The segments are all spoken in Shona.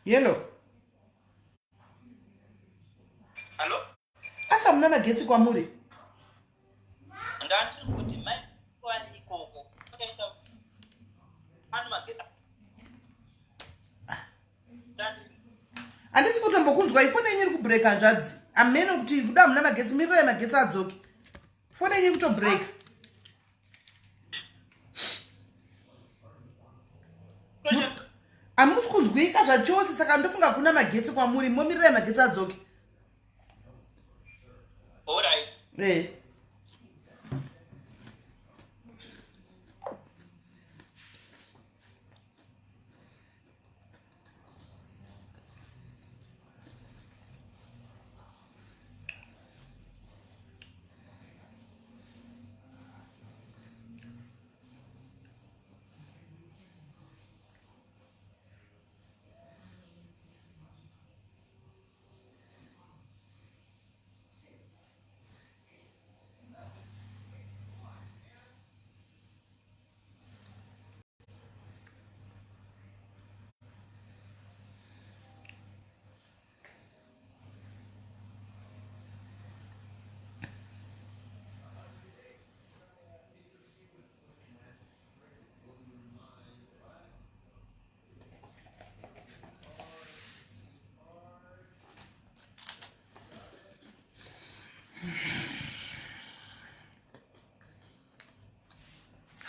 Yellow. Hello? Asi hamuna magetsi kwamuri? Ndandiri kuti mai kwani ikoko. Akaita pane magetsi. Handisi kutombokunzwa ifoni yenyu iri kubreaka hanzvadzi. Ameno kuti kuda hamuna magetsi mirirai magetsi adzoke. Foni yenyu kutobreaka. Hamusi kunzwika zvachose saka ndofunga hakuna magetsi kwamuri momirirai magetsi adzoke. Alright. Eh.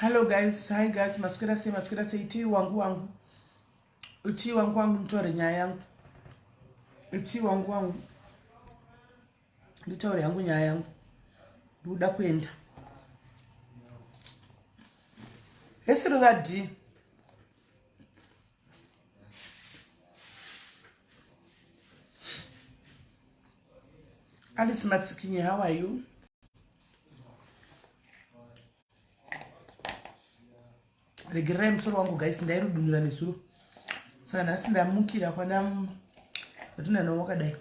Hello guys, hi guys, maswera sei, maswera sei, tii wangu wangu. Tii wangu wangu nditaure nyaya yangu. Tii wangu wangu. Nditaure yangu nyaya yangu. Ndikuda kuenda. Hesi ruva D. Alice Matsikinye, how are you? Regererai musoro wangu guys, ndairudunura nezuro. Saka nhasi ndamukira kwana ndatinanawo wakadai.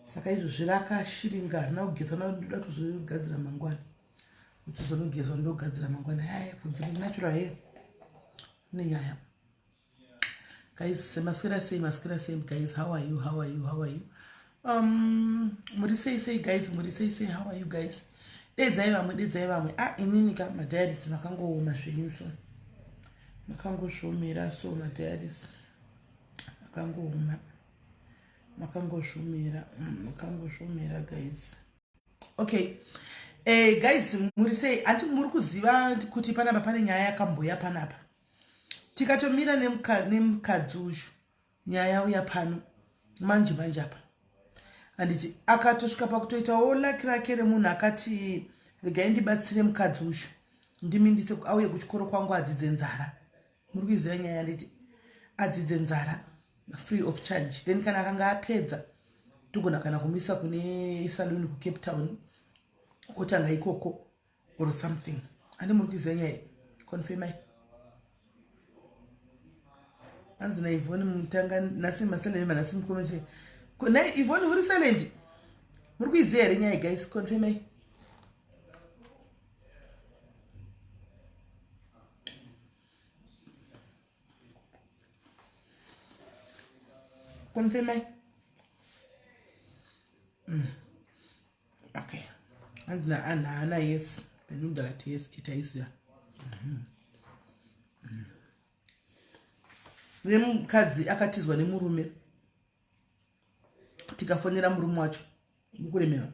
Saka izvozvi rakashiringa harina kugezwa ndoda kuzogadzira mangwana. Kutozonogezwa ndogadzira mangwana. Haya, bvudzi riri natural hair. Nenyaya. Guys, maswera sei, maswera sei guys, how are you, how are you, how are you? Muri sei sei guys, muri sei sei, how are you guys? Dedzai vamwe, dedzai vamwe. Ah, inini ka madiaries makangooma zvenyu so. Makangozvomera so madiaries. Makangooma. Makangozvomera, makangozvomera guys. Okay. Guys, muri sei? Anti muri kuziva kuti panapa pane nyaya yakamboya panapa. Tikatomira nemukadzi uyu, nyaya yauya pano manje manje apa. Anditi akatosvika pakutoitawo lucky rake remunhu akati regai ndibatsire mukadzi uyu ndimindise auye kuchikoro kwangu adzidze nzara. Muri kuiziva nyaya anditi adzidze nzara free of charge. Then kana akanga apedza togona kana kumisa kune salon ku Cape Town otanga ikoko or something. Andi muri kuiziva nyaya confirmai. Anzi na Yvonne mutanga nasi masilent manasi mukomeshe. Na Yvonne uri silent. Muri kuiziva here nyaya guys confirmai. Confirmai. Okay. Anzi na Anna, Anna yes. Benunda ati yes, itaiziva. Nemukadzi akatizwa nemurume. Tikafonera murume wacho mukuremewa.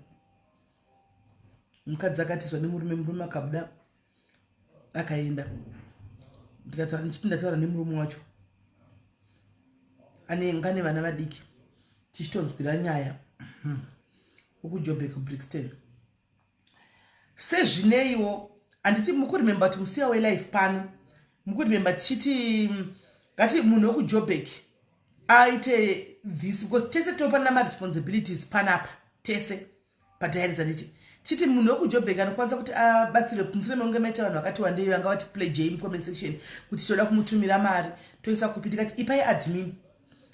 Mukadzi akatizwa nemurume, murume akabuda akaenda. Ndikataura ndichiti ndataura nemurume wacho. Anenge ane vana vadiki. Tichitonzwira nyaya. WekuJoburg kuBrixton. Sezvineiwo handiti mukuremember kuti musiya welife pano. Mukuremember tichiti ngati munhu wekuJoburg aite this because tese tinopanana maresponsibilities panapa tese padiaries handiti titi munhu wekuJoburg anokwanisa kuti abatsire mushure mekunge maita vanhu vakati wandei vanga vati play j mucomment section kuti toda kumutumira mari toisa kupi ndikati ipai admin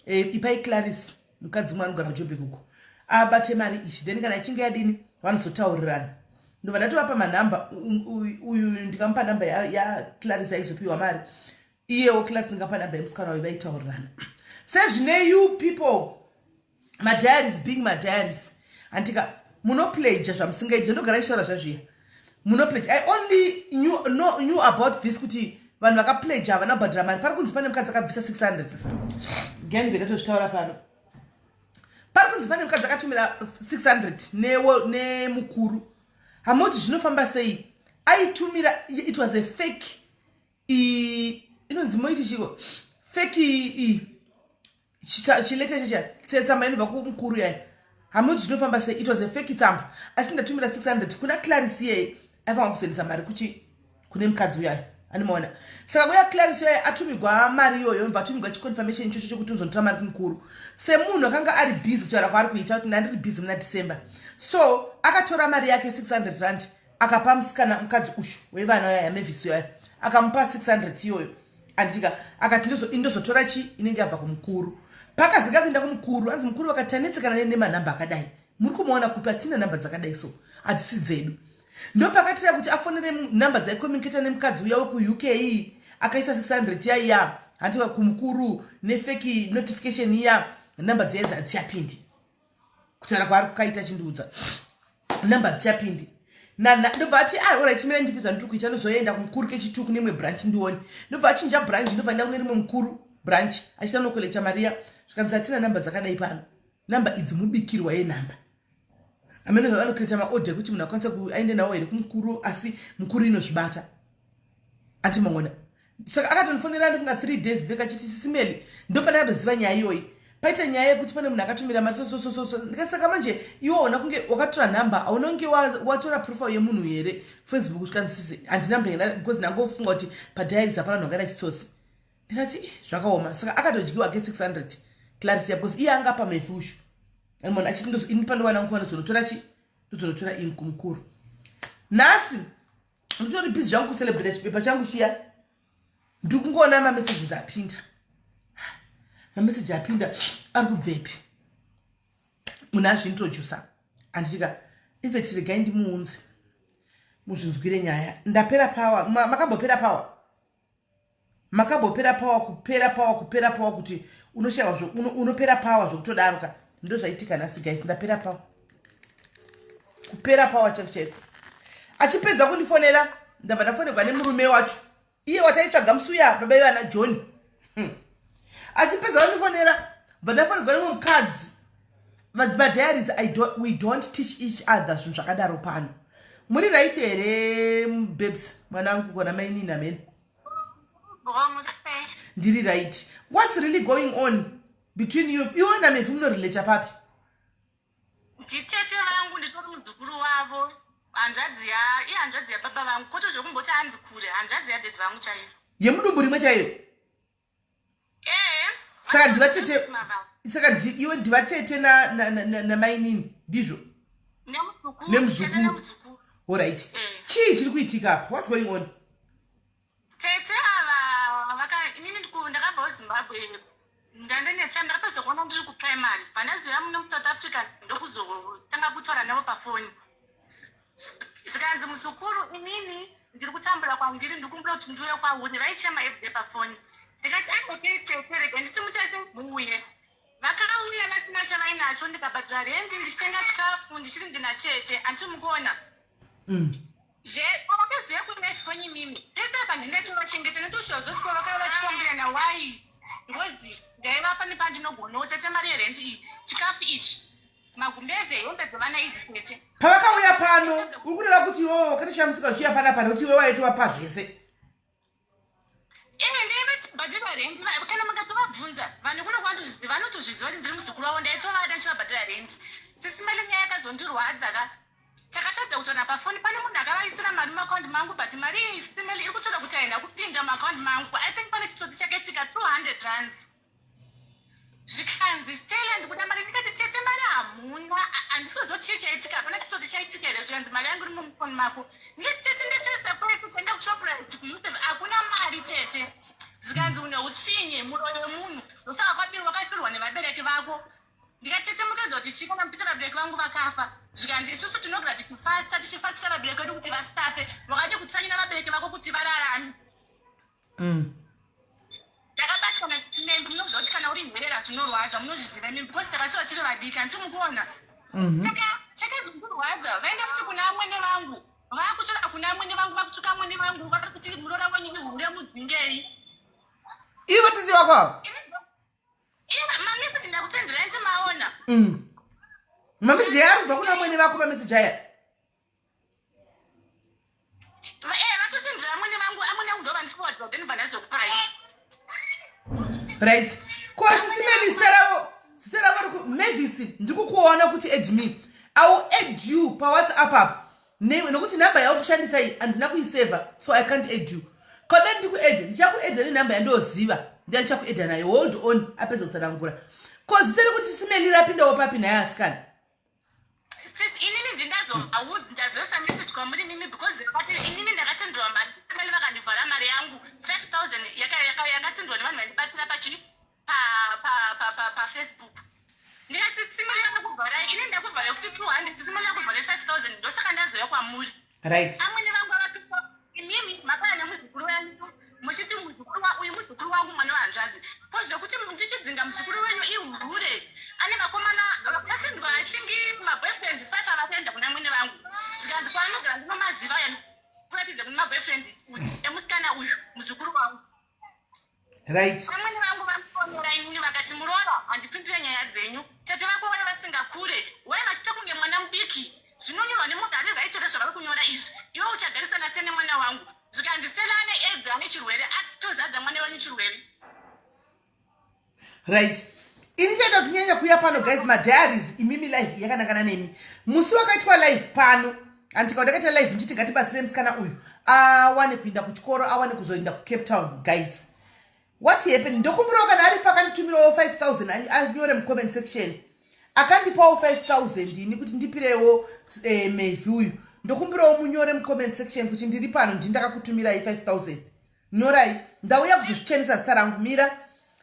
ipai Clarice mukadzi mwe anogara kuJoburg uko abate mari iyi then kana ichinge yadini vanozotaurirana ndobva ndatovapa manhamba uyu ndikamupa nhamba yaClarice aizopiwa mari iyewo Clarice ndingapa nhamba yemusikana uyu vaitaurirana. Sezvine you people, madiaries being madiaries, handika munopledja zvamusingaiti. Zvandogara ichitaura zvazviya, munopledge. I only knew, no, knew about this kuti vanhu vakapledja havana kubhadhara mari. Pari kunzi pane mukadzi akabvisa 600 genbe. Ndatozvitaura pano. Pari kunzi pane mukadzi akatumira 600 nemukuru. Hamoti zvinofamba sei? Aitumira, it was a fake, inonzi moiti chiko, fake chiletter chicha, tsamba inobva kumukuru yaya. Hamoti zvinofamba sei? It was a fake tsamba, achiti ndatumira 600 kuna Claris. Iyeye aifanwa kuzoendesa mari kuchi kune mukadzi uyaya, animaona. Saka kuya Claris uyaya atumigwa mari iyoyo, nobva atumigwa chiconfirmation ichocho chokuti uzonotora mari kumukuru. Semunhu akanga ari busy, kutaura kwaari kuita kuti ndandiri busy muna December, so akatora mari yake 600 rand, akapa musikana, mukadzi ushu wevana uyaya, Mavis uyaya. Akamupa 600 iyoyo, anditika. Akati indozotora chi inenge yabva kumukuru. Pakazika kuenda kumukuru, anzi mukuru vakati tanetsekana nemanhamba akadai, muri kumuona kupi? Hatina nhamba dzakadai, so hadzisi dzedu. Ndopakatira kuti afonere nhamba dzaicommunicata nemukadzi uya wekuUK akaisa 600 yaiya, handitika, kumukuru nefake notification iya. Nhamba dziya hadzichapindi. Kutaura kwaari kukaita, chindiudza nhamba dzichapindi. Ndobva ati, "Ah, alright, mira ndipi zvandiri kuita, ndozoenda kumukuru kechitu kune imwe branch ndione." Ndobva achinja branch, ndobva enda kune rimwe mukuru branch, achiita nokolekta mari iya. Zvikanzi hatina nhamba dzakadai pano, nhamba idzi mubikirwa yenhamba. Amene zvavanocreata maorder ekuti munhu akwanisa aende nawo here kumukuru, asi mukuru inozvibata antimangona. Saka akatondifonera, ndifunga 3 days back, achiti, "Sisi Melly, ndopandakatoziva nyaya iyoyi. Paita nyaya yekuti pane munhu akatumira mari sosososo." Ndikati, "Saka manje iwe hauna kunge wakatora nhamba, hauna kunge watora profile yemunhu here Facebook?" Zvikanzi, "Sisi, handina mbengena because ndangofunga kuti padiaries hapana vanhu vakaita chitsotsi." Ndikati, "Zvakaoma." Saka akatodyiwa ke 600 Clarisia, because iye anga pa mefushu munhu achiti, "Ini pandowana nguva ndozonotora chi ndozonotora ini kumukuru." Nhasi nditori busy zvangu kucelebrata chipepa changu chiya, ndiri kungoona mamessages apinda. Mameseji apinda ari kubvepi? Munhu azviintrodusa, handitika. In fact, regai ndimuunze muzvinzwire nyaya. Ndapera power. Makambopera power? Makambopera power? Kupera power, kupera power kuti unoshayiwa, unopera power zvokutodaro ka. Ndo zvaitika nhasi, guys. Ndapera power, kupera power chaiko chaiko. Achipedza kundifonera, ndabva ndafonerwa nemurume wacho, iye wataitsvaga musuya, baba ivana John. Achipedza kundifonera, bva ndafonerwa nemwe mukadzi. Madiaries, we don't teach each other zvinhu zvakadaro pano. Muri right here, babes, mwanangu, kona mainini amene? Ndiri right. What's really going on between you, iwe naMevi? Munorelata papi? Nditete vangu, nditori muzukuru wavo, hanzvadzi ya ihanzvadzi yababa vangu, kwete zvekumboti hanzi kure, hanzvadzi yadhedhi vangu chaiyo. Yemudumbu rimwe chaiyo? Ee. Saka ndivatete, saka iwe ndivatete namainini, ndizvo? Nemuzukuru. Alright. Chii chiri kuitika apa? What's going on? Tete ava vaka inini ndakabvawo Zimbabwe, ndandinetsa, ndakapedza kuona ndiri kuprimary, bva ndazoya muno muSouth Africa, ndokuzotanga kutaura navo pafoni. Zvikanzi, "Muzukuru, inini ndiri kutambura kwandiri, ndikumbura kuti ndiuye kwauri." Vaichema everyday pafoni. Ndikati, "Okay tete, rega nditi muchase muuye." Vakauya vasina chavainacho, ndikabhadhara rendi, ndichitenga chikafu, ndichiti ndina tete, handimukuona. Zve vakaziva kulife kwenyu imimi tese apa ndindatovachengeta netoshawo zvose. Kwavakava vachikombirana wai ngozi, ndaivapa nepandinogonawo. Tete, mari yerenti iyi, chikafu ichi, magumbeze, hembe dzevana idzi, tete. Pavakauya pano, uri kureva kuti iwewe wakatoshamisika uchiuya panapa nekuti iwe waitovapa zvese? Ine ndaivabhadhira rendi. Kana makatovabvunza vanhu kuno vanotozviziva kuti ndiri muzukuru wavo. Ndaitovada ndichivabhadhira rendi. Sisi Mali, nyaya yakazondirwadza ka, takatadza kutaura pafoni. Pane munhu akavaisira mari mumaakaundi mangu, but mari iyi, Sisi Mali, iri kutaura kuti haina kupinda mumaakaundi mangu. I think pane chitsotsi chakaitika. 200 rands. Zvikanzi, "Stella, ndikuda mari." Ndikati, "Tete, mari hamuna." Handisi kuziva chii chaitika. Hapana chitsotsi chaitika here? Zvikanzi, "Mari yangu iri mumufoni mako." Ndikati, "Tete, ndatesa kwese, kuenda kuShoprite, kuUsave, hakuna mari tete." Zvikanzi, "Une utsinye, muroyi wemunhu, ndosaka kwabiri wakafirwa nevabereki vako." Ndikati, "Tete, mukaziva kuti chii kana muchiti vabereki vangu vakafa?" Zvikanzi, "Isusu tinogara tichifasta, tichifastira vabereki vedu kuti vasafe. Wakadi kutsanyira vabereki vako kuti vararame." Ndakabatwa. Munoziva kuti kana uri nherera zvinorwadza munozviziva imi because takasiwa tiri vadiki handiti mukuona mhm. saka chakazondirwadza vaenda futi kuna amwene vangu vakutora kuna amwene vangu vakutuka amwene vangu vari kuti muroora wenyu ihure mudzingei ivo tisi vako ava mameseji ndakusenderai ndimaona mm. mameseji aya ari kubva kuna amwene vako mameseji aya eh, vatosendera amwene vangu amwene vangu ndovandiforward then vandazokupai right ko sisi mavis zita ravo zita ravo riku mavis ndikukuona kuti add me i will add you pawhatsapp apa nekuti nhamba yauri kushandisa iyi handina kuiseva so i can't add you kada ndikuedde ndichakuedda nenhamba yandoziva ndiya ndichakuedda nayo hold on apedza kutsanangura ko zita rekuti simeli rapindawo papi naye asikana Sis, inini ndindazoisa message kwamuri mimi because vati inini ndakasenderwa mari mali vakandivhara mari yangu 5000 yakasendwa nevanhu vaindibatsira pachi pafacebook ndikati simali yakakuvharai inini ndakuvharai futi 200 simali yakuvharai 5000 ndosaka ndazouya kwamuri right amwene vangu vavapikwa imimi makauya nemuzukuru wenyu muchiti muzukuru uyu muzukuru wangu mwana wehanzvadzi ko zvekuti ndichidzinga muzukuru wenyu ihure ane vakomana vakasindwa i think maboyfriend five avakaenda kuna mwene vangu zvikanzi kwaanogara ndinomaziva aya kuratidza kune maboyfriend emusikana uyu muzukuru wangu right vamwene vangu vamufonera inini vakati muroora handipindire nyaya dzenyu tete vako vaya vasingakure wai vachiita kunge mwana mudiki zvinonyorwa nemunhu ari right here zvavari kunyora izvi iwe uchagarisana se nemwana wangu zvikanzi sela ane aids ane chirwere asi tozadza mwana wenyu chirwere right ini chaita kunyanya kuya pano guys madiaries imimi live yakanangana nemi musi wakaitwa live pano andika ndakaita live ndichiti ngatibatsire musikana uyu awane kuinda kuchikoro awane kuzoinda kucape town guys what happened ndokumbirawo kana aripo akanditumirawo 5000 anyore mucomment section akandipawo 5000 ini kuti ndipirewo eh, mevhi uyu ndokumbirawo munyore mucomment section kuti ndiri pano ndini ndakakutumirai 5000 nyorai ndauya kuzozvichenesa zita rangu mira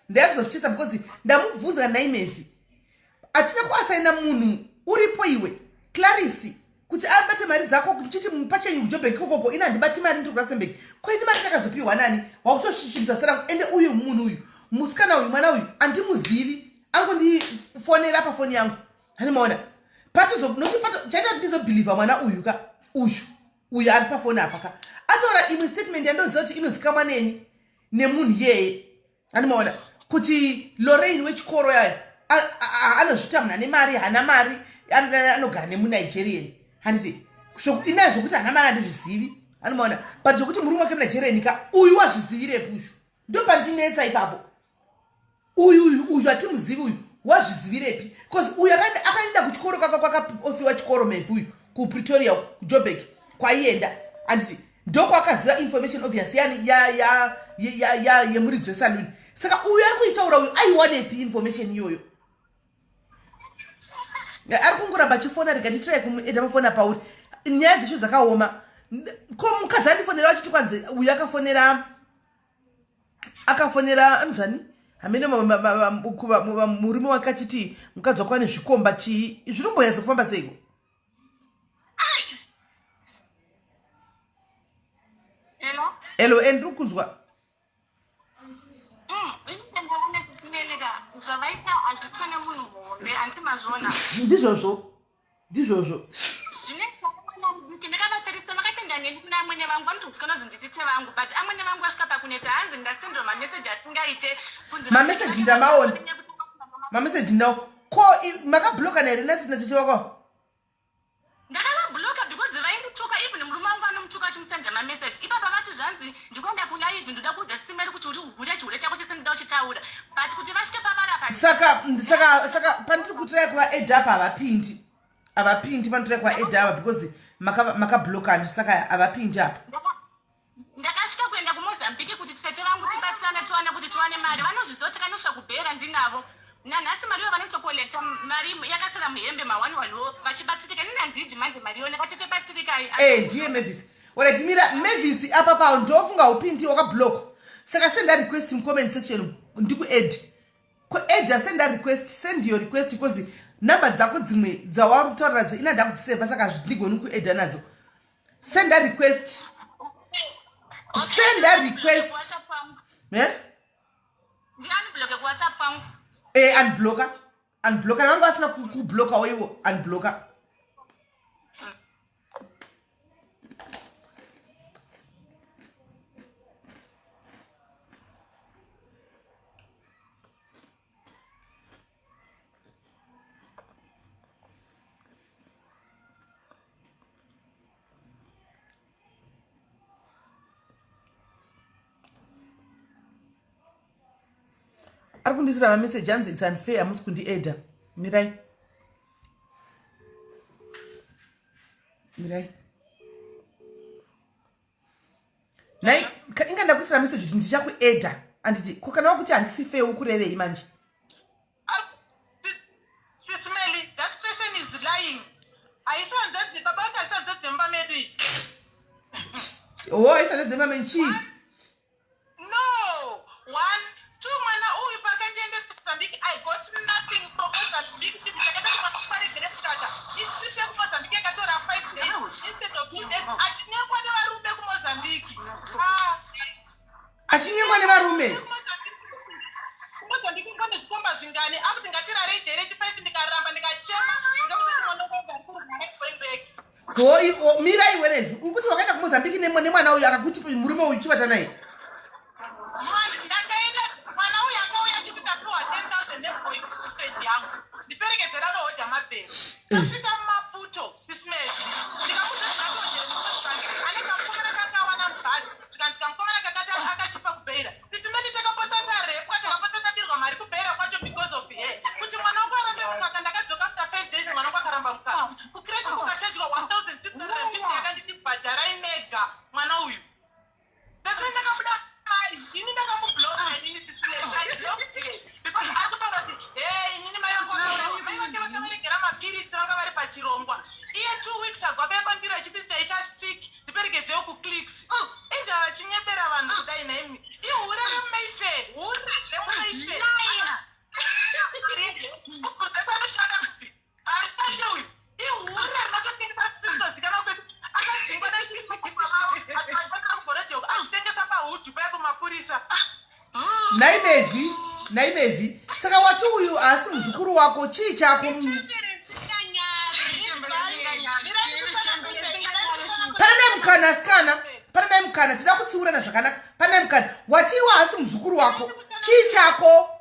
ndauya kuzozvichesa because ndamubvunza nhai mevhi hatina kuasaina munhu uripo iwe clarisi kuti abate mari dzako ndichiti pachenyu kujobek ikokoko ini handibati mari ndiri kurasenberg ko ini mari ndakazopiwa nani wakutosvisvibisa zita rangu ende uyu munhu uyu musikana uyu mwana uyu andimuzivi angondifonera pafoni yangu handimaona chaita kuti ndizobhilivha mwana uyu ka uyu uyu ari pafoni apa ka ataura imwe statement yandoziva kuti inozikamwa neni nemunhu iyeye andimaona kuti lorraine wechikoro yayo anozvita munhu ane mari hana mari anogara nemunigerian handiti inayo zvokuti hana mari handizvizivi andimaona but zvokuti murume wake munigerian ka uyu wazvizivirepi uyu ndopandinetsa ipapo uyu uyu uyu hatimuzivi uyu wazvizivirepi bcause uyu akaenda kuchikoro kwaka kwakaofiwa chikoro mevhi uyu kupretoria kujobek kwaienda anditi ndokwakaziva information obvious yani yemuridzi wesaluni saka uyu ari kuitaura uyu aiwanepi information iyoyo ari kungoramba achifona rega titrai kumueda mafona pauri nyaya dzecho dzakaoma ko mukadzi andifonera vachiti kwanzi uyu akafonera akafonera anzani hamene murume wake achiti mukadzi wako ane zvikomba chii zvinombonyatsa kufamba seiko elo e ndiri kunzwa mm, zvavaita hazvitwe nemunhu muhombe handiti mazviona ndizvozvo ndizvozvo ndakavatarisa vakatenda neni kuna amwene vangu vanotozikana kunzi nditite vangu but amwene vangu vasvika pakuneta hanzi ndasendwa mameseji asingaite mameseji ndamaona mameseji ndawo ko makabloka here nasina tete wako Ndakavablocker because vaindituka even murume wangu anomutuka achimusenda mamessage ipapa vati zvanzi ndikuenda kulive ndoda kuudza sisimeri kuti uri hure chihure chako chese ndoda uchitaura but kuti vasvike pavarapa saka saka saka pandiri kutirai kuva add up havapindi havapindi pandiri kuva add up because makablokana maka saka havapindi apa Ndakasvika kuenda kuMozambique kuti tete vangu tibatsirane tiwane kuti tiwane mari. Vanozviziva kuti takanosvika kubhera ndinavo. Nanhasi mari iyo vanotokolekta mari yakasara muhembe ma one one wo vachibatsirika. Inini handiidi manje mari iyo ndakati tete batsirikai. Eh, ndiye Mavis. Alright, mira Mavis apa pa ndofunga upindi wakablock. Saka send a request mu comment section ndiku add. Ku add send a request, send your request because number dzako dzimwe dzawari kutaura nadzo ina ndakudziseva saka hazvindigoni ku add nadzo. Send a request. Okay, Send a request. WhatsApp kwangu. Eh? Ndiani block ku WhatsApp kwangu. E unblocka, unblocka. Navanga vasina kublockawo ivo, unblocka. Ari kundisira mameseji anzi its unfair, hamusi kundieda. Mirai, mirai. Nai inga ndakuisira meseji kuti ndichakueda, anditi? Ko kana wakuti handisi fair, ukurevei manje? Sis Melly, that person is lying. Haisi hanzvadzi, baba vake haisi hanzvadzi yemumba medu iyi. Ho, haisi hanzvadzi yemumba menyu chii? No. One, two, mwana uyu pakandiende kuMozambique, I got nothing from Mozambique. Chinhu chakaita kuti mwana paregere kutata. Itrip yekuMozambique yakatora 5 days instead of 2 days. Achinyengwa nevarume kuMozambique. Ah. Achinyengwa nevarume? KuMozambique ngone zvikomba zvingani akuti ngatirarei day rechi5, ndikaramba, ndikachema, ndikakuti mwana wangu ari kurwara, going back. Ho, mirai werezvi. Uri kuti wakaenda kuMozambique nemwana uyu, akakuti murume uyu chivata naye? Ndakaenda, mwana uyu akauya achiti tapiwa 10 000 neboyfriend yangu, ndiperekedzera nohodha mabhero. Tasvika muMaputo, Sis Melly, ndikamuudza zvatoodhere, ane kamukomana kakawana mubhazi, zvikanzi kamukomana kakati akachipa kuBeira. Sis Melly, takapotsa tarepwa, takapotsa tabirwa mari kuBeira kwacho because of her, kuti mwana wangu arambe mukaka. Ndakadzoka after 5 days, mwana wangu akaramba mukaka. Kucreche kukachajwa 1650, yakanditi bhadharai mega mwana uyu. That's why ndakabuda mari. Ini ndakamubloka inini, Sis Melly. I blocked her because ari kutaura kuti hey, inini mai vangu vakaurayiwa, mai vake vakaveregera mapiritsi, vanga vari pachirongwa. Iye 2 weeks ago akaipandira achiti ndaita sick, ndiperekedzewo kuClicks. Inda vachinyepera vanhu kudai naimi. Ihure remuMayfair, hure remuMayfair. Anoshanda kupi? Arishande uyu. Ihure rinototengesa zvisitozikanwa kwedu. Akadzingwa neachitengesa achitengesa pahudhu paya kumapurisa. Naimevhi, naimevhi, saka wati uyu haasi muzukuru wako, chii chako? Pana dai mukana, asikana, pana dai mukana, tida kutsiurana zvakanaka. Pana dai mukana, watiwa haasi muzukuru wako, chii chako?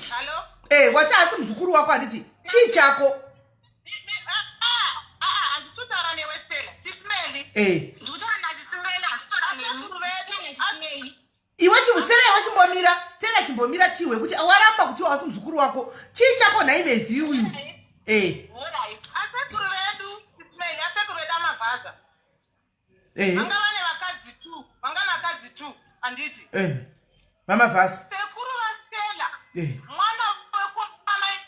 Hallo? E, wati haasi muzukuru wako, handiti? Chii chako? Handisi kutaura newe, Stella. Sis Melly. E. Ndikutaura naSis Melly, hasitaura nemi. Iwe Stella, iwe chimbomira. Stella, chimbomira tiwe kuti waramba kuti hausi muzukuru wako, chii chako nhaimevhi uyu? E. Asekuru vedu, Sis Melly, asekuru vedu amabhaza E. vanga vane vakadzi two, vanga nakadzi two, handiti? E, vamavhasa. Sekuru vaStella. E. Mwana wekwamai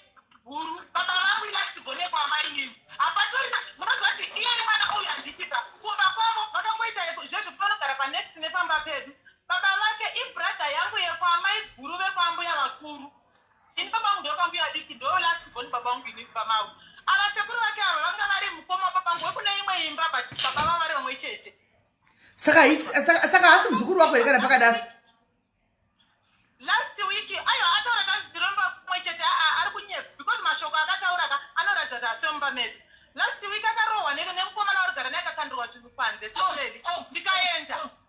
guru, baba vangu ilast-born kwamai. Hapatori, munoziva kuti iye mwana uyu, handitika, kumba kwavo vakangoita zvezvo, panogara panext nepamba pedu. Baba vake ibrother yangu yekwamai guru, vekwambuya vakuru. Ini baba vangu ndekwambuya diki, ndo last born baba vangu ini pamavo. Ava sekuru vake ava vanga vari mukoma wababa vangu wekune imwe imba, but baba vava vari vamwe chete. Saka haasi muzukuru wako here kana pakadaro? Last week aiwa ataura tanzi tiromba kumwe chete. Aa, ari kunyepa because mashoko akataura ka anoratidza kuti asi mumba medu. Last week akarohwa nemukomana warigara naye, akakandirwa zvinhu panze sorely.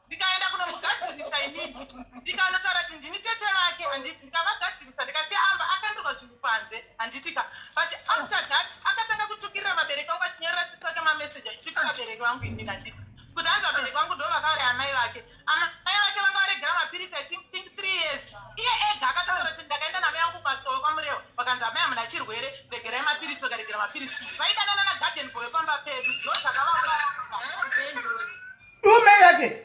Ndikaenda kunomugadzirisa inini, ndikanotaura kuti ndini tete vake, handiti? Ndikavagadzirisa, ndikasiya amba akandirwa zvinhu panze, handitika? But after that akatanga kutukirira vabereki vangu, achinyorera sisi vake mameseji achitukira vabereki vangu inini, handiti? Kuti hanzi vabereki vangu ndo vakauraya amai vake. Amai vake vanga varegera mapiritsi, I think 3 years. Iye ega akataura kuti ndakaenda namai vangu kwasowe kwaMurewa, vakanzi amai hamuna chirwere, regerai mapiritsi. Vakaregera mapiritsi. Vaidanana nagarden boy pamba pedu, ndo zvakavauraya. Iwo mai vake?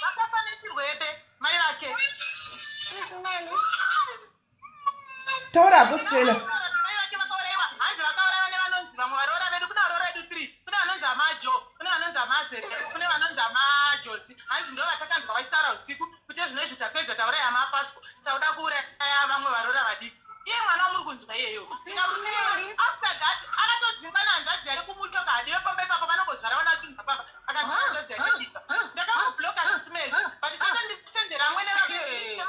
Vakafa nechirwere mai vake. Taura hako, Stella. Mai vake vakaurayiwa, hanzi vakaurayiwa nevanonzi vamwe varoora vedu. Kuna varoora vedu three: kune vanonzi amajo, kune vanonzi amazete, kune vanonzi amajosi. Hanzi ndo vatakanzwa vachitaura usiku kuti zvino izvi tapedza tauraya amapasco, tauda kuuraya vamwe varoora vadiki. Iye mwana wamuri kunzwa iyeyo, after that akatodzingwa nehanzvadzi yake kumutoka, hadiwe pamba ipapo, vanongozvara vana vachinhu papa. Akanzi hanzvadzi yake ipa. Ndakamubloka, Sis Melly, but chatandisendera amwene vake.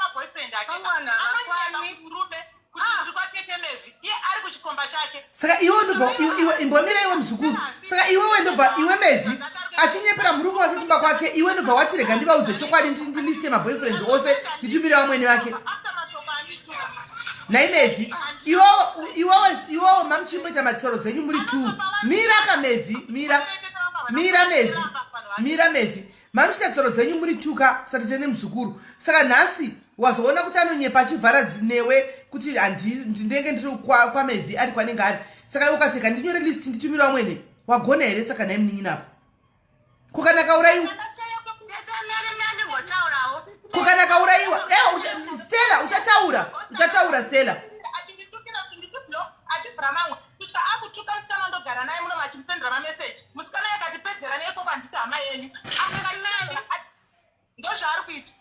ake Vamwana anonyeba havakwani. kumurume kuti Ah. ndiri kwatete Mevhi iye ari kuchikomba chake. Saka iwe ndobva iwe imbomira iwe muzukuru. Saka iwewe ndobva iwe Mevhi achinyepera murume wake kumba kwake, iwe ndobva wati rega ndivaudze chokwadi ndiliste maboyfriends ose nditumire vamwene vake. After mashoko andituka. Nhai Mevhi, iwewe mamuchimboita matsoro dzenyu muri two. Mira ka Mevhi, mira. Mira Mevhi, mira Mevhi. Mamuchiita tsoro dzenyu muri two ka satete nemuzukuru. Saka nhasi wazoona kuti anonyepa achivhara newe kuti ndinenge ndiri kwaMevhi ari kwanenge ari. Saka iwe ukati rega ndinyore list nditumire vamwene. Wagona here saka nhai munin'ina apa? Ko kana kauraiwa? Tete Mary, ndimbotaurawo. Ko kana kauraiwa? Stella, uchataura. Uchataura Stella. Achinditukira kuti nditiblock, achivhura mamwe kusvika akutuka musikana ndogara naye muno achimusendera mameseji. Musikana yakatipedzera neikoko, handisi hama yenyu. Ndozvaari kuita.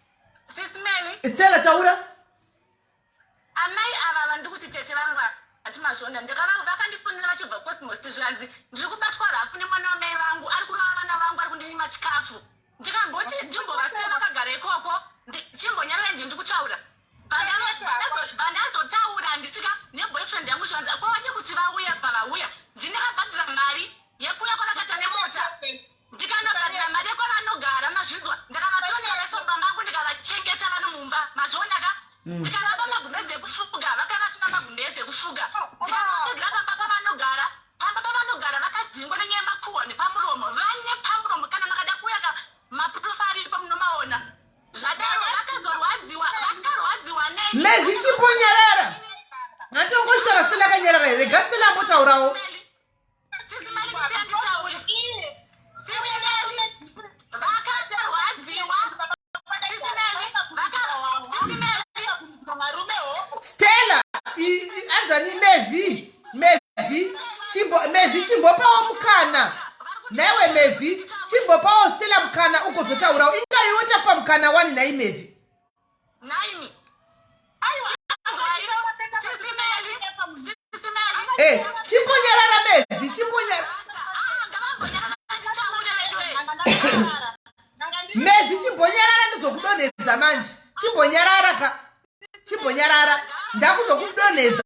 Sis Mary. Stella, taura. Amai ava vandiri kuti tete vangu ati mazvonda, vakandifonera vachibva Cosmos, zvikanzi ndiri kubatwa rafu nemwana wamai vangu, ari kurova vana vangu, ari kundinyima chikafu. Ndikamboti ndimbovasiya vakagara ikoko, chimbonyarara, ndindi kutaura. Vandazotaura nditika neboyfriend yangu, zvikanzi kwavadi kuti vauya, bva vauya, ndinakabhadhira mari yekuuya kwavakaita nemota, ndikanobhadhira mari yekwavanogara. Mazvinzwa? Ndakavatonera somba mangu, ndikavachengeta vari mumba. Mazvionaka? Ndikavapa magumbezi ekufuga, vakava vasina magumbezi ekufuga. Ndikavatsvagira pamba pavanogara. Pamba pavanogara vakadzingwa nenyaya yemakuhwa nepamuromo. Vane pamuromo, kana makada kuuya ka, maproof aripo, munomaona. Zvadaro vakazorwadziwa, vakarwadziwa nei? Mevhi, chimbonyarara. Hatongoshora Stella akanyarara here? Rega Stella ambotaurawo. Sisi Mali, ndisiya nditaure. Sisi Meli, vakatorwadziwa. Sisi Meli, Sisi Meli. Varume ho. Stella, anzani Mevhi, Mevhi, chimbo Mevhi, chimbopawo mukana. Naiwe Mevhi, chimbopawo Stella mukana ugozotaurawo. Inga iwe takupa mukana wani nhai Mevhi? Naini Sisi Meli, Sisi Meli. Chimbonyarara Mevhi, chimbonyarara. Ngavambonyarara nditaure vedu. Mevhi, chimbonyarara, ndizokudonhedza manje. Chimbonyarara ka, chimbonyarara, ndakuzokudonhedza.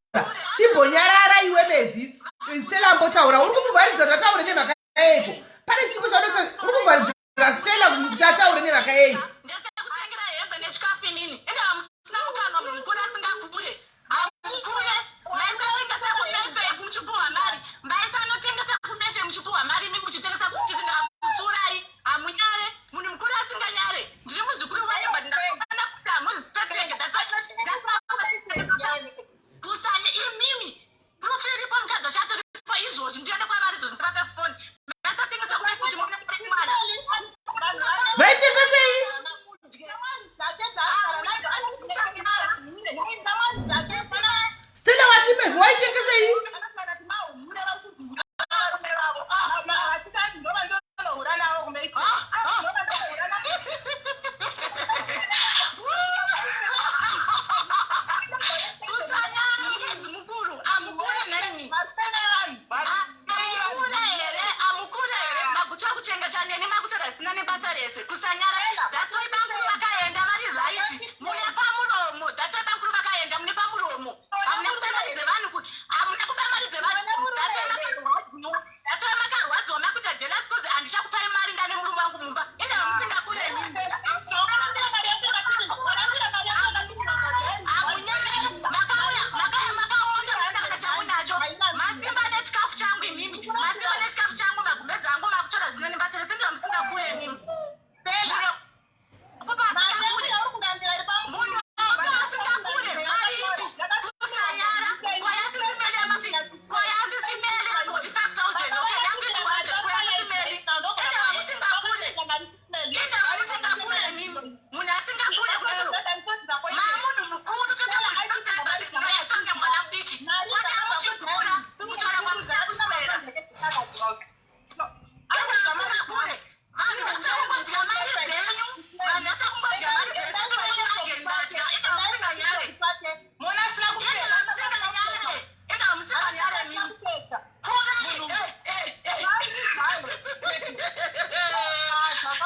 Chimbonyarara iwe Mevhi. Stella ambotaura. Uri kumuvharidzira kuti ataure nemhaka yeiko? Pane chimwe chaunota uri kuvharidzira Stella kuti ataure nemhaka yei? Ndakutengera hembe nechikafu inini, ende hamusina mukanwa. Munhu mukuru asingakure, hamukure. Maisatengesa kumefe muchipuhwa mari, maisanotengesa kumefe muchipuhwa mari, imi muchitengesa kuchiti. Ndakakutsurai, hamunyare. Munhu mukuru asinganyare. Ndiri muzukuru wenyu, but ndakafana kuti hamurespectenge. Kusanya imimi. Proof iripo, mukadzi achatoripo izvozvi. Ndiende kwavari izvozvi, ndivape foni. Maisatengesa kumefe kuti muone mwana. Vaitengesei? Stella, wati Mevhi waitengesei? Kusanyara, mukadzi mukuru amukure naimi. Amukure here? Amukure here? Maguta kuchengeta neni, makutora zvisina nebasa rese. Kusanyara. That's why bankuru vakaenda vari right. Mune pamuromo. That's why bankuru vakaenda, mune pamuromo. Hamuna kupa mari dzevanhu, hamuna kupa mari dzevanhu. That's why makarwadziwa. That's why makarwadziwa, makuita jealous, 'cause handichakupai mari, ndane murume wangu mumba. Ende hamusingakure. Hamunyari. Makauya, makauya, makaonda, musina kana chamunacho. Masimba nechikafu changu imimi, masimba nechikafu changu, magumbezi angu, makutora zino nebasa rese. Ndiva musingakure imimi. Kupa asingakure, munhu asingakure, mari ipi? Kusanyara. Kwayasisimeli amati, kwayasisimeli kuti 5000. Okay, yangu 200 kwayasisimeli. Ende vamusingakure, ende vamusingakure imimi. Munhu asingakure kudaro, mamunhu mukuru, totakuziva mwana mudiki kwati amuchikura kutaura kwamusina kuswera. Ende vamusingakure. Vanhu vasakungodya mari dzenyu, vanhu vasakungodya mari dzenyu. Sisimeli ajendatya. Ende vamusinganyare, ende vamusinganyare, ende vamusinganyare mimi. Kurai.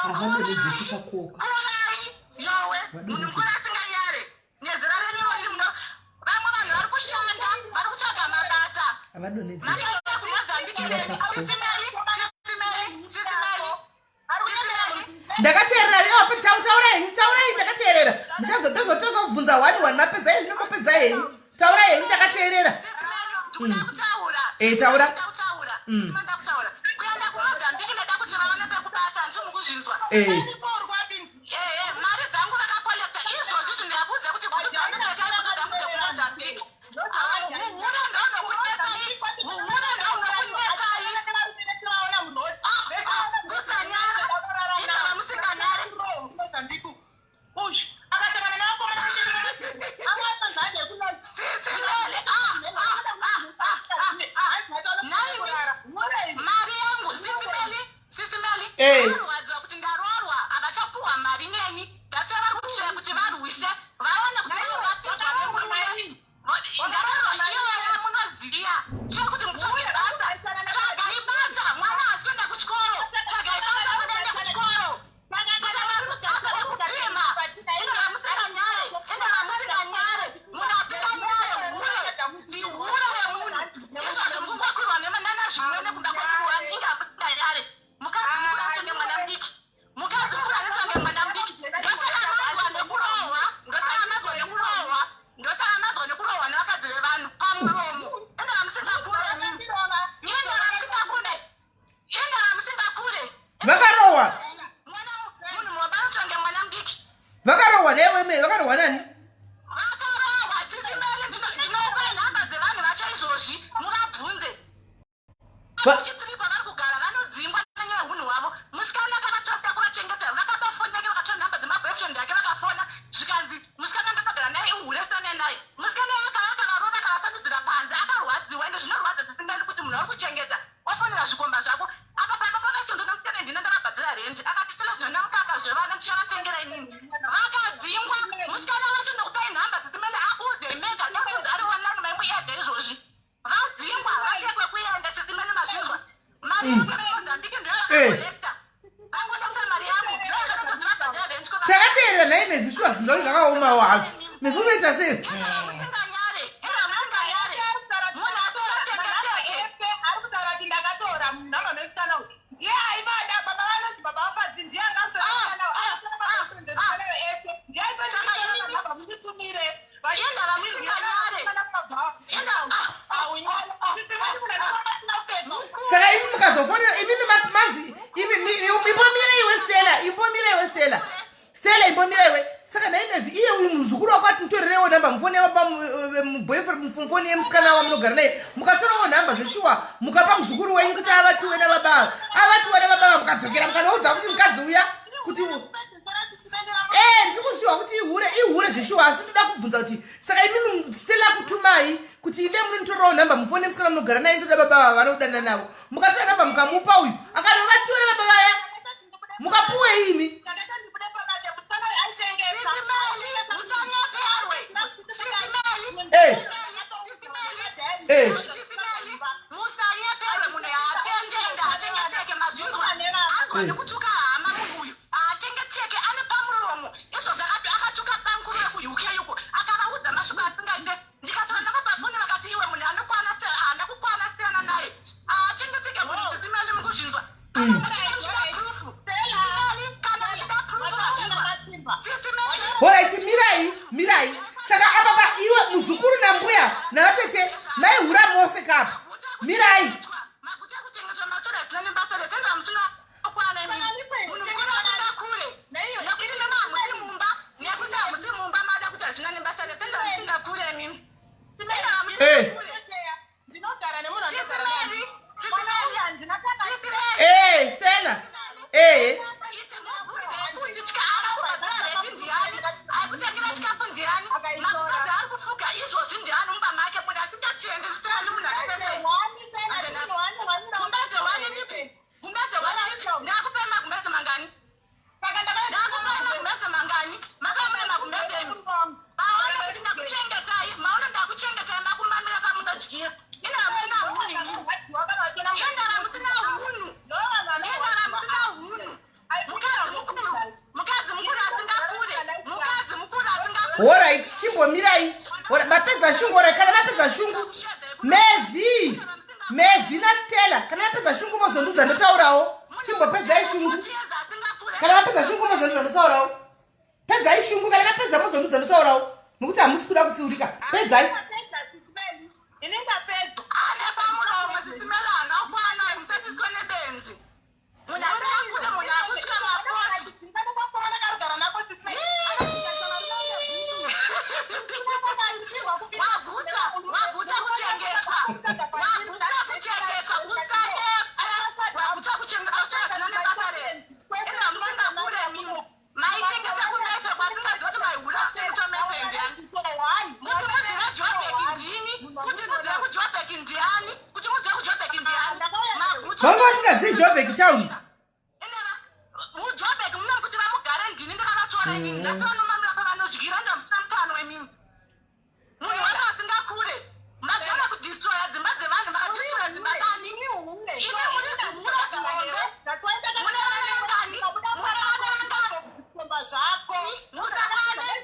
Havadonhedzeki pakoka. Kurai yowe, munhu mukuru asinganyare nezera. Havadonhedze. Ndakateerera taura henyu, taurai, ndakateerera. Muchazotozobvunza one one mapedza henyu, mapedza henyu. Taurai henyu, ndakateerera. Eh, taura. Eh. Mari dzangu vakakolekta izvozvi zvinhu, yakuudza kuti bhutsu dzangu bhutsu dzangu dzekuMozambique. Huhure ndonokunetsai, huhure ndonokunetsai. Kusanyara, indava musinganyari? Akasangana nevakomana. Sisi Meli, mari yangu, Sisi Meli, Sisi Meli. Varwadziwa kuti ndaroorwa, havachapuhwa mari neni. That's why vari kutsvaya kuti varwise, vaone kuti vabatizwa nemurume. Ndaroorwa iyoya, munoziya chekuti mutsvage basa. Tsvagai basa, mwana haasi kuenda kuchikoro. Tsvagai basa, mwana aende kuchikoro. Basa rekupima. Indava musinganyare? Indava musinganyare? Munhu asinganyare, hure, zihure remunhu. Izvozvo mukungokwirwa nanazvimwene kumba kwedu. Inga musinganyare? Mukadzi mukuru atonge mwana mudiki, mukadzi mukuru anotonge mwana mudiki. Ndosaka manzwa nekurohwa, ndosaka manzwa nekurohwa, ndosaka manzwa nekurohwa nevakadzi vevanhu pamuromo. Indava musingakure mimi? Indava musingakure? Indava musingakure? Vakarohwa? Mwana munhu muhombe anotonge mwana mudiki. Vakarohwa newe me? Vakarohwa nani? Vakarohwa, Sisi Meli. Ndinopa nhamba dzevanhu vacho izvozvi, muvabvunze. Chitiri pavari kugara vanodzingwa nenyaya yeunhu hwavo. Musikana akavatrasta kuvachengeta, vakapa foni yake, vakatora nhamba dzemaboyfriend ake, vakafona, zvikanzi musikana ndakagara naye ihure, sane naye. Musikana akavarova, akavasandudzira panze, akarwadziwa. Ende zvinorwadza, Sisi Meli, kuti munhu ari kuchengeta wafonera zvikomba zvako. Apa pamba pavachondona musikana, ndina ndakabhadhira rendi, akati tila zvino namukaka zvevana ndichavatengera inini. Vakadzingwa. Musikana wacho ndokupai nhamba, Sisi Meli, akuudzei mega. Dakunzi ari online, maimuedza izvozvi. Vadzingwa, vashekwe kuenda. Sisi Meli, mazvinzwa? Mari yangu yeMozambique ndoyavakakolekta. Vangoda mari yangu, ndoyakatoti vabhadhira rent. Takateerera nhai Mevhi. Shuwa, zvinhu zvacho zvakaomawo hazvo. Mevhi, unoita sei? Musinganyare, musinganyare, munhu asingachengeteke. Ari kutaura kuti ndakatora nhamba mesikana uyu, ndiye aivada. Baba vanonzi baba vafadzi, ndiye angatora musikana ese, ndiye aitoaa munditumire. Indava musinganyare? Saka imi mukazofonera imimi manzi imbomira iwe Stella, imbomira iwe Stella, Stella, imbomira iwe. Saka nhai Mevhi, iye uyu muzukuru wako ati mutorerewo nhamba mufoni yababa, mufoni yemusikana wamunogara naye, mukatorawo nhamba zveshuwa, mukapa muzukuru wenyu kuti avatiwe nababa, avatiwe nababa, mukadzokera mukanoudza kuti mukadzi uya kuti ee, ndiri kuzviwa kuti ihure, ihure zveshuwa. Asi ndoda kubvunza kuti saka imimi Stella kutumai kuti inde munonitorawo nhamba mufoni yemusikana munogara naye, ndoda baba vava vanodana navo, mukatora nhamba mukamupa uyu, akanovatiwe nababa vaya, mukapuwe imi? Sisi Meli, musanyeperwe. Sisi Meli. Eh. Sisi Meli, musanyeperwe. Munhu haatendende, haachengeteke, mazvinzwa? Anzwa nekutuka hama. Munhu uyu haachengeteke, ane pamuromo. Izvozvo akatuka bamukuru vekuUK uko, akavaudza mashoko asingaite. Ndikatora navo pafoni, vakati iwe munhu anokwana, haana kukwana, siyana naye, haachengeteke munhu. Sisi Meli, mukuzvinzwa? Kana muchida, muchida proof, Sisi Meli, kana muchida proof, mazvinzwa, Sisi Meli? Alright, mirai, mirai. Saka apapa iwe muzukuru nambuya navatete maihura mose kapa? Mirai. Maguta ekuchengetwa matora zina nebasa retenga musina kwana imi. Munhu mukuru akuda kure nekuti mema hamusi mumba, nekuti hamusi mumba, mada kuti hazvina nebasa retenga musingakure imimi. Ndinogara nemunhu. Sisi Meli, Sisi Meli, handina kana Sisi Meli. Eh, Stella, eh. Kuti akakubhadhira rent ndiani? Aikutengera chikafu ndiani? Makukadzi ari kufuga izvozvi ndiani mumba make? Munhu asingatendi, Sisi Meli, munhu akatendei? Gumbeze one ripi? Gumbeze one ripi? Ndakupai magumbeze mangani? Ndakupai magumbeze mangani? Makava mune magumbeze imi. Maona kuti ndakuchengetai, maona ndakuchengetai, makumamira pamunodyira. Ina hamusina hunhu imi. Indava musina hunhu? Indava musina hunhu? Mukadzi mukuru, mukadzi mukuru asingakure, mukadzi mukuru asingakure. Alright, chimbomirai. Mapedza shungu? Alright, kana mapedza shungu, Mevhi. Mevhi naStella, kana vapedza shungu mozondudza ndotaurawo. Chimbopedzai shungu. Kana vapedza shungu mozondudza ndotaurawo. Pedzai shungu, kana vapedza mozondudza ndotaurawo. Nokuti hamusi kuda kutsiurika. Pedzai. Ini ndapedza. Ane pamuromo sisimela haana kukwana musatiswe nebenzi. Munhu asingakure munhu akusvika mafoti. Waguta, waguta kuchengetwa. Waguta kuchengetwa. Usayepa. Waguta kuchengetwa. Uchakazana nebasa rei. Enda musingakure mimi. Maitengesa kumefe kwasingaziva kuti maihura kutengeswa mefe ndiani. Kuti muzive Joburg ndini. Kuti muzive kuJoburg ndiani. Kuti muzive kuJoburg ndiani. Maguta. Vanga vasingazivi Joburg town. MuJoburg muno kuti vamugare ndini ndakavatora inini. Nhasi vanomamira pavanodyira ndamusina mukanwa imimi. Munhu wanga asingakure. Majana kudestroya dzimba dzevanhu makadestroya dzimba kani. Imi muri zihura zihombe. Mune vana vangani? Mune vana vangani? Musakwane. Mune vana vangani?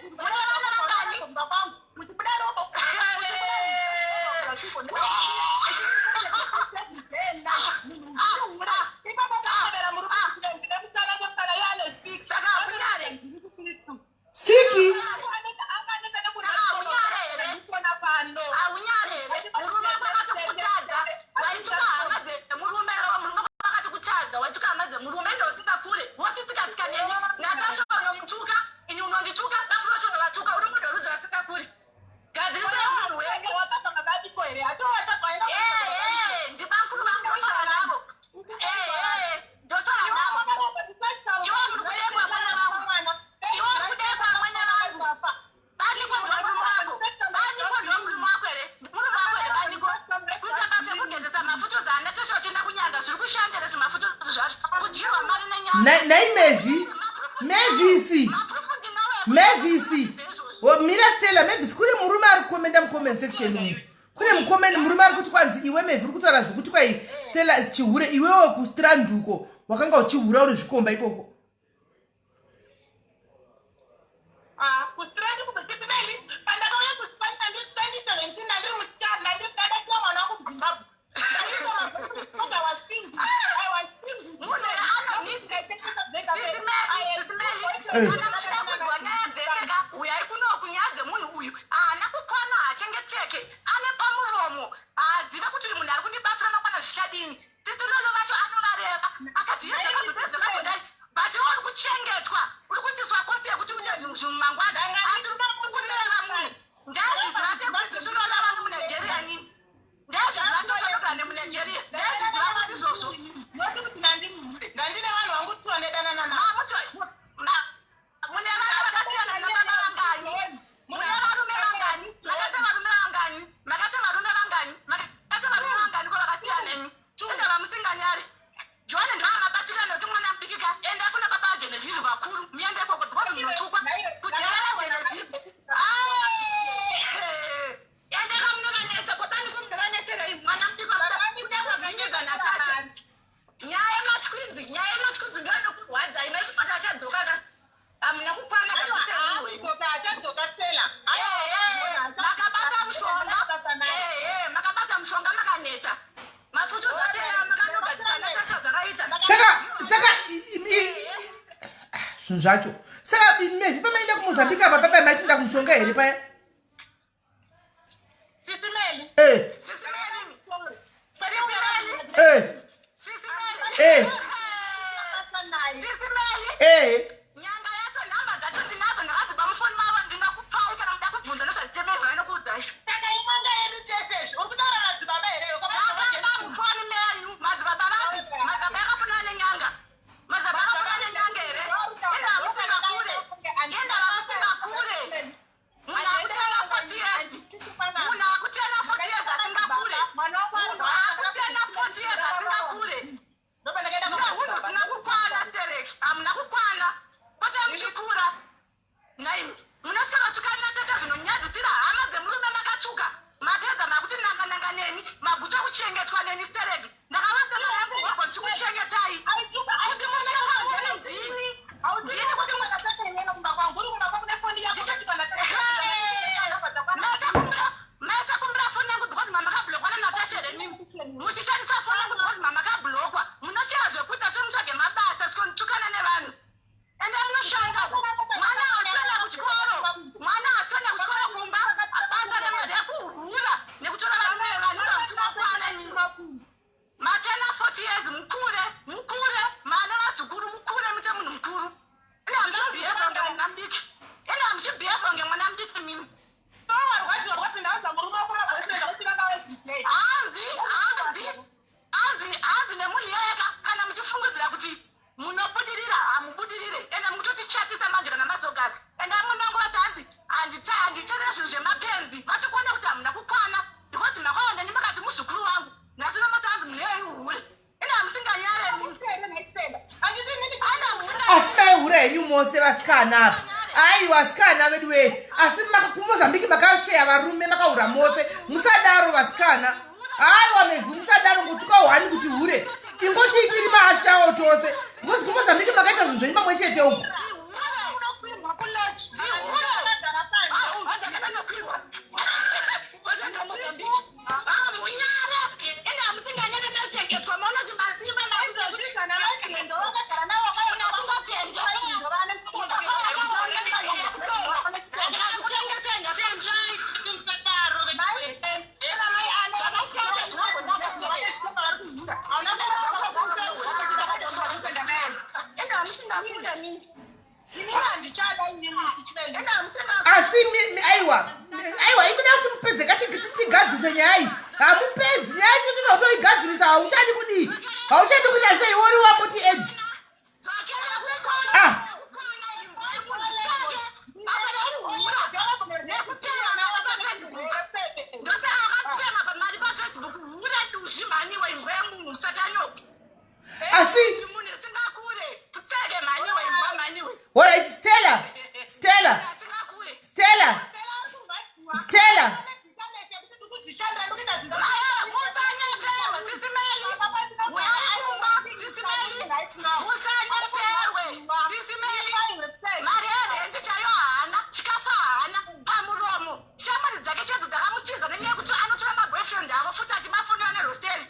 Saka hamunyare. Siki. Haunyare here? Murume wako akati kutadza, waituka hama dzemurume, murume wako akati kutadza, waituka hama dzemurume, ende usingakure, wotitsika-tsika neni. Natasha unomutuka, ini unondituka, bamukuru vacho unovatuka, uri munhu werudzi asingakuri. Gadzirisai munhu wenyu. Ehe, ndibamukuru vangu ndotaura navo. Ehe, ndotaura navo. Iwe uri kudekwa mwana vangu. Iwe uri kudekwa mwana vangu. Baniko ndiwo murume wako. Baniko ndiwo murume wako here? Murume wako here baniko? Kuita basa rekugezesa mafuta dzaanatesha uchienda kunyanga zviri kushanda here zvimafuta zvacho? Kudyirwa mari nenyanga. Nai Mevi. Mevisi. Mevisi. Mira Stella, Mevisi kune murume ari kukomenda mucomment section umu. Kune mukomeni murume ari kuti kwanzi iwe Mevi uri kutaura zvekuti kwai Stella chihure iwewe kustrand uko wakanga uchihura uri zvikomba ikoko. Ah, kustrand kubesimeli pandakauya kustrand ndandiri 2017 ndandiri musikana ndandiri ndakasiya mwana wangu kuZimbabwe. Uyai kunoku nyaya dzemunhu uyu haana kukwana haachengeteke ane pamuromo haazive kuti uyu munhu ari kundibatsira mangwana zvichadini Titulolo vacho anovareva akati ye zvakazodai zvakazodai but iwe uri kuchengetwa uri kuitiswa kosi yekuti uite zvinhu zvinhu mangwana ati kureva munhu ndazviziva sekuti titulolo vanhu muNigeria nini ndazviziva totanogara nemuNigeria ndazviziva vanhu izvozvo ndandine vanhu vangu tiwanedanana Mune vana vakasiyana nababa vangani? Mune varume vangani? Makaita varume vangani? Makaita varume vangani? Makaita varume vangani ko vakasiyana imi? Enda vamusinganyari. John ndoamabatikana nekuti mwana mudiki ka enda kuna baba vaGenevieve vakuru muende ikoko because munotukwa kudherera Genevieve. Ende ka munovanetsa ko bani ko munovanetserei mwana mudiki vamuda kuda kuvhinyidza Natasha. Nyaya yematwins, nyaya yematwins ndiyo inokurwadza. Ino ichipota achadzoka ka. Hamuna kukwana Aiwa, haakudzoka, achadzoka Stella. Makabata mushonga. Ehe, makabata mushonga makaneta. Mafuta ozoteera makanogadzisa Natasha zvakaita. Saka saka zvinhu zvacho. Saka Mevi pamaenda kuMozambique apa papa maichinda kumushonga here paya? Sisimeli. Eh. Sisimeli. Eh. Eh. Sisimeli. Eh. Nyanga yacho nhamba dzacho ndinadzo ndakadziba mufoni mavo ndinokupai kana muda kubvunza ndozvazitemerwa inokuudzai. Saka imanga yedu tese izvi uri kutaura madzibaba here? Ndakaba mufoni menyu madzibaba vapi? Madzibaba yakafanana nenyanga. Madzibaba akafanana nenyanga here? Enda vamusingakure. Enda vamusingakure. Munhu akutena 40 years. Munhu akutena 40 years asingakure. Munhu akutena 40 years asingakure. Mune hunhu husina kukwana stereki. Hamuna kukwana. zvinhu zvemapenzi vatokuona kuti hamuna kukwana because makaona ni makati muzukuru wangu nhasi unomotanzi munhu hure ina hamusinganyare. Asi maihura henyu mose vasikana apa. Aiwa, vasikana vedu wee, asi kuMozambiki makasheya varume, makahura mose. Musadaro vasikana. Aiwa mevhu, musadaro. Ngotuka hwani kuti hure, ingoti tiri maashawo tose, because kuMozambiki makaita zvinhu zvenyu pamwe chete uku. Unokwirwa kulodge, hure. Hanzakatanokwirwa Mozambiki. Munyare, ende hamusinganyare machengetwa. Maona kuti masimba unasingatende ndikakuchengeta. Zvakashata zvinombonaka. Ende hamusingakunda mini. Asi aiwa, aiwa, inoda kuti mupedze kati tigadzise nyaya iyi. Hamupedzi nyaya yacho, tinoda kutoigadzirisa. Hauchadi kudii? Hauchadi kuita sei? Uri wamboti age. Ah. Ndosaka wakatema pamari paFacebook. Hure, duzvi mhaniwe, imbwa yemunhu, satanyoko. Asi munhu isingakure, tutseke mhaniwe, imbwa mhaniwe. Alright, Stella, Stella. Asingakure. Stella, Stella. Musanyeperwe, Sisimeli. Uyai kumba, Sisimeli. Musanyeperwe, Sisimeli. Mari yerenti chaiyo haana, chikafu haana pamuromo. Shamwari dzake chedzo dzakamutiza nenyaya yekuti anotora maboyfriend avo futi achivafonera neroseri.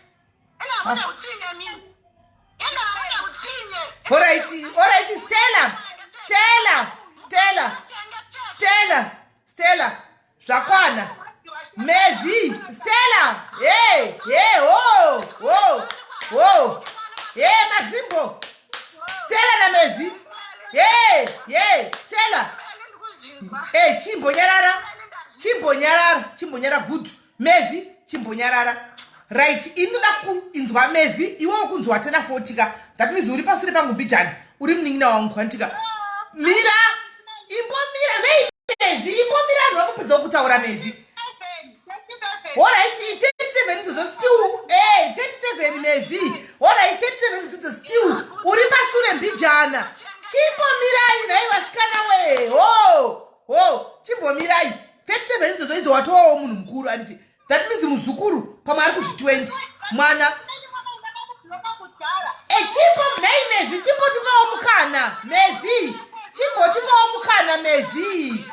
Ine hamune utsinye mini, ine hamune utsinye. Alright, Stella, Stella, Stella, Stella, Stella, zvakwana. Mevi, Stella, hey, hey, ho ho ho, hey, mazimbo. Stella naMevi, hey, hey, Stella. Hey, chimbonyarara, chimbonyarara, chimbonyarara. Good. Mevi, chimbonyarara. Right, inoda kuinzwa Mevi. Iwe ukunzwa tena 40 ka? That means uri pasure pangu mbijani, uri munin'ina wangu, handitika? Mira, imbomira. Nei Mevi? Imbomira, vanhu vambopedza kutaura, Mevi. Alright, 37 idzodzo still, 37, Mevi. Alright, 37 idzodzo still uri pasure mbijana. Chimbomirai nhai vasikana we. Ho ho, chimbomirai. 37 idzodzo idzo watowawo munhu mukuru, anditi? That means muzukuru pamwe ari kuzvi 20 mwana. Chimbo nhai Mevi, chimbotipawo mukana Mevi, chimbotipawo mukana Mevi.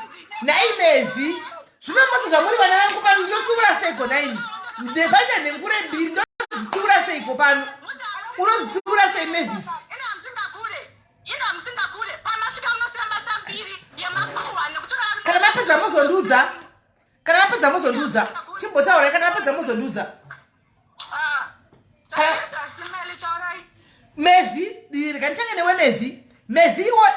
Nhai Mevi, zvino mose zvamuri vana vangu pano, ndinotsiura seiko nhaimi? Nepacha nhengure mbiri, ndodzitsiura seiko pano? Unodzitsiura sei, Mavis? Ine hamusingakure, ine hamusingakure. Pamasvika munosiya mbiri yemakuhwa nekutora. Kana mapedza mozondiudza, kana mapedza mozondiudza. Chimbotaurai, kana mapedza mozondiudza. Simeli, taurai. Mevi, rega nditange newe Mevi. Mevi, iwe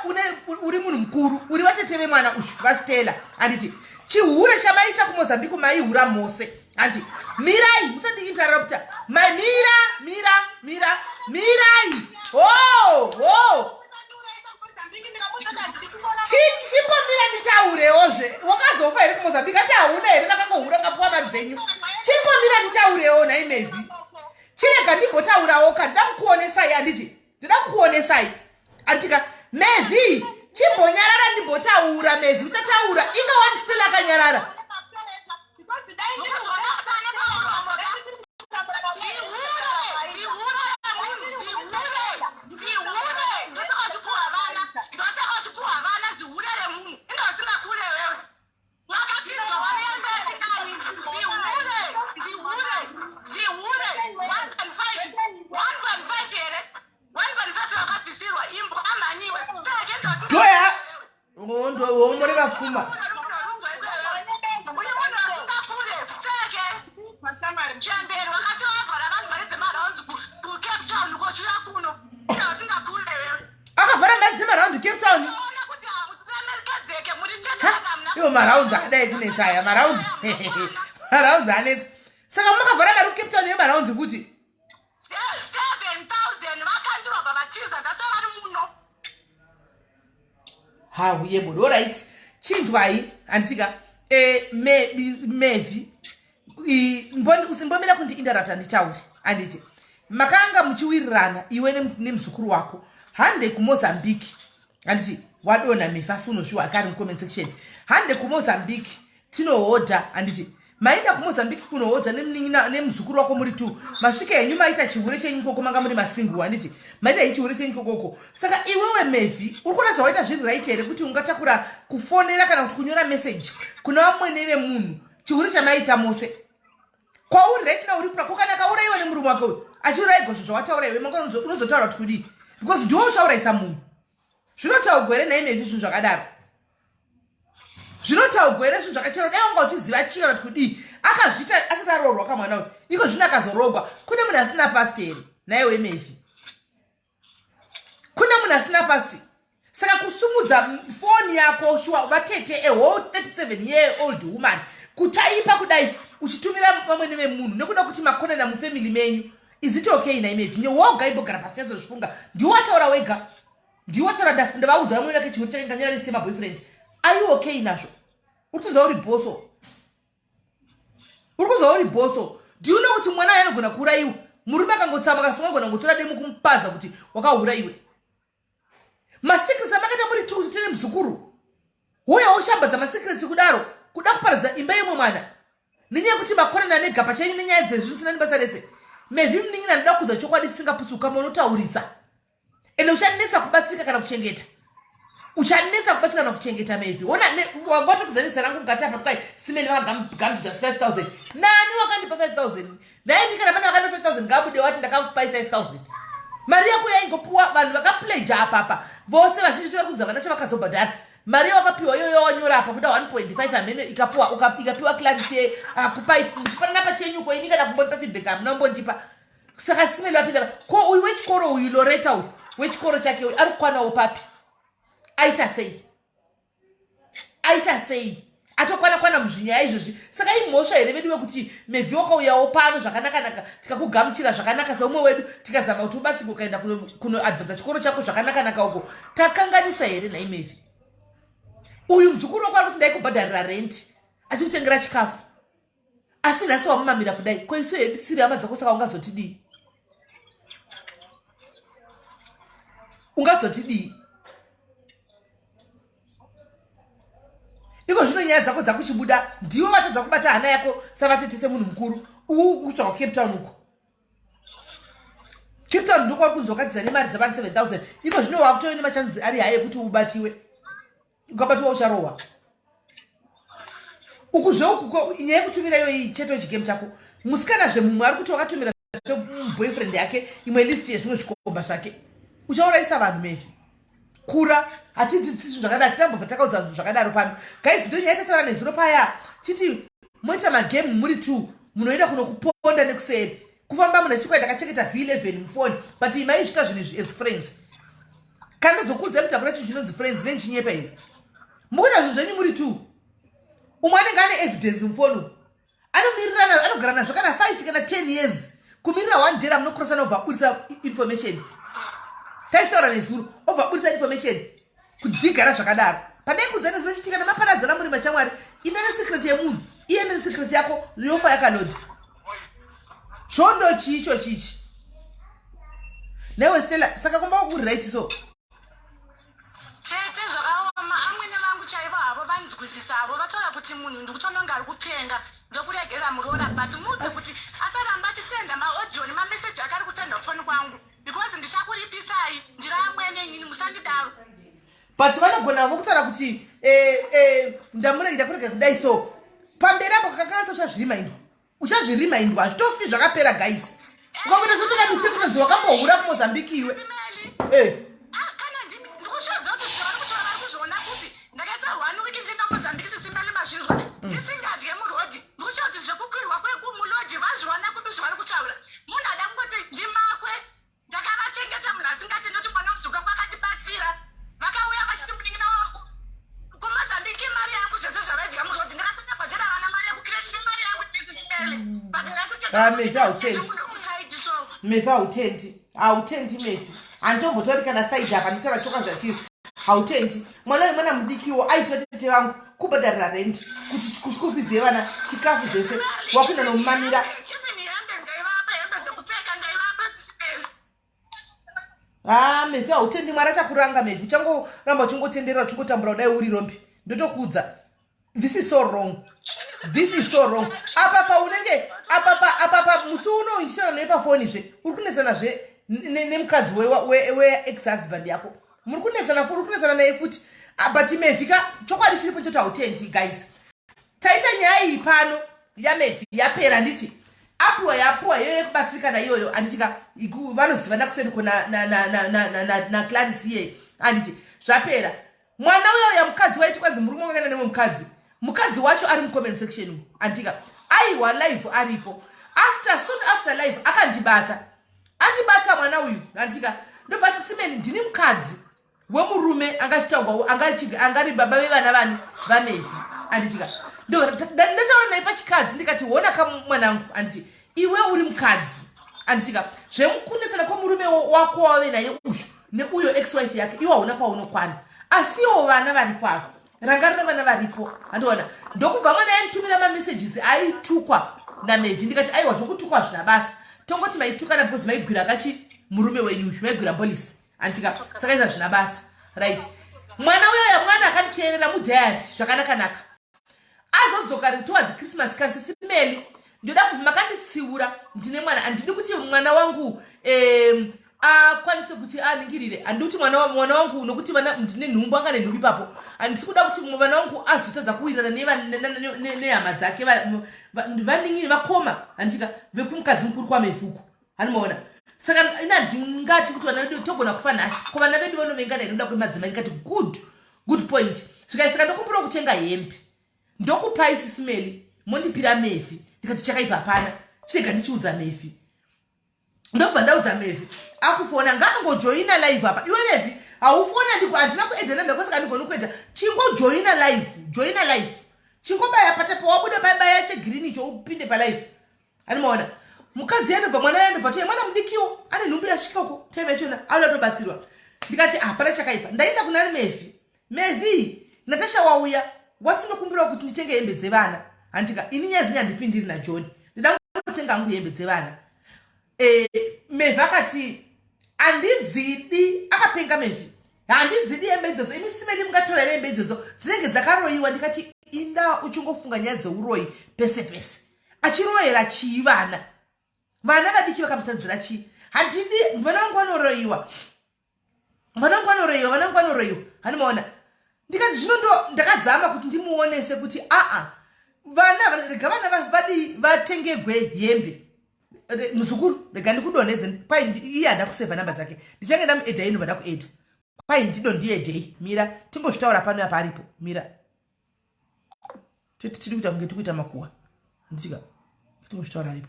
uri munhu mukuru, uri vatete vemwana ushu vaStella, handiti? Chihure chamaita kuMozambique, maihura mose, handi? Mirai, musandiinterrupta. Mira, mira, mira, mirai. Ho ho, chimbomira nditaurewozve. Wakazofa here kuMozambique? Ati hauna here? Makangohura, ngapuwa mari dzenyu. Chimbomira ndichaurewo nhai Mevi. Chirega ndimbotaurawo ka. Ndida kukuonesai, handiti? Ndida kukuonesai, anditika? Mevi, chimbonyarara ndimbotaura. Mevi, uchataura. Inga wani still akanyarara. Ndikuzvona kuti ane pamuromo ka. Zihure, zihure remunhu, zihure, zihure. Ndosaka uchipuhwa vana, ndosaka uchipuhwa vana, zihure remunhu. Inde usingakure wewe, wakatizwa wanoyamba yechikani. Zihure, zihure, zihure. 1.5, 1.5 here? 1.5 wakabvisirwa, imbwa amhaniwe seke. Ndoya omore vapfuma. Uri munhu asingakure seke chemberi. Wakati wavhara vanhu mari dzemarounds kuCape Town kochiuya kuno, ine usingakure wewe. Akavhara mari dzemaround Cape Town. Ona kuti hamutemekedzeke muri. Iwo marounds akadai kunetsa aya. Marounds, marounds anetsa. Saka makavhara mari kuCape Town yemarounds futi? 7000 vakandirobva vatiza, ndaso vari muno. Hauye bodo. Alright, chinzwai, handisika. E, Mevi, usimbomira kundiinterrupta nditaure. Handiti makanga muchiwirirana iwe nemuzukuru wako hande kuMozambique? Handiti wadonha Mevi, asi unozviwa akari mucomment section. Hande kuMozambique tinohodha. Handiti maenda kuMozambique kunohodha nemuzukuru wako muri two? Masvika henyu, maita chihure chenyu koko, manga muri masingle. Handiti maita henyu chihure chenyu kokoko? Saka iwewe Mevhi, uri kuona zvawaita zviri right here, kuti ungatakura kufonera kana kuti kunyora message kuna vamwene vemunhu chihure chamaita mose? Kwauri right now uri ko kana akaurayiwa nemurume wake uyu, achiurayigwa zvo zvawataura iwe, manga unozotaura kuti kudii? Because ndiwo uchaurayisa munhu. Zvinotaugwa here nhai Mevhi zvinhu zvakadaro? Zvinotaugwa here zvinhu zvakachero? Dai wanga uchiziva chii kana kuti kudii. Akazviita asati aroorwa kamwana uyu, iko zvino akazoroogwa. Kune munhu asina past here naiwe Mevhi? Kune munhu asina past? Saka kusumudza foni yako shuwa, vatete, a whole 37 year old woman, kutaipa kudai uchitumira vamwene vemunhu nekuda kuti makonana mufamily menyu, is it okay naiMevhi? Woga imbogara pasi nyatso-zvifunga. Ndiwo wataura wega, ndiwo wataura. Ndafunda vaudza vamwene vake chihure chake, nganyora list yemaboyfriend. Are you okay nazvo? Uri kunzwa uri boso, uri kunzwa uri boso. Do you know kuti mwana uyo anogona kuurayiwa? Murume akangotsama akafunga, agona kungotora demo kumupaza kuti wakaura iwe. Masecrets amakaita muri two kuti tine muzukuru, uya woshambadza masecrets kudaro, kuda kuparadza imba yemwe mwana nenyaya yekuti makonana mega pachenyu nenyaya dzezvisina nebasa rese. Mevhi munin'ina, ndoda kuudza chokwadi chisingaputsuka. Unotaurisa ende uchanetsa kubatsirika kana kuchengeta, uchanetsa kubatsirika kana kuchengeta. Mevhi, ona, wangotokudza nezita rangu mukati apa, twai simeni vakagamuchidza 5000. Nani wakandipa 5000 naimi? Kana pane vakandipa 5000, ngabude wati ndakakupai 5000. Mari yako yaingopuwa vanhu vakapleja apapa vose, vazhinji vari kunzi havana chavakazobhadhara. Mari yawakapiwa iyoyo wanyora apa kuda 1.5 hamene, ikapiwa ikapiwa Clarisse, akupai muchipanana pachenyuko. Ini kana kumbondipa feedback hamuna kumbondipa. Saka simeli vapinda ko uyu wechikoro uyu, Loreta uyu wechikoro chake uyu, ari kukwanawo papi? Aita sei? Aita sei atokwana kwana muzvinyaya izvozvi? Saka imhosva here vedu wekuti Mevhi wakauyawo pano zvakanakanaka, tikakugamuchira zvakanaka seumwe wedu, tikazama kuti ubatsirwe, ukaenda kunoadvanza chikoro chako zvakanakanaka uko? Takanganisa here nhai Mevhi? Uyu muzukuru wako ari kuti ndaikubhadharira rent, achikutengera chikafu, asi nhasi wamumamira kudai. Ko isu hedu tisiri hama dzako, saka ungazotidii? Ungazotidii iko zvino nyaya dzako dzakuchibuda? Ndiwo vatadza kubata hana yako savatete, semunhu mukuru. Uku kutsvaka kuCape Town uko, Cape Town ndokwauri kunzi wakadzidza nemari dzavanhu 7000. Iko zvino wakutove nemachanzi ari hayi ekuti ubatiwe. Ukabatiwa ucharohwa. Uku zveuku nyaya yekutumira iyoyi chete chigame chako musikana zvemumwe ari kuti wakatumira boyfriend yake imwe list yezvimwe zvikomba zvake. Uchaurayisa vanhu Mevhi. Kura, hatidzidzisi zvinhu zvakadaro, titambobva takaudza zvinhu zvakadaro pano. Guys, ndo nyaya tataura nezuro paya, titi moita magame muri two, munoenda kunokuponda nekuseri kufamba munhu achikwai ndakachengeta v11 mufoni, but imaizvita zvinhu izvi as friends. Kana ndazokuudzai kuti hakuna chinhu chinonzi friends, nenchinyepa here? Mukuita zvinhu zvenyu muri two, umwe anenge ane evidence mufoni, anomirirana, anogara nazvo kana 5 kana 10 years, kumirira one day ramunokrosana, obva abudisa information. Taitaura nezuro, obva abudisa information, kudhigara zvakadaro. Pandai nezuro chitika namaparadzana muri machamwari, ine nesecret yemunhu, iye nesecret yako, yofa yakalodha zvondo. Chiicho chichi newe Stella, saka kumba kwakuri right so? Tete, zvakaoma. Amwene vangu chaivo havo vanzwisisa havo, vataura kuti munhu ndikutononga ari kupenga, ndokuregera muroora, but muudze kuti asaramba achisenda maaudio nemameseji ake ari kusenda kufoni kwangu, because ndichakuripisai. Ndiri amwene inini, musandidaro. But vanogona vo kutaura kuti ndamurega kurega kudai. So pamberi apo kakanganisa, uchazvirimaindwa, uchazvirimaindwa. Hazvitofi zvakapera guys. Ukangoita sotoka mistake, kutozi wakambohura kuMozambique iwe. Ah, kana ndimi ndikushaziva kuti zvavari kutaura vari kuzviona kupi. Ndakaita one week ndienda Mozambique, sisimbani mazvinzwa, ndisingadye murodhi. Ndikushaziva kuti zvekukwirwa kwekumulodhi vazviona kupi zvavari kutaura. Munhu ada kungoti ndimakwe ndakavachengeta, munhu asingatendi kuti mwana muzuka kwakatibatsira. Vakauya vachiti munin'ina wangu kuMozambique, mari yangu, zvese zvavaidya murodhi, ndakasina vana mari yekucreche nemari yangu, ndisisimele, but Ah, Mevi, hautendi. Mevi, hautendi, hautendi Mevi. Handitombotauri kana side apa, nditaura choka zvachiri. Hautendi mwana uyu mwana mudikiwo aitwa tete vangu kubhadharira rent kuti school fees yevana chikafu zvese wakuenda nomumamira. Haa Mevhi hautendi Mwari achakuranga Mevhi uchangoramba uchingotenderera uchingotambura kudai uri rombe ndotokuudza this is so wrong this is so wrong apa paunenge apa pa apa pa musi uno ndichitaura naye pafoni zve uri kunetsana zve nemukadzi we ex husband yako muri kunetsana uri kunetsana naye futi. Ah, but Mevhi ka chokwadi chiripo choti hautendi guys. Taita nyaya iyi pano yaMevhi yapera handiti apiwa yapiwa iyoyo yekubatsirikana iyoyo handiti ka vanozivana kuseri ko naClaris iyeye handiti zvapera mwana uya uya mukadzi waiti kwanzi murume wakaenda nemwe mukadzi mukadzi wacho ari mucomment section handika aiwa live aripo after soon after live akandibata andibata mwana uyu handika ndobva sisimeni ndini mukadzi wemurume angachitaurwa angari baba vevana vani vaMevhi handitika ndataura naye pachikadzi ndikati hona kamwanangu handiti iwe uri mukadzi handitika zvemukunetsana kwemurume wako wave naye ushu neuyo ex wife yake iwe hauna paunokwana asiwo vana varipo ava rangarira vana varipo handiona ndokubva mwana yanditumira mamessages aitukwa naMevhi ndikati aiwa zvokutukwa hazvina basa tongoti maitukana because maigwira kachi murume wenyu ushu maigwira polisi anditika saka izvo hazvina basa right mwana uyoya mwana akanditeerera mudiary zvakanakanaka azodzoka towards Christmas kanzi simeli ndoda kuti makanditsiura ndine mwana handidi kuti mwana wangu akwanise kuti aningirire handidi kuti mwana wangu nokuti vana ndine nhumbu anga nenhumbu ipapo handisi kuda kuti mwana wangu azotadza kuwirirana nehama dzake vaningiri vakoma handika vekumukadzi mukuru kwaMevhuku handimaona saka ina ndingati kuti vana vedu togona kufa nhasi ko vana vedu vanovengana inoda kwemadzimai ndikati good good point svikai saka ndokumbira kutenga hembe ndokupai sisimeli mondipira Mevhi ndikati chakaipa hapana chirega ndichiudza Mevhi ndobva ndaudza Mevhi akufona ngaangojoina live apa iwe Mevhi haufona ndiko handina kuedha namba yako saka handigoni kuedha chingojoina live joina live chingobaya patapo wabuda pabaya chegreen icho upinde palive animaona mukadzi yanobva mwana yanobva toye mwana mudikiwo ane nhumbu yasvika uko time yachona anoda kutobatsirwa ndikati hapana ah, chakaipa ndaenda kuna Mevhi Mevhi Natasha wauya watinokumbirawo kuti nditenge hembe dzevana handika ini nyaya dzenyu handipindiri naJohn ndida kutenga hangu hembe dzevana Mevhi akati handidzidi akapenga Mevhi handidzidi hembe idzodzo imi simeni mungatora here hembe idzodzo dzinenge dzakaroyiwa ndikati inda uchingofunga nyaya dzeuroyi pese pese achiroyera chii vana vana vadiki vakamutadzira chii handidi vana vangu vanoroyiwa vana vangu vanoroyiwa vana vangu vanoroyiwa handimaona ndikati zvino ndo ndakazama kuti ndimuonese kuti aa vana rega vana vadii vatengegwe hembe muzukuru rega ndikudonhedze kwai iye handa kusevha namba dzake ndichange ndamuedha inobva ndakuedha kwai ndido ndiedhei mira timbozvitaura pano apa aripo mira tiri kuita kunge tikuita makuwa handitika timbozvitaura aripo.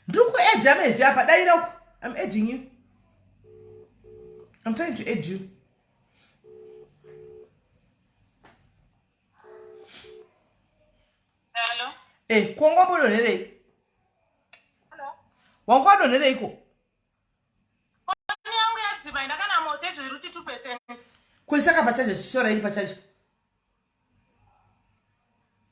Ndiri kuedha Mevhi apa daira uko I'm adding you I'm trying to add you. Hello. Eh, kwanga wambodonherei wanga wadonhereiko Foni yangu yadzima ina kana moto izvo iri kuti 2%. Kwese pachaji chichitaura iri pachaji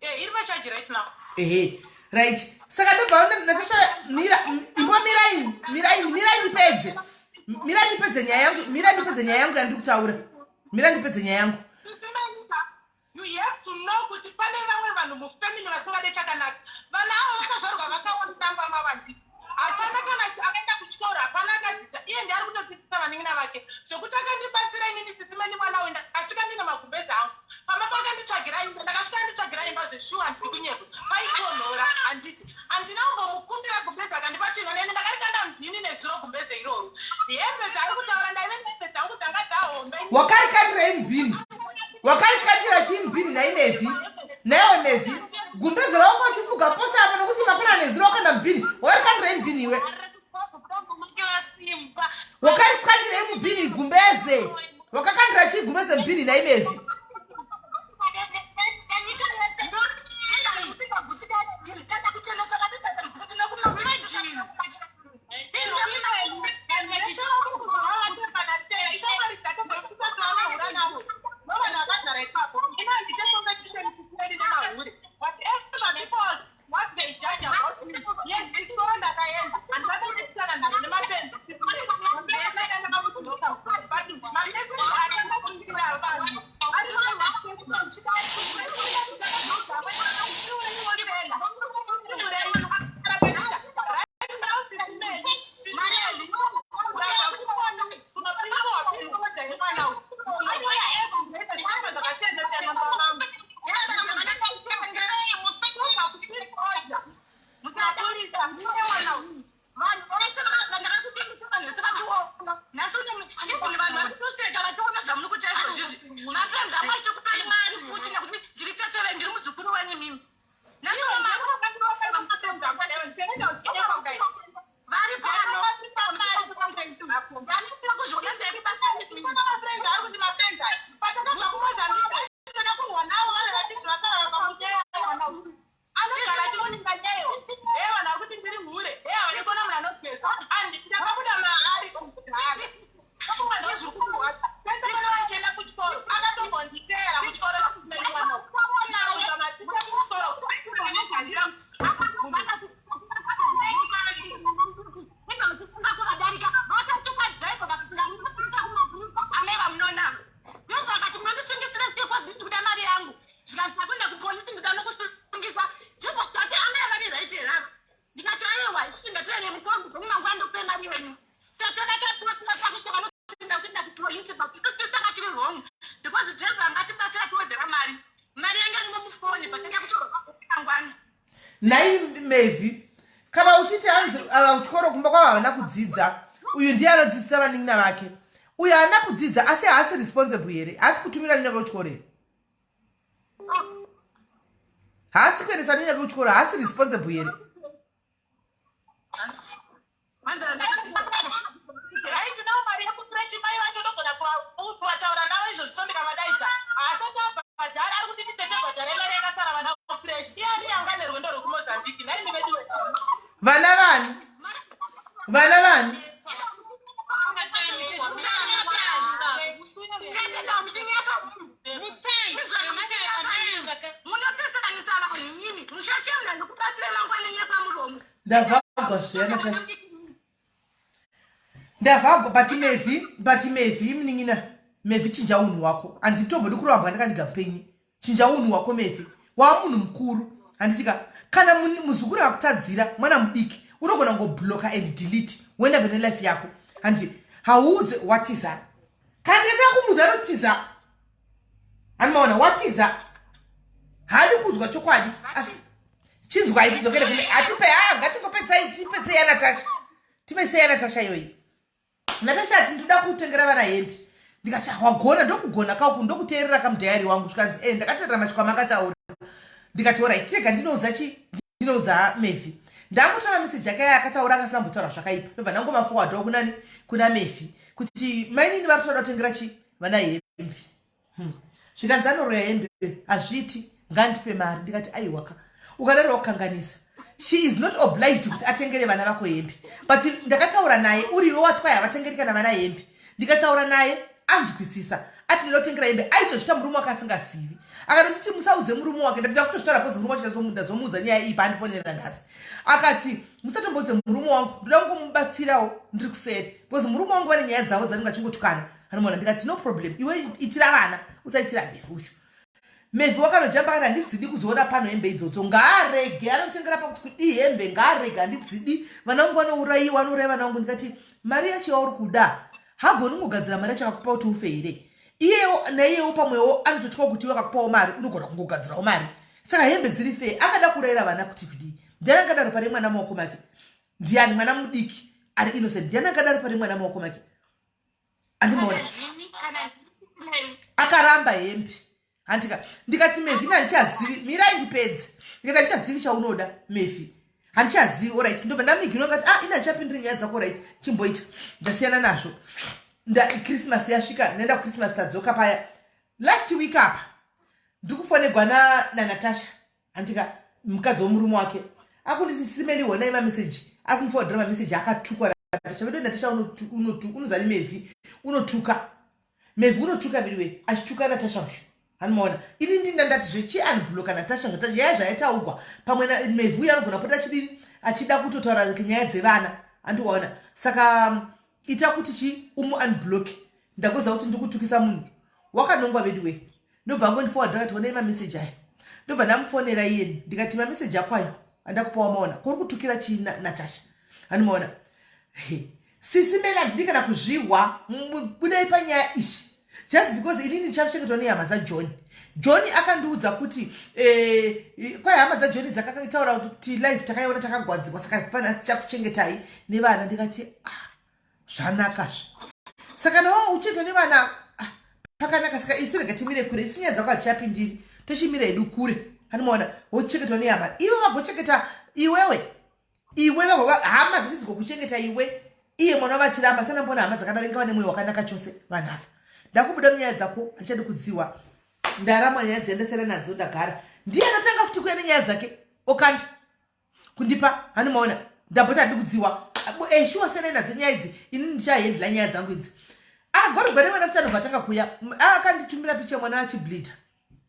Eh, iri pachaji right now. Ehe right saka ndobva Natasha mira imbo mirai mirai mirai ndipedze mirai ndipedze nyaya yangu mirai ndipedze nyaya yangu yandiri kutaura mirai ndipedze nyaya yangu. You have to know kuti pane vamwe vanhu mufamily vasingade chakanaka vana avo vakazvarwa vakaona mavanditi hapana kana akaenda kuchikoro hapana akadzidza iye ndiari kutodzidzisa vanin'ina vake zvekuti akandibatsira inini sisimeni mwana uyu ndakasvika ndine magumbezi angu pamba pakanditsvagira imba ndakasvika anditsvagira imba zveshuwa ndiri kunyepa paitonhora handiti handina kumbomukumbira gumbezi akandipa chinhu nene ndakarikanda mubhini nezuro gumbeze iroro hembe dzaari kutaura ndaive nehembe dzangu dzanga dzahombe. Wakarikandira imubhini wakarikandira chii mubhini nhai Mevhi naiwe Mevhi gumbeze rawanga uchifuga pose apa nokuti makona nezuro wakanda mubhini wakarikandira imubhini iwe wakarikandira imubhini gumbeze wakakandira chii gumbeze mubhini nhai Mevhi. Anogara achioneka nyeyo hee vanhu vari kuti ndiri mhure hee havadi kuona munhu anogeza and ndakabuda maari kudhara afunga ndozviri kumurwadza pese pana vachienda kuchikoro akatombonditeera kuchikoro mwana maticha kuchikoro aitondandira. Zvikanzi takuenda kupolisi, ndida nokusungisa. Ndibva tati amai vari right here ava? Ndikati aiwa, isusu ndatira nemukombi kumangwana ndokupe mari yenyu. Tete vakaposa kusvika vanotinda kuenda kupolisi, but isusu tanga tiri wrong because driver angatibatsira kuwedzera mari. Mari yanga irimo mufoni, but tanga kuchimangwana. Nhai Mevhi, kana uchiti hanzi ava kuchikoro kumba kwavo havana kudzidza, uyu ndiye anodzidzisa vanin'ina vake. Uyu haana kudzidza, asi haasi responsible here? Haasi kutumira nina kuchikoro here? Haasi kuendesa nina kuchikoro? Haasi responsible here? Right now mari yekucreche mai vacho ndogona kuvataura navo izvozvi, so ndikavadaidza haasati abhadhara. Ari kuti nditete bhadhara mari yakasara vana kucreche. Iye ari anga nerwendo rwekuMozambique naimi veduwe. Vana vani? Vana vani? Tete, ndamuchinyapa. Munopesanisa vanhu nyini, muchashemna ndikubatsire mangwana nyepamuromo. Ndavhagwa zviya, Natasha, ndavhagwa. But Mevhi, but Mevhi, munin'ina Mevhi, chinja unhu hwako. Handitombodi kurambwa ndakandiga mupenyu. Chinja unhu hwako, Mevhi, wava munhu mukuru, handitika? Kana muzukuru akutadzira, mwana mudiki, unogona kungobloka and delete, woenda mberi nelife yako, handiti? Hauudze watiza. Kana ndikatanga kumuudza anotiza, handimaona watiza, haadi kuudzwa chokwadi. Asi chinzwai, tidzokere kune hatipe. Ha, ngatingopedzai, tipedzei yaNatasha, tipedzei yaNatasha iyoyi. Natasha ati ndoda kutengera vana hembe. Ndikati, "Ah, wagona, ndokugona kauku, ndokuteerera kamudhayari wangu." Zvikanzi, "E, ndakateerera mashoko amakataura." Ndikati, "Alright, chirega ndinoudza chi ndinoudza Mefi." Ndangotora mameseji ake aya akataura, akasina kumbotaura zvakaipa. Ndobva ndangomaforwardawo kunani? Kuna Mefi, kuti mainini vari kutoda kutengera chi vana hembe. Zvikanzi anoroya hembe, hazviiti, ngandipe mari. Ndikati, "Aiwaka, ukadaro wakukanganisa. She is not obliged kuti atengere vana vako hembe." But ndakataura naye, uriwe wati kwai havatengeri kana vana hembe. Ndikataura naye, anzwisisa, ati ndinoda kutengera hembe. Aitozvita murume wake asingazivi. Akatonditi musaudze murume wake. Ndati ndakutozvitaura because murume wacho ndazomuudza nyaya iyi paandifonera nhasi. Akati musatomboudze murume wangu, ndoda kungomubatsirawo ndiri kuseri because murume wangu vane nyaya dzavo dzanenge achingotukana, anomuona. Ndikati, "No problem, iwe itira vana, usaitira Mevhi ucho." Mevhi wakanojamba akati, "Handidzidi kudziona pano hembe idzodzo, ngaarege anotengera pakuti kudii hembe, ngaarege, handidzidi, vana vangu vanourayiwa, anouraya vana vangu." Ndikati, "Mari yacho yauri kuda, hagoni kungogadzira mari yacho akakupa kuti ufe here? Iyewo naiyewo pamwewo anototyawo kuti iwe akakupawo mari unogona kungogadzirawo mari. Saka hembe dziri fee, angada kurayira vana kuti kudii? Ndiani angadaro pane mwana maoko make? Ndiani mwana mudiki ari innocent? Ndiani angadaro pane mwana maoko make?" Andimuona akaramba hembe, handika? Ndikati, "Mevhi, handichazivi, mirai ndipedze." Ndikati, "Handichazivi chaunoda, Mevhi, handichazivi. Alright." Ndobva ndamigino ngati, "Ah, ini handichapindiri nyaya dzako. Right, chimboita ndasiyana nazvo." Christmas yasvika, ndaenda kuChristmas, tadzoka paya last week apa, ndikufonegwa naNatasha, handika? Mukadzi womurume wake akundisi, "Simeli, honai mameseji." Ari kumuforwardira mameseji akatukwa Natasha. Vedu Natasha unozani Mevhi unotuka, Mevhi unotuka viriwe, achituka Natasha ushu, hanimaona? Ini ndinda ndati zvechi unblocka Natasha nyaya zvaitaugwa pamwe Mevhi uyu anogona kupota achidini, achida kutotaura nyaya dzevana, handiwaona? Saka ita kuti chi umu unblock. Ndakuziva kuti ndikutukisa munhu wakanongwa veduwe. Ndobva angondiforward, akati, "Onai mameseji aya." Ndobva ndamufonera iyeni, ndikati, "Mameseji ako ayo andakupa wamaona, kuri kutukira chii Natasha, handimaona? Sisi Mene, handidi kana kuzvihwa. Budai panyaya ishi just because inini ndichachengetwa nehama dzaJohn. John akandiudza kuti kwai hama dzaJohn dzakataura kuti live takaiona, takagwadzirwa, saka fanira tichakuchengetai nevana." Ndikati, "Ah, zvanakazve. Saka nawa uchienda nevana, ah, pakanaka. Saka isu rega timire kure, isu nyaya dzako hadzichapindiri, tochimira hedu kure, hanimaona? Wochengetwa nehama, ivo vagochengeta iwewe, iwe hama dzichidzigokuchengeta iwe." Iye mwana vachiramba sana mbona hama dzakadaro ingava nemwoyo wakanaka chose vanhu ava. Ndakubuda munyaya dzako handichadi kudziwa. Ndarama nyaya dzendesere nadzo ndagara. Ndiye anotanga futi kuya nenyaya dzake okanda kundipa hani maona ndamboti handidi kudziwa. Eh, shuwa siyanai nadzo nyaya idzi ini ndichahendla nyaya dzangu idzi. Agorigwa nemwana futi anobva atanga kuya akanditumira picha mwana achiblita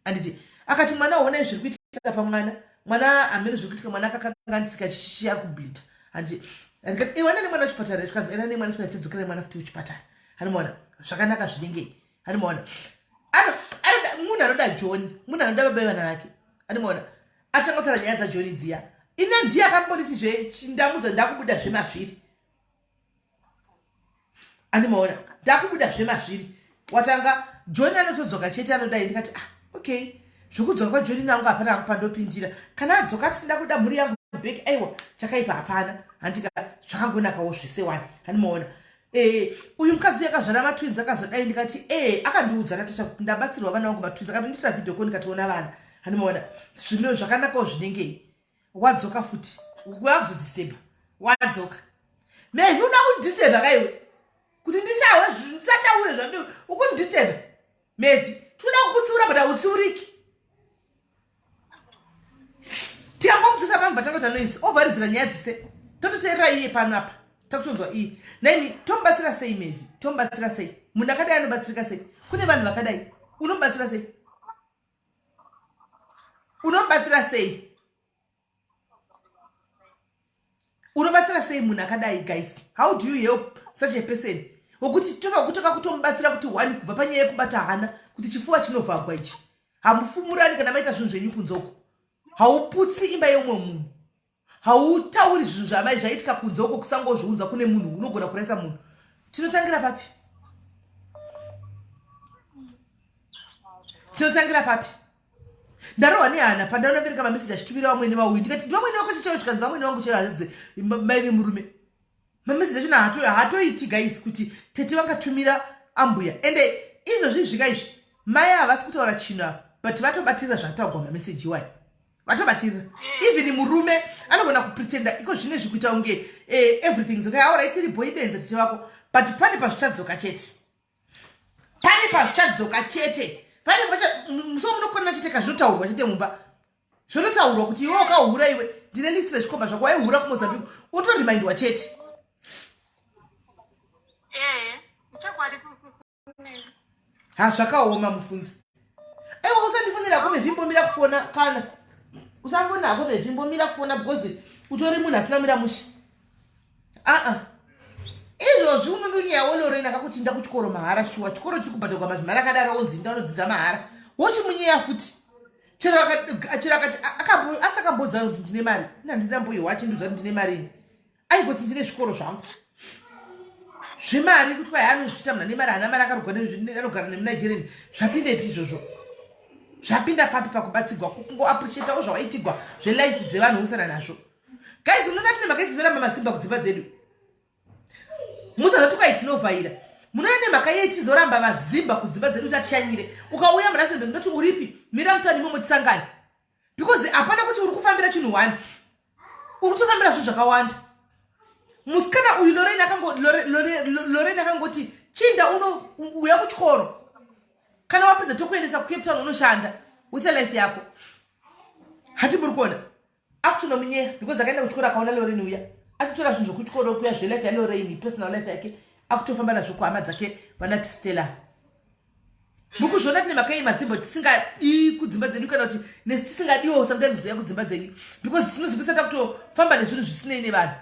anditi akati mwana honai zviri kuitika pamwana mwana hameno zviri kuitika mwana akakanganisika chichichi ari kublita anditi andikati iwana nemwana wechipatara zvikanzi ena nemwana chipatara tidzokera nemwana futi kuchipatara handimaona zvakanaka zvinengei handimaona munhu anoda john munhu anoda baba vevana vake handimaona atanga kutaura nyaya dzajohn dziya ine ndiye akambonditi zve ndamuza ndakubuda zvemazviri andimaona ndakubuda zvemazviri watanga john anotodzoka chete anodai ndikati ah okay zvekudzoka kwajohn nangu hapana hangu pandopindira kana adzoka ati ndakuda mhuri yangu back aiwa chakaipa hapana handika zvakangonakawo zvese wani handimaona Eh, uyu mukadzi uyu akazvara matwins akazodai ndikati e akandiudza natasha kuti ndabatsirwa vana vangu matwins akatonditira video ko ndikatoona vana handimaona zvino zvakanakawo zvinengei wadzoka futi wakuzodisturba wadzoka maybe uda kundisturba kaiwe kuti ndisawe ndisataure zvandi ukundisturba maybe tikuda kukutsiura but hautsiuriki tikangomudzosa pamwe patanga kuita noise ovharidzira nyaya dzise tototeerera iye pano apa takutonzwa iye naimi tomubatsira sei maybe tomubatsira sei munhu akadai anobatsirika sei kune vanhu vakadai unomubatsira sei unomubatsira sei unobatsira sei munhu akadai guys how do you help such a person wekuti tova kutoka kutomubatsira kuti one kubva panyaya yekubata hana kuti chifuva chinovhagwa ichi hamufumurani kana maita zvinhu zvenyu kunzoko hauputsi imba yeumwe munhu hautauri zvinhu zvamai zvaitika kunze uko kusangozviunza kune munhu unogona kuraisa munhu tinotangira papi tinotangira papi ndarohwa nehana pandaona bereka mameseji achitumira vamwene vauyu ndikati ndivamwene vako chaivo zvikanzi vamwene vangu chaivo hazidze mai vemurume mameseji achona haatoiti guys kuti tete vangatumira ambuya ende izvozvi zvika izvi mai havasi kutaura chinhu apa but vatobatirira zvataugwa mameseji iwayo vatobatirira even murume anogona kupretenda iko zvino izvi kuita kunge eh, everything is okay aura itiri boy benza tete vako but pane pazvichadzoka chete pane pazvichadzoka chete pane muso munokonana chete kazvinotaurwa chete mumba zvototaurwa kuti iwe wakahura iwe ndine list rezvikomba zvako waihura kumozambique utoremindwa chete eh, ha zvakaoma mufungi aiwa usandifonera hako mevhimbomira kufona kana usafona hako mevhimbomira kufona because utori munhu asina mira mushe aa izvozvi unondonyawo lorena kakuti nda kuchikoro mahara shuwa chikoro chiri kubhadharwa mazimari akadaro onzi nda unodzidza mahara wochimunyeya futi chero akati asakambodza kuti ndine mari nandina mbuyi wachindiudza kuti ndine mari ini aigoti ndine zvikoro zvangu zvemari kuti kwai anozviita munhu ane mari haana mari akarugwa anogara nemunigerian zvapindepi izvozvo zvapinda papi pakubatsigwa kungoappreciatawo zvawaitigwa zvelife dzevanhu usana nazvo guys munoona tine mhaka yetizoramba masimba kudzimba dzedu musazati kwai tinovhaira munoona nemhaka yei tizoramba vazimba kudzimba dzedu tatishanyire ukauya murasenberg ndoti uripi mira mutani imomo tisangane because hapana kuti uri kufambira chinhu one uri kutofambira zvinhu zvakawanda musikana uyu lorraine akangoti chinda unouya kuchikoro kana wapedza tokuendesa kucape town unoshanda uite life yako hati muri kuona akutonomunyeya because akaenda kuchikoro akaona lorraine uya atotora zvinhu zvekuchikoro kuya zvelife yalorraine personal life yake akutofamba nazvo kuhama dzake vanati stella mukuzviona tine mhaka yei mazimbo tisingadii kudzimba dzedu kana kuti nesi tisingadiwo sometimes zoya kudzimba dzenyu because tinozopisa takutofamba nezvinhu zvisinei nevanhu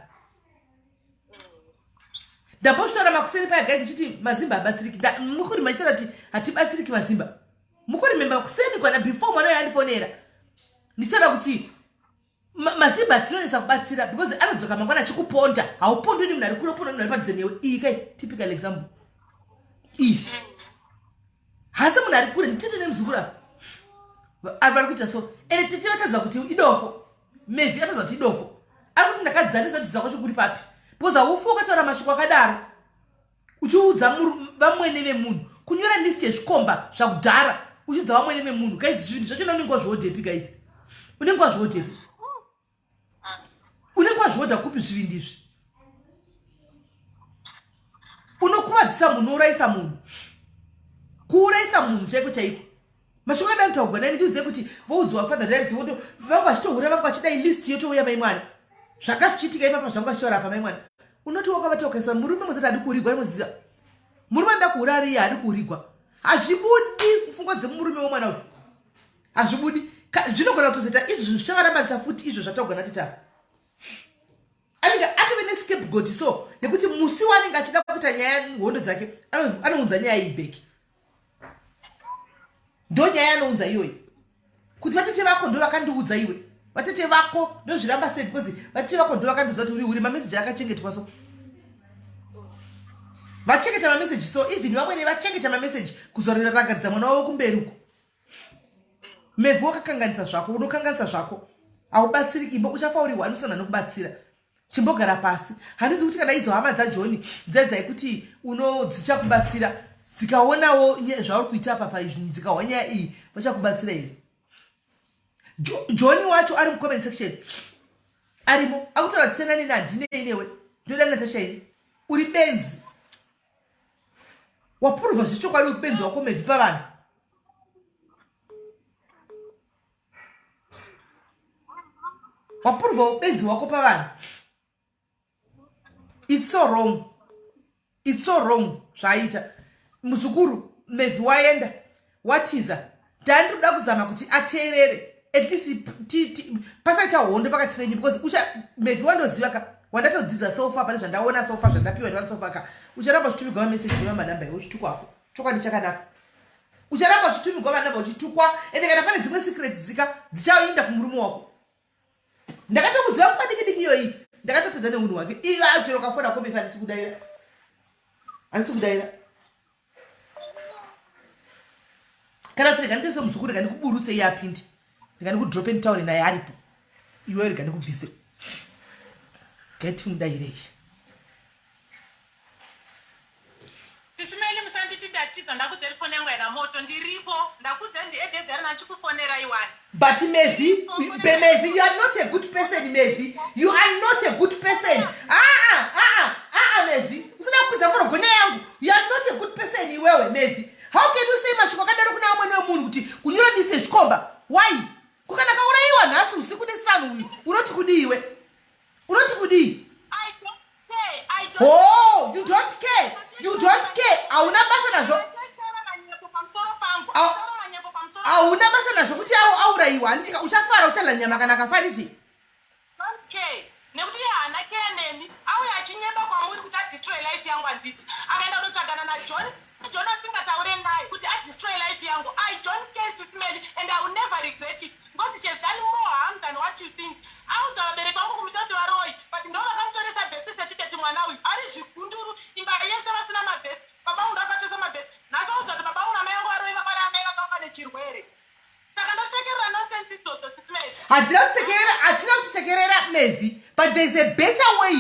ndambozvitaura makuseni paya guys ndichiti mazimba habatsiriki mukurima ndichitaura kuti hatibatsiriki mazimba mukurimemba kuseni kwana before mwana uyo andifonera ndichitaura kuti mazimba tinonetsa kubatsira because anodzoka mangwana achikuponda haupondwi nemunhu ari kure upondwa nemunhu ari padhuze newe iyi kai typical example iyi hasi munhu ari kure nditete nemuzukuru apa vari kuita so ende tete vatadza kuti idofo mevi atadza kuti idofo ari kuti ndakadzanisa kuti dzakwacho kuri papi because haufi wakataura mashoko akadaro uchiudza vamwene vemunhu kunyora list yezvikomba zvakudhara uchiudza vamwene vemunhu guys zvinhu zvachona unenge wazviodhepi guys unenge wazviodhepi unenge wazviodha kupi zvivindi izvi Unokuvadzisa munhu, unourayisa munhu, kuurayisa munhu chaiko chaiko. Mashoko adantaugwa nani, ndiudzei kuti voudzwa Father Diaries voto vanga vachitohura, vanga vachidai, list yotouya mai mwana, zvanga zvichiitika ipapa, zvanga vachitaura apa mai mwana. Unoti wakavata ukaiswa murume muzati adi kuurigwa, inoziva murume anoda kuhura ari iye haadi kuurigwa. Hazvibudi pfungwa dzemurume wemwana uyu, hazvibudi. Zvinogona kutozoita izvi zvinhu zvichavarambanisa futi, izvo zvataugwa nateta. Anenge atove nescapegoat, so yekuti musi waanenge achida kuita nyaya, hondo dzake, anounza nyaya iyi back. Ndo nyaya anounza iyoyi kuti vatete vako ndo vakandiudza. Iwe, vatete vako ndozviramba sei? Because vatete vako ndo vakandiudza kuti uri uri mameseji akachengetwa, so vachengeta mameseji, so even vamwene vachengeta mameseji kuzorangaridza mwana wavo kumberi uko. Mevhu, wakakanganisa zvako, unokanganisa zvako, haubatsiriki imbo uchafa uri one usina nokubatsira. Chimbogara pasi. Handizi kuti kana idzo hama dzaJoni dzedzai kuti uno dzichakubatsira, dzikaonawo zvauri kuita apa paizvi, dzikahwa nyaya iyi, vachakubatsira here? Joni wacho ari mucomment section arimo, akutaura kuti sena nini, handinei newe, ndoda Natasha ini. Uri benzi, wapuruvha zvechokwadi ubenzi wako, Mevhi, pavanhu. Wapuruvha ubenzi wako pavanhu. It's so wrong, it's so wrong zvaaita muzukuru. Mevhi waenda, watiza. Ndandiri kuda kuzama kuti ateerere, at least pasaita hondo pakati penyu, because ucha Mevhi wandoziva ka, wandatodzidza so far, pane zvandaona so far, zvandapiwa ndivanhu so far ka, ucharamba uchitumigwa mameseji nemamanhamba iwe uchitukwako. Chokwadi chakanaka, ucharamba uchitumigwa manhamba uchitukwa. Ende kana pane dzimwe secrets dzika dzichainda kumurume wako. Ndakatomuziva nguva diki diki iyoyi, ndakatopedza neunhu hwake. Iyo achero kafona komefi, handisi kudaira, handisi kudaira. Kana kuti rega nditese muzukuru, rega ndikuburutse iye apinde, rega ndikudrope, nditaure naye aripo. Iwe rega ndikubvise, getimudairei. Tisimeli, musanditi ndatiza. Ndakudza foni yangu haina moto. Ndiripo, ndakudza ndiededzera nachikufonera iwani. But Mevi, Mevi, you are not a good person. Mevi, you are not a good person. Ah, ah, ah, ah, Mevi, usina kukudza forogonya yangu. You are not a good person iwewe, Mevi. How can you say mashoko akadaro kuna amwene wemunhu kuti kunyura ndise zvikomba? Why? Kukana kaurayiwa nhasi usiku nesanu uyu, unoti kudii iwe? Unoti kudii? I don't care. I don't. Oh, you don't care. You don't care. Hauna basa nazvo. Taura manyepo pamusoro pangu. Taura manyepo pamusoro. Hauna basa nazvo kuti aurayiwa. Handiti uchafara, uchadya nyama kana akafa, handiti? Don't care. Nekuti iye haana care neni. Auya achinyeba kwamuri kuti adestroy life yangu, handiti? Akaenda kunotsvagana naJohn. John asingataure naye kuti adestroy life yangu. I don't care, Sis Melly, and I will never regret it. Because she has done more harm than what you think. Audza vabereki vangu kumusha kuti varoi, but ndo vakamutoresa birth certificate. Mwana uyu ari zvigunduru, imba yese vasina mabirth. Baba vangu ndakatoresa mabirth. Nhasi audza kuti baba vangu namai vangu varoi, vakaramba vakanga nechirwere. Saka ndosekerera nonsense idzodzo, Sis Melly? Hatina kusekerera, hatina kusekerera, Mevi, but there is a better way.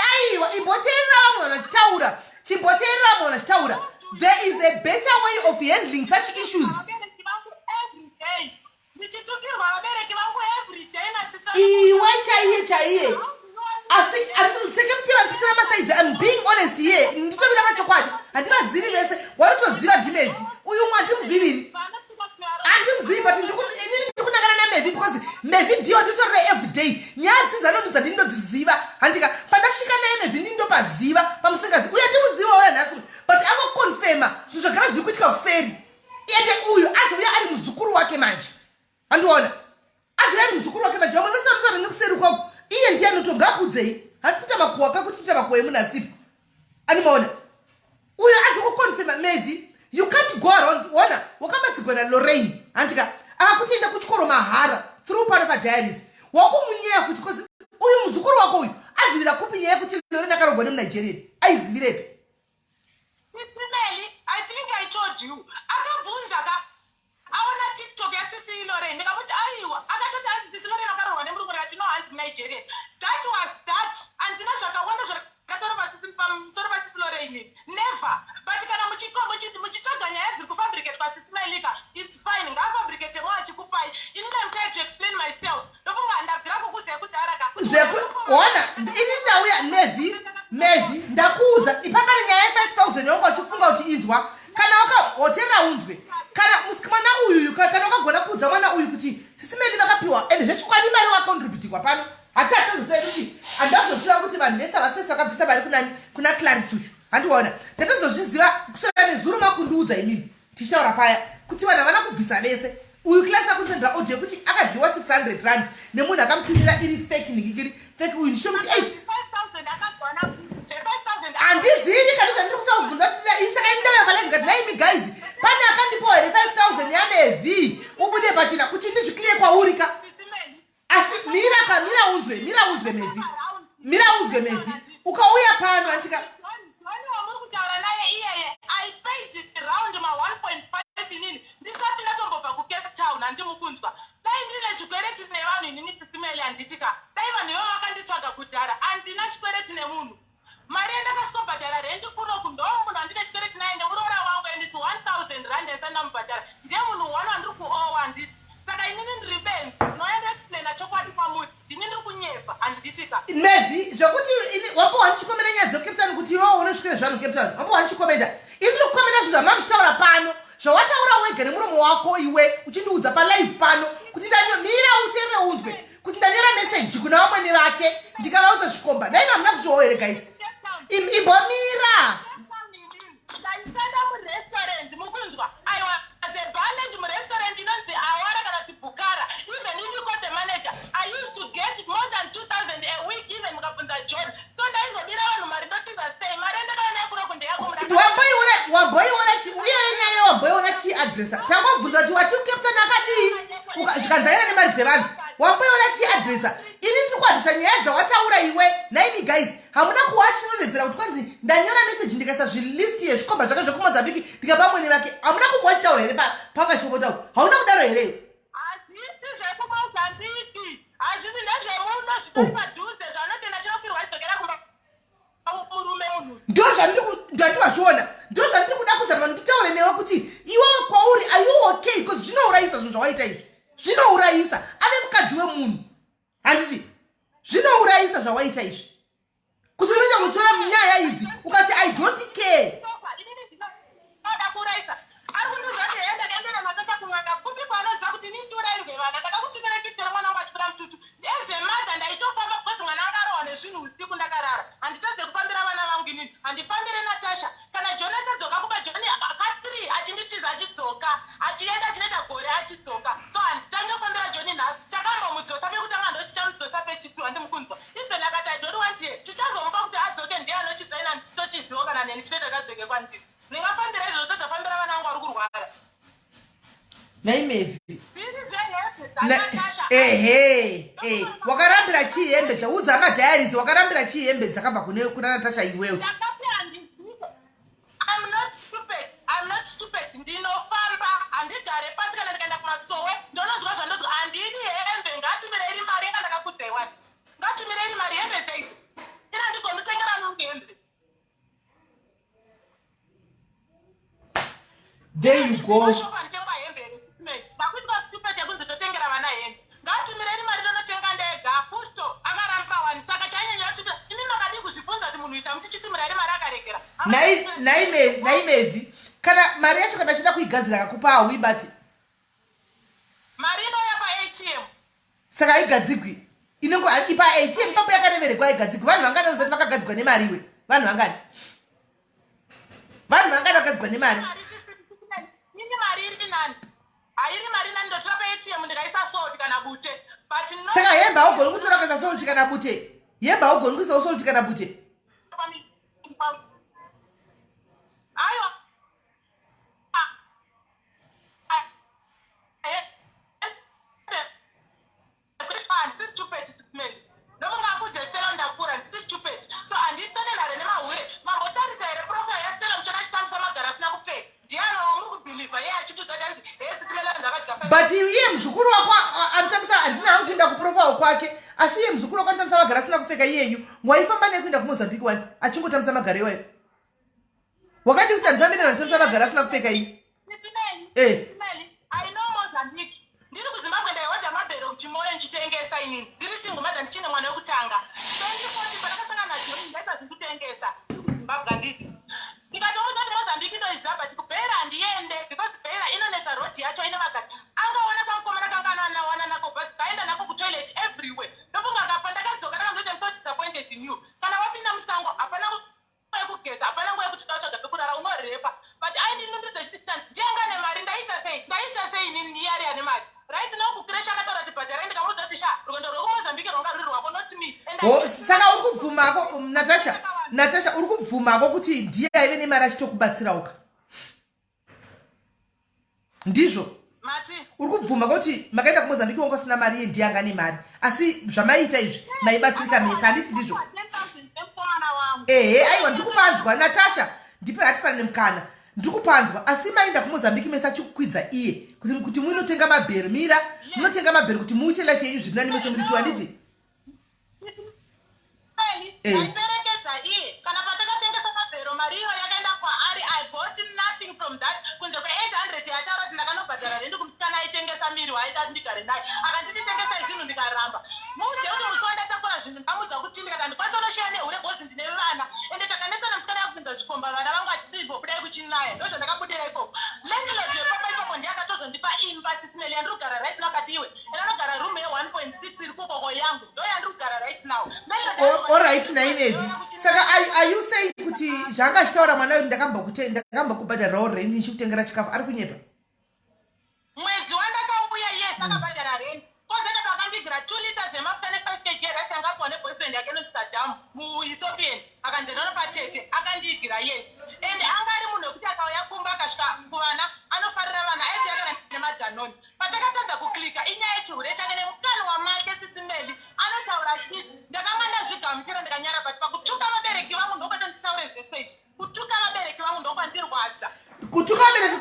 Aiwa, imboteerera vamwe vanhu vachitaura, chimboteerera vamwe vanhu vachitaura. There is a better way of handling such issues. Vabereki vangu every day, ndichitukirwa vabereki vangu every day nasisa. Iwe chaiye chaiye, asi seke muteva ndikutora masides. I'm being honest here, nditomira pachokwadi. Handivazivi vese, wanotoziva ndiMevi uyu, umwe handimuzivini, handimuzivi. But inini ndiri kunangana naMevi because Mevi ndiyo nditorera everyday nyaya dzidzi, anondudza, ndini ndodziziva, handika? Pandasvika naye Mevi, ndini ndopaziva pamusingazivi. Uyo handimuziva uya nhasi, but angoconfirma zvinhu zvagara zviri kuitika kuseri. Ende uyu azouya ari muzukuru wake manje, handiona azouya ari muzukuru wake manje. Vamwe vese vanotaura nekuseri kwako, iye ndiye anotonga akudzei. Hatisi kuita makuhwa kakuti ita makuhwa emunhu asipo, animaona uyo azokuconfirma. Maybe you can't go around. Ona, wakabatsigwa naLorraine, handika? Akakuti enda kuchikoro mahara through pano padiaries, wakumunyeya futi, because uyu muzukuru wako uyu azivira kupi nyaya yekuti Lorraine akarogwa nemuNigeria? Aizivirepi? Sis Melly, I think I told you. Akabvunza ka, aona TikTok yaSisi Lorraine. Ndikamuti aiwa, akatoti hanzi Sisi Lorraine akarohwa nemurungu. Ndikati no, hanzi Nigerian. That was that. Handina zvakawanda zvakataura pasisi pamusoro paSisi Lorraine. Never. But kana muchitsvaga nyaya dziri kufabricatwa, Sisi Melika, it's fine. Ngaafabricate mo achikupai. Ini I'm tired to explain myself. Ndofunga ndabvira kukudzai kudhara ka. Ona, ini ndauya, Mevi, Mevi, ndakuudza ipapa nenyaya ye5000. uchifunga kuti inzwa kana wakahoterera unzwe kana mwana uyuyu kana wakagona kuudza mwana uyu kuti sisimeli vakapiwa ende zvechokwadi mari wakakontributikwa pano hati hatozoziva kuti handazoziva kuti vanhu vese havasese vakabvisa mari kunani kuna claris uchu handiwaona ndatozozviziva kuswera nezuro makundiudza imimi tichitaura paya kuti vanhu havana kubvisa vese uyu class akunzendera audio yekuti akadyiwa 600 rand nemunhu akamutumira iri fake nikikiri fake uyu ndichomuti eish handizivi kana zvandiri kuta kubvunza kuti saka indava yamalive ngati naimi guys pane akandipawo here 5000 yamevi ubude pachena kuti ndizvikliye kwauri ka asi mira ka mira unzwe mira unzwe mevi mira unzwe mevi ukauya pano antika wamuri kutaura naye iyeye i paid round ma 1.5 inini ndisati ndatombobva kucape town handimukunzwa dai ndine chikwereti nevanhu inini sisimeli handitika dai vanhu ivo vakanditsvaga kudhara handina chikwereti nemunhu mari yandakasvikobhadhara rent kunoku ndo munhu andine chikwereti naye nemuroora wangu and its 1000 rand yandisati ndamubhadhara ndiye munhu one wandiri kuowa handiti saka inini ndiri benzi ndinouya ndoexplaina chokwadi kwamuri ndini ndiri kunyepa handitika Mevi zvekuti wambo wandichikomenda nyaya dzeCape Town kuti iwewe unosvikira zvanhu Cape Town wambo wandichikomenda ini ndiri kukomenda zvinhu zvamamuchitaura pano zvawataura wega nemuromo wako iwe uchindiudza palive pano kuti ndanyomira uteerere unzwe kuti ndanyora meseji kuna vamwene vake ndikavaudza zvikomba dai mamuna kuzvihowo here guys imbomira ndaishanda murestaurant mukunzwa i was a barmaid murestaurant inonzi awara kana kuti bukara even if you call the manager i used to get more than 2000 a week even mukabvunza john so ndaizobira vanhu mari ndotiza sei mari yandakauya nayo kuno kundeyako wamboiona wamboiona uye nyaya wamboiona chiadresa tangobvunza kuti wati Cape Town akadii zvikanzanira nemari dzevanhu wamboiona chiadresa ini ndiri kuadresa nyaya dzawataura iwe naimi guys hamuna kuwachinonedzera kuti kwanzi ndanyora meseji ndikaisa zvilist yezvikomba zvake zvekumozambiki ndikapa mwene vake hamuna kumboachitaura here pangachimbotaura hauna kudaro here hazvisi zvekumozambiki hazvisi ndezvemuno zvitori padhuze zvanotenda chinofirwa chidzokera kumba murume munhu ndo zvandiri ndo zvandiri kuda kuzama nditaure newe kuti iwewe kwauri are you okay because zvinourayisa zvinhu zvawaita izvi zvinourayisa ave mukadzi wemunhu handiti zvinourayisa zvawaita izvi kuti unoita kutora nyaya idzi ukati i don't care inini ndinoda kuurayisa ari kundiudza kuti hee ndakaendera natata kun'anga kupi kwaanoziva kuti inini ndiurayirwe vana ndakakutumira picture mwana wangu achipira mututu as a mother ndaitofamba because mwana anga arohwa nezvinhu usiku ndakarara handitadze kufambira vana vangu inini handifambire natasha kana john achadzoka kuba john ka3 achinditiza achidzoka achienda achinoita gore achidzoka so handitange kufambira john nhasi takambomudzosa pekutanga ndochichamudzosa pechitu handimukunzwa even akati i don't want here tichazomupa kuti adzoke ndiye anochisaina tochiziva kana neni chinoita tadzoke kwandiri ndingafambira izvozvo tadzafambira vana vangu vari kurwara naimevi zviri zvehembe dzanatasha ehe e wakarambira chii hembe dzaudza madiaries wakarambira chii hembe dzakabva kune kuna natasha iwewe ndakati handizive i'm not stupid i'm not stupid ndinofamba handigare pasi kana ndikaenda kumasowe ndononzwa zvandonzwa handidi hembe ngatumire iri mari yanga ndakakudzai wani ngatumire iri mari hembe dzei ina ndigondotengera nungu hembe there you go nditengwa hembe here ndakuitwa stupid yekunzi totengera vana hembe ngatumireni mari ndonotenga ndega kusto akaramba wani saka chainyanya yatumira imi makadii kuzvibvunza kuti munhu ita muchichitumira here mari akaregera naimevi kana mari yacho kana achida kuigadzira akakupa hauibati mari inouya paatm saka haigadzigwi inongo ipa atm papo yakareverekwa haigadzigwi vanhu vangani vanozati vakagadzigwa nemari iwe vanhu vangani vanhu vangani vakagadzigwa nemari ini mari iri nani hairi mari nani ndotora paatm ndikaisa salt kana bute but no saka hembe haugoni kutora kuisa salt kana bute hembe haugoni kuisawo salt kana bute aiwa handisi stupid ndokunga akudze stella ndakura ndisi stupid so handisenenhare nemahure mambotarisa here profile yastella muchona achitambisa magara asina kupfeka ndiani wamuri kubhilivha iye achitudza tanzi hesisimelanzi akadya but iye muzukuru wako anotambisa handina hangu kuenda kuprofile kwake asi iye muzukuru wako anotambisa magara asina kupfeka iyeyu waifamba naye kuenda kumozambique wani achingotambisa magara iwayo wakadi kuti handifambi nevanhu anotambisa magara asina kupfeka iyi Eh. I know Mozambique. Ndiri kuZimbabwe ndaihodha mabhero kuchimoyo ndichitengesa inini. Ndiri single mother ndichine mwana wekutanga. 2014 pandakasangana naJohn ndaita zvekutengesa. Ndiri kuZimbabwe handiti. Ndikatomuudza kuti Mozambique Oh, saka uri kubvumako Natasha, Natasha, uri kubvumako kuti ndiye aive nemari achitokubatsirawoka, ndizvo? Mati? Uri kubvuma kuti makaenda kuMozambique wanga usina mari, iye ndiye anga nemari, asi zvamaiita izvi maibatsirika mese, handiti ndizvo? 10,000 emukomana wangu. Ehe, aiwa, ndikupanzwa, Natasha, ndipe hatipane nemukana, ndikupanzwa. Asi maenda kuMozambique mese achikukwidza iye kuti munotenga mabhero, mira, munotenga mabhero kuti muite life yenyu zviri nani mese muri two, handiti? Eli, ndaiperekedza iye. Kana patakatengesa mabhero, mari iyo yakaenda kwaari. I got nothing from that kunze kwe800 yataura kuti ndakanobhadhara rendi kumusikana aitengesa miri waaida kuti ndigare naye. Akanditi tengesai zvinhu, ndikaramba. Muudze kuti musi wandatakura zvinhu ndamudza kuti ndikati handikwanisi unoshiya nehure bhozi, ndine vana. Ende takanetsana, musikana yakupinza zvikomba, vana vangu atibo kudai kuchinaya, ndozvandakabudira ikoko. Landlord wepapa ipapo ndiye akatozondipa imba, Sis Melly, yandiri kugara right now. Akati iwe ena anogara room ye1.6 iri kukoko yangu, ndo yandiri kugara right now. Alright, naimevi, saka are you saying kuti zvanga achitaura mwana uyu, ndakambokubhadharirawo rent, ndichikutengera chikafu, ari kunyepa? Mwedzi wandakauya, yes, akabhadhara rent. Kozoita pakandigira 2 liters emafuta ne5 kg rice angapiwa neboyfriend yake inonzi Sadam, muEthiopian. Akanzi ndinopa tete, akandiigira, yes. And anga ari munhu wekuti akauya kumba, akasvika kuvana anofarira vana, aiti yakana nemaDanone. Patakatadza kuclicka inyaya yechihure chake nemukanwa make. Sis Melly, anotaura shit. Ndakanga ndazvigamuchira ndikanyara, but pakutuka vabereki vangu ndokwete nditaure zvesei. Kutuka vabereki vangu ndokwandirwadza. Kutuka vabereki,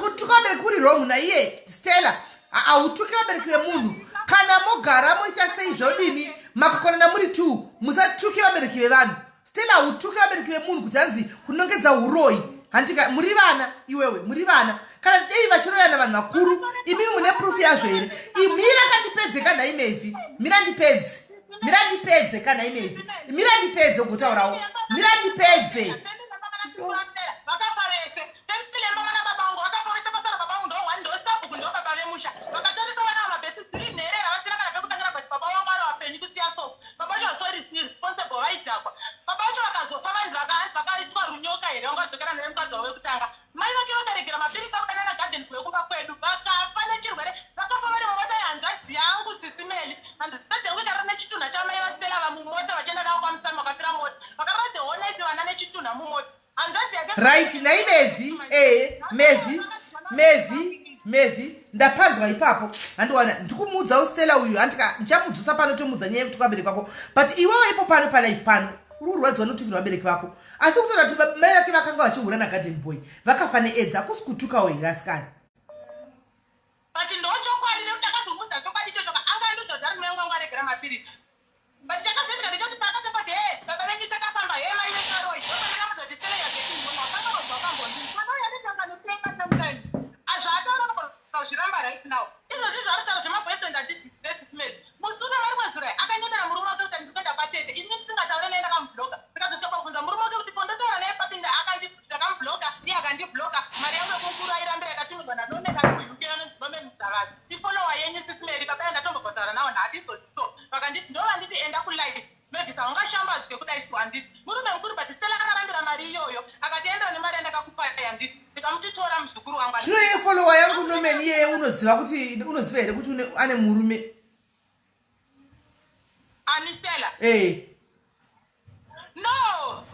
kutuka vabereki kuri wrong naiye Stella. Hautuki vabereki vemunhu. Kana mogara moita sei, zvodini, makakonana muri two, musatuke vabereki vevanhu. Stella, hautuki vabereki vemunhu kuti hanzi kunongedza uroyi, handika? Muri vana, iwewe, muri vana. Kana dei vachiroyana vanhu vakuru, imi mune proof yazvo here? Mira kandipedze kana imevhi, mira ndipedze, mira ndipedze kana imevhi, mira ndipedze ugotaurawo, mira ndipedze. Vakafa vese family yemba vana baba vangu vakafa vese. Pasara baba vangu, ndo one, ndo sabhuku, ndo baba vemusha. Vakatoresa vana vamabhesi dziri nherera vasina kana pekutangira, but baba vangu vari vapenyu kusiya. So baba vacho vasori responsible, vaidhakwa. Baba vacho vakazofa, vanzi vakaanzi vakaitwa runyoka here, vanga vadzokera nemukadzi wavo wekutanga. Mai vake vakaregera mapirisi akudanana garden boy kumba kwedu, vakafa nechirwere. Vakafa vari mumota yehanzvadzi yangu, Sis Melly. Hanzvadzi yangu ikarara nechitunha chamai vaStella vamumota vachienda navo kwaMusami. Vakafira mota, vakarara the whole night vana nechitunha mumota, hanzvadzi yake. Right, naimevhi, ee, Mevhi, Mevhi, Mevhi, ndapanzwa ipapo. Handiwana ndikumuudza uStella uyu, handika ndichamudzosa pano, tomuudza nyaya yekuti vabereki vako. But iwewe ipo pano palife pano uri kurwadziwa nokutukirwa vabereki vako, asi kutaura kuti mai vake vakanga vachihura nagarden boy, vakafa neAIDS, hakusi kutukawo here, asikana? But ndo chokwadi, nekuti ndakazomuudza chokwadi ichocho. Anga andiudza kuti ari mai vangu vangu aregera mapirisi, but chakazoitika ndechoti paakatopati, he baba venyu takafamba, he mai venyu aroi, ndopandakamudza kuti Stella yagetinhona wakanga wakambondii. Mwana uyu anotanga notenga sometimes zvaataura anogona kuzviramba right now. Izvozvi zvaaritaura zvemaboyfriend handizvizive. Musi uno mari kwezura akanyemera murume wake kuti ndiri kuenda kwatete, ini ndisingataure naye, ndakamubloka. Ndikazosvika pakubvunza murume wake kuti kondotaura naye papinda, akandi ndakamubloka, iye akandibloka. Mari yangu yekukuru airambira, yakatumirwa naNomen ari kuUK, anonzi Nomen Muzavazi, ifollower yenyu, Sis Melly. Baba yandatombotaura nawo nhasi izvozvi, vakanditi ndovanditi enda kulive, Mavis, haungashambadzwe kudai so, handiti murume mukuru? But Stella akarambira mari iyoyo, akati endera nemari yandakakupai, handiti? Ndikamuti tora muzukuru wangu. Zvino iye follower yangu Nomen iyeye, unoziva kuti, unoziva here kuti ane murume? Ani, Stella? Ee. No,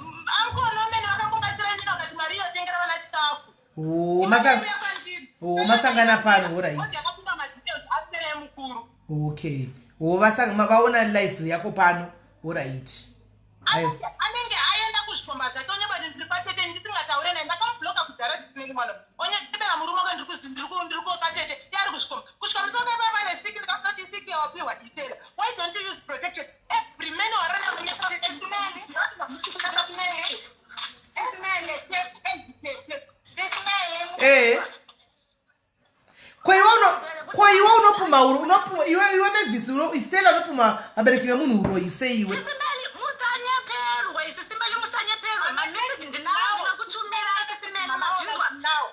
uncle Nomen vakangobatsira inini, vakati mari iyo tengera vana chikafu. Oh, oh, masangana pano, alright. Yakapinda madetails aStella emukuru. Okay, oh, vaona live yako pano, alright. Ayo. Anenge aenda kuzvikomba zvake, onyeba kuti ndiri kwatete, ndisingataure naye. Ndakamubloka kudhara dzisineni mwana onyebera murume wake, ndiri kwatete, iye ari kuzvikomba. Kusvika musi wakaipa pane siki, ndikakutoti siki yawapiwa itela, why don't you use protection? Every man warana. Sis Melly. Sis Melly. Sis Melly. Ee, ko iwe unopuma unopuma iwe Mavis, Stella, unopuma vabereki vemunhu uroyi sei iwe? Sis Melly, musanyeperwe. Sis Melly, musanyeperwe. Mameseji ndinawo, ndinokutumira. Sis Melly, mazvinzwa.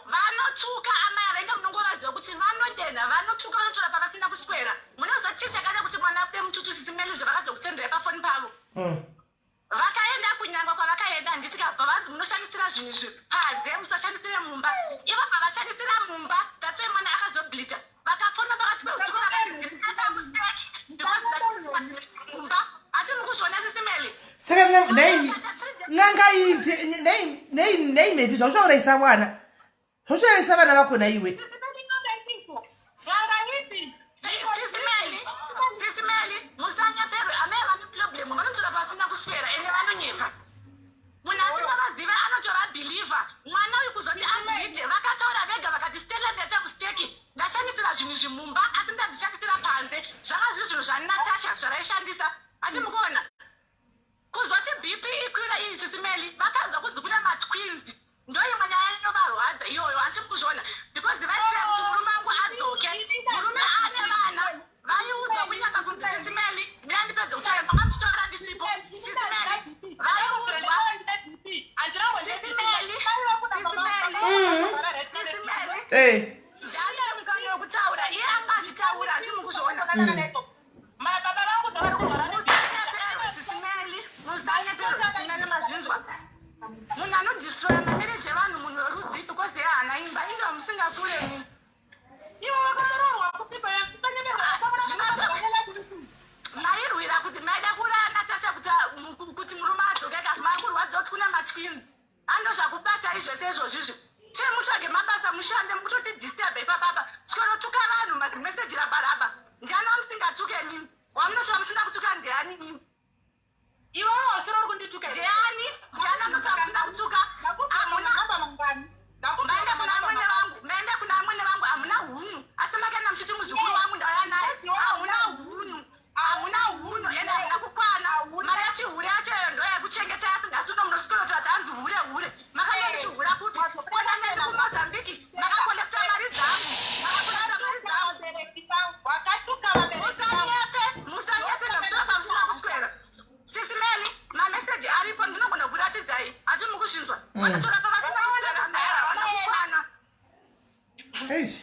Vanotuka amai avaenda, munongovaziva kuti vanodenha, vanotuka, vanotora pavasina kuswera. Munoziva chii chakaita kuti mwana abude mututu, Sis Melly? Zvavakazokusenderai pafoni pavo. Vakaenda kunyangwa kwavakaenda, handiti kabva vanzi munoshandisira zvinhu izvi panze, musashandisire mumba. Ivo pavashandisira mumba, that's why mwana akazobleeda. Vakafona pakati peusiku, vakati ndinata mistake because ndashandisira mumba. Hati muri. mukuzviona sisimeli Saka nei n'anga iyi nei nei Mevi zvauchaurayisa vana. Zvauchaurayisa vana vakona iwe. Sisimeli, sisimeli, musanyeperwe. Amai vane problem, vanotora pasina kuswera ende vanonyepa. Munhu asingavazive anotovabhilivha. Mwana uyu kuzoti abhidhe, vakataura vega vakati Stella ndaita mistake, ndashandisira zvinhu izvi mumba asi ndazvishandisira panze. Zvanga zviri zvinhu zvaNatasha zvavaishandisa. Hati mukuona? Kuzoti BP ikwira iyi sisimeli, vakanzwa kunzi kune matwins. Ndoimwe nyaya inovarwadza iyoyo, hanti mukuzviona? Because vaitira kuti murume wangu adzoke. Murume ane vana, vaiudzwa kunyanga kunzi sisimeli, mira ndipedze kutaura, manga muchitaura ndisipo. Sisimeli, vaiudzwa sisimeli, sisimeli, sisimeli. Ndane mukana wekutaura, iye anga achitaura, hanti mukuzviona? Baba vangu ndavari kurwara. Musanyeperwe sisimeli, musanyeperwe sisimeli, mazvinzwa. Munhu anodistroya mamarriage evanhu munhu werudzi because iye haana imba, inga musingakure ni. Ivo vakambororwa kupiko? Mairwira kuti maida kuuraya Natasha kuti murume adzoke ka makurwadza kuti kune matwins. Andozvakubatai zvese izvozvizvi. Chee mutsvage mabasa mushande mukutotidisturba ipapapa. Swerotuka vanhu mazimeseji raba raba. Ndiani wamusingatuke nini? Wamunoti wamusina kutuka ndiani nini? Iwewe usiri uri kundituka. Ndiani? Ndiani wamunoti wamusina kutuka? Hamuna maenda kuna amwene vangu, maenda kuna amwene vangu, hamuna hunhu. Asi makaenda muchiti muzukuru wangu ndauya naye. Hamuna hunhu. Hamuna hunhu ende hamuna kukwana. Mari yachihure yacho iyo ndoyekuchengeta asi nhasi uno munoswera kuti hanzi hure hure. Makanga muchihura kupi? Kona ndiri kuMozambique makakolekta mari dzangu. Makakolekta mari dzangu. Wakatuka vabereki. Musanyepe, musanyepe ngamutora pamusina kuswera. Sisimeli, mameseji aripo ndinogona kuratidzai. Hati mukuzvinzwa. Vanotora pavasina kuswera mai havana kukwana. Eish.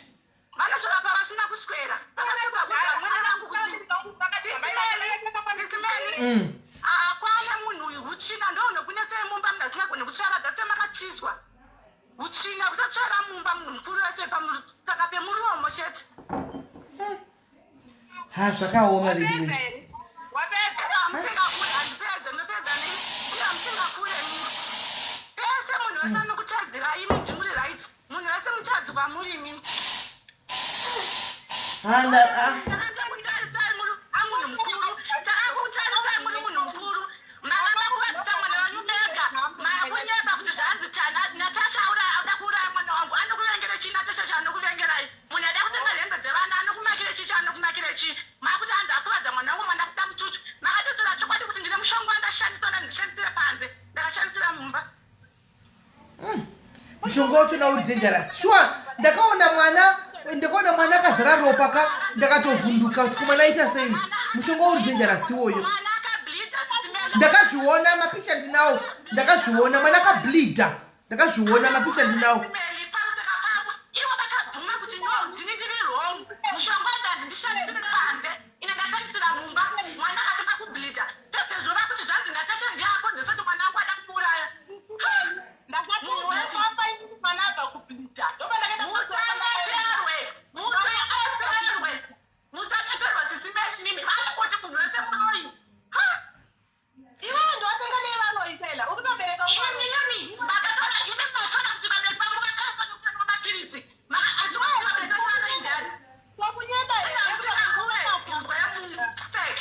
Vanotora pavasina kuswera. Vakasvika kuudza amwene vangu kuti sisimeli, sisimeli. Akwana munhu uyu hutsvina ndohunokunesei mumba munhu asingagoni kutsvara that's why makatizwa. Hutsvina kusatsvara mumba munhu mukuru wese saka pemuromo chete. Ha zvakaoma veduwe. Wapedza? Musingakure handipedze ndopedza nei uye musingakure nini pese munhu wese anokutadzirai imi ndimuri right munhu wese mutadzi kwamuri imimi. Handa ah. Takakutarisai muri munhu mukuru, takakutarisai muri munhu mukuru. Makada kuvadzisa mwana wanyu mega, makunyeba kuti zvanzi tana Natasha ada kuuraya mwana wangu. Anokuvengere chii Natasha chaanokuvengerai? Munhu ada kutenga hembe dzevana anokumakire chii chaanokumakire chii? Makuti hanzi akuvadza mwana wangu, mwana kuda mututu. Makatotora chokwadi kuti ndine mushonga wandashandisa ndandishandisire panze, ndakashandisira mumba. Mushonga wacho uri dangerous. Sure, ndakaona mwana akazara ropa ka ndakatovhunduka kuti kumwana aita sei. Mushonga uri dangerous iwoyo. Mwana akableeda sisimeli. Ndakazviona mapicha ndinawo. Ndakazviona mwana akableeda. Ndakazviona mapicha ndinawo. Sisimeli pamusaka pavo ivo vakabvuma kuti no ndini ndiri wrong mushonga ndanzi ndishandisire panze ine ndashandisira mumba mwana akatanga kubleeda pedzezvo vakuti zvanzi Natasha ndiye akonzesa kuti mwana wangu ada kuuraya. Ndakatofa inini mwana abva kubleeda ndopandakaita. Musanyeperwe, musanyeperwe, musanyeperwe sisimeli mimi vanongoti munhu wese muroyi. Ha! Iwewe ndiwatenga nei varoyi Stella uri kutobereka. Imimi makatora imi matora kuti vabereki vangu vakafa nekutanwa mapiritsi atiwai vabereki vangu varoyi njani? Wakunyeba. Musingakure imbwa yemunhu sek.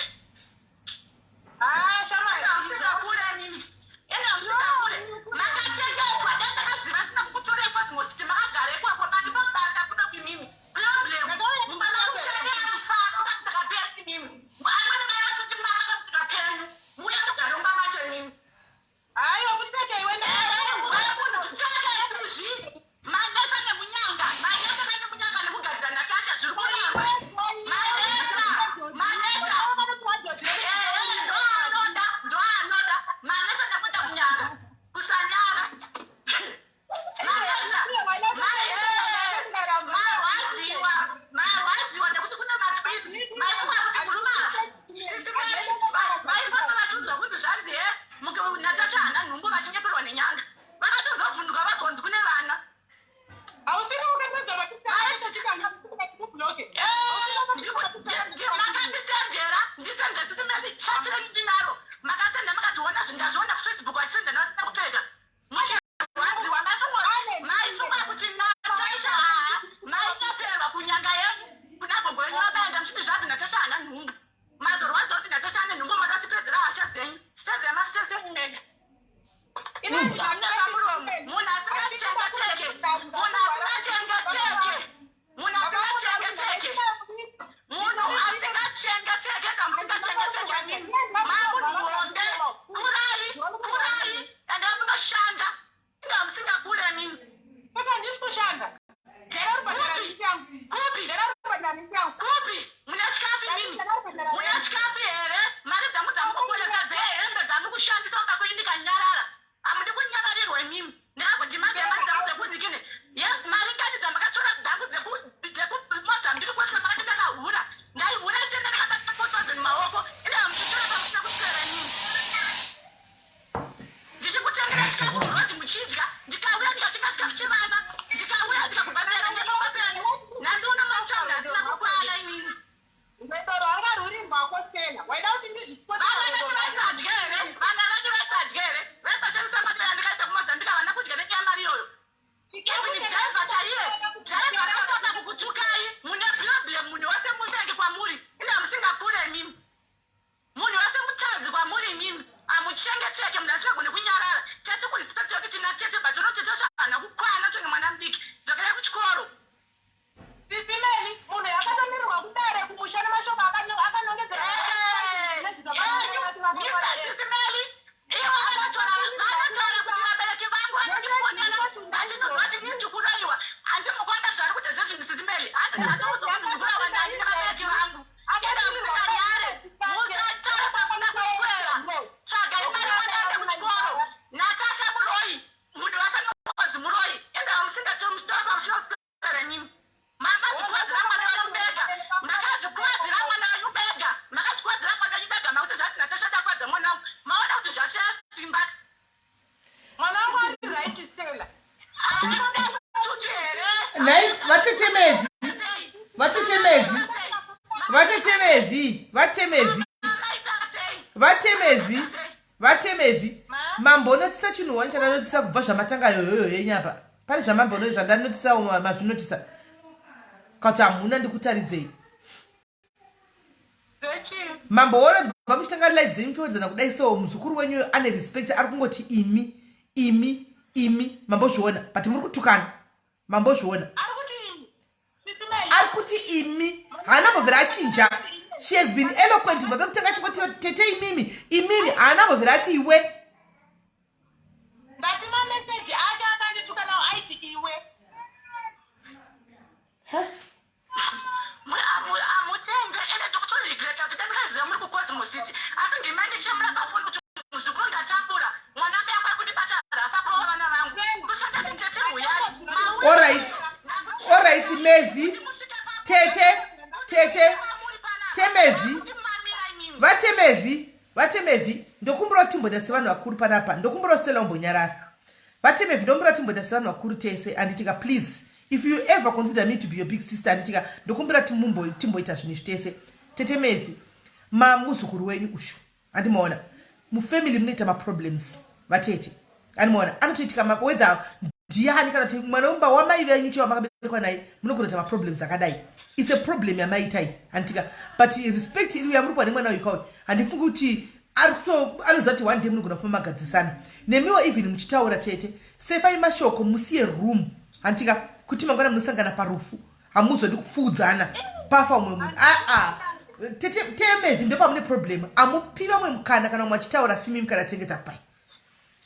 kuchivana ndikauya ndikakubatsira ndikakubatsira nhasi uno mautaura asina kukwana inini. Rwendo rwanga rwuri rwako Stella. Waida kuti ndizvispot. Vana vedu vaisadya here? Vana vedu vaisadya here? Vaisashandisa mari yandikaisa kuMozambique havana kudya nekiya mari iyoyo. Even driver chaiye, driver akasvika pakukutukai, mune problem munhu wese muvengi kwamuri. Ende hamusingakure imimi. Munhu wese mutadzi kwamuri imimi. Hamuchengeteke munhu asingagone kunyarara. Tete kurespect kuti tina tete but uno tete wacho haana kukwana tonge mwana mudiki. Dzokerai kuchikoro. Sisi Meli, munhu yakatomirirwa kudare kumusha nemashoko akanongedzera. Sisi Meli, ivo vanotaura vanotaura kuti vabereki vangu vanondifonera vachinonzwa kuti inini ndikuroyiwa. Handimukuona zvaari kuita zvezvinhu Sisi Meli. Hanzi ndakatoudzwa kunzi ndikuroyiwa nani nevabereki vangu. Enda musinganyare, musataure pasina kuswera. Tsvagai mari mwana aende kuchikoro. Natasha muroyi, munhu vasanonzi muroyi. Enda musingataure muchitaura pamusina Renyu. Makazvikuwadzira mwana wenyu mega. Makazvikuwadzira mwana wenyu mega. Makazvikuwadzira mwana wenyu mega. Makuti zvati Natasha ndakuwadza mwana wangu. Maona kuti zvashaya simba. Mwana wangu ari right Stella. Anoda kuti here? Nhai vatete Mevi. Vatete Mevi. Vatete Mevi. Vatete Mevi. Vatete Mevi. Vatemevi, mambonotisa chinhu wani chandanotisa kubva zvamatanga yoyoyo yenyu apa. Pane zvamambono zvandanotisa mazvinotisa. Kati hamuna ndikutaridzei. Mamboona kuti baba muchitanga live dzenyu muchiwedzana kudai so muzukuru wenyu ane respect ari kungoti imi imi imi mambozviona but muri kutukana mambozviona. Ari kuti imi haana mbovhera achinja she has been eloquent kubva pekutanga chingoti tete imimi imimi haana mbovhera ati iwe. Ndati mameseji ake akandituka nawo aiti iwe. Amutende ende tokutoregreta kuti dai ndakaziva muri kuCosmo City asi ndima ndichemura pafoni kuti muzukuru ndatambura mwana yangu ari kundibata rafa kurova vana vangu kusvika ndati tete huyai mauya. Alright. Alright Mevi. Tete tete temevi vatemevi vatemevi ndokumbira kuti timboita sevanhu vakuru panapa ndokumbira Stella umbonyarara vatemevi ndokumbira kuti timboita sevanhu vakuru tese anditika please if you ever consider me to be your big sister anditika ndokumbira timboita zvinhu izvi tese tete mevi mamuzukuru wenyu ushu andimaona mufamily munoita maproblems vatete andimaona anotoitika whether ndiani kana kuti mwana wemumba wamai venyu chaiwo makaberekwa naye munogona kuita maproblems akadai its a problem yamaitai handitika but respect iri yamuri kuva nemwana uyu kauyu handifungi kuti anoziva kuti one day munogona kufa magadzisana nemiwo even muchitaura tete sefai mashoko musiye room handitika kuti mangwana munosangana parufu hamuzodi kupfuudzana pafa umwe munhu aa tete temevi ndopamune problem amupi vamwe mukana kana umwe achitaura simimi kana tenge takupai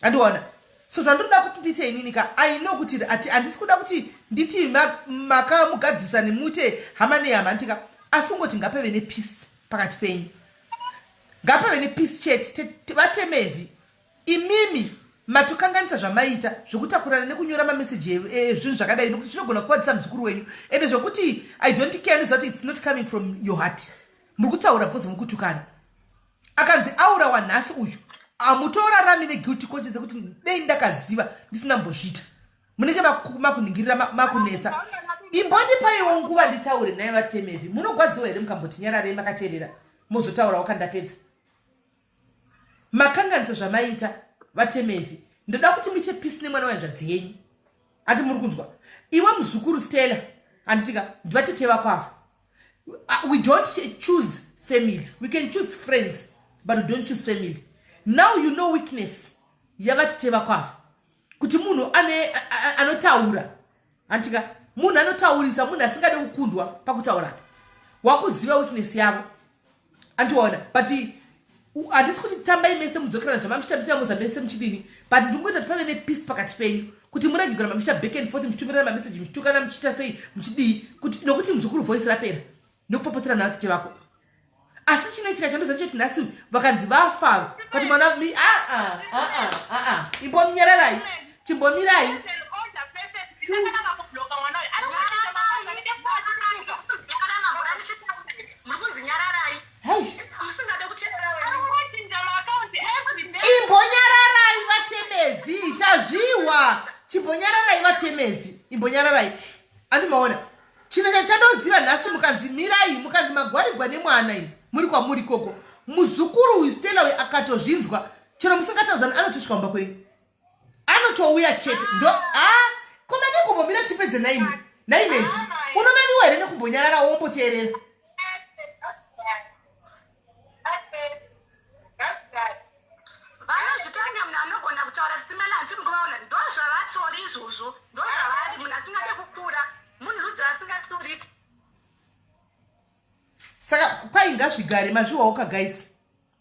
andiona so zvandinoda kuti ndiite inini ka i know kuti ati handisi kuda kuti nditi makamugadzisa nemute hama nehama andika asi kungoti ngapave nepeace pakati penyu ngapave nepeace chete vatemevi Imimi matokanganisa zvamaiita zvekutakurana nekunyora mameseji ezvinhu zvakadai nokuti zvinogona kukuvadzisa muzukuru wenyu ende zvekuti I don't care anoziva kuti it's not coming from your heart muri kutaura because muri kutukana akanzi aurawa nhasi uyu hamutorarami neguilty conscience yekuti dei ndakaziva ndisina mbozviita munenge makuningirira makunetsa imbondipaiwo nguva nditaure naye vatemevi munogwadziwa here mukamboti nyararei makateerera mozotaurawo kandapedza Makanganisa zvamaita vaTemevi. Ndoda kuti muite peace nemwana wehanzvadzi yenyu. Handi muri kunzwa? Iwe muzukuru Stella, handitika ndivatete vako ava. We don't choose family. We can choose friends, but we don't choose family. Now you know weakness yavatete vako ava. Kuti munhu ane anotaura. Handitika munhu anotaurisa, munhu asingade kukundwa pakutaura. Wakuziva weakness yavo. Andiona but handisi kuti tambai mese mudzokerana zvamamuchita muchita moza mese muchidini but ndingoita kuti pave nepeace pakati penyu kuti murege kuramba muchiita back and forth muchitumirana mameseji muchitukana muchiita sei muchidii kuti nokuti muzukuru voice rapera nekupopotera navatete vako asi chinoitika chandoziva chekuti nhasi vakanzi vafa kati mwana aa aa aa imbomunyararai chimbomirai Imbonyararai vatemevi tazvihwa chimbonyararai vatemevi. Mevhi, imbonyararai. Andimaona chinhu chachandoziva nhasi, mukanzi mirai, mukanzi magwarigwa nemwana imi muri kwamuri koko, muzukuru uyu Stella uyu akatozvinzwa, chero musingataudzani, anotosvika kumba kwenyu, anotouya chete. Ndo a koma nekumbomira tipedze naimi. Nai Mevhi, unovaviwa here nekumbonyarara womboteerera? Vanozvitanga munhu anogona kutaura simela handiti mukuvaona ndozvavatori izvozvo, ndozvavari munhu asingade kukura, munhu rudzi asingaturiki. Saka kwai ngazvigare, mazviwawo ka guys?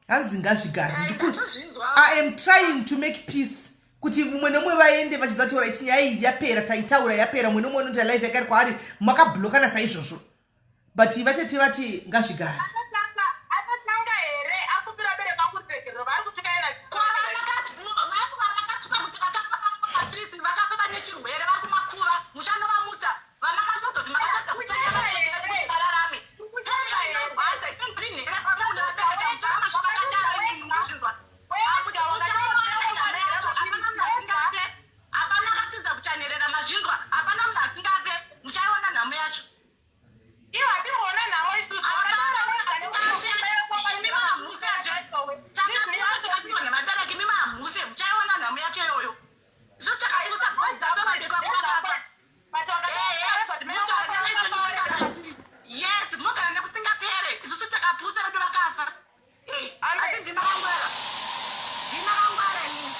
Hanzi ngazvigare. I am trying to make peace kuti mumwe nemumwe vaende vachiziva kuti right, nyaya iyi yapera, taitaura, yapera. Mumwe nemumwe unoita life yake ari kwaari, makablokana saizvozvo, but vatete vati ngazvigare. Akatanga here akumbira vabereki vangu ruregerero vari kutukaina? Vakatuka kuti vakafa mapirisi, vakafa vane chirwere, vari kumakuva, muchanovamutsa. Vana mazozoti makatadza kutenga kuti vararame. Inorwadza inzinhera mutora mashoko akadaro, munozvinzwa uchaona nyama yacho. Hapana munhu asingafe, hapana akatidza kuchanerera, mazvinzwa? Hapana munhu asingafe, muchaiona nhamo yacho. Ivo hatimboona nhamo isusu. Imi mahamufezve, takapusa, takapiwa nevabereki. Imi mahamufe, muchaiona nhamo yacho iyoyo. Isu takapusa, vabereki vangu vakafa. Yes, mugara nekusingapere. Isusu takapusa, vedu vakafa. Ati ndima kangwara, ndima kangwara inini.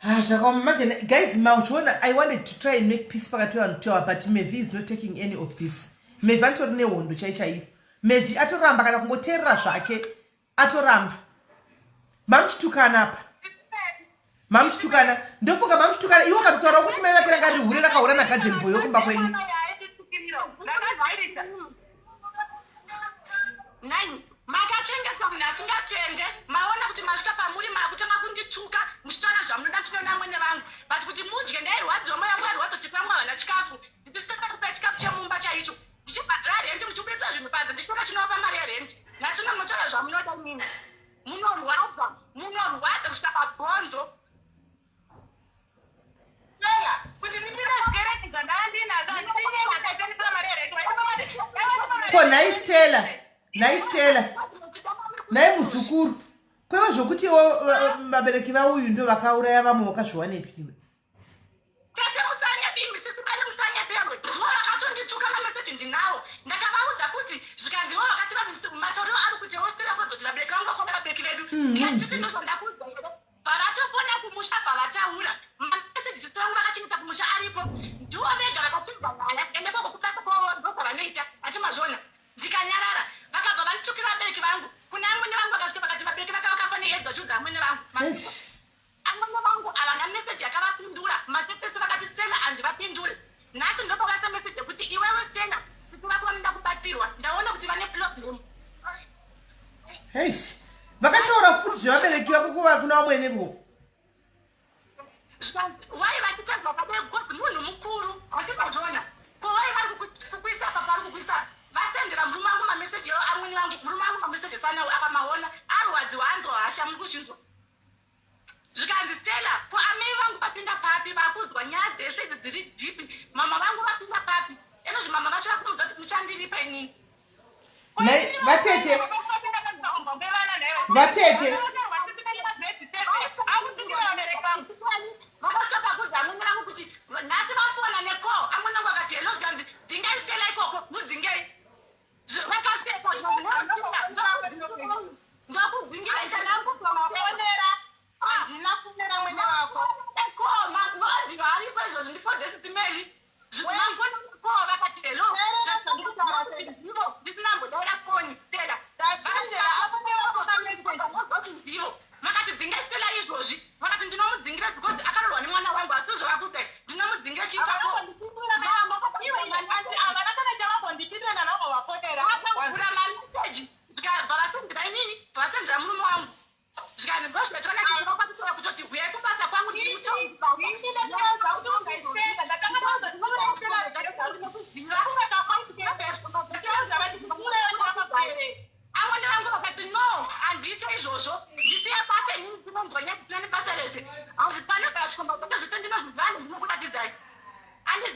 Ah, zvakaoma manje guys, machiona, I wanted to try and make peace pakati pevanhu two ava, but Mevi is not taking any of this. Mevi anitori nehondo chai chaiyo. Mevi atoramba kana kungoteerera zvake, atoramba. Mamuchitukana apa, mamuchitukana, ndofunga mamuchitukana. Iwe ukatotaurawo kuti mai vake ranga riri hure rakaura nagarden boy yokumba kwenyu. Nine makachengetwa munhu asingatende. Maona kuti masvika pamuri makutanga kundituka muchitaura zvamunoda. Tinoona mwene vangu, but kuti mudye ndairwadziwa, moyo wangu wairwadza kuti pangu havana chikafu, ndichisaka kupa chikafu chemumba chaicho, ndichibhadhara rendi, muchibudisa zvinhu panze, ndichitora chinovapa mari yerendi. Nhasi uno munotaura zvamunoda inini. Munorwadza, munorwadza kusvika pabhonzo. Kuti ndipinde zvikereti zvandava ndinazvo, handisinyengakaitandipira mari yerendi. Ko nhai Stella, nhai Stella, nhai muzukuru, kweve zvokuti vabereki vauyu ndo vakauraya vamwe, wakazviwanepiwe? Tete, musanyepimi, sisi vane musanyeperwe. Ndivo vakatondituka, mameseji ndinawo. Ndakavaudza kuti zvikanzi ivo vakati matorero ari kuti wostera kuti vabereki vangu vakona vabereki vedu. Ndikati sisi, ndozvandakuudza here? Pavatopona kumusha pavataura mameseji, sisi vangu vakachengeta kumusha aripo, ndivo vega vakapinza nyaya. Ende koko kubasa kwavo ndozvavanoita, ati mazviona. Ndikanyarara, vakabva vanditukira vabereki vangu kuna amwene vangu. Vakasvika vakati vabereki vaka vakafa needzi, vachiudza amwene vangu. Amwene vangu havana meseji yakavapindura. Masetesi vakati Stella handivapindure. Nhasi ndopavaisa meseji yekuti iwewe Stella, kuti vako vanoda kubatsirwa, ndaona kuti vane problem. Eish, vakataura futi zvevabereki vako kuva kuna vamwene vo? Wai vachitadza vakadai? Because munhu mukuru, hachibazviona ko wai vari kukuisa apa pavari kukuisa. Vasendera murume wangu mameseji ewo amwene vangu. Murume wangu mameseji esanawo akamaona, arwadziwa, anzwa hasha, muri kuzvinzwa. Zvikanzi Stella, ko amai vangu vapinda papi? Vakuudzwa nyaya dzese idzi dziri deep, mama vangu vapinda papi? Enozvi mama vacho vakumudza kuti muchandiripa inini. Nai vatete, vatete. Vakasvika pakuudza amwene vangu kuti nhasi vafona necall. Amwene vangu akati hello, zvikanzi dzingai Stella ikoko, mudzingei. Vakaseka, ndokudzingira. Handina handina kunera mwene wako. Maodi varipo izvozvo, ndifodesitimeli ko vakati hello, ndisina mbodaira foni Stella. Ndivo vakati dzingai Stella izvozvi. Vakati ndinomudzingira because akarorwa nemwana wangu, asi zvavakuti ndinomudzingira chipapo. Havana kana chavambondipindira ndanangovafonera. Vakavhura mameseji, zvikabva vasendera inini, bva vasendera murume wangu. Zvikanzi ndozvinotoona chikuva kutoti huyai kubasa kwangu, ndiri mutongi. Ini ndatovaudza kuti ungaisenda, ndatanga ndaudza kuti ungaisenda ndichivaudza vachikura. Amwene vangu vakati no, handiite izvozvo, ndisiye basa inini, ndinonzwa nyaya dzisina nebasa rese. Hanzi panogara zvikomba zvake zvese ndinozviziva.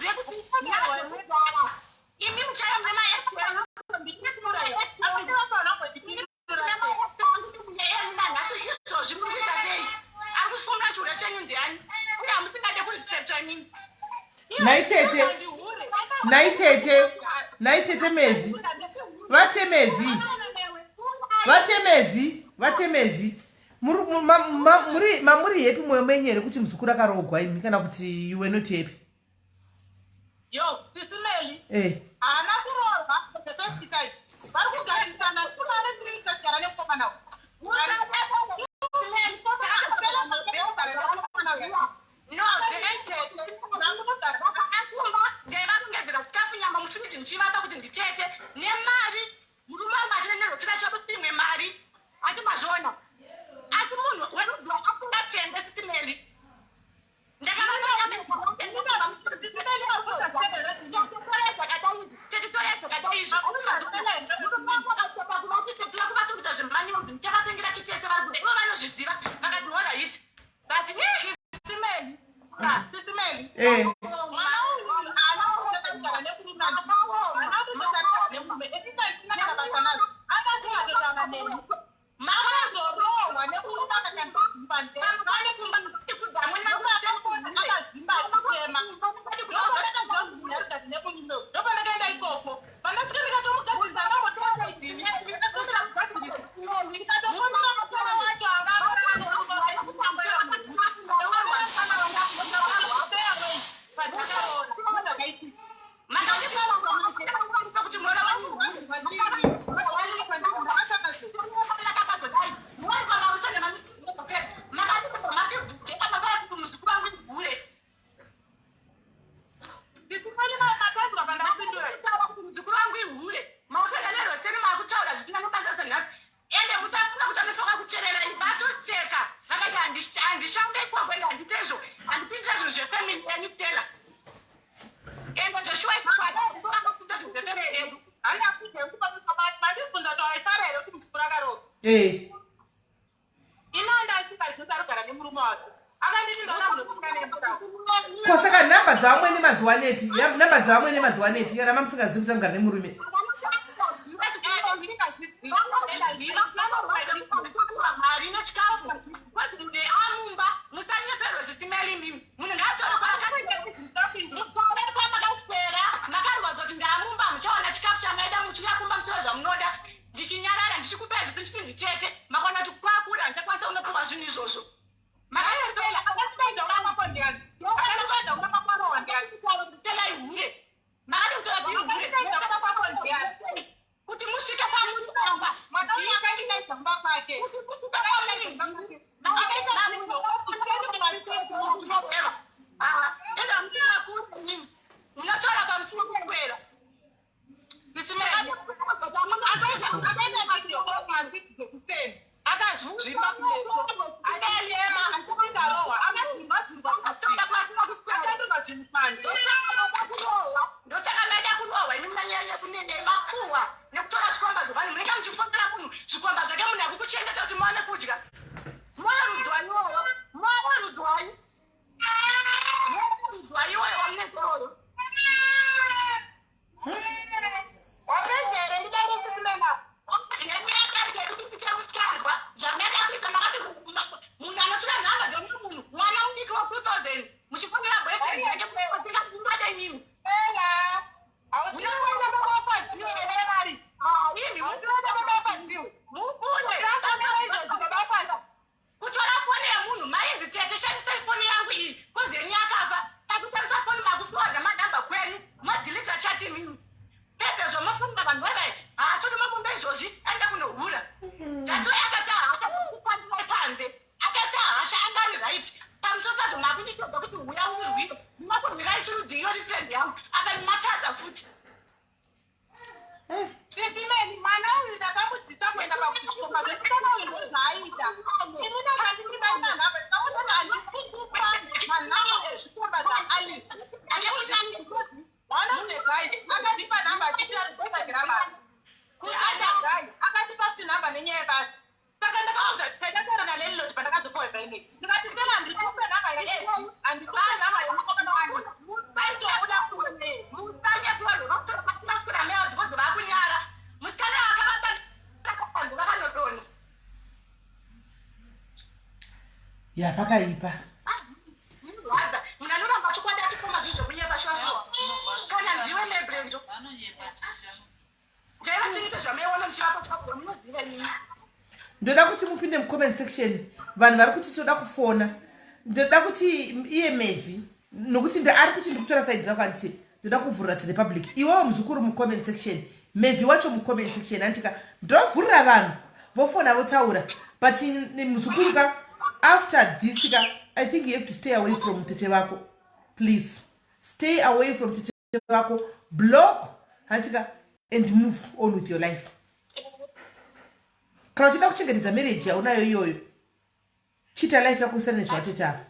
Handizive kuti nyaya dzekudhara. Imi muchaya mune ma-ex enyu. Nhasi izvozvi muri kuita sei? Ari kufumura chihure chenyu ndiani? Uye hamusingade kurespectwa imimi. Nhai tete. Nhai tete. Nhai tete Mevhi. Vatemevhi. Vatemevhi. Vatemevhi. Muri mamuri happy moyo menyu here kuti muzukuru akaroogwa imi kana kuti you were not happy? Yo, Sisi Meli. Eh. Haana kuroorwa for the first time. Vari kugarisana kumana tiri kusagara nemukomana uyu. No, ndaivarongedzera chikafu nyama mufiriji ndichivapa kuti nditete nemari murume wangu achinenderwa chakuti imwe mari ati mazviona asi munhu werudzwa asingatende Sisi Meli ndakavatetitorai izvo kuvatongedza zvemaniuzi ndichavatengera kitese vari kuda ivo vanozviziva vakati alright but Sisi Meli. Eh. Mwana uyu haana kugara nemurume. Haana kugara nemurume. Ini handina kana basa nazvo. Akasingatotaura neni. Makazorohwa nemurume akakandizvimba akazvimba achitema. Ndopandakaziva nemurume uyu. Ndopandakaenda ikoko. Pandasvika ndikatomugadzirisa ndambotora idini. Ndikasvika ndikagadzirisa. Ndikatofonera mukoma wacho anga arara nemurume zvakaitika. Muzukuru wangu ihure maopera neroseni maakutaura zvisina nebasa senhasi ende musafunga kuti anofanira kuteerera vatoseka vakati handishande ikoko ende handitezvo handipindira zvinhu zvefamily yenyu tela ende Joshua akapinda zvinhu zvefamily yedu. Mandibvunza kuti waifara here kuti muzukuru akarohwa. Eh. Ino ndasingazivi arikugara nemurume wake. Akanditi ndaona munhu kusvika nemusa. Ko saka nhamba dzavamwene madziwanepi? Nhamba dzavamwene madziwanepi kana mamusingazivi kuti anogara nemurume? Mari nechikafu kozi munhu amumba musanyeperwe Sisi Meli imimi munhu ngaatore kwaakatore kwamakaswera makarwadza kuti ndaamumba muchawana chikafu chamaida muchiuya kumba muchitora zvamunoda ndichinyarara ndichikupai zvisi ndichiti nditete makaona kuti kwakura handichakwanisa kunopiwa zvinhu izvozvo. Makatela akatenda kwako ndiani? Akatenda kwako ndiani? Makatela ihure makati kutora ihure Akatenda kwako ndiani? Kuti musvike pamuri pamba. Mwana uyu akandikaisa kumba kwake. Kuti musvike pamuri. Akaita video kuseni kumatete. Enda muakuru munotaura pamusoro pekwera. Sisi Meli. Akaita video kumatete kuseni. Akazvimba kumeso. Achichema achiti ndarohwa. Akadzimba dzimba. Akandonga zvimupango. Ndosaka maida kurohwa imi munanyanya kunene makuhwa nekutora zvikomba zvevanhu munenge muchifonera munhu zvikomba zvake munhu akukuchengeta kuti muwane kudya moyo rudzwai iwoyo moyo rudzwai moyo rudzwai iwoyo wamunenge iwoyo. Wapedza here ndidaire Sisi Meli? Munhu anotora nhamba dzemumwe munhu mwana mudiki wa 2000 muchifonera boyfriend yake tingade nyini. Ela. Hausiri kuenda baba wapadziwe here mari? Imi. Hausiri kuenda baba wapadziwe. Mubude. Urangamira izvozvi baba wapadziwe. Kutora foni yemunhu mainzi tete shandisai foni yangu iyi kozi yenyu yakafa takushandisa foni makuforwarda manhamba kwenyu modeleta chat imimi pedzezvo mofunga vanhu vevai haatodi mabomba izvozvi aenda kunohura dato akati hasha kukwandirai panze akaita hasha anga ari right pamusoro pazvo makunditodza kuti huya urwire mumakurwirai chirudzi iyori friend yangu apa matadza futi. Sisi Meli, mwana uyu ndakamudzisa kuenda pakuchikomba zvemukana uyu ndozvaaita. Ini ndakanditi manhamba ndikamuti handisi kukupa manhamba ezvikomba zvaAlice. One of the guys akandipa nhamba achiti ari kutsvagira basa. Other guy akandipa futi nhamba nenyaya yebasa. Saka ndakaudza taitaura nalandlord pandakadzoka imei. Ndikati Stella handikupe nhamba yaEdi, handikupe nhamba yemukomana wangu. Saitobuda. Ya pakaipa. Zvinorwadza. Munhu anoramba chokwadi achikoma zvinhu zvekunyepa shuwa shuwa. Kana ndiwe Lebrendo. Ndaiva zvamaiona muchivapa chikafu munoziva inini. Ndoda kuti mupinde mucomment section vanhu vari kuti toda kufona. Ndoda kuti iye Mevhi nokuti ari kuti ndikutora side rako handiti ndoda kuvhurira to the public. Iwewo muzukuru mucomment section. Mevhi wacho mucomment section handika ndovhurira vanhu vofona votaura but muzukuru ka after this ka I think you have to stay away from tete vako please stay away from tete vako block hantika and move on with your life kana uchida kuchengetedza marriage yaunayo iyoyo chiita life yako usiyana nezvavatete ava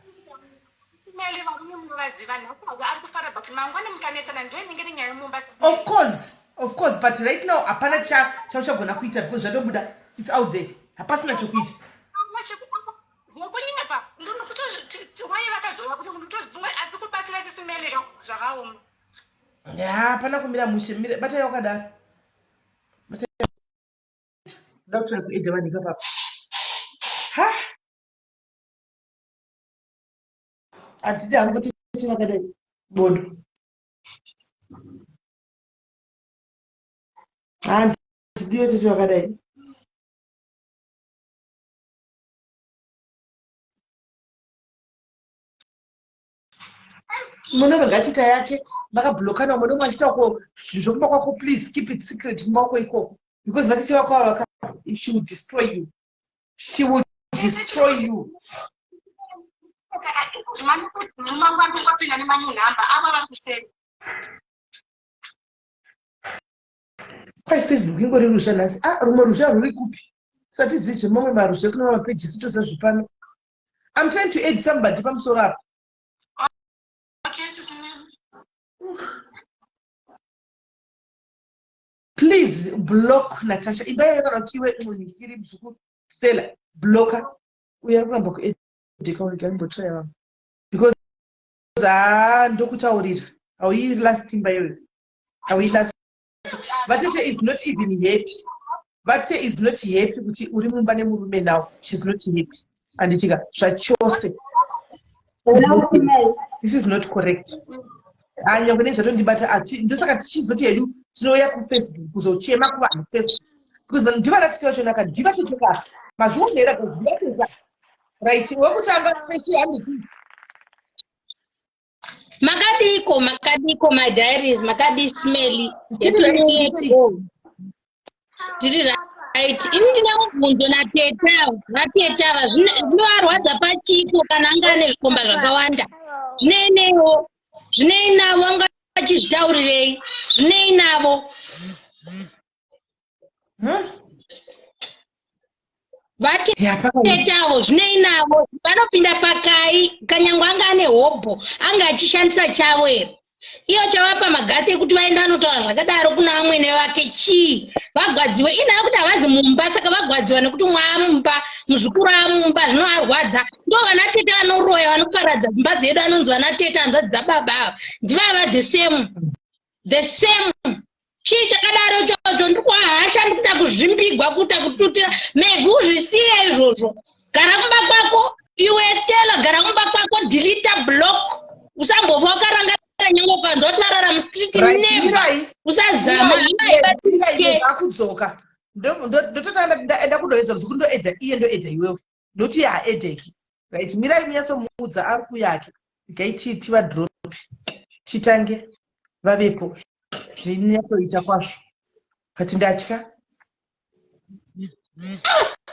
of course of course but right now hapana chauchagona kuita because zvatobuda it's out there hapasina chokuita Zvekunyepa ndinokutozvi why vakazouya kuti ndotozvifunga asi kubatsira sisi Melika zvakaoma. Ya hapana kumira mushe mira batai wakadaro. Batai ndoda kutsvaka kuedha vanhu ipapa. Ha! Handidi hangu kuti vakadai bodo. Handidiwe tete vakadai. Mumwe nomwe ngachiita yake makablokana umwe nomwe achiita ko zvinhu zvokumba kwako please keep it secret kumba kwako ikoko because vatete vako ava vaka she will destroy you she will destroy you Kwai Facebook ingori ruzha nhasi. Ah, rumwe ruzha rwuri kupi? Satizivi zvemamwe maruzha kune mamwe mapages toziva zvepano. I'm trying to add somebody pamusoro apa. Okay, sisi Mary. Please block Natasha. Imba yayo kana kuti iwe iri muzukuru Stella blocker. Uyo ari kuramba kuedeka urega imbotraya vamwe. Because ah ndokutaurira. Hauyi last imba iyoyo. Hauyi last. Vatete is not even happy. Vatete is not happy kuti uri mumba nemurume now. She's not happy. Anditika zvachose. This is not correct. Anya kune zvatondibata ati ndosaka tichizoti hedu tinouya kufacebook kuzochema kuvanhu facebook because vanhu ndivana tete vacho naka ndivatete ka mazvionera because ndivatete right wekutanga peshe handiti Makadiko, makadiko my diaries, makadii smelly. Tiri Happy right, New Year tiri to all. Tiri right. Ini ndine mubvunzo natete ava, vatete ava zvinovarwadza pachiko kana anga ane zvikomba zvakawanda. Zvinei newo, zvinei navo anga achizvitaurirei, zvinei navo. Vatete avo zvinei navo vanopinda pakai kanyangwe anga ane hobho anga achishandisa chavo here iyo chavapa magatsi ekuti vaende vanotaura zvakadaro kuna vamwene vake chii vagwadziwe inhaya kuti havazi mumba saka vagwadziwa nekuti umwe amumba muzukuru amumba zvinoarwadza ndo vana tete vanoroya vanoparadza dzimba dzedu anonzi vana tete hanzvadzi dzababa ava ndivava the same the same chii chakadaro ichocho ndiri kuhasha ndiri kuita kuzvimbigwa kuita kututira mevhi uzvisiye izvozvo gara kumba kwako iwe stella gara kumba kwako delita block usambofa wakarangara nyange ukanzwa kuti varara mustreet never usazama akudzoka ndototanga ndaenda kudoedza muzukuru ndoedza iye ndoedza iwewe ndokuti haaedeki right mirai munyatsomuudza ari kuyake regai tivadropi titange vavepo zvinyatsoita kwazvo but ndatya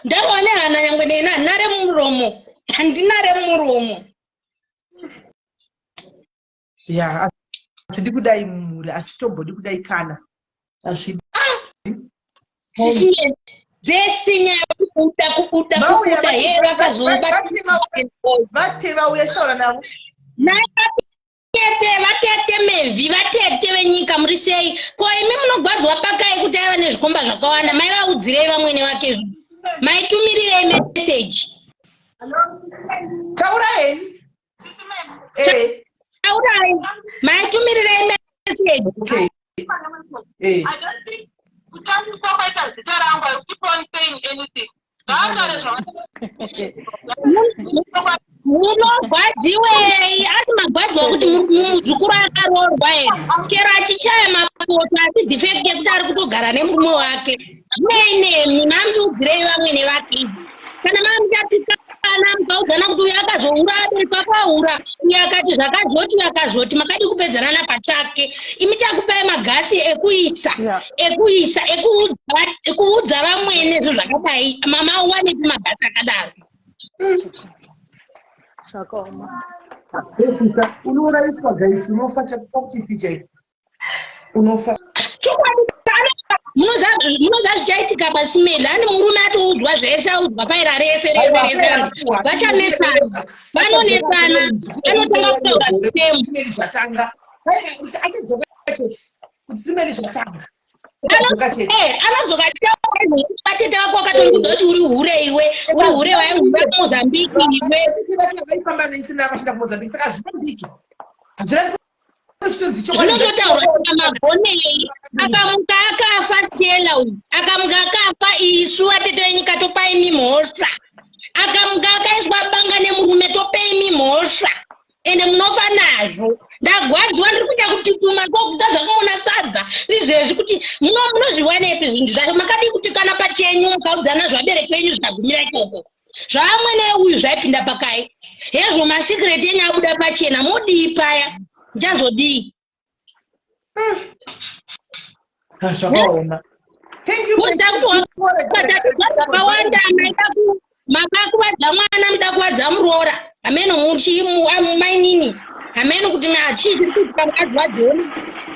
ndarwa nehana nyangwe neni handina remuromo handina remuromo ya hazvidi kudai mumhuri hazvitombodi kudai kana hazvidi dzese nyaya kubuda kubuda kubuda he vakazovatete vauya chitaura navo vatete vatete mevhi vatete venyika muri sei ko imi munogwadziwa pakai kuti aiva nezvikomba zvakawanda maivaudzirei vamwene vake zvo maitumirirei meseji taura henyu eh. Taurai. Maitumirirei message. Okay. Eh. I don't think kutambiswa kwaita zita rangu I keep on saying anything. Ngaataure zvavataura. Munogwadziwei? Asi magwadziwa kuti muzukuru akaroorwa here? Chero achichaya mapoto, asi the fact yekuti ari kutogara nemurume wake, zvinei nemi? Mamuchiudzirei vamwene vake izvi? Kana mamuchatukana, mukaudzana kuti uyu akazoura, abereki akaura, uyu akati zvakazoti, uyu akazoti, makadi kupedzerana pachake? Imi takupai maguts ekuisa ekuisa ekuudza vamwene zvo zvakadai. Mama wanepi maguts akadaro? Zvakaoma. Ofisa, unourayiswa guys, unofa chakuti chaiko, unofa. Chokwadi, munoziva zvichaitika pasimeli hani? Murume atoudzwa zvese, audzwa faira rese rese rese, vachanesana, vanonetsana, vanotanga kutaura same. Simeli zvatanga, asidzoka chete kuti simeli zvatanga. Anodzoka achitaura, vatete vako vakatondiudza kuti uri hure iwe, uri hure, waihura kuMozambique iwe. Vaifamba vese navachida kuMozambique, saka hazvirambiki, hazvirambi. Zvinototaurwa magonei. Akamuka akafa Stela uyu, akamuka akafa, isu vatete venyika topai mimhosva. Akamuka akaiswa banga nemurume, topei mimhosva, ende munofa nazvo. Ndagwadziwa, ndiri kuita kututuma kokutadza kumona sadza izvezvi kuti munozviwanepi zvinhu zvacho. Makadii kuti kana pachenyu mukaudzana zvabereki venyu zvikagumira ikoko? Zvaamwene uyu zvaipinda pakai? Hezvo, masecret enyu abuda pachena, modii paya? Ndichazodii? Zvakaoma. Thank you. Zvakawanda maida makakuvadza mwana, muda kuvadza muroora. Hameno mainini, hameno kuti chii chiri kuitika. Mukadzi waJoni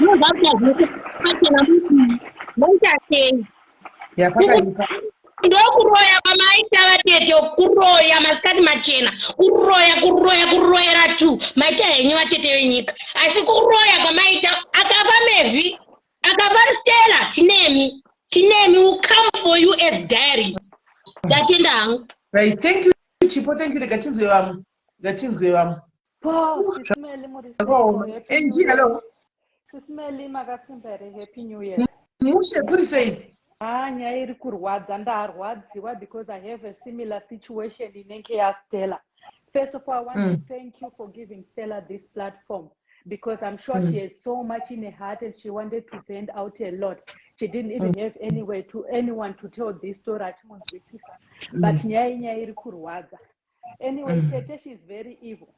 munozva pachena, mudii, moita sei? Yapakaipa. Ndokuroya kwamaita vatete, kuroya masikati machena, kuroya, kuroya, kuroyera tu maita henyu vatete venyika, asi kuroya kwamaita. Akafa Mevhi, akafa Stella, tinemi, tinemi, will come for you as diaries. Ndatenda hangu. Right, thank you Chipo, thank you. Rega tinzwe vamwe, rega tinzwe vamwe. Po, Sisimeli, muri Zvakaoma. Enji, hello. Sisimeli, makasimba here? Happy New Year. Mushe, kuri sei? Ah, nyaya iri kurwadza, ndarwadziwa because I have a similar situation inenge yaStella. First of all, I want to thank you for giving Stella this platform because I'm sure she has so much in her heart and she wanted to vent out a lot. She didn't even have anywhere to anyone to tell this story achimunzwisisa. But nyaya inyaya iri kurwadza. Anyway, tete, she is very evil.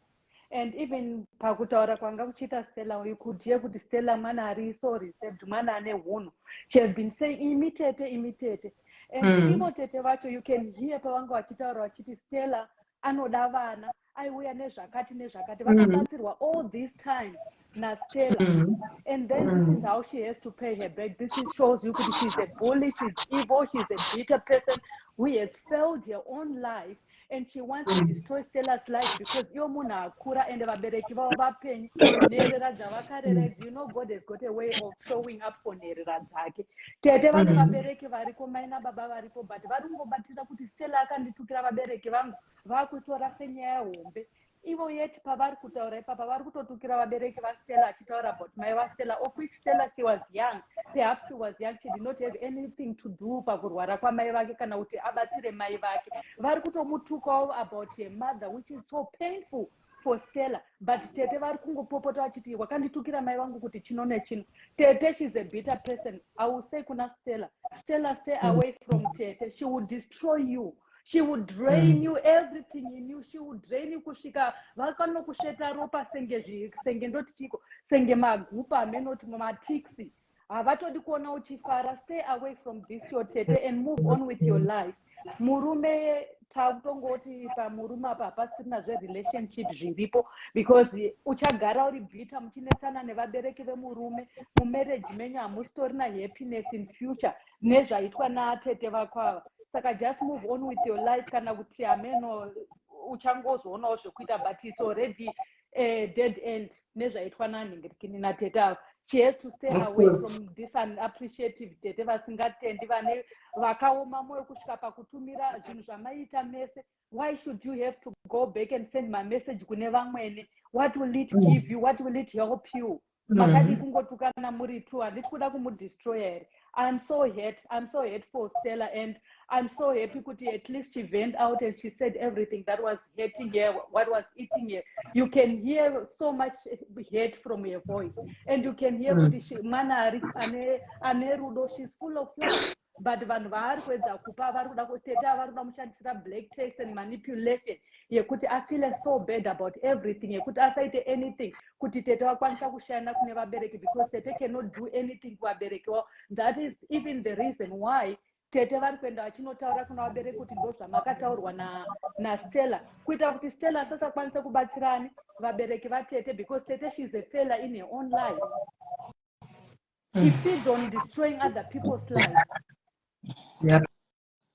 And even pakutaura kwanga kuchiita Stella, you could hear kuti Stella mwana ari so reserved, mwana ane hunhu. She have been saying, "Imi tete, imi tete." And ivo tete vacho, you can hear pavanga vachitaura vachiti Stella anoda vana, aiuya nezvakati nezvakati. Vakabatsirwa all this time naStella, and then this is how she has to pay her back. This shows you kuti she's a bully, she's evil, she's a bitter person who has failed her own life and she wants to destroy Stella's life because iwo munhu akura and vabereki vavo vapenyu, nherera dzavakarera idzi. You know God has got a way of showing up for nherera dzake. Tete vane vabereki variko, mai nababa varipo, but vari kungobatira kuti Stella akanditukira vabereki vangu, vakutora senyaya hombe. Ivo yet pavari kutaura ipapa vari kutotukira vabereki vaStella, achitaura about mai vaStella, of which Stella, she was young, perhaps she was young, she did not have anything to do pakurwara kwamai vake kana kuti abatsire mai vake. Vari kutomutukawo about her mother, which is so painful for Stella, but tete vari kungopopota vachiti wakanditukira mai vangu kuti chino nechino. Tete, she's a bitter person. I will say kuna Stella, Stella, stay away from tete. She will destroy you, she would drain you, everything in you. She would drain you kusvika vakanokusveta ropa senge senge ndoti chiko, senge magupa amenoti matiksi. Havatodi kuona uchifara. Stay away from this your tete and move on with your life. Murume, takutongoti pamurume apa hapasirina zverelationship zviripo because uchagara uri bitter, muchinetsana nevabereki vemurume. Mumarriage menyu hamusitorina happiness in future nezvaitwa natete vako ava. Saka just move on with your life, kana kuti hameno uchangozoonawo zvekuita, but it's already a dead end nezvaitwa nanhingirikini natete ava. She has to stay away from this unappreciative tete vasingatendi, vane vakaoma mwoyo kusvika pakutumira zvinhu zvamaita mese. Why should you have to go back and send my message kune vamwene? What will it give you? What will it help you? Makadii kungotukana muri two? Handiti kuda kumudestroya here? I'm so hurt. I'm so hurt for Stella, and I'm so happy kuti at least she went out and she said everything that was hurting her, what was eating her. You can hear so much hate from her voice, and you can hear kuti mwana ari ane rudo. She's full of love, but vanhu vaari kuedza kupa, vari kuda kuteta, vari kuda mushandisira black tax and manipulation yekuti afeele so bad about everything, yekuti asaite anything kuti tete vakwanisa kushanda kune vabereki, because tete cannot do anything kuvabereki wavo. That is even the reason why tete vari kuenda vachinotaura kuna vabereki kuti ndo zvamakataurwa naStella, kuita kuti Stella asasakwanisa kubatsirani vabereki vatete, because tete, she is a failure in her own life. She feeds on destroying other people's lives.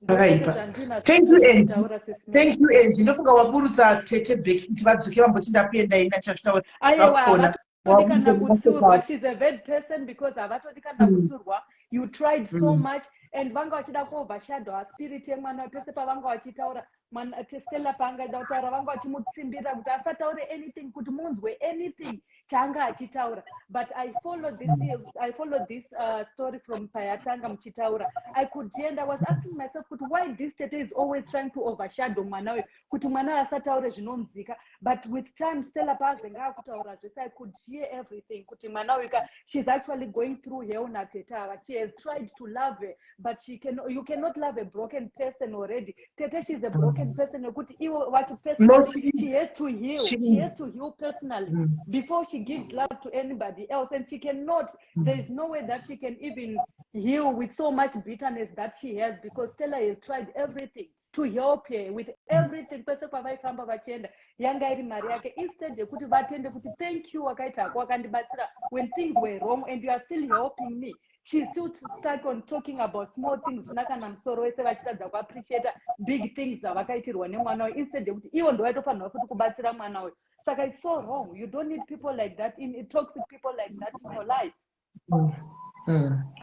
Pakaipa. Thank you, Angie. Thank you, Angie. Ndofunga waburutsa tete back kuti vadzoke vamboti ndakuenda ini achazvitaura. Aiwa, havatodi kana kutsurwa. She's a bad person because havatodi kana kutsurwa. You tried so much and vanga vachida kuovershadow spirit yemwana. Pese pavanga vachitaura, Stella paangaida kutaura, vanga vachimutsimbirira kuti asataure anything, kuti munzwe anything chaanga achitaura. But I follow this story from payatanga muchitaura. I could hear and I was asking myself kuti why this tete is always trying to overshadow mwana uyu, kuti mwana uyu asataure zvinonzika. But with time, Stella paazenge akutaura zvese, I could hear everything kuti mwana uyu ka, she's actually going through hell natete ava. She has tried to love her, but she can, you cannot love a broken person already. Tete, she's a broken person yekuti ivo vacho personally, she has to heal. She has to heal personally before she gives love to anybody else, and she cannot, there is no way that she can even heal with so much bitterness that she has, because Stella has tried everything to help her with everything. Kwese kwavaifamba vachienda, yanga iri mari yake. Instead yekuti vatende kuti thank you, wakaita hako, wakandibatsira when things were wrong and you are still helping me, she's still stuck on talking about small things zvisina kana musoro wese, vachitadza kuappreciata big things zvavakaitirwa nemwana uyu, instead yekuti ivo ndo vaitofanirwa futi kubatsira mwana uyu. Saka it's so wrong. You don't need people like that in toxic people like that in your life.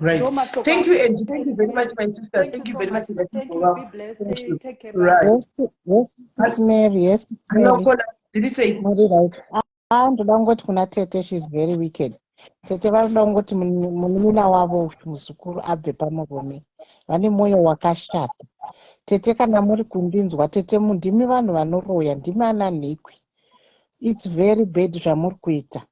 Right. Thank you, Angie. Thank you very much, my sister. Thank, Thank you very much. Thank you. Be blessed. Thank you. Take care. Right. Yes, Mary. Yes, Mary. Did you say? Muri right. Ah, ndoda kungoti kuna tete, she's very wicked. Tete vanoda kungoti munin'ina wavo muzukuru abve pamurume. Vane mwoyo wakashata. Tete, kana muri kundinzwa, tete, ndimi vanhu vanoroya, ndimi ana nhikwi. It's very bad zvamuri kuita.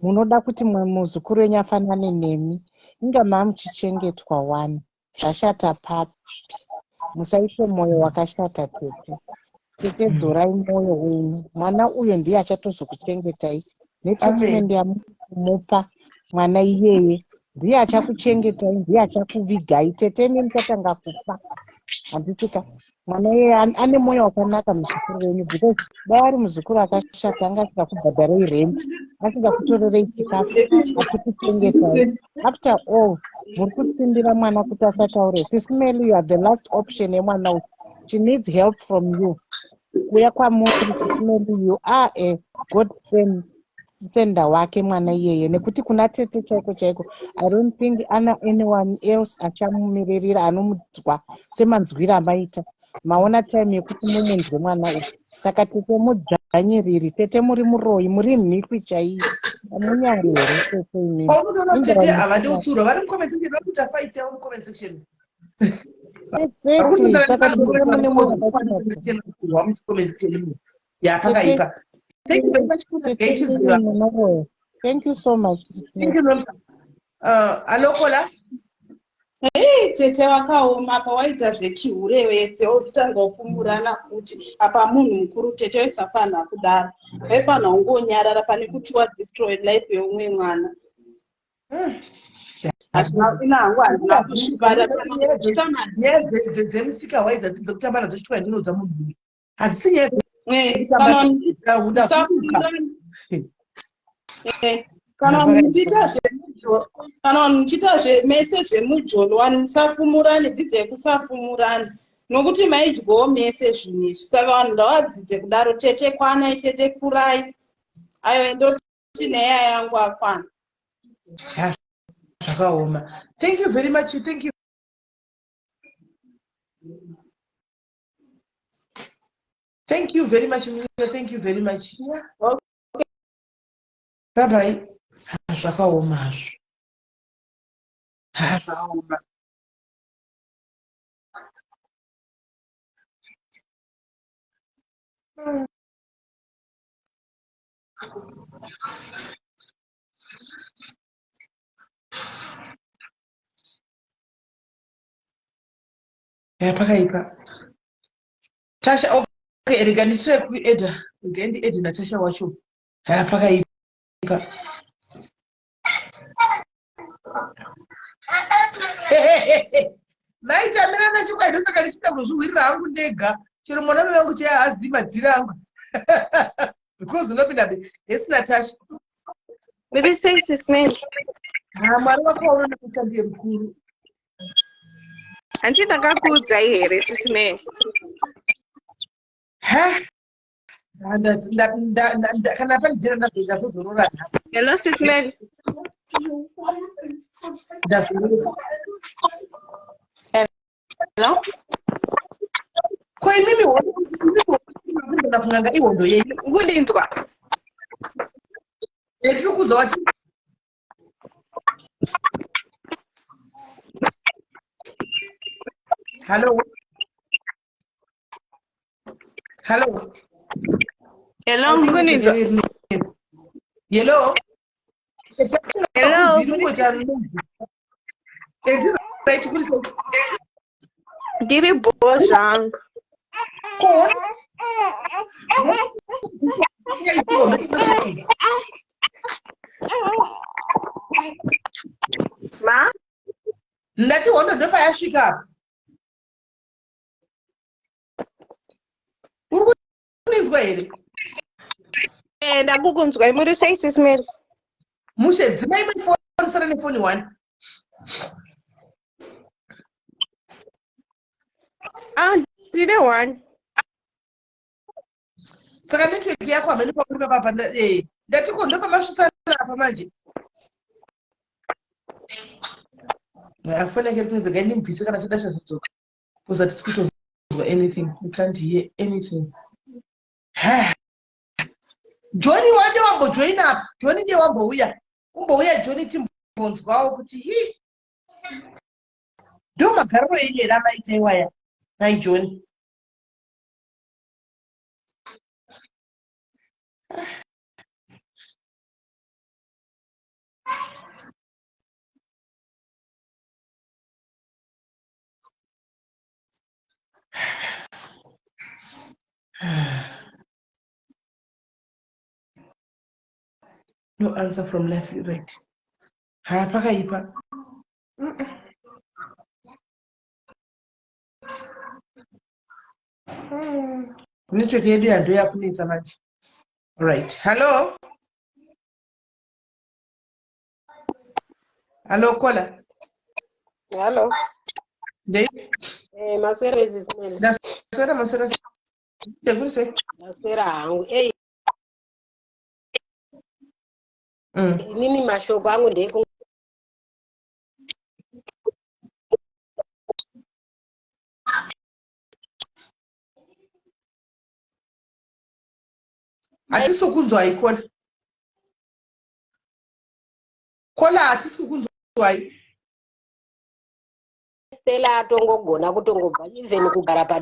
Munoda kuti muzukuru wenyu afanane nemi. Inga mamuchichengetwa wani, zvashata papi? Musaise mwoyo wakashata, tete. Tete, dzorai mwoyo wenyu. Mwana uyo ndiye achatozokuchengetai netreatment yamukumupa mwana iyeye. Ndiye achakuchengetai, ndiye achakuvigai. Tete, imi muchatanga kufa, handitika? Mwana iyeye ane mwoyo wakanaka, muzukuru wenyu, because dai ari muzukuru akashata, anga asingakubhadharei rent, asingakutorerei chikafu, achikuchengetai. After all, muri kutsimbira mwana kuti asataure. Sis Mely, you are the last option yemwana uyu. She needs help from you. Kuuya kwamuri, Sis Mely, you are a god sender wake mwana iyeye, nekuti kuna tete chaiko chaiko, I don't think ana anyone else achamumiririra anomunzwa semanzwiro amaita. Maona time yekuti mumunzwe mwana uyu. Saka tete, mudzvanyiriri. Tete, muri muroyi, muri mhikwi chaiyo. Amunyari here, tete, imimi? Unotoona tete havadi kutsiurwa. Vari mucomment section, vari kuita fight yavo mucomment section. Exactly. Saka tete, mune mwoyo wakashata. Mucomment section ya, pakaipa. Thank you very much. Tete, munoroya. Thank you so much. Thank you, Nomsa. Hello, caller. Hei, tete vakaoma. Apa waita zvechihure wese, otanga kufumurana futi. Apa munhu mukuru, tete, waisafanira kudaro. Waifanira kungonyarara pane kuti wadestroy life yeumwe mwana. Ina hangu handina kuzvibara. Nyaya dzemusika waidza dzekutamba nadzo chitwa ndinoudza munhu, hadzisi nyaya. Kana vanhu muchiita mese zvemujolo, vanhu musafumurane. Dzidzai kusafumurana, nokuti maidyawo mese zvinhu izvi. Saka vanhu ngavadzidze kudaro. Tete, kwanai. Tete, kurai. Aiwa, ndoti nenyaya yangu akwana. Zvakaoma. Thank you very much. Thank you. Thank you very much. Thank you very much. Yeah. Okay. Bye bye. Zvakaoma hazvo. Ha zvakaoma. Ya pakaipa. Tasha okay, rega nditire kuedha. Rega ndiedhe naTasha wacho. Haya pakaipa. Maitamira nachokwadi ndosaka ndichida kuzvihwirira hangu ndega. Chero mwana mai vangu chaiye haazivi madziro angu. Because unopinda be. Yes Natasha. Muri sei sis Mary? Ha Mwari wakaona nekuti ndiye mukuru. Hanti ndakakuudzai here sis Mary? Ha kana pane jira ndazozorora nhasi. Hello sis Mary. Ndazorora. Hello? Ko imimi hondo kun'anga ihondo yenyu. Kundinzwa. Eh, tiri kunzwa wati Hello. Hello. Hello, mukunizwa? Hello. Hello. Ndiri bho zvangu. Ma? Ndati hondo ndopayasvika apa. Uri kundinzwa here? Eh, ndakukunzwai muri sei sis Mary? Mushe dzimai imwe foni sara nefoni one. Ah, ndine one. Saka network yako hamene pauri papa eh ndati ko ndopamasvitsana apa manje. Foni yake iri kunzi ngaindimubvise kana chida chazodzoka. Because hatisi kutonzwa anything. We can't hear anything. Johnny wande wambojoina apa. Johnny ndiye wambouya. Umbouya Johnny timbonzwawo kuti hi. Ndo magariro enyu here amaita iwaya. Nhai Johnny. No answer from left right. Ha pakaipa. Network yedu yando yakunetsa manje. Right. Hello. Hello kola. Hello. Ndei. Eh, maswera ezi Smell. Ndaswera maswera. Ndekuri sei? Ndaswera hangu. Ei. Inini mashoko angu ndeku Hatisi kunzwa ikola. Kola hatisi kukunzwai. Stella atongogona kutongobva even kugara pa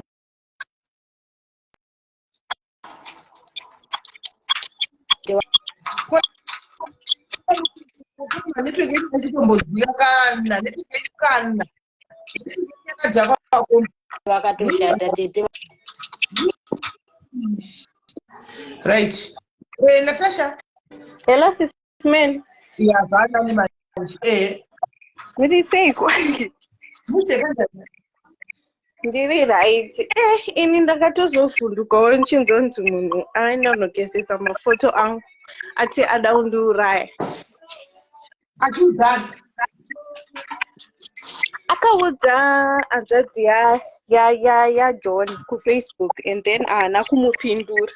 network yedu achitomboziva kana network yedu kana yakadhakwa vakatoshata tete right eh, natasha Hello sis Man. Ya zvanani manje. Eh. Muri sei kwange? Mushe kanjani? Ndiri right. Eh, ini ndakatozovhundukawo nchinzonzi munhu aenda kunogezesa mafoto angu ati ada kundiuraya. Achiudzani? Akaudza hanzvadzi ya ya ya ya John kuFacebook and then haana kumupindura.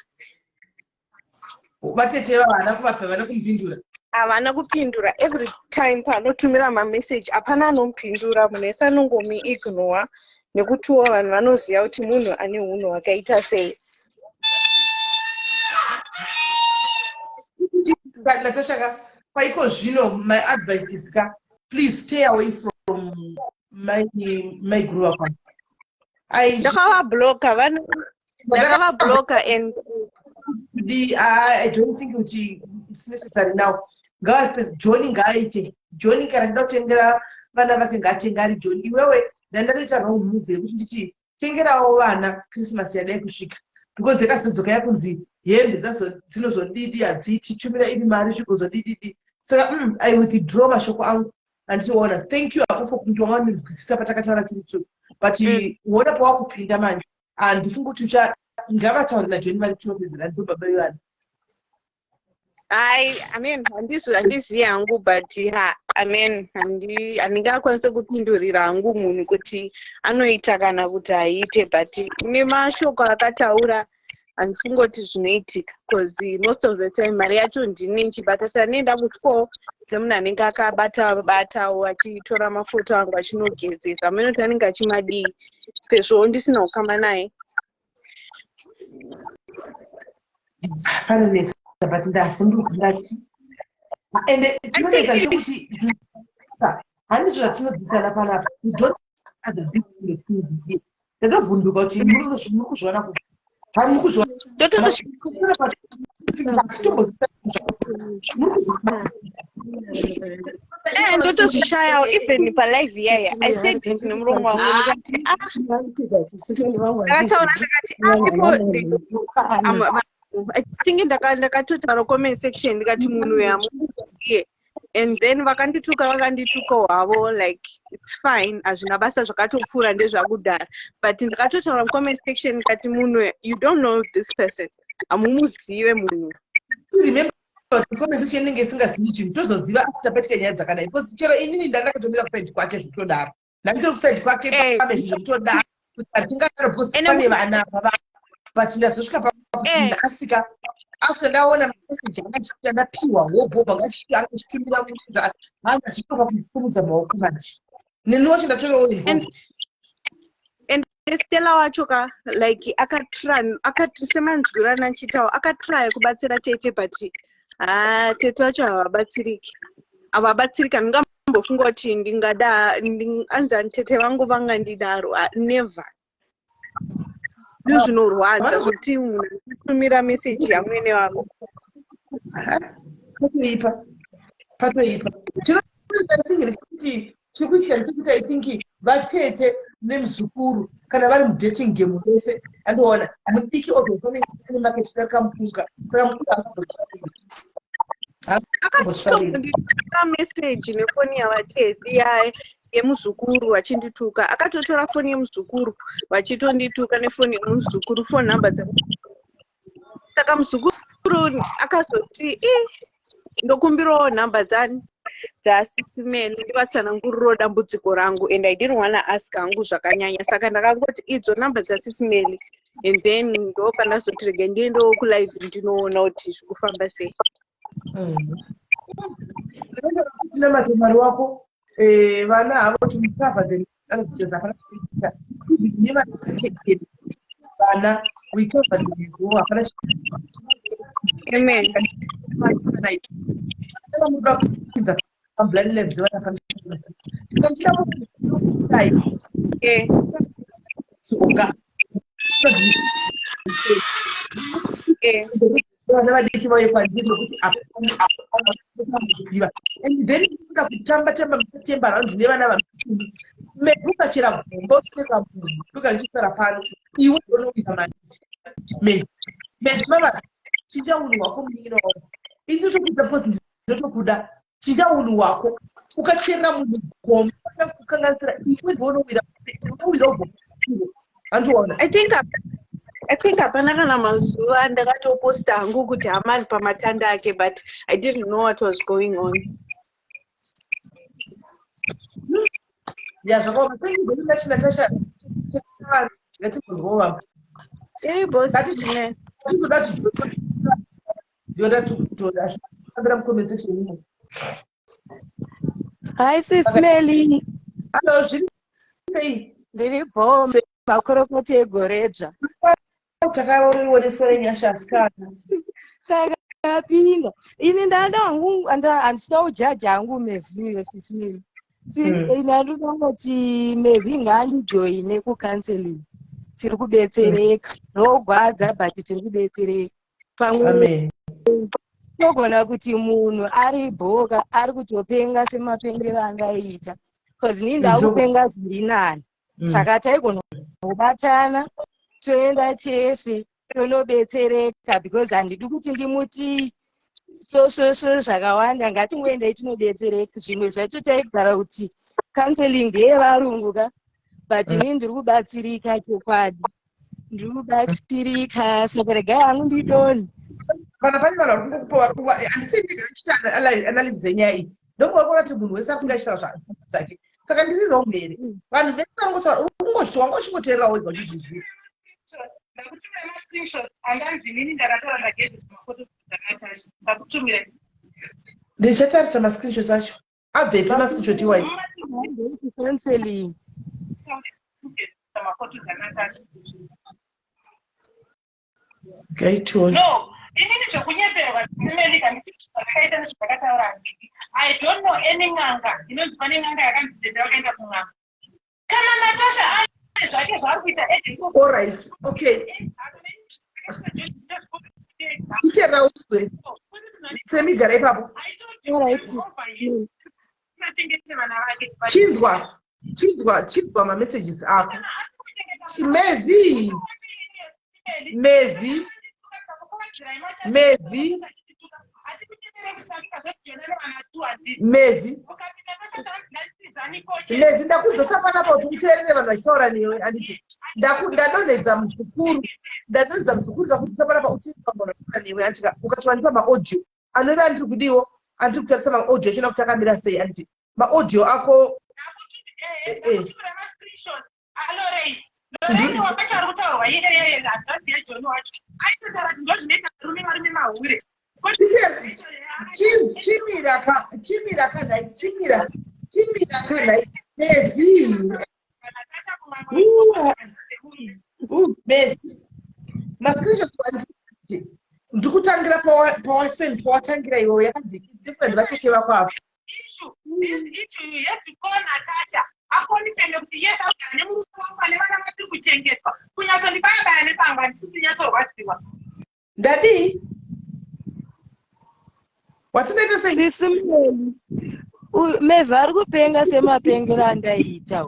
Vatete ivava havana kuvapa havana kumupindura. Havana kupindura every time paanotumira mamessage hapana anomupindura munhu wese anongomuignore nekutiwo vanhu vanoziva kuti munhu ane hunhu hwakaita sei. Natasha ka. Kwaiko zvino my advice is ka, please stay away from my maiguru vako. Ndakavabloka, ndakavabloka and the I don't think kuti it's necessary now. Ngavape John, ngaaite John. Kana achida kutengera vana vake, ngaatenge ari John. Iwewe ndandatoita wrong move yekuti nditi tengerawo vana Christmas yadai kusvika, because yakazodzoka yakunzi hembe dzinozodidi, hadziiti, tumira iri mari zvigozodididi. Saka I withdraw mashoko angu andichiona. Thank you hako for kuti wanga wandinzwisisa patakataura tiri two, but uona pawakupinda manje, handifungi kuti ucha ngavataure naJohn vari two, vapedzera ndo baba vevana. I mean, handizivi hangu, but ha, I mean, handingakwanisi kupindurira hangu munhu kuti anoita kana kuti haiite, but nemashoko akataura handifungi kuti zvinoitika, because most of the time mari yacho ndini ndichibata. Saka ndinoenda kutyoo semunhu anenge akabata batawo, achitora mafoto angu achinogezesa, amene kuti anenge achimadii, sezvo ndisina kukama naye. Panonetsa, but ndavhunduka ndati ende chinonetsa ndechekuti handizvo zvatinodzidzisana panapa. We don't other big things here. Ndatovhunduka kuti muri kuzviona kupi, hamuri kuzviona titombodzisa muri kuzviona. Ndotozvishayawo. Even palive iyaya I said this nemuromo wangu, ndikati, ah, ndakataura ndakati, ah, people, I think ndakatotaura comment section ndikati munhu uyu hamuziye, and then vakandituka, vakandituka havo, like it's fine, hazvina basa, zvakatopfuura, ndezvakudhara, but ndakatotaura mucomment section ndikati munhu, you don't know this person, hamumuzive munhu. Remember kuti comment section inenge isingazivi chinhu, tozoziva after paitika nyaya dzakadai, because chero inini ndandakatomira kuside kwake zvekutodaro, ndanditori kuside kwake pamezvi zvekutodaro kuti hatingadaro, because pane vana apa, but ndazosvika pakuti ndasika after ndaona mameseji anga achiita, ndapiwa hobhobho anga achitumira munhu, hanga zvitoka kukumudza maoko manje, neni wacho ndatovewo involved. And Stella wacho ka, like akatry akati semanzwiro anachitawo, akatry kubatsira tete, but ha, tete vacho havabatsiriki, havabatsiriki. Handingambofunga kuti ndingada anzani tete vangu vangandidaro. Never. Ndizvo zvinorwadza zvokuti munhu achitumira meseji yamwene vako. Patoipa, patoipa. Chinokuti chiri kuitika ndechekuti I think vatete nemuzukuru kana vari mudating game vese, andiona mudiki obviously anenge ane market rakamupunga, saka mukuru haangambosvariri. Akatondituma meseji nefoni yavatete yemuzukuru vachindituka. Akatotora foni yemuzukuru vachitondituka nefoni yemuzukuru, phone number dze. Saka muzukuru akazoti, i ndokumbirawo nhamba dzani dzasisimeni ndivatsananguriro dambudziko rangu, and I didn't wanna ask hangu zvakanyanya, saka ndakangoti idzo nhamba dzasisimeni, and then ndo pandazoti rege ndiendewo kulive ndinoona kuti zviri kufamba sei. Tinamate Mwari wako, vana havo to cover them, anodzidza, hapana chinoitika. Even nevana, vana we cover them as well, hapana. Amen. Vanoda kupinza pablind life dzevana, hapana chinoitika. Ndinoda kudai tsoka vana vadiki vauye kwandiri nokuti apaziva, and then kuda kutamba tamba musatemba round nevana vamuchini maybe ukachera gomba usvika munhu ndoka ndichisara pano, iwe unowira manje. Maybe mama, chinja unhu hwako, munin'ina wangu, ini totokuudza because ndinotokuda. Chinja unhu hwako. Ukacherera munhu gomba kukanganisira iwe, ndiwe unowira ugomba, handiona. I think hapana kana mazuva ndakatoposta hangu kuti hamani pamatanda ake, but I didn't know what was going on. Ya, zvakaoma. Thank you very much, Natasha. Ngatimbonzwawo Hey boss. Ngati- tizoda ndioda kutoda ambira mucomment section imo. Hi Sis Melly. Hallo, zviri sei? Ndiripo, makorokoti egoredzva. Takaoneswa nenyasha, asikana. Saka Ndapinda ini, ndada hangu, handisida kujaja hangu Mevhi, Sis Meli. Ndandida kungoti Mevhi ngaandijoine kucounseling, tiri kubetsereka. Zvinogwadza, but tiri kubetsereka. Pamwe Amen. Togona kuti munhu ari bhoka, ari kutopenga semapengero angaita, because inini ndakupenga zviri nani. Saka taigona kubatana, toenda tese tonobetsereka, because handidi kuti ndimuti so so so zvakawanda. Ngatingoendai tinobetsereka. Zvimwe zvacho taigara kuti counseling ndeyevarungu ka, but inini ndiri kubatsirika, chokwadi ndiri kubatsirika. Saka regai hangu ndidoni. Kana pane vanhu vari kungokupa, vari kuva, handisi ndega ndichiita analysis yenyaya iyi. Ndokuva kuona kuti munhu wese ari kunge achitaura zvake, saka ndiri wrong here? Vanhu vese vangotaura, uri kungozviti wanga uchingoteerera wega uchizvizwira. Ndakutumira mascreenshot andanzi inini ndakataura ndagezesa mafoto dzaNatasha. Ndakutumira. Ndichatarisa mascreenshots acho. Abvepi mascreenshot iwayo? Counseling. Mafoto dzaNatasha. Gaitiona. No, inini zvekunyeperwa, Sis Meli, handisi zvandakaita nezvandakataura, handidi. I don't know any n'anga inonzi pane n'anga yakanzi tete vakaenda kun'anga. Kana Natasha ane zvake zvaari kuita ege. Allright, okay, iterera uzwe. Semigara ipapo. Achengete vana vake. Chinzwa, chinzwa, chinzwa mamessages ako. Mevhi, Mevhi, Mevhi, Mevhi, Mevhi, ndakudzosa panapa kuti uteerere vanhu vachitaura newe, handiti? Ndadonhedza muzukuru, ndadonhedza muzukuru, ndakudzosa panapa uteerere vanhu vachitaura newe, handiti? Ukati wandipa maaudio anove andiri kudiwo, andiri kutarisa maaudio achona kuti akamira sei, handiti? Maaudio ako. Alorei, Lorraine wakacho ari kutaurwa iyeyeye, hanzvadzi yaJohn wacho, aitotaura kuti ndozvinoita varume, varume mahure. Chimira ka, chimira kanhai, chimira, chimira kanhai, Mevhi. Natasha. Mevhi, mascreenshots wanditi ndikutangira pawasend, pawatangira iwewe, yakanzi different vatete vako apo. Issue, this issue, you have to call Natasha akonifeme kuti yes, agara nemurume wangu ane vana vasiri kuchengetwa. Kunyatsondibaya baya nepanga, handisi kunyatsorwadziwa. Ndadii? Watinoita sei? Sis Meli, Mevhi ari kupenga semapengero andaiita,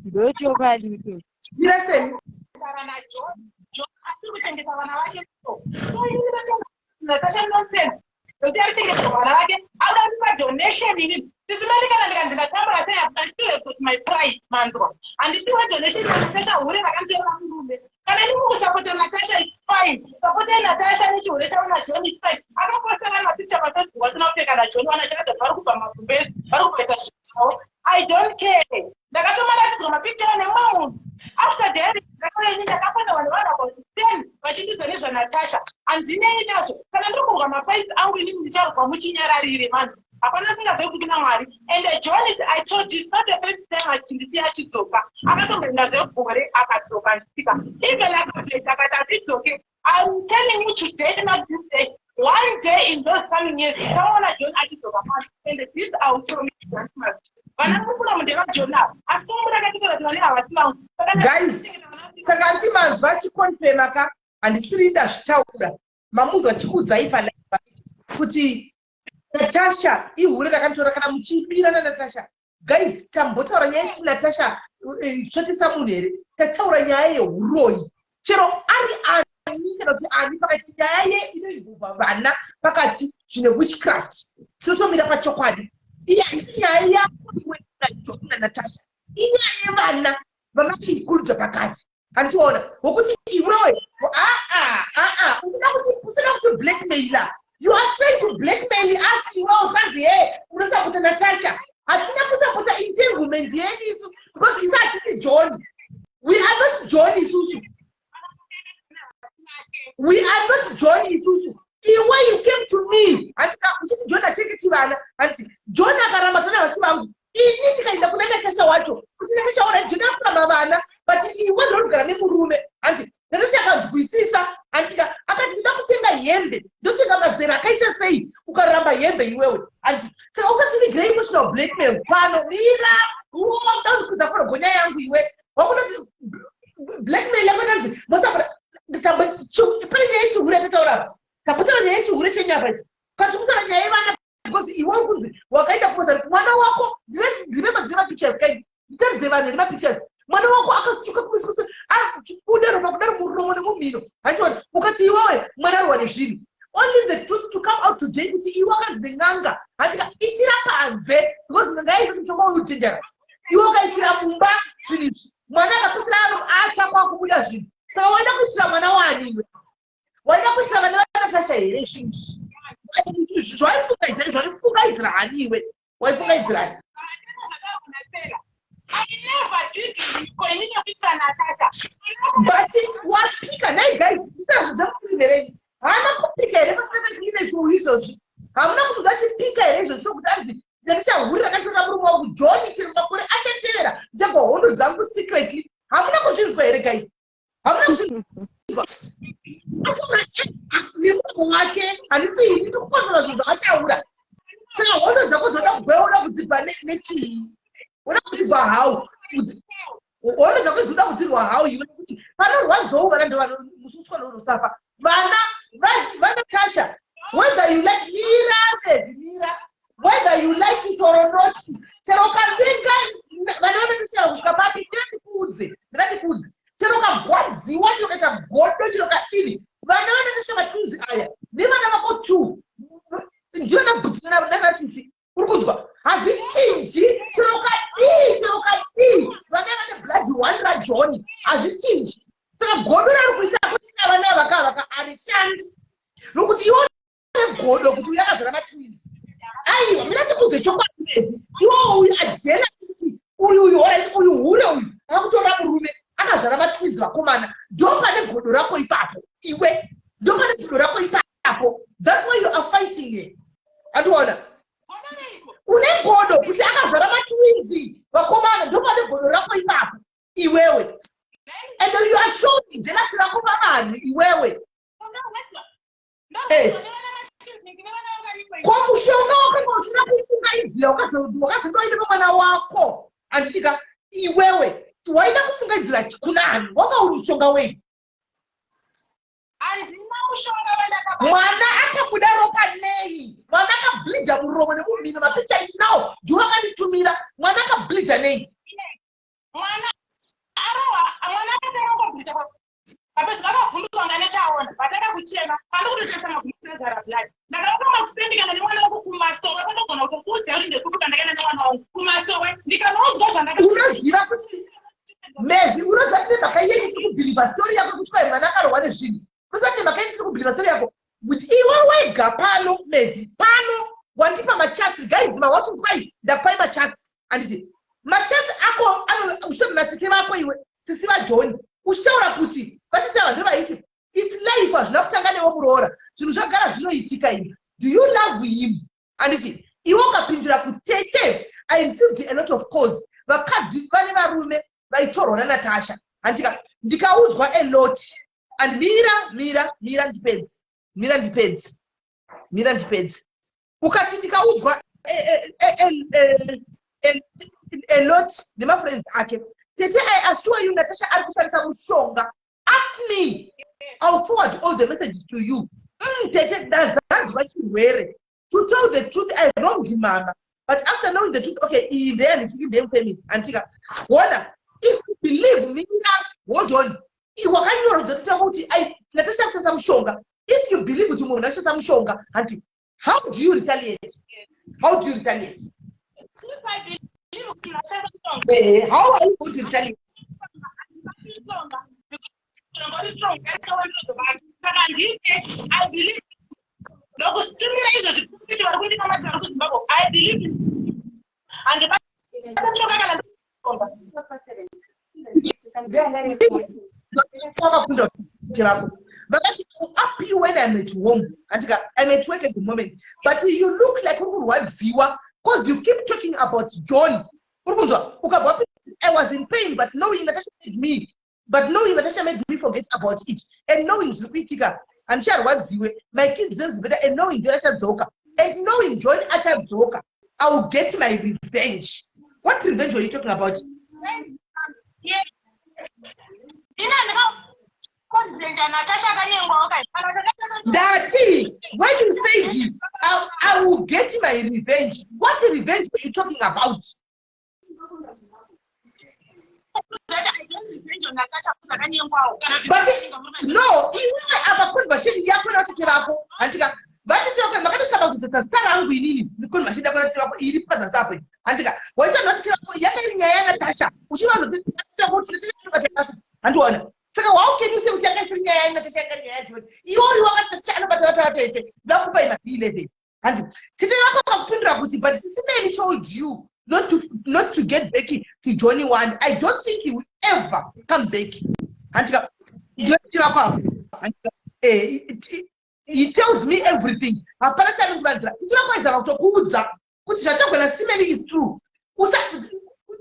ndochokwadi ichocho. Mira sei. Kugara naJohn, John asiri kuchengeta vana vake. So inini Natasha nonsense nokuti ari kuchengetwa vana vake, auda kundipa donation inini? Sis Meli, kana ndikanzi ndatambura sei, I still have got my pride, manzwa? Handipiwe donation naNatasha, hure rakanditorera murume. Kana ini mukusapota Natasha, it's fine, sapotai Natasha nechihure chavo naJohn, it's fine. Akaposta vanhu mapicture paFacebook vasina kupfeka naJohn, vana chakadza vari kubva magumbezi, vari kubvaita zvavo. I don't care. Ndakatomaratidzwa mapicture nemumwe munhu after diary ndakauya. Ndakafonerwa nevanhu about 10 vachindiudza nezvaNatasha. Handinei nazvo. Kana ndiri kurwa mafights angu inini, ndicharwa muchinyararire, manzwa? Hapana asingazivi kuti kuna Mwari. And John is, I told you, it's not the first time achindisiya achidzoka. Akatomboenda zvegore, akadzoka achisvika. Even akatoita akati handidzoke, I'm telling you today, not this day, one day in those coming years taona John achidzoka pano. And this I will promise. Vana mukura mundevaJohn ava, asi kumura akatitora kuti vane havasi vangu. Guys, saka anti manzwa achikonfema ka, handisiri ndazvitaura. Mamunzwa chikuudzai panapa kuti Natasha ihure rakanditora. Kana muchibira naNatasha, guys, tambotaura nyaya yekuti Natasha tsvotesa munhu here? Tataura nyaya yeuroyi. Chero ari ani kana kuti ani, pakati nyaya ye inoinvolva vana pakati, zvine witchcraft, tinotomira pachokwadi. Iyi haisi nyaya yako iwe naJohn naNatasha, inyaya yevana vamaiinkuluda pakati, handichiona wokuti iwewe aa aa usina kuti blackmaila. You are trying to blackmail us iwewe. Twanzi he unosapota Natasha. Hatina kusapota entanglement yenyu isu, because isu hatisi John. We are not John isusu, we are not John isusu. Iwe, you came to me, handika, uchiti John achengeti vana, handiti? John akaramba tana vasi vangu, ini ndikaenda kuna Natasha wacho kuti Natasha, ora, John akuramba vana, but iwe ndorugara nemurume, handiti? Natasha akanzwisisa. Andika akati ndoda kutenga hembe, ndotenga mazera akaita sei, ukaramba hembe iwewe. Andi saka usativigira emotional blackmail pano. Mira, uda kundikudza korogonya yangu iwe. Wakunoti blackmail yako tanzi mosapota. Pane nyaya yechihure yatataura apa. Tambotaura nyaya yechihure chenyapa iyi. Kana tikutaura nyaya yevana, because iwe uri kunzi wakaenda kuMozambique, mwana wako, remember, dzine mapictures kai, nditaridze vanhu ane mapictures. Mwana wako akatsvuka kumeso, achibuda ropa kudaro muromo nemumhino, handiona. Ukati iwewe mwana arwa nezvinhu. Only the truth to come out today kuti iwe wakanzi nen'anga, handika, itira panze, because n'anga yaiti mushonga uyu dangerous. Iwe ukaitira mumba zvinhu izvi, mwana akapesera atsva kubuda zvinhu. Saka waida kuitira mwana wani iwe? Waida kuitira vana vaNatasha here zvinhu izvi? Zvaifungaidzira, zvaifungaidzira hani iwe? Waifungaidzirani? I never did ko inini kuitira Natasha. But wapika nai guys, ndizvo zvamukuiverei. Haana kupika here pasina 5 minutes uyu izvozvi? Hamuna kuti ngachipika here izvozvi? Sokuti anzi ndichahurira akachitora murume wangu John, chero makore achatevera ndichagwa hondo dzangu secretly. Hamuna kuzvinzwa here guys? Hamuna kuzvinzwa? Ataura nemuromo wake, handisi ini ndikukonzera zvinhu zvaataura. Saka hondo dzako dzoda kugweya, uda kudzibva nechii? Uda kudzibva how? Hondo dzako dzinoda kudzirwa how iwe? Nekuti panorwadzawo vana ndomususwa norusafa vana vaNatasha, whether you like. Mira baby, mira. Whether you like it or not, chero ukavenga vana vaNatasha kusvika papi, ndinandikuudze, ndinandikuudze, chero ukagwadziwa, chero ukaita godo, chero ukadini, vana vaNatasha, matwins aya nevana vako two, ndivana bhuti nanasisi. Uri kunzwa? Hazvichinji. Chero ukadii, chero ukadii, vana vane blood one raJohn, hazvichinji. Saka godo rari kuita kuita vana vakavaka harishandi, nokuti iwo negodo kuti uyu akazara matwins. Aiwa, mina ndikudze chokwadi mezi. Iwo uyu ajena kuti uyu, uyu, alright, uyu hure uyu akakutora murume akazvara matwins vakomana. Ndo pane godo rako ipapo iwe, ndo pane godo rako ipapo. That's why you are fighting here. Andiona une godo kuti akazvara matwins vakomana. Ndo pane godo rako ipapo iwewe, and you are showing jealousy rako pavanhu iwewe. Ko mushonga wakanga uchida kufungaidzira wakazondoine pamwana wako, handitika iwewe? Waida kufungaidzira kunani? Wanga uri mushonga wei? Handina mushonga wandakabata. Mwana akabuda ropa nei? Mwana akableeda muromo nemumhino. Mapicha inawo, ndiwo akanditumira. Mwana akableeda nei? Mwana arohwa, mwana akatanga kungobvisa papedza, akavhunduka nga nechaona, vatanga kuchema. Pandikutotarisa magumazara blood. Ndakafamba kusendikana nemwana wangu kumasowe, kwandogona kutokuudza kuti ndekupi kwandakaenda nemwana wangu kumasowe, ndikanoudzwa zvandaka. Unoziva kuti Mezi, unoziva kuti nemhaka yei ndisiri kubhilivha story yako kuti kwai mwana akarohwa nezvinhu? Unoziva kuti nemhaka yei ndisiri kubhilivha story yako? Kuti iwe wega pano, Mezi, pano wandipa machats. Guys, mawati kwai ndakupai machats, handiti? Machats ako uchitaura natete vako iwe, sisi vaJohn, uchitaura kuti vatete ava ndovaiti it's life, hazvina kutanga newe muroora, zvinhu zvagara zvinoitika ivi. Do you love him, handiti? Iwe ukapindura kutete, "I received a lot of calls, vakadzi vane varume vaitorwa naNatasha," handika? "Ndikaudzwa a lot." And mira, mira, mira ndipedze, mira ndipedze, mira ndipedze. Ukati ndikaudzwa a lot nemafriends ake. Tete, I assure you, Natasha ari kushandisa mushonga. Ask me, I'll forward all the messages to you. Tete, ndazadzwa chirwere. To tell the truth, I wronged mama, but after knowing the truth, okay, iyi ndeyandifiki, ndeyemufamily, andika wona. If you believe me, hold on. Wakanyora tata kuti Natasha kushandisa mushonga. If you believe kuti munhu ashandisa mushonga, hanti, how do you retaliate? How do you retaliate? If I believe kuti ndashandisa mushonga, How are you going to retaliate? Mushonga uri strong, yakawandozobata. Saka ndite I believe ndokusitumira izvozvi kuti vari kuitika mati vari kuZimbabwe. I believe handibata mushonga kana ndomba. Wakapinda kuti vako vakati up you when I'm at home, andika? I'm at work at the moment, but you look like uri kurwadziwa because you keep talking about John. Uri kunzwa? Ukabva, "I was in pain, but knowing Natasha made me But knowing Natasha made me forget about it and knowing zviri kuitika handicharwadziwe. My kids deserves better and knowing John achadzoka and knowing John achadzoka, I will get my revenge. What revenge were you talking about? Ndati, when you said I will get my revenge, what revenge were you talking about? But no, iwewe apa conversion yako navatete vako handika vatete vako makatosvika pakuzadza zita rangu inini conversion yako navatete vako iri pazasi apo handika waita navatete vako yanga iri nyaya yanatasha uchivaza handiona saka how can you say kuti yanga isiri nyaya yanatasha yanga iri nyaya yajohn iwe uri wakati natasha anobata vata vatete ndakupa ima 11 handi tete vako vakupindura kuti but sisi Mary told you not to get back to Johnny one. I don't think he will ever come back. Handika ndinoti vako handika he tells me everything. Hapana chaanokuvanzira. Tete vako aizama kutokuudza kuti zvatagona sisi Mary is true. Usa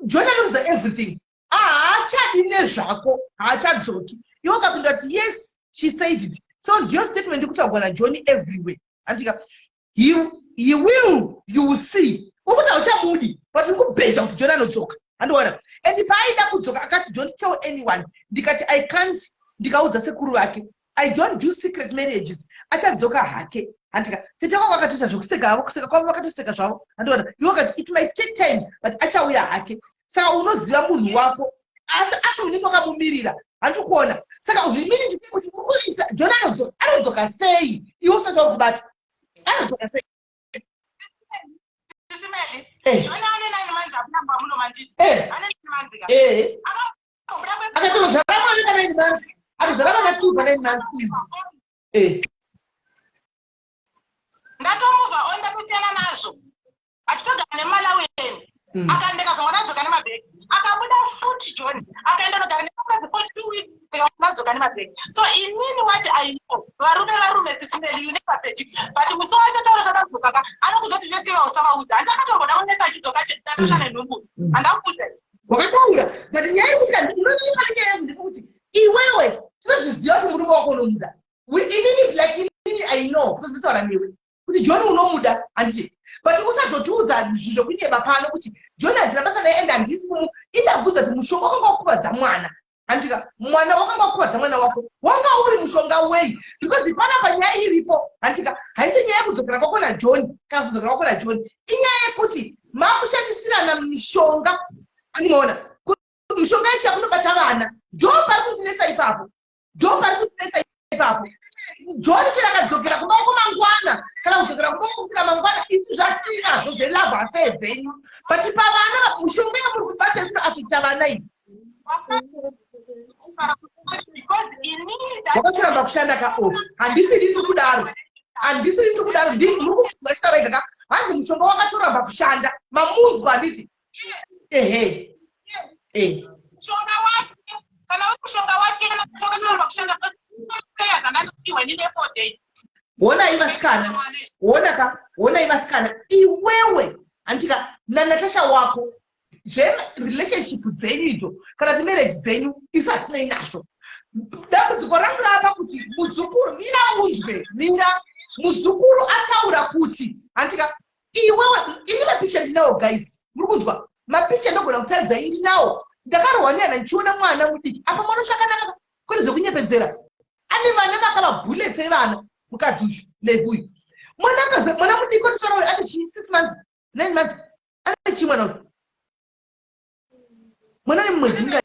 Johnny anoudza everything. Haachadi nezvako, haachadzoki. Iwe ukapindura kuti yes, she said it. So ndiyo statement ikutaurwa naJohnny everywhere. Andika he will, you will see. Ukuti hauchamudi, but uri kubheja kuti John anodzoka. Andiona. And paaida kudzoka akati don't tell anyone. Ndikati I can't, ndikaudza sekuru vake. I don't do secret marriages. Achadzoka hake. Andika tete kwako akatoita zvekuseka havo, kuseka kwavo vakatoseka zvavo. Andiona. Iwe ukati it might take time but achauya hake. Saka unoziva munhu wako. Asi unenge wakamumirira. Handiri kuona. Saka zvimini ndise kuti uri kuisa John anodzoka sei? Iwe usati wakubata. Anodzoka sei? John ane 9 months akuramba munomandidzi. Ane 9 months ka. Akatozvara mwana pa 9 months. Atozvara vana 2 pa 9 months. Ndatomuvha on, ndatosiyana nazvo. Achitogara neMalawian. Akaenda akazongwa nadzoka nemabhegi. Akabuda futi John. Akaenda nogara nemukadzi for 2 weeks. Ndikadzoka nemabhegi. So inini what I know, varume sisi Meli, you never predict. But musi wacho taura tadzoka ka, anokuzoti vese vausavaudza. Hanti akatomboda kunetsa achidzoka tatosha nenhumbu. Handakuudza. Wakataura, but nyaya yekuti unoona nyaya yangu ndekuti iwewe tinozviziva kuti murume wako unomuda. Inini like inini I know because ndinotaura newe kuti John unomuda handiti, but usazotiudza zvinhu zvekunyeba pano kuti John handina basa naye and handisi kumu. Indabvunza kuti mushonga wakanga wakuvadza mwana handika, mwana wakanga wakuvadza mwana wako wanga uri mushonga wei? Because panapa nyaya iripo handika, haisi nyaya yekudzokera kwako naJohn kana kuzodzokera kwako naJohn, inyaya yekuti makushandisirana mishonga. Andimaona mishonga yacho yakunobata vana, ndo pari kutinetsa ipapo, ndo pari kutinetsa ipapo. John chero akadzokera kumba kwako mangwana kana kudzokera kumba kwako kusvika mangwana, isu zvatinazvo zvelove affair dzenyu, but pavana mishonga yamuri kubata inoafekta vana iyi. Wakatoramba kushanda ka o handisi ndiri kudaro, handisi ndiri kudaro, muri kubvunza chitaura ega ka, hanzi mushonga wakatoramba kushanda, mamunzwa handiti? Ehe. Mushonga wake kana uri mushonga wake wakatoramba kushanda zvandatopiwa inini 4 days. Honai vasikana, hona ka, honai vasikana, iwewe handika naNatasha wako zverelationship dzenyu idzo kana kuti marriage dzenyu, isu hatinei nazvo. Dambudziko rangu rava kuti muzukuru, mira unzwe, mira, muzukuru ataura kuti handika iwewe, ini mapicha ndinawo guys, muri kunzwa mapicha ndogona kutaridza ini ndinawo. Ndakarohwa nehana ndichiona mwana mudiki apa, mwana uchakanaka kwete zvekunyepedzera, ane vana vakava bullets evana. Mukadzi uyu Levi uyu, mwana akaze mwana mudiki ototaura uyu ane chii, 6 months, 9 months, ane chii mwana uyu? Mwana ane mwedzi mingani?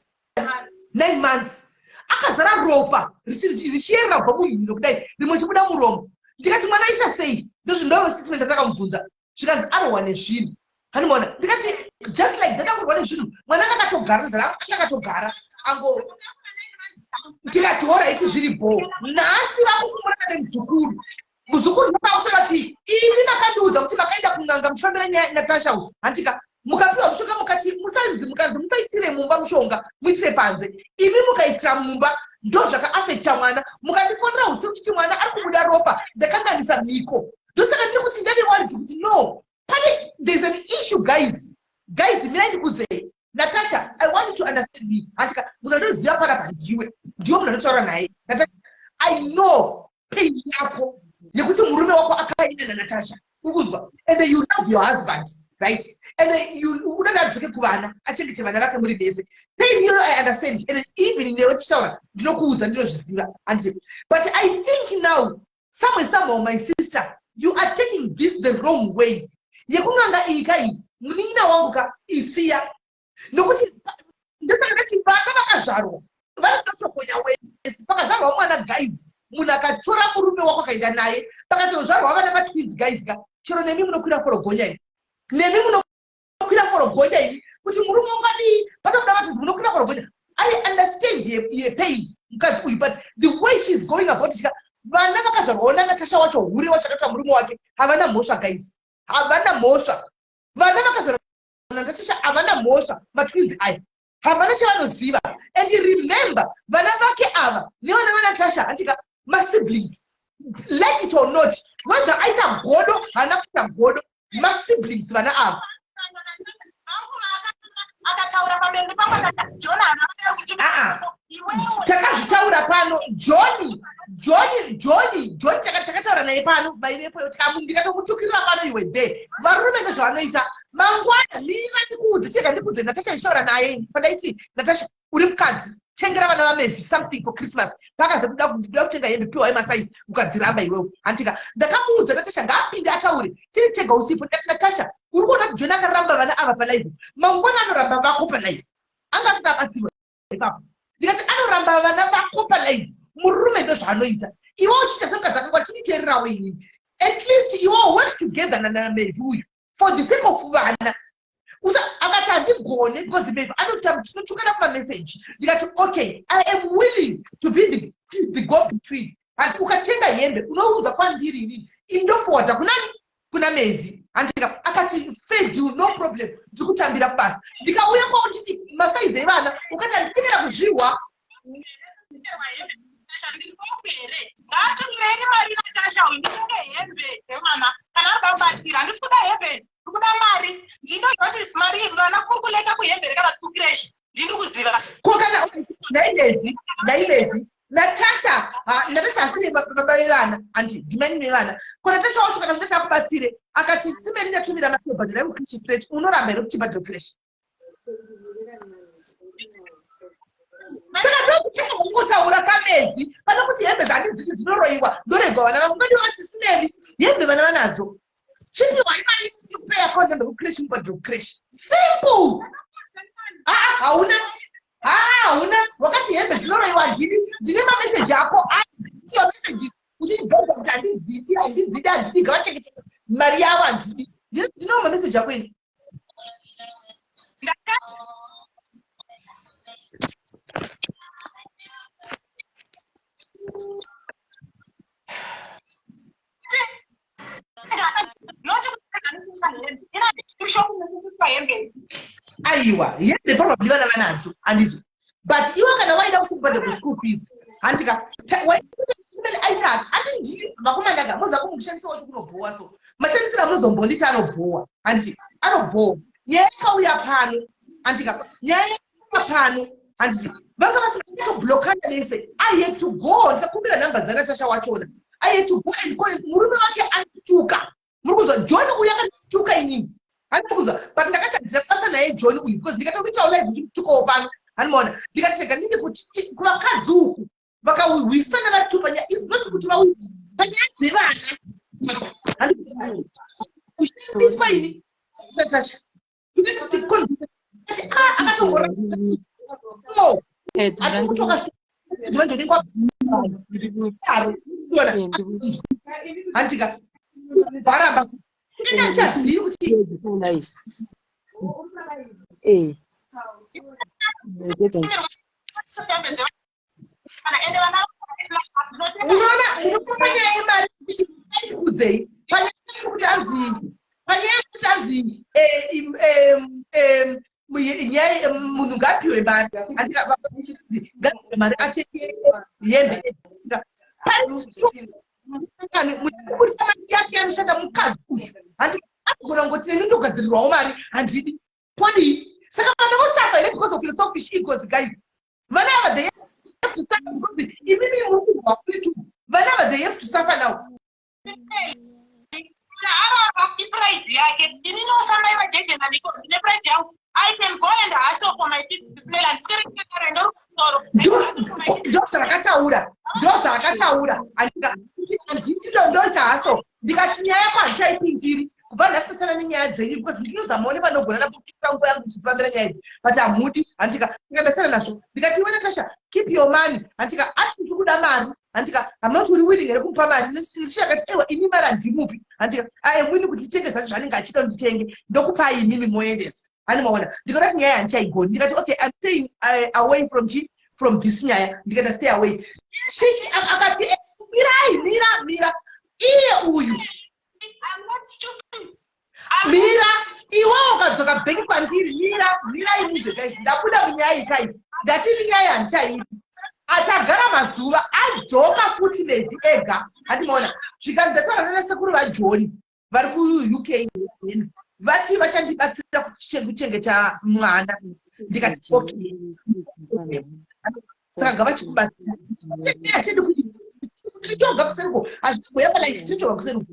9 months, akazara ropa richiyerera kubva mumhino kudai, rimwe chibuda muromo. Ndikati mwana aita sei? Ndozvindova statement randakamubvunza, zvikanzi arohwa nezvinhu. Handimaona, ndikati just like that akurwa nezvinhu, mwana anga akatogara zara anga akatogara ango. Ndikati alright, zviri bho. Nhasi vakufumurana nemuzukuru, muzukuru ndopakutora kuti imi makandiudza kuti makaenda kun'anga muchifambira nyaya Natasha uyu handika, mukapiwa mushonga, mukati musanzi, mukanzi musaitire mumba mushonga, muitire panze, imi mukaitira mumba, ndo zvakaafekta mwana. Mukandifonera usiku chiti mwana ari kubuda ropa, ndakanganisa mhiko. Ndosaka ndiri kuti ndave worried kuti no, pane there's an issue guys. Guys, mirai ndikudzei. Natasha, I want you to understand me. Hatika, munhu andoziva panapa ndiwe. Ndiwe munhu andotaura naye. Natasha, I know pain yako yekuti murume wako akaenda naNatasha. Uri kunzwa? And you love your husband, right? And you unoda adzoke kuvana, achengete vana vake muri vese. Pain iyoyo I understand. And even newe tichitaura, ndinokuudza, ndinozviziva. Handiti? But I think now, somewhere, somehow, my sister, you are taking this the wrong way. Yekun'anga iyi ka iyi, munin'ina wangu ka, isiya. Nokuti ndosaka ndati vana vakazvarwa vanototokonya wese. Pakazvarwa mwana, guys, munhu akatora murume wako akaenda naye, pakatozvarwa vana vatwins, guys ka, chero nemi munokwira forogonya imi, nemi munokwira forogonya imi, kuti murume ungadii, patobuda vatwins, munokwira forogonya. I understand yepain mukadzi uyu, but the way she's going about it ka, vana vakazvarwawo naNatasha wacho, hure wacho akatora murume wake, havana mhosva, guys, havana mhosva. Vana vakazvarwa naNatasha havana mhosva. Matwins aya havana chavanoziva. And remember, vana vake ava nevana vaNatasha, handika, masiblings, like it or not, whether aita godo, haana kuita godo, masiblings vana ava. Akataura pamberi pangu akati John haana. Ah, takazvitaura pano. John, John, John, John, takataura naye pano, vaivepo, ndikatomutukirira pano. Iwe there, varume ndozvavanoita. Mangwana mira ndikuudze, chega ndikuudze. Natasha ndichitaura naye pandaiti, "Natasha, uri mukadzi, tengera vana vaMevi something for Christmas." Pakaze kuda kutenga hembe, piwai masaizi, ukadziramba iwewe, handika? Ndakamuudza, Natasha ngaapinde ataure tiri tega usipo. Ndikati, "Natasha, uri kuona kuti John akaramba vana ava palive, mangwana anoramba vako palive." Anga asina abatsirwa ipapo. Ndikati, "Anoramba vana vako palive. Murume ndozvaanoita." Iwe uchiita semukadzi akangwa, chinditeererawo inini. At least iwe work together naMevi uyu for the sake of vana. Akati handigone because Mevi anotaura, tinotukana kumameseji. Ndikati, "Okay, I am willing to be the go between." Hati ukatenga hembe unounza kwandiri, inini indoforwarda kunani? Kuna Mevi, handika? Akati, "Fedu, no problem, ndiri kutambira kubasa." Ndikauya kwao nditi masaizi evana, ukati handikemera kuzvihwa. Ngaatumireni mari Natasha uyu, nditenge hembe dzevana kana ari kubatsira. Handisi kuda hembe, ndiri kuda mari. Ndinoziva kuti mari vana kuri kuleka kuhembe here kana kucreche, ndiri kuziva. Ko kana ndaimevi, ndaimevi Natasha, Natasha asiri baba vevana, andi ndimani vevana. Ko Natasha wacho kana zvinoita akubatsire, akati simeni ndatumira mari yobhadhara yekucreche straight, unoramba here kuti bhadhara creche? Saka ndokutanga kungotaura kamedzi pane kuti hembe dzandidzidi dzinoroyiwa, ndoregwa vana vangu. Ngadiwa vasisimeni hembe vana vanadzo, chipiwai mari yekupay account number kucreche, mubhadhara kucreche, simple. Aa, hauna, haa, hauna. Wakati hembe dzinoroyiwa, ndini ndine mameseji ako ayo, meseji uchibhedha kuti handidzidi, handidzidi, handidi, ngavachengete mari yavo, handidi. Ndinewo mameseji ako ini. Aiwa, hembe probably vana vanadzo, handizvo? But iwe kana waida kuti ubhadhare kuschool fees, handika, aita ati ndini vakomana moza kumushandisa wacho kunobhowa. So mashandisiro amunozombonditi anobhowa, handiti? Anobhowa. Nyaya yakauya pano, handika, nyaya yakauya pano, handiti, vanga vasina kutoblokana vese. I had to go, ndikakumbira nhamba dzaNatasha wachona. I had to go and call murume wake anituka. Muri kunzwa? John uyu akandituka inini, handiri kunzwa? But ndakati handina basa naye John uyu, because ndikatokuitawo live ndimutukawo pano, handimaona? Ndikati rega ndinde kuti kuvakadzi uku vakahwisana vari panyaya is not kuti vawi panyaya dzevana. Kushandiswa ini, Natasha, ndikati akatombora atokutoka manje handika bharamba ine achazivi kuti Unoona, unoona panyaya yemari kuti kudzei, panyaya yekuti anzi, panyaya yekuti anzi nyaya munhu ngaapiwe mari, handika? Mari atenge hembe, muchikuburisa mari yake anoshanda mukadzi uyu, handi? Anogona kungoti neni ndogadzirirwawo mari, handidi, podii? Saka vana vosafa here because of your selfish egos, guys? Vana ava, they have to suffer because imimi muri kurwa kwetu. Vana ava, they have to suffer now. Arava ipride yake. Inini osamai vajeje naniko, ndine pride yangu. I can go and hustle for my kids. Ndiswere ndori kumusoro. Ndo zvakataura, ndo zvaakataura. Handini ndondoita haso. Ndikati nyaya yako handichaipindiri kubva ndasasana nenyaya dzenyu, because ndinozamawo nepanogona napokutora nguva yangu tichifambira nyaya idzi, but hamudi, handika. Ndikandasiyana nazvo. Ndikati, iwe Natasha, keep your money, handika. Ati ndiri kuda mari, handika. Hamuna kuti uri willing here kumupa mari? Ndichakati, ewa, ini mari handimupi, handika. I am willing kuti nditenge zvacho zvanenge achida nditenge, ndokupai imimi moendesa, hani maona. Ndikati nyaya handichaigoni. Ndikati, okay, I'm staying away from chi from this nyaya. Ndikati, stay away. Akati, eh, mirai, mira, mira, iye uyu. I'm not stupid. Mira, iwe ukadzoka back kwandiri. Mira, mira, imuze guys, ndabuda munyaya ikai. Ndatini nyaya handichaiti. Atagara mazuva, adzoka futi Mezi ega, handimaona. Zvikanzi ndataura nanasekuru vaJohn vari kuUK, vati vachandibatsira kuchengeta mwana. Ndikati, okay, saka ngavachikubatsira. Hatidi tichoga kuseriko, hazviguyamba like tichoga kuseriko.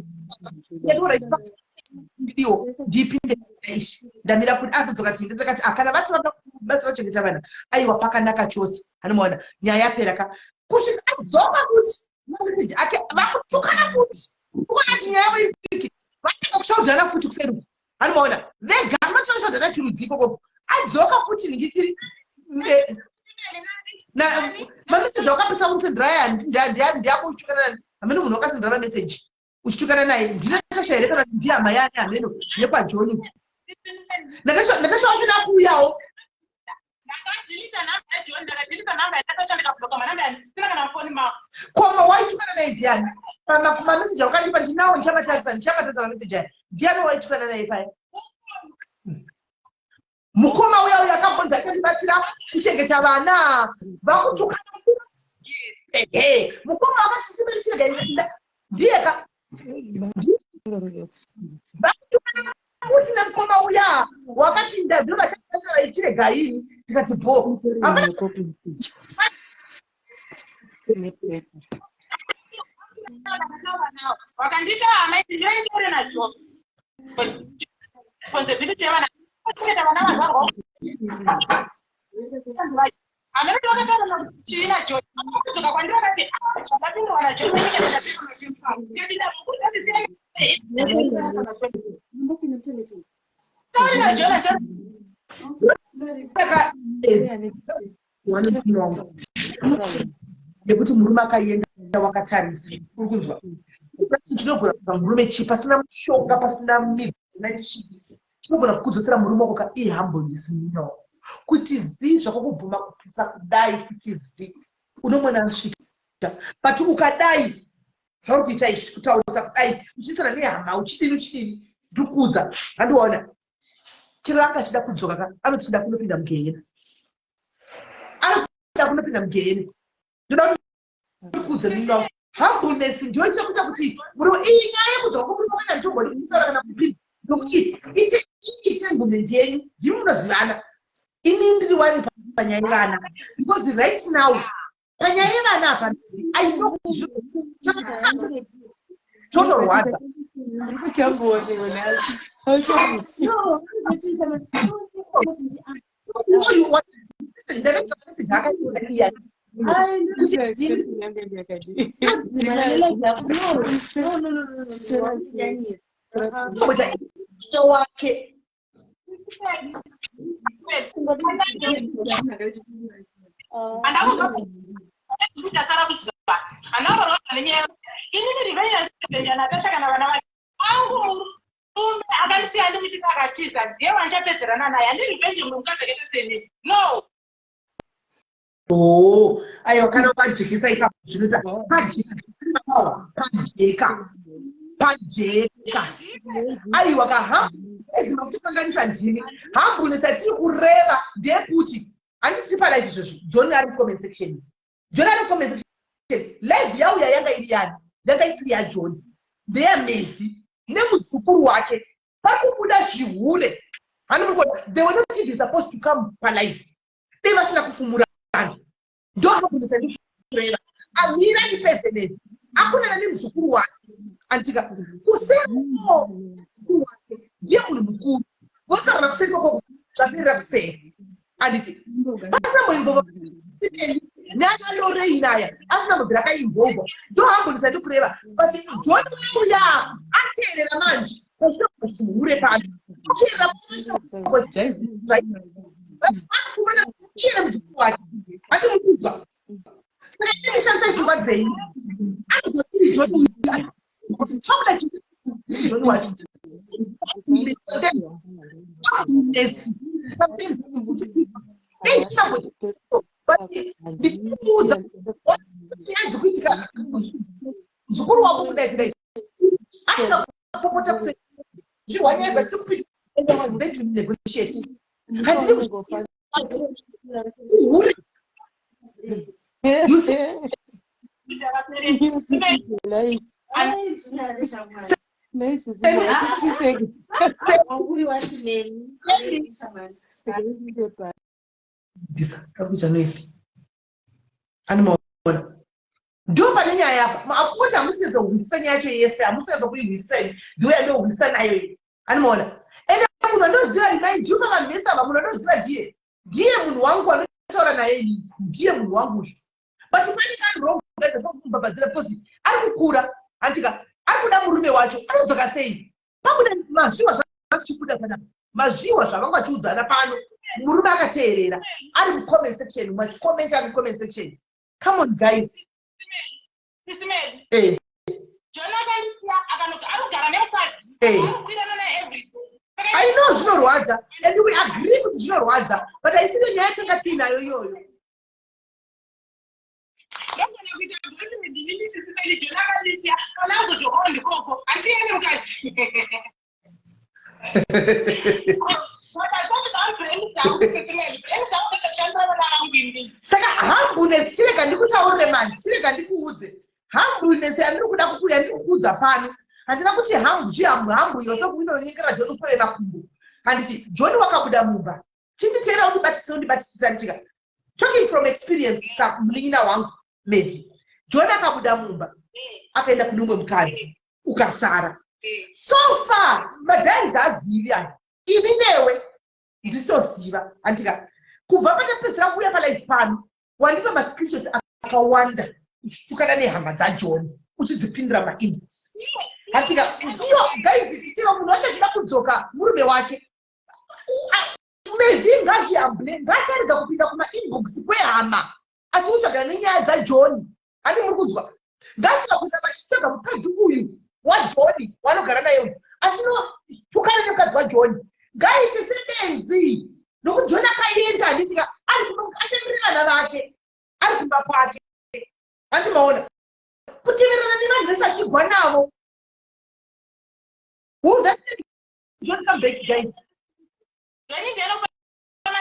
Ndidiwo ndipinde ishi. Ndamira kuti azodzoka tinde. Ndakati, ah, kana vati vada kubatsira kuchengeta vana, aiwa, pakanaka chose, anomaona. Nyaya yapera ka. Kusvika adzoka futi mameseji ake, vakutukana futi. Ukuona kuti nyaya yavo ifiki, vatanga kushaudhana futi kuseruko, anomaona. Vega vatonoshaudhana chirudzi ikokoko. Adzoka futi ningitiri mameseji akapesa kumusendera aya ndeyako uchitukana hamene. Munhu wakasendera mameseji uchitukana naye ndiNatasha here kana kuti ndihama yani hameno yekwaJoni? Natasha wacho nakuuyawo. Ndakadelete namba yaJohn, ndakadelete namba yaNatasha, ndikabloka manamba yandisina kana mufoni mavo. Koma waitukana naye ndiani pamameseji awakandipa? Ndinawo, ndichamatarisa, ndichamatarisa mameseji aya. Ndiani waitukana naye paya? Mukoma uya uya akambonzi achandibatsira kuchengeta vana, vakutukana futi. Ehe, mukoma wakati simerichega ndiyeka, vakutukana futi nemukoma uya wakati ndabviro vachabatsira vaichirega ini. Ndikati bo, hapana. Vakandiita hama ndinoitore naJohn responsibility yevana, kuchengeta vana vazvarwa. Hamene kuti vakataura kuti chii naJohn. Vakadzoka kwandiri vakati, "Ah, zvandapindurwa naJohn, ndakapindurwa naJohn." Ndikati, ndamukudza tauri naJohn atori. Saka yekuti murume akaenda wakatarisa, uri kunzwa? Tinogona kuza murume chii pasina mushonga, pasina midzi, pasina chii? Tinogona kukudzosera murume wako ka ihumbleness no kuti zii zvako kubvuma kupusa kudai kuti zii unomona asvika. But ukadai zvauri kuita izvi, kutaurisa kudai, uchisana nehama, uchidini, uchidini, ndikuudza, handiona chero anga achida kudzoka ka, anotida kunopinda mugehena, anoda kunopinda mugehena. Ndoda kuti ndikuudze munhu wangu, humbleness ndiyo ichakuita kuti murume, iyi nyaya yekudzoka kwomurume kana nditombodi kuitaura kana kupinza, nokuti ite entanglement yenyu, ndimi munozivana. Ini ndiri wari panyaya yevana, because right now panyaya yevana apa, I know kuti zvotorwadza. Ndiri kutambuwa nhasi. Uyu ndakaita message akaiona iya. Ai, ndiri yakadii. Kuita wake. Handakuzvachasara kudzva, handamborwadza nenyaya. Inini revenge Natasha kana vana vake angu, murume akandisiya ndimuchisa akatiza, ndiye wandichapedzerana naye. Handi revenge mumwe mukadzi akaita senini, no. Oh, aiwa, kana ukajekesa ipapo zvinoita pajeka, pajeka, pajeka. Aiwa ka, ezima kutokanganisa ndimi. Humbleness atiri kureva ndeyekuti handiti palive izvozvi John ari mucomment section, John ari mucomment section. Live yauya yanga iri yani? Yanga isiri yaJohn, ndeyaMezi nemuzukuru wake. Pari kubuda zvihure. Hani muri kuona, they were not even supposed to come palife. Dei vasina kufumurana. Ndoanogonesa ndikureva. Amira ndipedze nezi. Akonana nemuzukuru wake. Anditika kuseri mukuru wake ndiye munhu mukuru. Votaura kuseri koko zvaperera kuseri. Anditi pasina mboinvolva Simeli nana Lorraine aya asina mbobvira akainvolva. Ndohambonesa ndikureva. But John uya ateerera manje pachitaurwa chihure pano. Ateerera pachitaurwa iye nemuzukuru wake. Ati mukuzwa. Saka imi shandisai pfungwa dzenyu. Anozodii John uyu? Pakuda John wacho. Sometimes ndichimuudza nyaya dzikuitika muzukuru wako kudai kudai asina kupopota kusei zvirwa nyaya dzatiri kupinda and I was there to negotiate. Handiri hure. You see? Kakuita noise. Anomaona. Ndo pane nyaya apa. Of hamusi kunyatsohwisisa nyaya yacho yese, hamusi kunyatsokuihwisisa iyi. Ndiyo yandohwisisa nayo iyi. Anomaona. Ende munhu andoziva remind you pavanhu vese ava munhu andoziva ndiye. Ndiye munhu wangu anotaura naye ini. Ndiye munhu wangu uyu. But pane kari wrong guys asina kumubhabhadzira because ari kukura. Handika ari kuda murume wacho anodzoka sei? Pakuda mazviwa zvachibuda panapa. Mazviwa zvavanga vachiudzana pano. Murume akateerera ari mucomment section, machikomenta ari mucomment section. Come on guys. Eh. Eh. I know zvinorwadza and we agree kuti zvinorwadza but haisiri nyaya yatanga tiinayo iyoyo. Ndogona kuita boyfriend inini sisi Meli John akandisiya kana azodzokawo ndikoko handiende mukadzi. Saka humbleness chirega ndikutaurire manje chirega ndikuudze humbleness yandiri kuda kukuya ndiri kukuudza pano handina kuti humble zvihambu humble iyo sokuinonyengera John kweve makumbo handiti John wakabuda mumba chinditeera undibatisise undibatisise anditika talking from experience samunin'ina wangu Mavy John akabuda mumba akaenda kune umwe mukadzi ukasara so far madhaizi azivi aya ini newe ndisitoziva andika kubva patapedzisira kuuya palife pano wandipa mascreenshots akawanda uchitukana nehama dzaJohn uchidzipindura mainbox handika ndiyo guys chero munhu wacho achida kudzoka murume wake Mavy ngazvihamble ngaacharega kupinda kumainbox kwehama achinotsvagana nenyaya dzaJohn handi muri kunzwa ngachida kuita vachitsvaga mukadzi uyu waJohn waanogara naye uyu achinotukana nemukadzi waJohn ngaaite sebenzi nokuti John akaenda handitika ari kumba ashandire vana vake ari kumba kwake hanti maona kuteverana nevanhu vese achigwa navo Will that make John come back guys?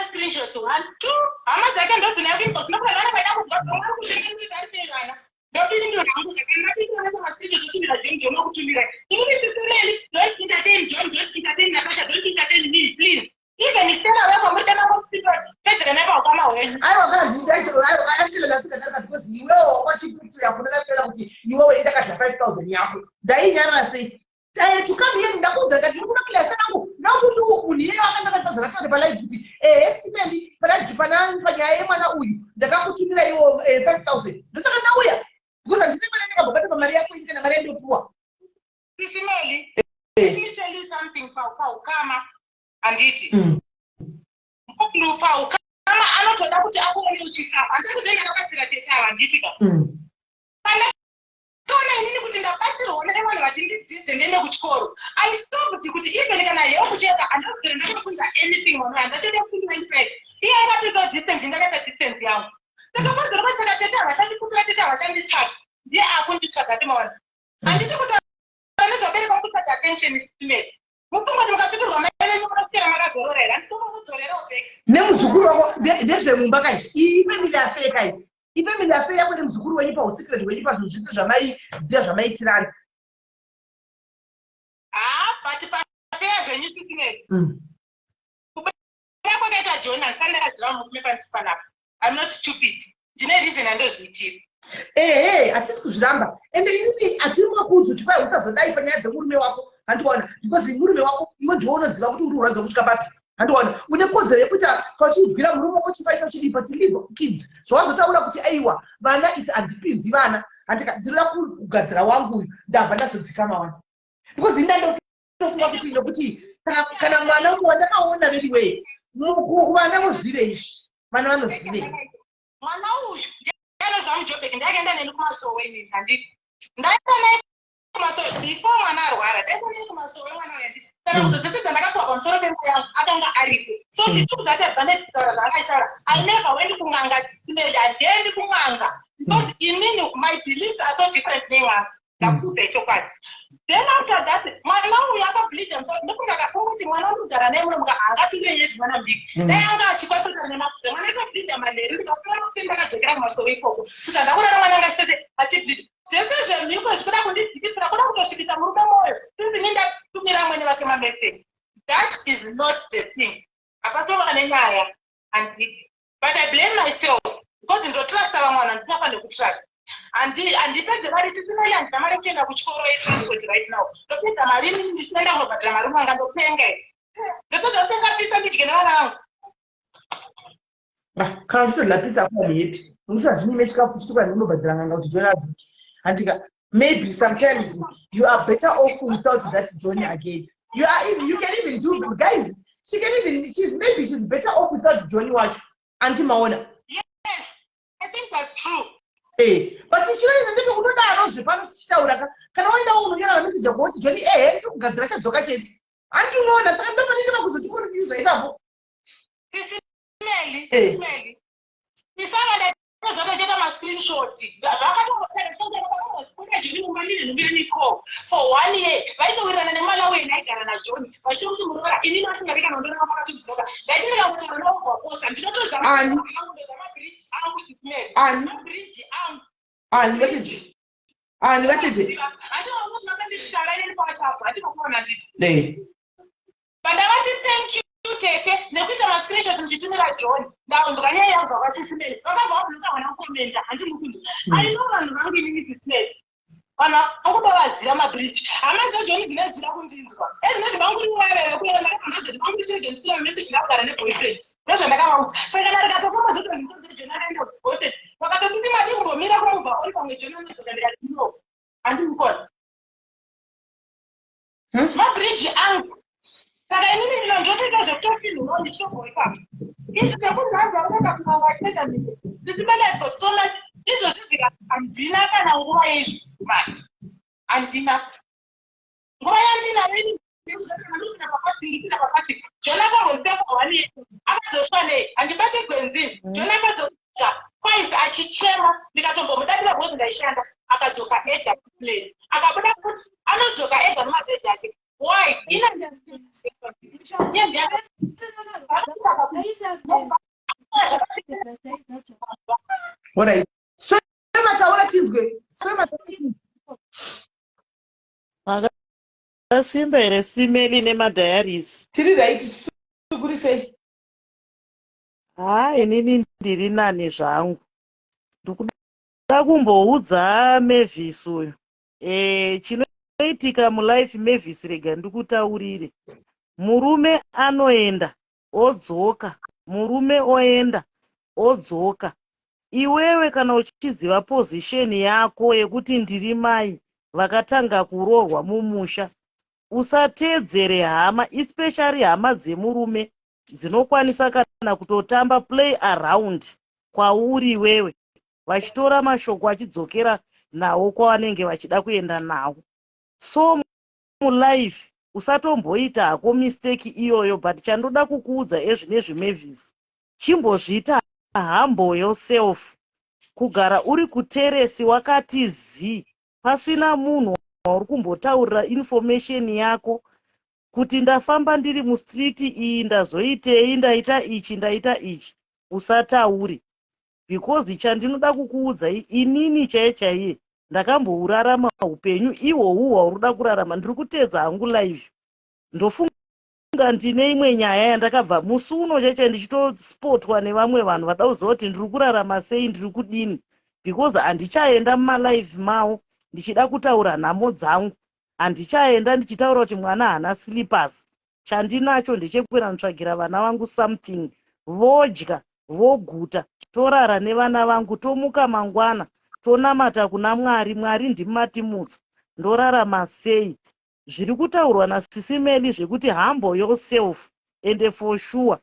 Screenshot one two hama dzake ndodzinayo kuinbox ndokuti vana vaida kuzwa vari kutenga ari sei vana ndopindura hangu ndapindura nese mascreenshot otumira John John okutumira inini sisi Meli don't entertain John don't entertain Natasha don't entertain me please even Stella weko muri dana kupedzera naye paukama hwenyu aiwa kana ndindaaiwa kana Stella ndasikadarika because iwewo wachiputira kuna Stella kuti iwewe indakadya 5000 yako ndainyarara sei Eh, to come here ndakuudza ndikati muri kuda class yangu ndakuti ndi munhu iyeyo akandakatadza ratare palive kuti ehe simeli pana panyaya yemwana uyu ndakakutumira iwo 5000 eh, ndosaka ndauya because handina mari ndakambobata pamari yako ini kana mari yandopuwa Sisimeli, eh. let me tell you something paukama handiti munhu paukama anotoda kuti akuone uchisafa handiti kuti ndakabatsira tete ava handiti ka Toona inini kuti ndabatsirwa nevanhu vachindidzidze ndiende kuchikoro. I stopped kuti even kana help cheka handazogere ndakabvunza anything vanhu handachada kutumira ndipede. Iye akatoitawo distance ndakaita distance yangu. Saka pazorova saka tete havachandikumbira tete havachanditsvaga. Ndiye akunditsvaga timaona. Handiti kutaura nezvabereka kutsvaga attention female. Mufunga kuti mukatukirwa mai venyu munoswera makazorora here? Handiti kuzodzorerawo back. Nemuzukuru wako ndezvemumba kaizvi. Iyi ifamily affair kaizvi. Ifamily affair yako nemuzukuru wenyu pausecret hwenyu pazvinhu zvese zvamaiziva zvamaitirana. Haa but pafair zvenyu sisinei. John handisati ndakaziva murume pandiri panapa. I'm not stupid. Ndine reason yandozviitira. Ehe, hatisi kuzviramba. Ende inini hatiri kukuudza kuti kwai usazodai panyaya dzemurume wako. Handiona because murume wako iwe ndiwe unoziva kuti uri kurwadza kusvika papi. Handiona une kodzero yekuita kauchibwira murume wako chifaita uchidii but leave kids. Zvawazotaura kuti aiwa vana it's handipinzi vana. Handika ndinoda kugadzira wangu uyu ndabva ndazodzikama wani. Because ini ndandotofunga kuti nokuti kana kana mwana uyu wandakaona anyway vana vozive izvi. Vana vanozivei. Mwana uyu ndiye anozva muJobek ndiye akaenda neni kumasowe inini handiti. Ndaenda naye kumasowe before mwana arwara. Ndaenda naye kumasowe mwana uyu handiti. Saka kuzodzidza ndakapiwa pamusoro pemba yangu akanga aripo. So she took that advantage kutaura zvaanga achitaura. I never went kun'anga. Handiendi kun'anga. Because inini my beliefs are so different nen'anga. Ndakuudza chokwadi. Then after that mwana uyu akableeda musoro ndofunga kuti mwana unogara naye muno haangapindire nyaya dzemwana mudiki. Dai anga achikwanisa kutaura nemafuta mwana akableeda manheru ndikafara kuseni ndakadzokera kumasowe ikoko. Kuti handakurara mwana anga achitete achibleeda. Zvese zvemhiko zvikuda kundidzikisira kuda kutosvibisa murume mwoyo since ini ndatumira amwene vake mameseji. That is not the thing. Hapasova nenyaya handidi. But I blame myself because ndotrusta vamwe vanhu handingafaniri kutrust. Handipedze mari sisina ile handina mari yekuenda kuchikoro yetransport right now. Ndopedza mari inini ndichienda kunobhadhara mari kun'anga ndopenga here. Ndopedza kutenga pizza ndidye nevana vangu. Ah, kana uchitodya pizza akuva happy unokuti hazvinyime chikafu chituka ndinobhadhara n'anga kuti John adzoke. Handika maybe sometimes you are better off without that John again. You are even, you can even do guys she can even she's maybe she's better off without Johnny wacho. Anti maona. Yes, I think that's true. Eh, but chinoita ndechekuti unodaro zvepano tichitaura ka kana waenda unonyora mameseji ako woti Johnny ehe ndiri kugadzira chadzoka chete. Anti unoona saka ndopanenge pakuzotikonfusa ipapo. Sisi Meli, Eh. Sisi Meli. Isava ndatozotocheta mascreenshot. Vakatombosenda John mumba ndine nhumbi yeNicole for one year. Vaitowirirana nemalawi aigara naJohn. Vachitomuti muroora inini vasingadi kana kundoreva vakatodzoka. Ndaiti ndikangotaura navo kuvaposta ndinotozama Ani? angu ndozama bridge angu Sisi Meli. Ani? Mabridge angu. Ani vatete. Ani vatete. Hati vanoti vakanditaura inini paWhatsApp. Hati vakuona nditi. Eh. Pandavati thank you tete nekuita mascreenshot muchitumira John. Ndaunzwa nyaya yangu kwaSisi Meli. Vakabva vabloka vana kukomenta. Handiri kunzwa. I know vanhu vangu inini Sisi Meli. Vanhu vangu ndovaziva mabridge. Hama dzaJohn dzinoziva kundinzwa. Ezvinozvi vangu riwave vekuya ndakabva ndazoti vangu ndichiregedzisira message ndakugara neboyfriend. Ndozvandakavaudza. Saka kana rikatofamba zvoto mhiko dzaJohn akaenda kuboyfriend. Vakatonditi madii kumbomira kumubva ori pamwe John anodzoka ndikati no. Handiri kukona. Mabridge angu. Saka inini ndino ndotoita zvekutofinhurawo ndichitobva ipapo. Izvi zvekunzi hanzi vakuenda kun'anga vachienda mhiko. Sisi Meli I've got so much. Izvozvi zvika handina kana nguva yeizvi manje. Handina. Nguva yandinayo ini ndikuzoti papati ndipinda papati. John akambondipa for one year. Akadzoswa nei? Handibate gwenzini. John akadzoka twice achichema ndikatombomudadira because ndaishanda. Akadzoka ega plane. Akabuda kuti anodzoka ega mumabhedhi ake. Why? Ina Alright. So mataura tinzwe. So mataura tinzwe. Makasimba here Simeli nemadiaries? Tiri right sukuri sei? Haa inini ndiri nani zvangu. Ndikuda kumboudza Mavis uyu. Eh, chinoitika mulife Mavis rega ndikutaurire. Murume anoenda odzoka, murume oenda odzoka. Iwewe kana uchiziva position yako yekuti ndiri mai vakatanga kuroorwa mumusha, usateedzere hama especially hama dzemurume dzinokwanisa kana kutotamba play around kwauri iwewe vachitora mashoko achidzokera nawo kwavanenge vachida kuenda nawo. So mulife usatomboita hako mistake iyoyo but chandoda kukuudza ezvinezvi Mavis chimbozviita humble yourself kugara uri kuteresi wakati zii pasina munhu wauri kumbotaurira information yako kuti ndafamba ndiri mustreet iyi ndazoitei ndaita ichi ndaita ichi usataure because chandinoda kukuudzai inini chaiye chaiye ndakambourarama upenyu ihwohwu hwauri kuda kurarama ndiri kuteedza hangu live ndofunga. ndine imwe nyaya yandakabva musi uno chaicho ndichitospotwa nevamwe vanhu vada kuziva kuti ndiri kurarama sei, ndiri kudini, because handichaenda mumalive mavo ndichida kutaura nhamo dzangu. Handichaenda ndichitaura kuti mwana haana slippers. Chandinacho ndechekuenda kunotsvagira vana vangu something, vodya voguta, torara nevana vangu, tomuka mangwana tonamata kuna Mwari. Mwari ndimatimutsa, ndorarama sei? Zviri kutaurwa naSisi Meli zvekuti humble yourself, ende for sure,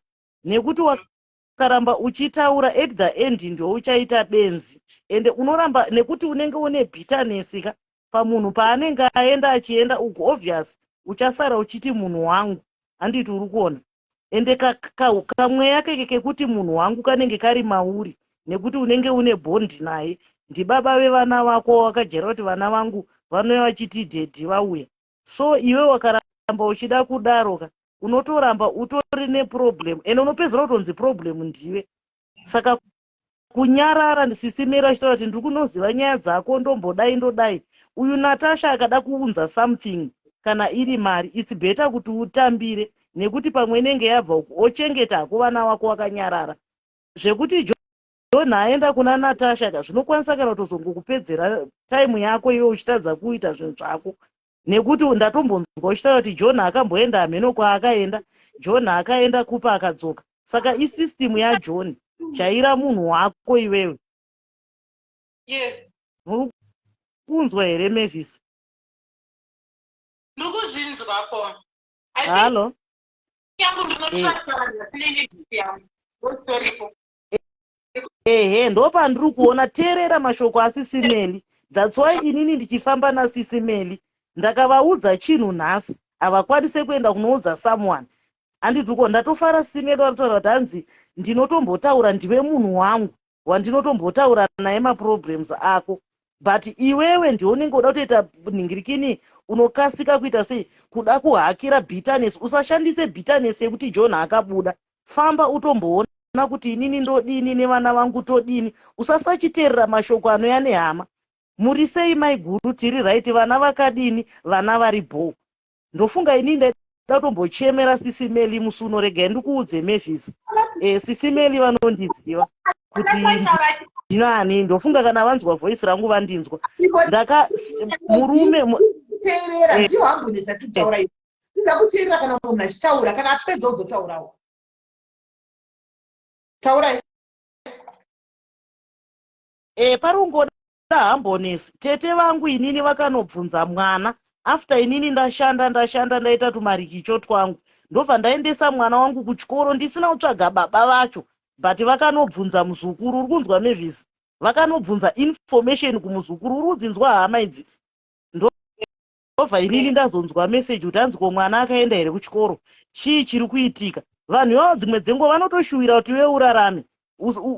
nekuti wakaramba uchitaura, at the end ndo uchaita benzi, ende unoramba nekuti unenge une bitterness ka pamunhu paanenge aenda achienda uku. Obvious uchasara uchiti munhu wangu, handiti uri kuona? Ende kamweya keke kekuti munhu wangu kanenge kari mauri, nekuti unenge une bond naye, ndibaba vevana vako, wakajera kuti vana vangu vanouya vachiti daddy vauya. So iwe wakaramba uchida kudaro ka, unotoramba utori neproblem, ende unopedzera kutonzi problem ndiwe. Saka kunyarara, ndisisi Meri achitaura kuti ndiri kunoziva nyaya dzako, ndombodai ndodai. Uyu Natasha akada kuunza something, kana iri mari, it's better kuti utambire, nekuti pamwe inenge yabva uku, ochengeta hako vana vako wakanyarara. Zvekuti John aenda kuna Natasha ka, zvinokwanisa kana kutozongokupedzera time yako iwe uchitadza kuita zvinhu zvako, nekuti ndatombonzwa uchitaura kuti John akamboenda, hameno kwaakaenda. John akaenda kupa akadzoka. Saka isystem yaJohn. Jaira munhu wako iwewe. Yes. Muri kunzwa here, Mavis? Ndiri kuzvinzwa ko. Hallo. Yangu ndinotrasta vanhu vasine nebhisi yangu ndositoripo. Ehe, ndopandiri kuona. Teerera mashoko aSisi Meli. That's why inini ndichifamba naSisi Meli. Ndakavaudza chinhu nhasi, havakwanise kuenda kunoudza someone, handituko. Ndatofara Sisi Meli varikutaura kuti hanzi ndinotombotaura, ndiwe munhu wangu wandinotombotaura naye maproblems ako, but iwewe ndiwe unenge uda kutoita nhingirikini, unokasika kuita sei, kuda kuhakira bitterness. Usashandise bitterness yekuti John akabuda. Famba utomboona kuti inini ndodini nevana vangu, todini. Usasachiteerera mashoko anoya nehama. Muri sei maiguru? Tiri right. Vana vakadini? Vana vari bho. Ndofunga inini ndaida kutombochemera Sisi Meli musi uno. Regai ndikuudze, Mavis. Sisi Meli vanondiziva kuti ndinani. Ndofunga kana vanzwa voice rangu vandinzwa. Ndaka murume Teerera, ndiwo hangonesa titaura. Tinoda kuteerera kana munhu achitaura. Kana apedza uzotaurawo. Taurai. Parungoda humbleness. Tete vangu inini vakanobvunza mwana after inini ndashanda, ndashanda, ndaita tumarikicho twangu, ndobva ndaendesa mwana wangu kuchikoro ndisina kutsvaga baba vacho, but vakanobvunza muzukuru. Uri kunzwa, Mavis? Vakanobvunza information kumuzukuru. Uri kudzinzwa hama idzi? Ndobva inini ndazonzwa meseji kuti hanzi, ko mwana akaenda here kuchikoro? Chii chiri kuitika? Vanhu ivavo dzimwe dzenguva vanotoshuwira kuti iwe urarame,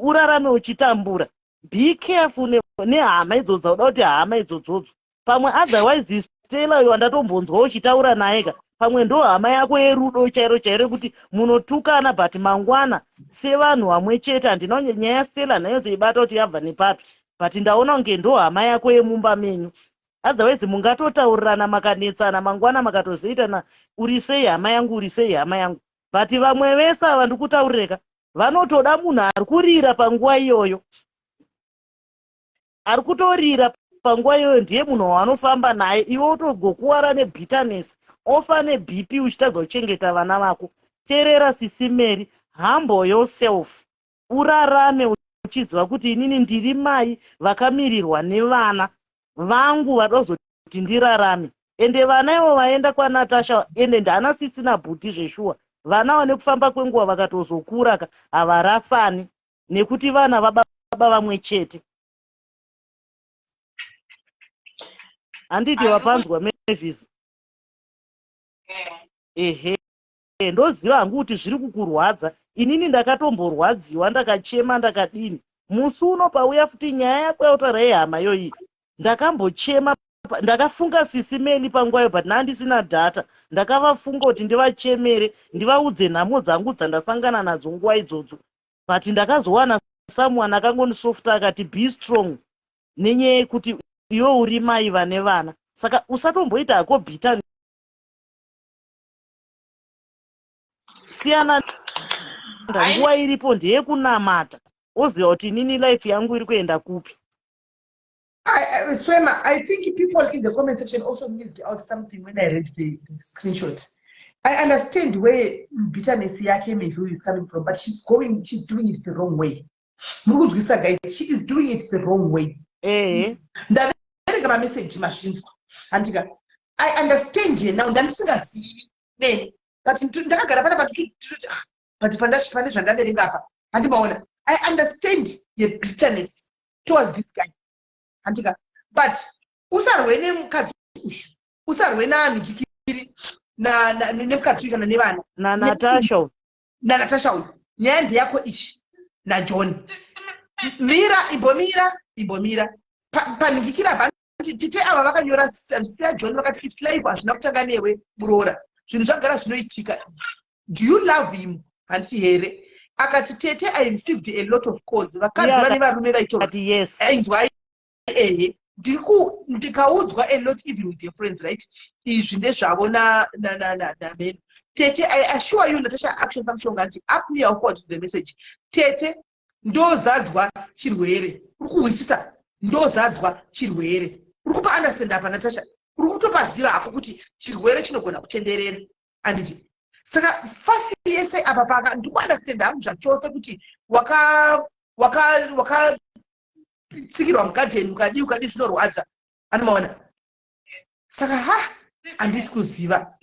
urarame uchitambura. Be careful nehama idzodzo dzauda kuti hama idzodzodzo. Pamwe otherwise Stella uyo wandatombonzwa uchitaura naye ka, pamwe ndo hama yako yerudo chairo chairo yekuti munotukana, but mangwana sevanhu vamwe chete. Handina nyaya yaStella nhayozoibata kuti yabva nepapi, but ndaona kunge ndo hama yako yemumba menyu. Otherwise mungatotaurirana, makanetsana, mangwana makatozoitana, uri sei hama yangu, uri sei hama yangu. But vamwe vese ava ndikutaurireka, vanotoda munhu ari kurira panguva iyoyo. Ari kutorira panguva iyoyo ndiye munhu wavanofamba naye. Iwe utogokuwara nebitterness, ofa neBP uchitadza kuchengeta vana vako. Teerera Sisi Mary, humble yourself, urarame uchiziva kuti inini ndiri mai vakamirirwa nevana vangu vada kuzoti ndirarame. Ende vana ivo vaenda kwaNatasha, ende ndaana sisi nabhuti zveshuwa. Vana vane kufamba kwenguva vakatozokura ka, havarasani nekuti vana vababa vamwe chete, handiti? Wapanzwa, Mavis? Ehe, ndoziva hangu kuti zviri kukurwadza. Inini ndakatomborwadziwa, ndakachema, ndakadini. Musi uno pauya futi nyaya yako yautaura yehama yoyi, ndakambochema, ndakafunga Sisi Meli panguva iyo, but ndandisina data. Ndakavafunga kuti ndivachemere, ndivaudze nhamo dzangu dzandasangana nadzo nguva idzodzo, but ndakazowana someone akangondisofta akati be strong nenyaya yekuti iwe uri mai vane vana, saka usatomboita hako bitter. Siyana nguva iripo ndeyekunamata oziva kuti inini life yangu iri kuenda kupi. Swema, I think people in the comment section also missed out something when I read the screenshot. I understand where bitterness yake Meville is coming from, but she's doing it the wrong way. Muri kunzwisisa, guys, she is doing it the wrong way. Ndaverenga mameseji, mazvinzwa, handika? I understand here now, ndandisingazivi neni, but ndakagara panapa nditoti, "Ah, but pane zvandaverenga apa." Handimaona, I understand your bitterness towards this guy, handika? But usarwe nemukadzi uyu, usarwe nanikikiri nemukadzi uyu kana nevana. NaNatasha uyu. NaNatasha uyu. Nyaya ndeyako ichi naJohn. Mira, imbomira, imbomira. Panhingikira pa tite ava vakanyora siya John, vakati, "It's life, hazvina kutanga newe muroora, zvinhu zvagara zvinoitika. Do you love him?" Handiti here? Akati, "Tete, I received a lot of calls, vakadzi vane varume vaitora." Akati yes. Inzwai, ehe, ndikaudzwa a lot, even with your friends, right? Izvi ndezvavo nameno. Tete, I assure you, Natasha Action Samshonga, nti up me forward to the message. Tete, ndozadzwa chirwere, uri kuhwisisa? Ndozadzwa chirwere, uri kupa understand apa, Natasha? Uri kutopaziva hako kuti chirwere chinogona kutenderera, anditi? Saka fasi yese apa paka ndikuunderstand hangu zvachose kuti waka waka wakatsikirwa mugadheni, ukadii ukadii, zvinorwadza, anomaona. Saka ha, handisi kuziva.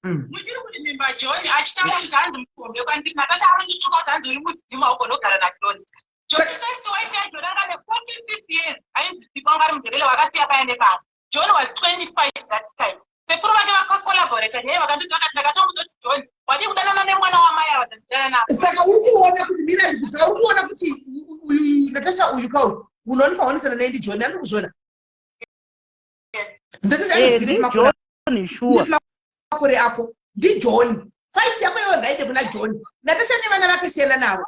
Muchiri kuti mimba John achitaura kuti hanzi mukombe kwandiri, Natasha arondituka kuti hanzi uri mudzimu, haugona naJohn. John, first wife yaJohn, anga ne 46 years, ainzi Sipo, anga ari muNdebele, wakasiya paya nepapa. John was 25 that time. Sekuru vake vakacollaborata nyaya, vakandidza, vakati ndakatomudza kuti, "John, wadii kudanana nemwana wamai ava dzandidana navo?" Saka uri kuona kuti, mira, saka uri kuona kuti uyu Natasha uyu kau unonifaonesana naye ndiJohn, andiri kuzviona. NdiJohn, shuwa. Makore ako ndiJohn. Fight yako iwe ngaide kuna John. Natasha nevana vake siyana navo.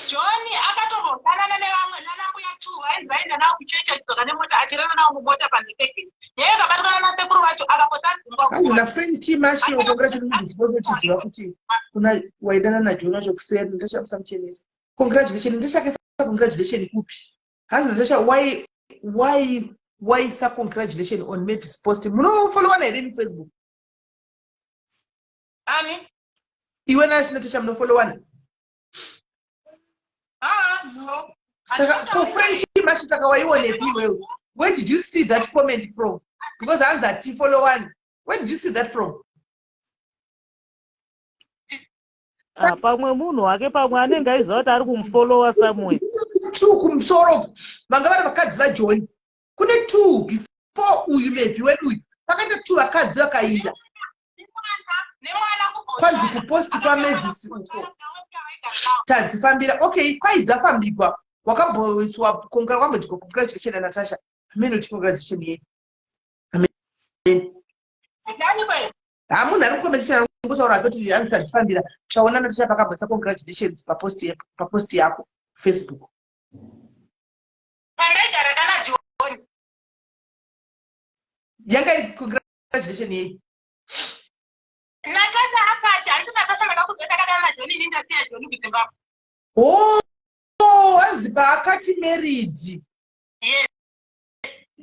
John akatombodanana nevamwe nanambuya two, vainzi vaenda navo kuchechi, achidzoka nemota, achirara navo mumota panhekegeni. Nyaya yakabatwa nasekuru vacho, akapotadzingwa. Hanzi nafriend T Mashiwo, congratulations, uchiziva kuti kuna waidana naJohn wacho kuseri. Natasha, musamuchenesa. Congratulation, Natasha akaisa congratulation kupi? Hanzi Natasha, why waisa congratulation on Mavis post? Munofollowana here muFacebook? Ani? Iwe naNatasha munofollowana? Ah, no. Saka ko friend Mashi, saka waionepi iwewe? Where did you see that comment from? Because hanzi hatifollowane. Where did you see that from? Ah, pamwe munhu wake, pamwe anenge aiziva kuti ari kumufollowa somewhere. Two kumusoro vanga vari vakadzi vaJohn. Kune two before uyu Mevi wedu uyu, pakaita two vakadzi vakainda. Kwanzi kuposti kwaMavis uko tadzifambira. Okay, kwai dzafambigwa, wakamboiswa, wakamboitwa congratulation naNatasha. Hamene kuti congratulation yei. Ha, munhu ari kucommentation angotaura kuti hanzi tadzifambira, chaona Natasha pakamboisa congratulations papost yako Facebook. Pandaigara kana John. Yanga iri congratulation yei? Natasha akati, handiti Natasha ndakakudza takadana naJohn, ini ndasiya John kuZimbabwe. Oh, hanzi paakati married. Yes.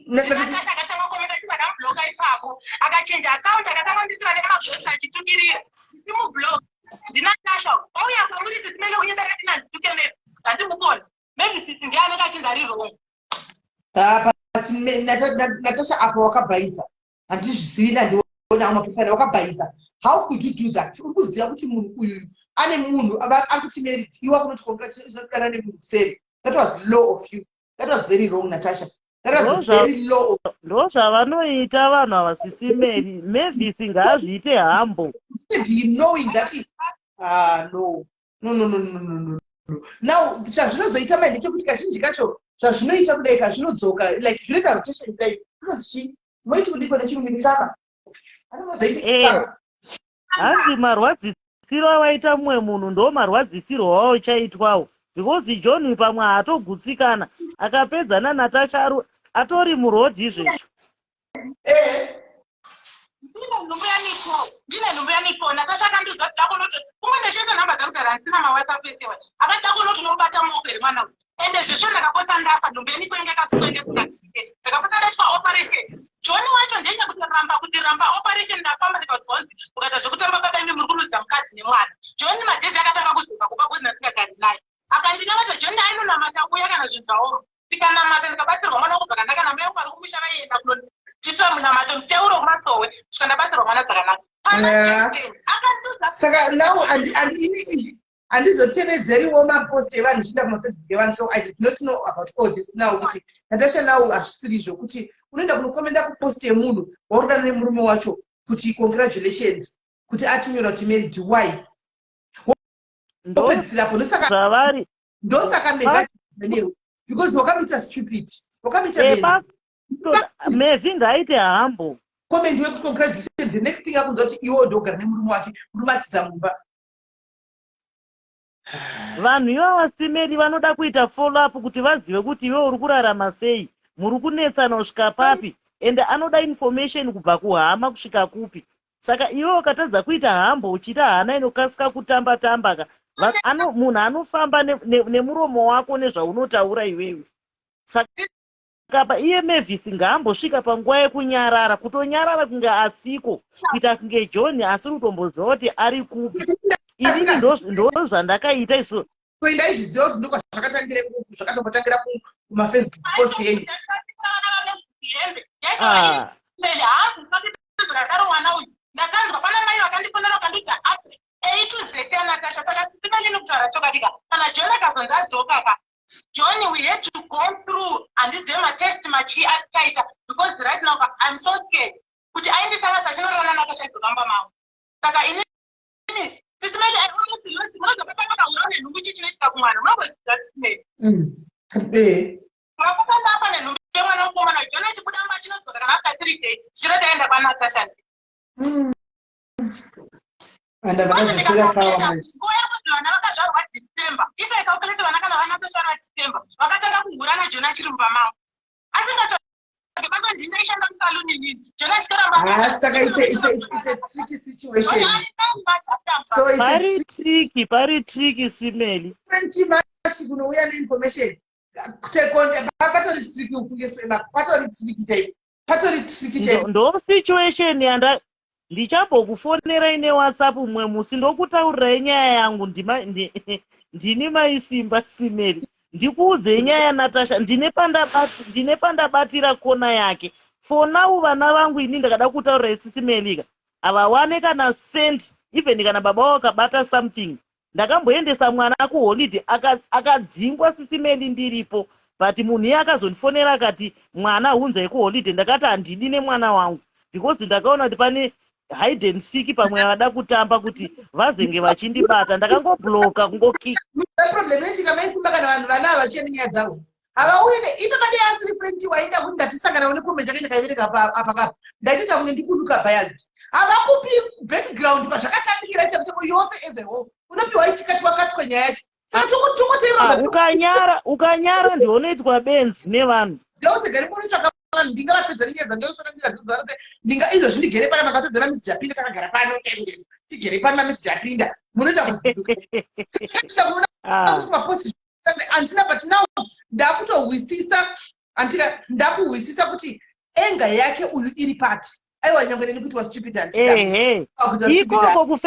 Natasha akatanga kukomenta achibva ndamubloka ipapo, akachenja account, akatanga kundisira nemagosi achitukirira, ndichimublock. NdinaTasha auya kwamuri, sisi Mele, unyenda rati nandituke maybe handimukona, maybe sisi ndiye anenge achinzi ari wrong. Ah, but Natasha, apa wakabhaisa, handizvizivi, nandiona amapefana, wakabhaisa. How could you do that? Uri kuziva kuti munhu uyu ane munhu ari kuti married, iwe kunoti congratulations nemunhu kuseri. That was low of you. That was very wrong, Natasha. That was very low. Ndo zvavanoita vanhu ava, sisi Mary. Mavis ngaazviite hambo. Knowing that, ah, no, no, no, no, no, no, no. Now chazvinozoita mai ndechekuti kazhinji kacho zvazvinoita kudai kazvinodzoka, like zvinoita rotation kudai, kunonzi chii, moiti kudiko nechirungu ndikama. Hanzi marwadzisiro awaita mumwe munhu ndo marwadzisiro wauchaitwawo, because John pamwe haatogutsikana, akapedza naNatasha atori murodhi izvezvo. Ndine nhumbu yaNicole, ndine nhumbu yaNicole. Natasha akandiudza kuti dakuona kuti kumwe ndashandisa nhamba dzangu dzara ndisina maWhatsApp ese waya. Akati dakuona kuti unomubata mumaoko here mwana uyu. Ende zveshuwa ndakapotsa ndafa, nhumbu yaNicole yanga yakasungwa yanga isingadzike. Ndakapotsa ndaitwa operation. John wacho ndiye nyakutoramba kuti ramba operation ndafamba ndikaudzwa kunzi ukaita zvekutamba baba imi muri kuruza mukadzi nemwana. John madhezi akatanga kudzoka kumba because ndasingagari naye. Akandinamata John ainonamata uya kana zvinhu zvaoma. Ndikanamata ndikabatsirwa mwana wangu zvakanaka namai vangu vari kumusha vaienda kunonditira munamato muteuro kumasowe kusvika ndabatsirwa mwana zvakanaka. Pana Jason akandiudza Saka now and and ini handizotevedzeriwo mapost evanhu ndichienda kumafacebook evanhu so I did not know about all this now kuti Natasha now hazvisiri izvo kuti unoenda kunokomenda kupost yemunhu waurikudana nemurume wacho kuti congratulations kuti atinyora kuti married why wopedzisirapo ndosaka zvavari ndosaka mega because wakamuita stupid wakamuita eh, benzi Mevhi ngaaite hambo comment wekuti congratulations the next thing akunzwa kuti iwe ndogara nemurume wake murume atiza mumba. Vanhu ivava simeri vanoda kuita follow up kuti vazive kuti iwe uri kurarama sei muri kunetsana kusvika papi ende anoda information kubva kuhama kusvika kupi Saka iwe ukatadza kuita humble uchiita hana inokasika kutamba tamba ka ano, munhu anofamba nemuromo ne, ne wako nezvaunotaura iwewe. Saka pa iye Mavis ngaambosvika panguva yekunyarara, kutonyarara kunge asiko, kuita kunge John asiri kutomboziva kuti ari kupi. Inini ndozvandakaita isu. Ko ndaizviziva kuti ndokwazvakatangira ikoko zvakatombotangira kumafacebook post yenyu. Ah. Zvakadaro mwana uyu ndakanzwa pana mai vakandifonera vakandiudza up A to Z yaNatasha saka sisi vanini kutaura chokwadi ka kana John akazonzi adzoka ka John we had to go through handizive matest machii atichaita because right now ka I'm so scared kuti aindisanga sachinorara naNatasha idzoka mumba mangu saka ini sisi Meli I almost lost munoziva papa vakaurawa nenhumbu chii chinoitika kumwana munongoziva sisi Meli Eh. Vakutanga apa nenhumbi yemwana mukomana uyu. John achibuda mumba achinodzoka kana after 3 days. Zvino taenda kwaNatasha. And vakazopera power manje. Nguva iri kunzi vana vakazvarwa December. If I calculate vana kana vana vakazvarwa December, vakatanga kuhura naJohn achiri mumba mavo. Asingatsvage basa ndini ndaishanda musaluni inini. John achitoramba. Ah, saka it's a, it's a, it's a tricky situation. So it's a Pari tricky, pari tricky Simeli. 20 March kunouya neinformation patori tricky ufunge swema patori tricky chaipo patori tricky chaipo ndo situation yanda ndichambokufonerai newhatsapp mumwe musi ndokutaurirai nyaya yangu ndima, ndi, ndini maisimba simeri ndikuudzei nyaya yanatasha ndine pandabati, ndine pandabatira kona yake for now vana vangu ini ndakada kutaurirai sisimelika havawane kana cent even kana baba wavo vakabata something Ndakamboendesa mwana kuholiday akadzingwa aka sisi Melly ndiripo but munhu iye akazondifonera akati mwana hunzai kuholiday ndakati handidi nemwana wangu because ndakaona kuti pane hide and seek pamwe vada kutamba kuti vazenge vachindibata ndakangobloka kungokika problem inoitika maisimba kana vanhu vana havachiya nenyaya dzavo havauye ne ipe padei asiri friend waida kuti ndatisangana une comment yake ndakaiverenga apa apa kapa ndaitoita kunge ndikuduka biased havakupi background kwazvakatangira chako chako yose as a whole unopiwa ichikatwa katwa nyaya yacho saka tongoteerera ah, ukanyara ukanyara ndionoitwa benzi nevanhu dzose gari munotsvaka vanhu ndingavapedza nenyaya dzandosora nzira dzezuva rose ndinga izvozvi ndigere pano makapedza mameseji apinda takagara pano tigere pano mameseji apinda munoita kuvhunduka saka kuona ah. kuti maposti andina but now ndakutohwisisa andika ndakuhwisisa kuti enga yake uyu iri papi aiwa nyangwe neni kuti wastupid andina ikoko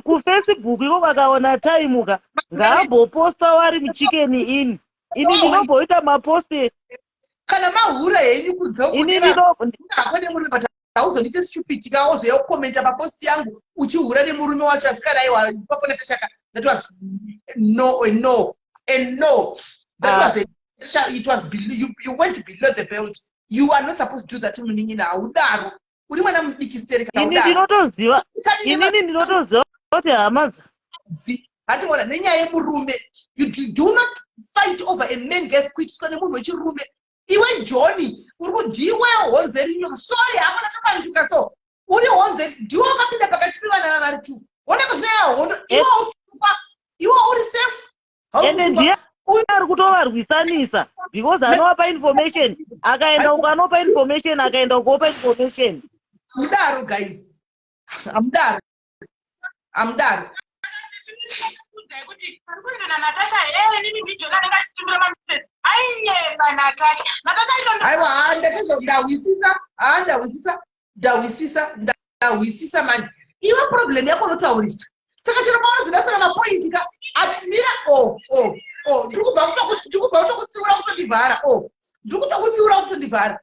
kufacebook iko vakaona time ka ngaamboposta wari muchicken in ini ndinomboita mapost kana mahura henyu kunze ini ndino hako nemurume but hauzondiite stupid ka wozouya kukomenta papost yangu uchihura nemurume wacho asi kana aiwa ipapo natashaka that was no a no a no that ah. was a it was below, you, you went below the belt you are not supposed to do that munin'ina haudaro uri mwana mudiki stereka ini ndinotoziva inini ndinotoziva kuti hama dzi hationa nenyaya yemurume you do not fight over a man guys kuitiswa nemunhu wechirume iwe Johnny uri kudiwe honzeri nyoka sorry hako ndakapanduka so uri honzeri ndiwe wakapinda pakati pevana vavari two oneka zvino ya hondo iwe eh. usukwa iwe uri safe ende ndiye ari kutovarwisanisa because anovapa information akaenda uko anopa information akaenda uko opa information. Hamudaro guys, hamudaro, hamudaro. Kuti arikuenda naNatasha here? Nini ndiJona anenge achitumira mameseji. Ainyeba Natasha. Natasha aitondo. Aiwa, haa, ndakazo ndahwisisa, haa, ndahwisisa, ndahwisisa, ndahwisisa manje. Iwe problem yako unotaurisa. Saka chero paunozoda kutora mapoint ka, atimira o o o, ndiri kubva ndiri kubva kutokutsiura kutondivhara o, ndiri kutokutsiura kutondivhara.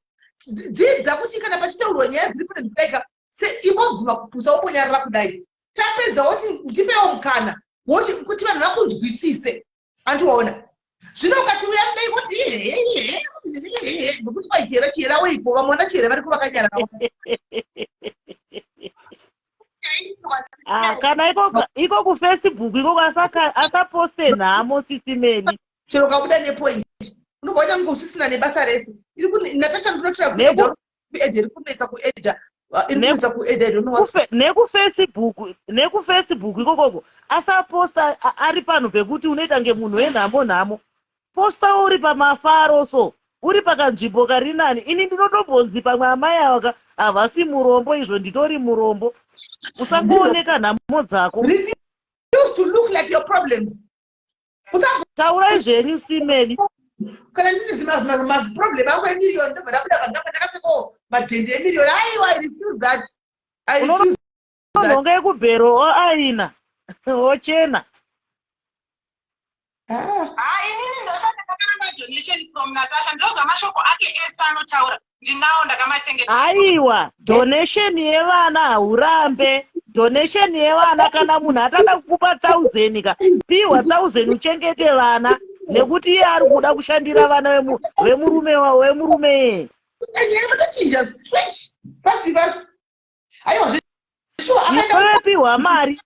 Dzidza kuti kana pachitaurwa nyaya dziri pane kudai ka, se imbobvuma kupusa wombonyarara kudai. Tapedza woti ndipewo mukana woti kuti vanhu vakunzwisise. Andiwaona? Zvino ukati uya kudai woti nekuti kwai chera chera weiko vamwe vana chera variko vakanyarara. Ah, kana iko iko kufacebook ikoko asaposte nhamo sisi Meli. Chero ukabuda nepoint unobva waita kunge usisina nebasa rese. Iri ku Natasha ndinotora kuedha kuedha iri kunetsa kuedha iri kunetsa kuedha I don't know what's Nekufacebook, nekufacebook ikokoko asaposta ari panhu pekuti unoita nge munhu wenhamo nhamo. Posta uri pamafaro so uri pakanzvimbo kari nani. Ini ndinotombonzi pamwe amai ava ka havasi murombo izvo nditori murombo. Usangooneka nhamo dzako. Refuse to look like your problems. Taurai zvenyu Simeli. Kana ndine maziproblem angu emiriyoni ndobva ndabuda pagamba ndakapfekawo madhende emiriyoni. Aiwa, I refuse that. I refuse that. Unonhonga yekubhero oaina ochena. Ah, inini ndosati ndakaramba donation from Natasha. Ndozwa mashoko ake ese anotaura. Ndinawo ndakamachengeta. Aiwa, donation yevana haurambe. Donation yevana kana munhu atada kukupa 1000 ka, piwa 1000 uchengete vana nekuti iye ari kuda kushandira vana vemurume wemurume iye. Nyaya matochinja stretch fast fast. Aiwa zveshuwa akaenda Iwewe piwa mari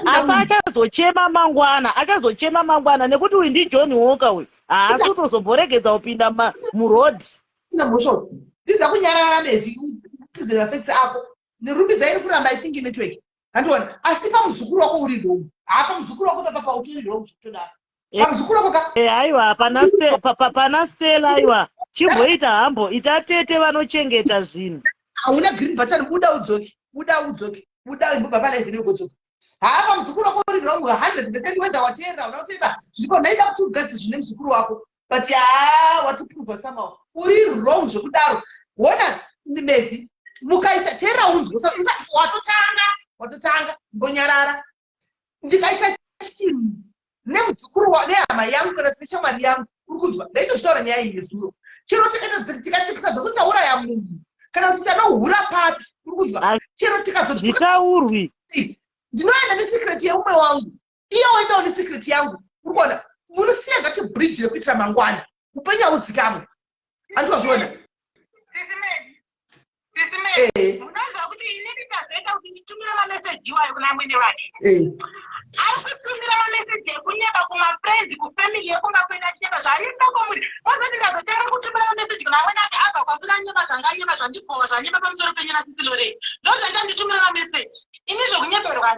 asi achazochema mangwana, achazochema mangwana nekuti uyu ndiJohn Walker uyu haasi kutozomboregedza kupinda muroad. Mhosho dzidza kunyarara Mevi, upizire mafesi ako. Nerumbidzai iri kuramba I think network. Handiona asi pamuzukuru wako uri wrong. Haa pamuzukuru wako papa pautori wrong zvekutodaro. Pamuzukuru wako ka. Eh, aiwa pana pana Stella aiwa chimboita hambo ita tete vanochengeta zvinhu. Hauna green button buda udzoke buda udzoke buda imbobva palive inogodzoka. Haa pamuzukuru wako uri wrong 100% whether wateerera una kuteerera zviripo ndaida kuti ugadzire zvine muzukuru wako but haa watiprova somehow uri wrong zvekudaro. Wona Mevi mukaita teerera unzwe watotanga watotanga mbonyarara ndikaita chinhu nemuzukuru nehama yangu kana tine shamwari yangu uri kunzwa ndaitozvitaura nyaya iyi nezuro chero tikatsikisa zvekuti tauraya munhu kana kuti tanohura papi uri kunzwa chero tikazozvitaurwi ndinoenda nesecret yeumwe wangu iye woendawo nesecret yangu uri kuona munosiya ngati bridge rekuitira mangwana upenyu hauzikamwe andikazviona Munoziva kuti inini ndazoita kuti nditumire mameseji iwayo kuna amwene vake. Ari kutumira mameseji ekunyeba kumafriends, kufamily yekumba kwedu achinyeba zvaaiita kwamuri. Ozoti ndazotanga kutumira mameseji kuna amwene ake abva kwamuri anyeba zvanganyeba zvandibhowa zvanyeba pamusoro penyu nasisi Lorraine. Ndozvaita nditumire mameseji. Ini zvekunyeberwa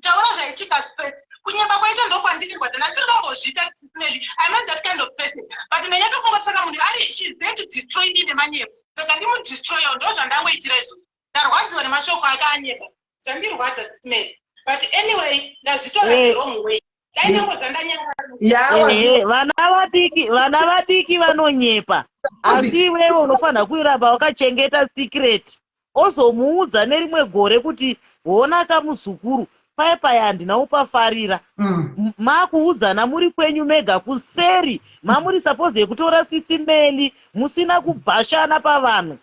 taura zvaitika straight. Kunyeba kwaita ndokwandirirwadza. Ndandiri kumbozviita sisi Melly. I'm not that kind of person. But ndanyatsofunga kuti saka munhu ari she's there to destroy me nemanyepo. Saka ndimudestroyer ndozvandangoitira izvozvo. Ndarwadziwa nemashoko ake anyeba. Zvandirwadza sisi Melly. But anyway ndazvitora the wrong way. Dai ndangoza ndanyarara. Ehe, vana vadiki vana vadiki vanonyepa asi iwewe unofanira kuiramba wakachengeta secret ozomuudza nerimwe gore kuti hona kamuzukuru paye paye handina upafarira makuudzana muri kwenyu mega kuseri mamuri suppose yekutora sisi Meli musina kubhashana pavanhu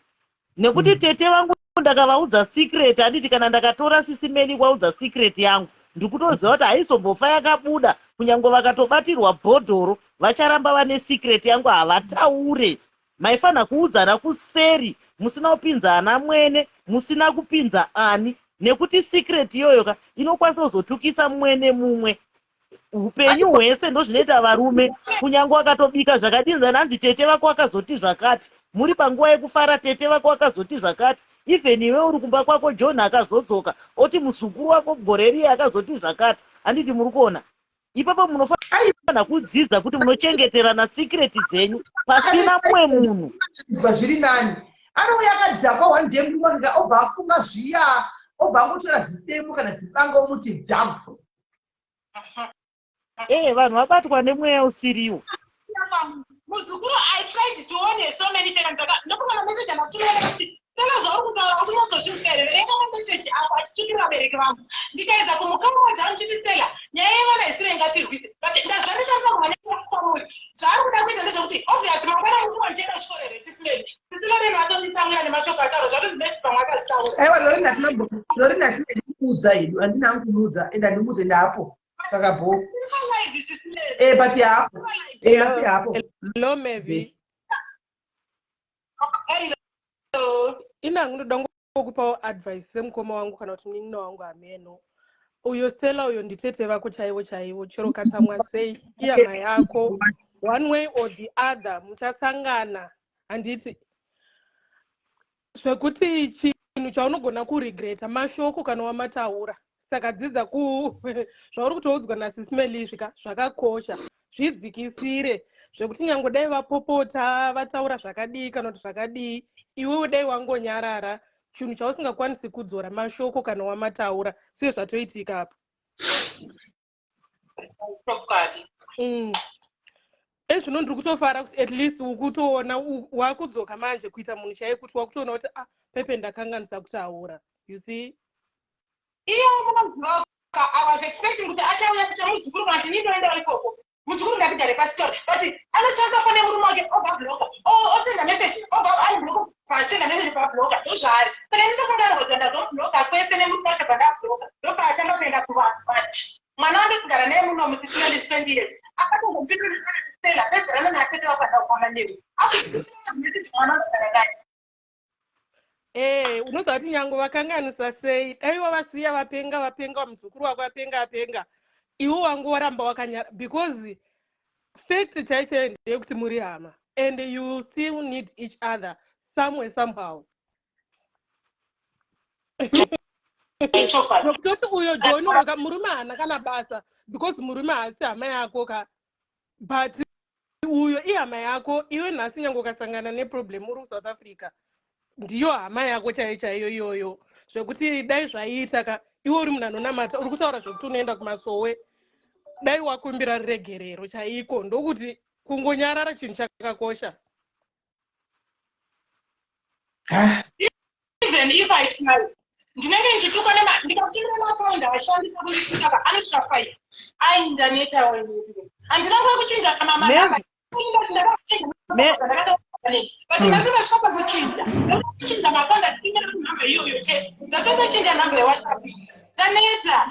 nekuti tete vangu ndakavaudza secret handiti kana ndakatora sisi Meli kwaudza secret yangu ndikutoziva kuti haizombofa yakabuda kunyange vakatobatirwa bhodhoro vacharamba vane secret yangu havataure Maifanira kuudzana kuseri musina kupinza ana mwene musina kupinza ani nekuti secret iyoyo ka inokwanisa kuzotukisa mwene mumwe upenyu hwese ndozvinoita varume kunyange wakatobika zvakadinza nanzi tete vako vakazoti zvakati muri panguva yekufara tete vako vakazoti zvakati even iwe uri kumba kwako John akazodzoka oti muzukuru wako gore riye akazoti zvakati handiti muri kuona Ipapo munofanira kudzidza kuti munochengeterana secret dzenyu pasina mumwe munhu. Zviri nani. Anouya akadhakwa one day murume wake obva afunga zviya, obva angotora zidemo kana zibanga omuti dhafu. Eh, vanhu vabatwa nemweya usiriwo. Muzukuru, I tried to warn her so many times. Ndofunga mameseji andakutumira ndakati, Stella, zvauri kutaura uri kunyatsozvinzwa here? Verenga mameseji ako achitukira vabereki vangu. Ndikaedza kumukaudza muchiti, Stella, nyaya yevana isiro ingatirwise. But ndazvandishandisa kumhanya kwamuri. Zvaari kuda kuita ndezvekuti, obviously, mangwana musi wandienda kuchikoro here, Sisi Mary? Sisi Lorraine vatonditsamwira nemashoko ataura, zvatonzi next pamwe akazvitaura. Aiwa, Lorraine hatina, Lorraine hatina kumuudza hedu, handina hangu kumuudza, ende handimuudze ndapo. Saka bo. Live, Sisi Mary. Eh, but hapo. Eh, asi hapo. Hello, Mevi. Hello. Ina ndoda ngokupawo advice semukoma wangu kana kuti munin'ina wangu hameno. Uyo Stella uyo nditete vako chaivo chaivo, chero katsamwa sei, ihama yako. One way or the other muchasangana, handiti? Zvekuti chinhu chaunogona kuregreta mashoko kana wamataura. Saka dzidza ku zvauri kutoudzwa naSisi Meli izvi ka zvakakosha. Zvidzikisire zvekuti nyange dai vapopota vataura zvakadii kana kuti zvakadii, iwewe dai wangonyarara. Chinhu chausingakwanisi kudzora mashoko kana wamataura, sezvatoitika apa. Chokwadi. Ezvino ndiri kutofara kuti at least ukutoona wakudzoka manje kuita munhu chaiye, kuti wakutoona kuti, ah, pepe ndakanganisa kutaura, you see. Iye munoziva, I was expecting kuti achauya semuzukuru kana kuti nindoendawo ikoko. Muzukuru, ngatigare pasi taure, but anotsvaka fone murume wake, obva bloka, osenda message, obva unbloka, pasenda message pabloka. Ndozvaari. Saka ndinofunga kuti ndazobloka kwese nemurume wacho, pandabloka ndopaatanga kuenda kuvanhu. But mwana wandosigara naye muno musisina ndi 20 years akatongomupindura, pedzerana naatete vako, andakukwana newe message, mwana wandogara naye. Eh, unoziva kuti nyange vakanganisa sei, dai wavasiya vapenga vapenga, muzukuru wako apenga apenga, iwe wangu waramba wakanyara, because fact chai chaiyo ndeyekuti muri hama and you still need each other somewhere somehow. Chokwadi. Zvekutoti uyo John uyo ka, murume haana kana basa, because murume haasi hama yako ka, but uyo ihama yako iwe. Nhasi nyange ukasangana neproblem uri kuSouth Africa, ndiyo hama yako chaiyo chaiyo iyoyo. Zvekuti dai zvaiita ka, iwe uri munhu anonamata, uri kutaura zvekuti unoenda kumasowe, dai wakumbira ruregerero chaiko. Ndokuti kungonyarara chinhu chakakosha. Even if I try, ndinenge ndichitukwa nema ndikakutumira maakaundi ashandisa kundituka ka, anosvika 5. Ai, ndanetawo ini, handina nguva yekuchinja mamanamba. But nhasi ndasvika pakuchinja, kuchinja maakaundi atitumira kunhamba iyoyo chete. Ndatondochinja nhamba yeWhatsApp, ndaneta.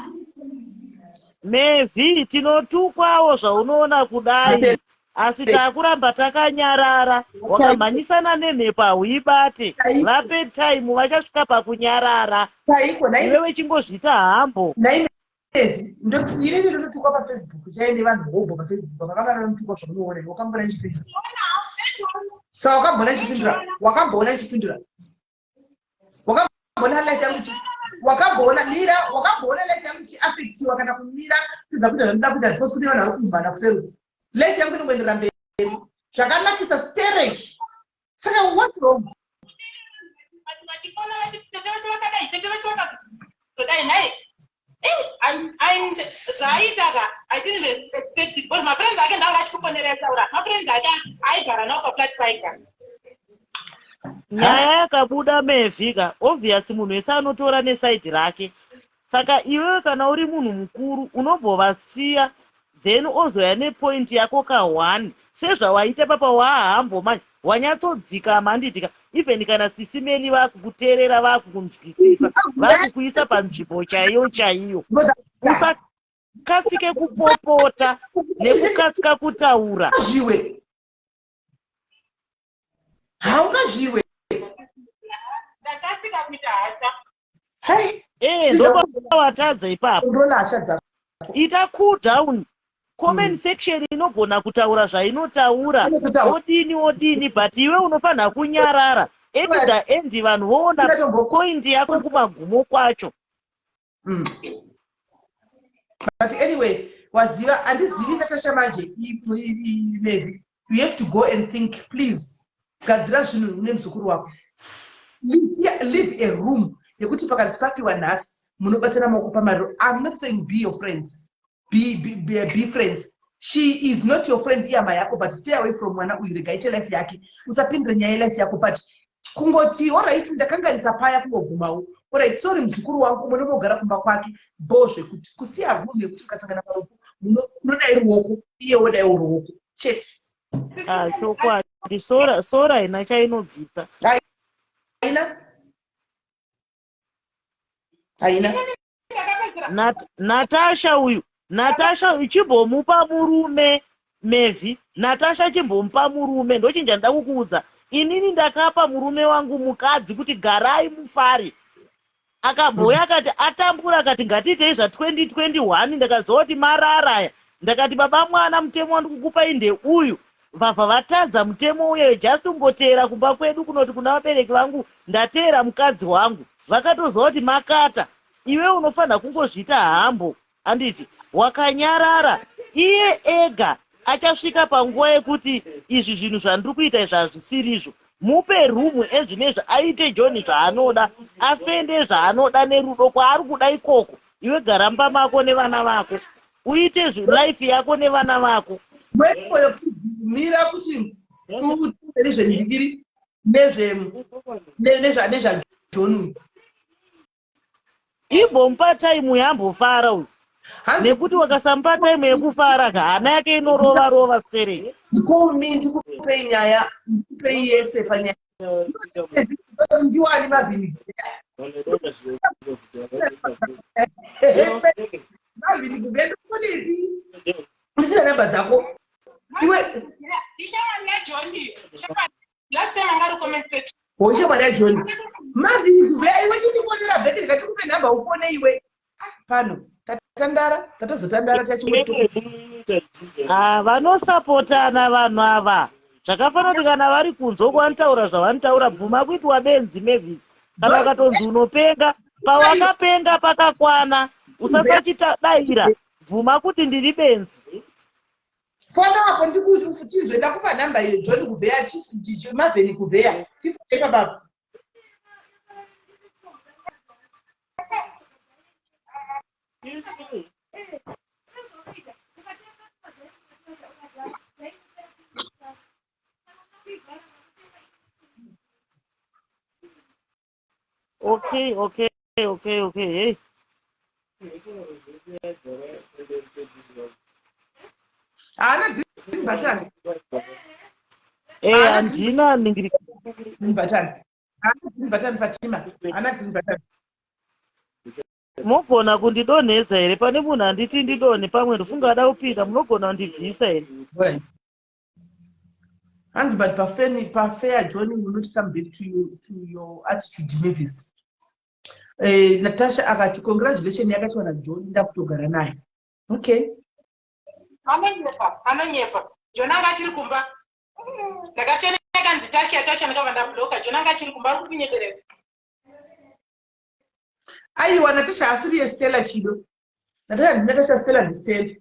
Mevi, tinotukwawo zvaunoona kudai, asi taakuramba takanyarara. Wakamhanyisana nemhepo hauibate. Vape time, vachasvika pakunyarara. Chaiko nai. Iwewe chingozviita hambo. Nai Mevi, inini ndototukwa paFacebook chai nevanhu hobho paFacebook apa, vakanotukwa zvamunoona. Wakamboona ndichipindura? Saka wakamboona ndichipindura? Wakamboona ndichipindura? Wakamboona life yangu wakamboona, mira, wakamboona life yangu ichiafektiwa kana kumira tiza kuita zvandinoda kuita because kune vanhu vari kumhana kuseri? Life yangu inongoenderera mberi zvakanakisa stereki. Saka what's wrong? Vachifona vachiti tete vacho vakadai, tete vacho vakazodai. Nhai, zvaaita ka, I didn't expect it, because mafriends ake ndanga achikufonera aitaura, mafriends ake aigara nawo paflat paigara. Nyaya yakabuda, Mevhika, obvious munhu wese anotora neside rake. Saka iwewe kana uri munhu mukuru unombovasiya, then ozoya nepoint yako ka1, sezvawaita papa. Waahambo manje, wanyatsodzikama, handitika? Even kana Sisi Meli vakukuteerera, vakukunzwisisa, vakukuisa panzvimbo chaiyo chaiyo. Usakasike kupopota nekukasika kutaura. Zviwe haungazviwe. Ndakasika kuita hasha. Hai. Ee, ndopawatadza ipapo. Control hasha dzako. Ita cool down. Comment section inogona kutaura zvainotaura. Inototaura. Odini odini, but iwe unofanira kunyarara. At the end vanhu voona point yako kumagumo kwacho. But anyway, waziva, handizivi Natasha manje. Maybe you have to go and think, please. Gadzira zvinhu nemuzukuru wako. Leave a room yekuti pakanzi pafiwa nhasi munobatana maoko pamariro. I'm not saying be your friends. Be, be, be, be friends. She is not your friend iyama yako but stay away from mwana uyu rega ite life yake. Usapindire nyaya yelife yako but kungoti orit ndakanganisa paya kungobvumawo orit sorry muzukuru wangu umwe nomogara kumba kwake bho zvekuti kusiya room yekuti mukasangana parufu munodai ruoko iye wodaiwo ruoko chete. Ah, chokwadi sora sora haina chainobvisa. Haina haina. Natasha uyu Natasha uyu chimbomupa murume Mevhi Natasha chimbomupa murume ndochinja ndida kukuudza inini ndakapa murume wangu mukadzi kuti garai mufare akambouya akati atambura akati ngatiitei zva 2021 ndakaziva kuti marara aya ndakati baba mwana mutemo wandikukupai ndeuyu vabva vatadza mutemo uye just kungoteera kumba kwedu kunoti kuna vabereki vangu ndateera mukadzi wangu vakatoziva kuti makata iwe unofanira kungozviita hambo handiti wakanyarara iye ega achasvika panguva yekuti izvi zvinhu zvandiri kuita izvi hazvisirizvo mupe room ezvinezvi aite john zvaanoda afende zvaanoda nerudo kwaari kuda ikoko iwe gara mumba mako nevana vako uite life yako nevana vako. Wait for your kids mira kuti uite nezvendikiri nezve nezva John uyu. Imbomupa time yambofara uyu nekuti wakasamupa time yekufara ka hana yake inorova rova stereki. Call me ndikupei nyaya ndikupei yese panyaya ndiwani Marvin Marvin kugenda kunepi ndisina namba dzako iwe ishamwari yaJohn shamwari last time anga ari comment section hoishamwari yaJohn Marvin kuveya iwe chindifonera bheke ndikati kupe nhamba ufone iwe pano tatandara tatozotandara tachingoti ah, vanosapotana vanhu ava zvakafanira kuti kana vari kunze uko vanotaura zvavanotaura bvuma kuitwa benzi mavis kana ukatonzi unopenga pawakapenga pakakwana usasachitadaira bvuma kuti ndiri benzi fona apo ndikutinzwe ndakupa nhamba iyo john kuvheya mavheni kuvheya tifone ipapapa Okay, okay, okay, okay. Hey. Haana green button. Eh, handina ningiri green button. Haana green button Fatima. Haana green button. Mogona kundidonhedza here pane munhu anditi ndidonhe pamwe ndofunga ada kupinda munogona kundibvisa here? Right. Hanzi but pafeni pafair Johnny will not come back to you to your attitude Mavis. Eh, Natasha akati congratulations yakaitwa naJohn ndakutogara naye. Okay. Anonyepa, anonyepa. John anga achiri kumba. Ndakacheneka nzi Tasha, Tasha ndakabva ndabloka. John anga achiri kumba ari kukunyeperera. Aiwa Natasha asiri yeStella Chido. Natasha ndiNatasha Stella ndiStella.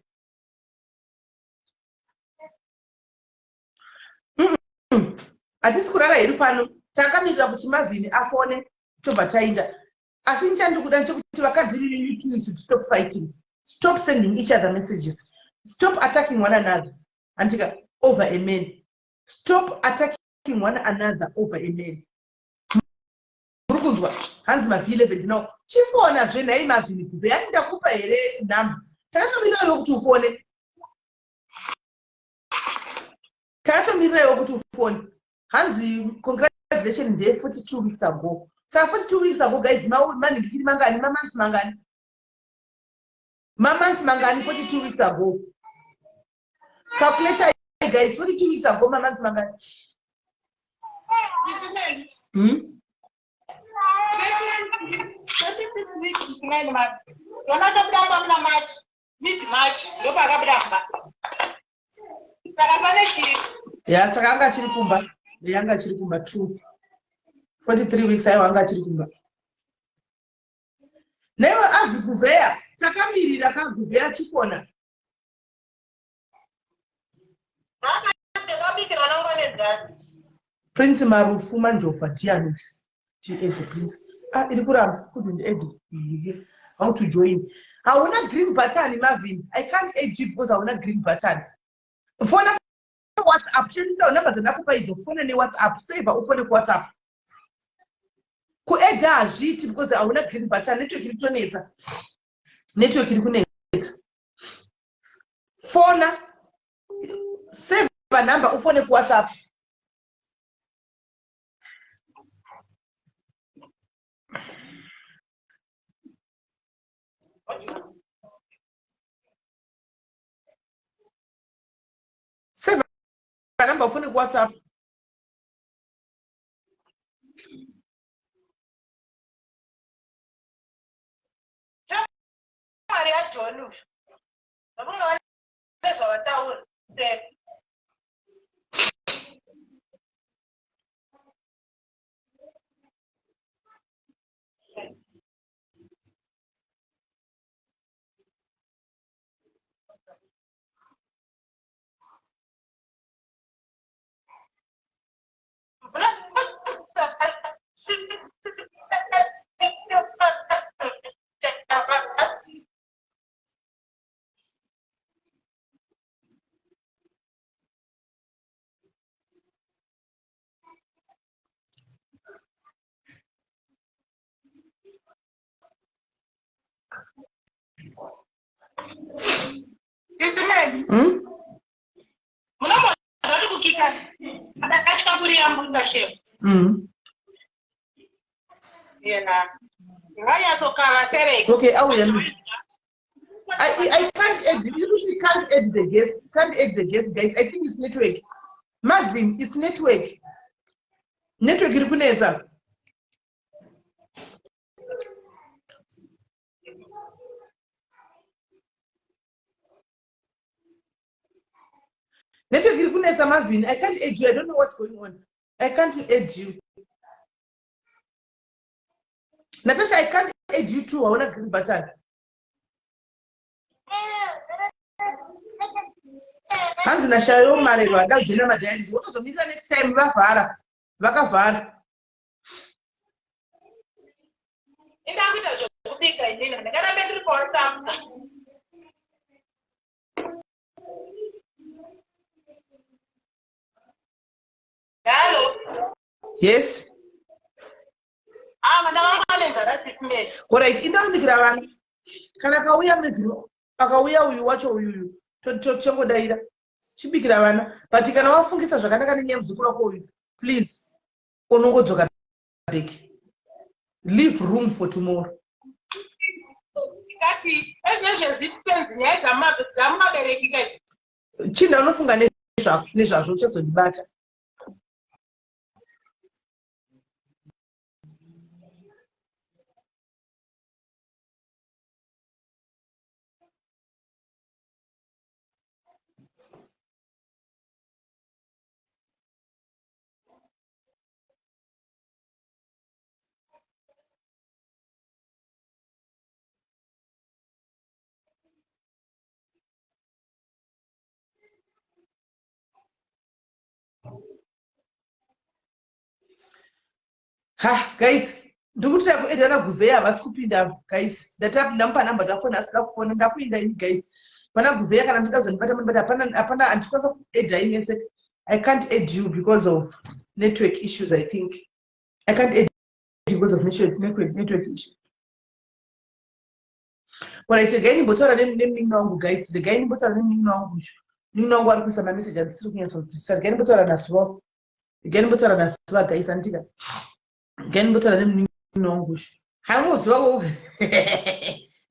Hatisi kurara hedu pano. Takamirira kuti Marvin afone tobva taenda. Asi chandiri kuda ndechekuti vakadzi you two should stop fighting. Stop sending each other messages. Stop attacking one another. Andika over a man. Stop attacking one another over a man. Muri kunzwa hanzi ma V11 ndinawo. Chifona zve nhai Marvin Gube. Yani ndakupa here number. Takatomirira iwe kuti ufone. Takatomirira iwe kuti ufone. Hanzi congratulations ndeye 42 weeks ago. Saka 42 weeks ago guys manhingikiri mangani mamonths mangani? Mamonths mangani 42 weeks ago? Calculator guys 42 weeks ago mamonths mangani? Mid March ndopaakabuda mumba. Saka pane chii? Ya saka anga achiri kumba. Ya anga achiri kumba true. 43 weeks aiwa anga achiri kumba. Newe avi guvheya takamirira ka guvheya achifona. Prince Marufu Manjova ndiani uyu? Tiadd Prince. Ah, iri kuramba. Couldn't add how to join. Hauna green button Marvin. I can't add you because hauna green button. Fona WhatsApp. Shandisa number dzandakupa idzo. Fona neWhatsApp. Save ufone kuWhatsApp. Kuedha hazviiti because hauna green button. Network iri kutonetsa. Network iri kunetsa. Fona. Save number ufone kuWhatsApp. Save number ufone kuWhatsApp. Mari yaJohn uyu. Vafunga vane zvavataura. Hmm? Okay, auya. I can't add. You can't add the guest. Can't add the guest, guys. I think it's network. Marvin, it's network. Network iri kunetsa. Network iri kunetsa Marvin. I can't add you. I don't know what's going on. I can't add you. Natasha, I can't add you too. I want a green button. Hanzi nashayo marero ada kujoina madiaries wotozomirira next time vavhara vakavhara. Indakuita zvekubika inini ndingarambe ndiri paWhatsApp. Hello. Yes. Ah, vana vangu vane nzara sismeli. Alright, indakumbikira vana. Kana akauya mezino akauya uyu wacho uyuyu tongodaira. Chibikira vana. But kana wafungisa zvakanaka nenyaya muzukuru wako uyu, please unongodzoka back. Leave room for tomorrow. Ngati ezvinezvezitsenzi nyaya dzamuvabereki kai. Chinda unofunga nezvazvo uchazondibata. Ha guys, ndikuti takuenda naGuvheya havasi kupinda guys. Ndamupa namba ndafona asina kufona ndakuinda ini guys. Pana Guvheya kana muchida kuzondibata munibata hapana hapana handikwanisa kuedha ini mese. I can't add you because of network issues I think. I can't add you because of network issues. Alright, regai ndimbotaura nemunin'ina wangu guys. Regai ndimbotaura nemunin'ina wangu uyu. Munin'ina wangu ari kuisa mameseji andisiri kunyatsonzwisisa. Regai ndimbotaura naZuva. Regai ndimbotaura naZuva guys andika. Regai ndimbotaura nemunin'ina wangu uyu. Hamuziva ko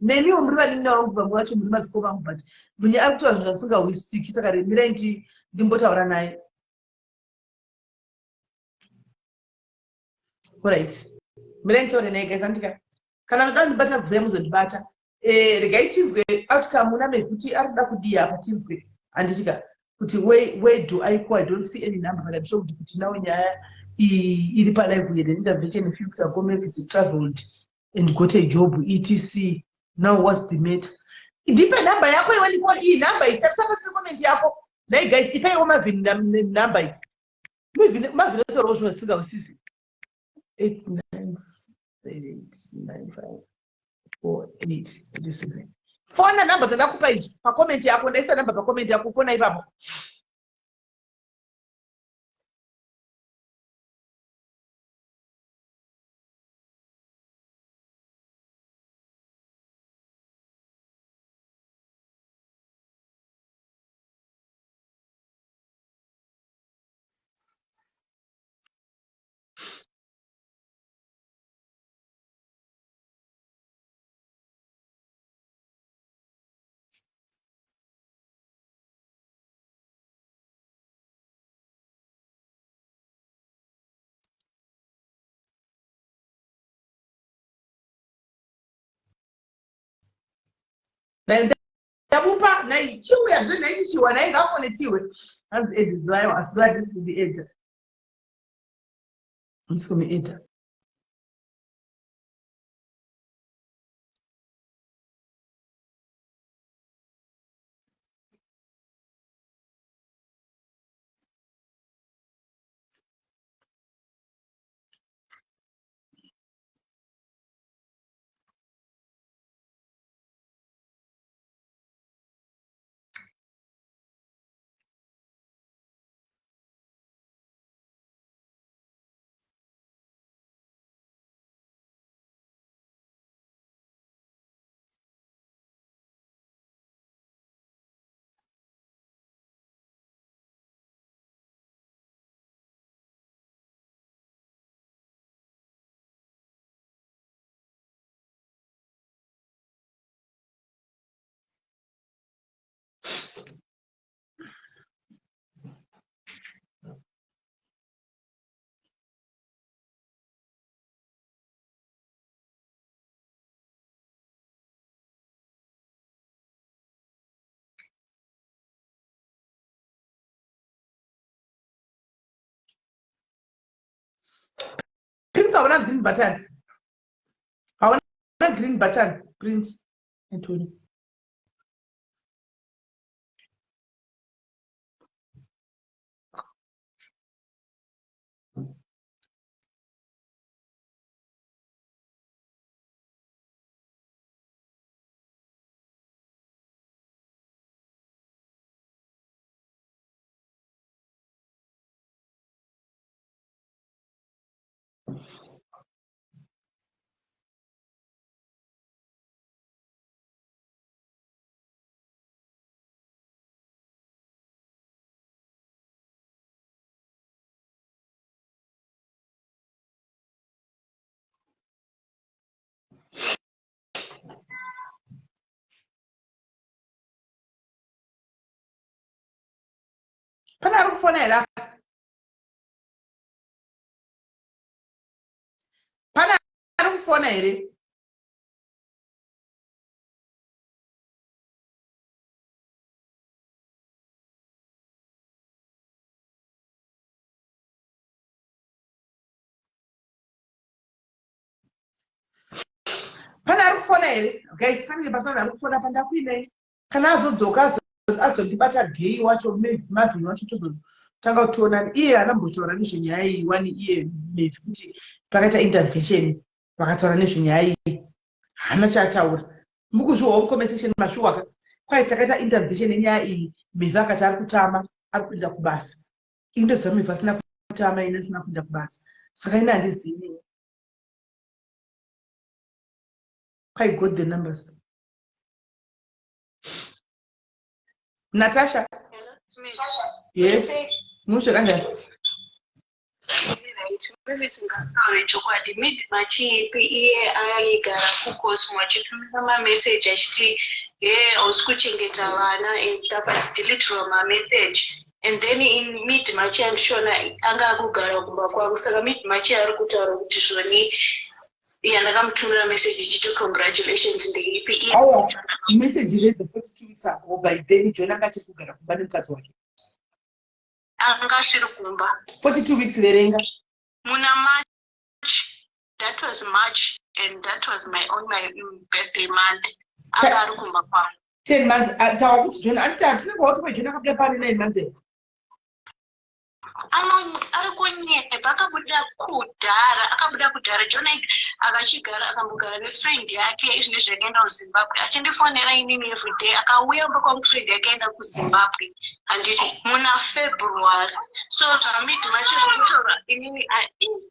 neniwo muri vanin'ina vangu vamwe vacho muri madzikoma angu but munye ari kutaura zvinhu zvandisingahwisisiki saka remirai ndimbotaura naye. Alright. Mirai nditaure naye guys andika. Kana munoda kundibata kubveya muzondibata. Eh, regai tinzwe outcome una Mevhuti ari kuda kudii apa tinzwe handitika kuti where do I go? I don't see any number but I'm sure kuti now nyaya iyi iri palive we had an intervention a few weeks ago Mavis traveled and got a job etc now what's the matter? Ndipe number yako iwe ndifone iyi number iyi tarisa pasi pecomment yako. Nhai guys ipaiwo Marvin number iyi. Mavhinotorawo zvinotsinga usisi. 8 9 8 9 5 4 8 37. Fona number dzandakupa idzo pakomenti yako, ndaisa number pakomenti yako, fona ipapo. Ndamupa nai chiuya zve nai chichiwa nai ngafone tiwe. Hanzi edi zuvayo asi zuva handisi kundiedza. Handisi kumuedza. Prince hauna green button. Hauna green button, Prince Anthony. Pane ari kufona here apa? Pane ari kufona here? Pane ari kufona here? Guys, pane pasana ari kufona pandakuinai. Kana azodzoka azondibata gay wacho Marvin wacho tozotanga kutionana. Iye anambotaura nezvenyaya iyi wani iye Mevi kuti pakaita intervention vakataura nezvenyaya iyi. Haana chaataura. Mukuzviwawo mucomment section mashuwaka. Kwai takaita intervention yenyaya iyi Mevi akati ari kutama ari kuenda kubasa. Indoziva Mevi asina kutama ini asina kuenda kubasa. Saka ini handizivi. Kwai got the numbers. Natasha. Yes. Mushe kanjani? Ngataure chokwadi mid machiipi iye aigara kucosmo achitumira mameseji achiti ye hausi kuchengeta vana and stuff achidilitirwa mameseji and then in mid machi andishona anga akugara kumba kwangu saka mid machi ari kutaura kuti zvoni yandakamutumira message ichiti congratulations ndeipi Awa, message reze 42 weeks ago by then John anga achiri kugara kumba nemukadzi wake. Anga asiri kumba. 42 weeks verenga. Muna March, that was March and that was my on my birthday month. Anga ari kumba kwangu. 10 months ah, tawa kuti John anti hatina kuwa kuti John akabuda pane 9 months here. Ari kunyepa, akabuda kudhara, akabuda kudhara. John akachigara, akambogara nefriend yake izvinezvi akaenda kuZimbabwe, achindifonera inini everyday. Akauya kumba kwangu, friend yake aenda kuZimbabwe, handiti, muna February. So zvamid macho zvekutaura inini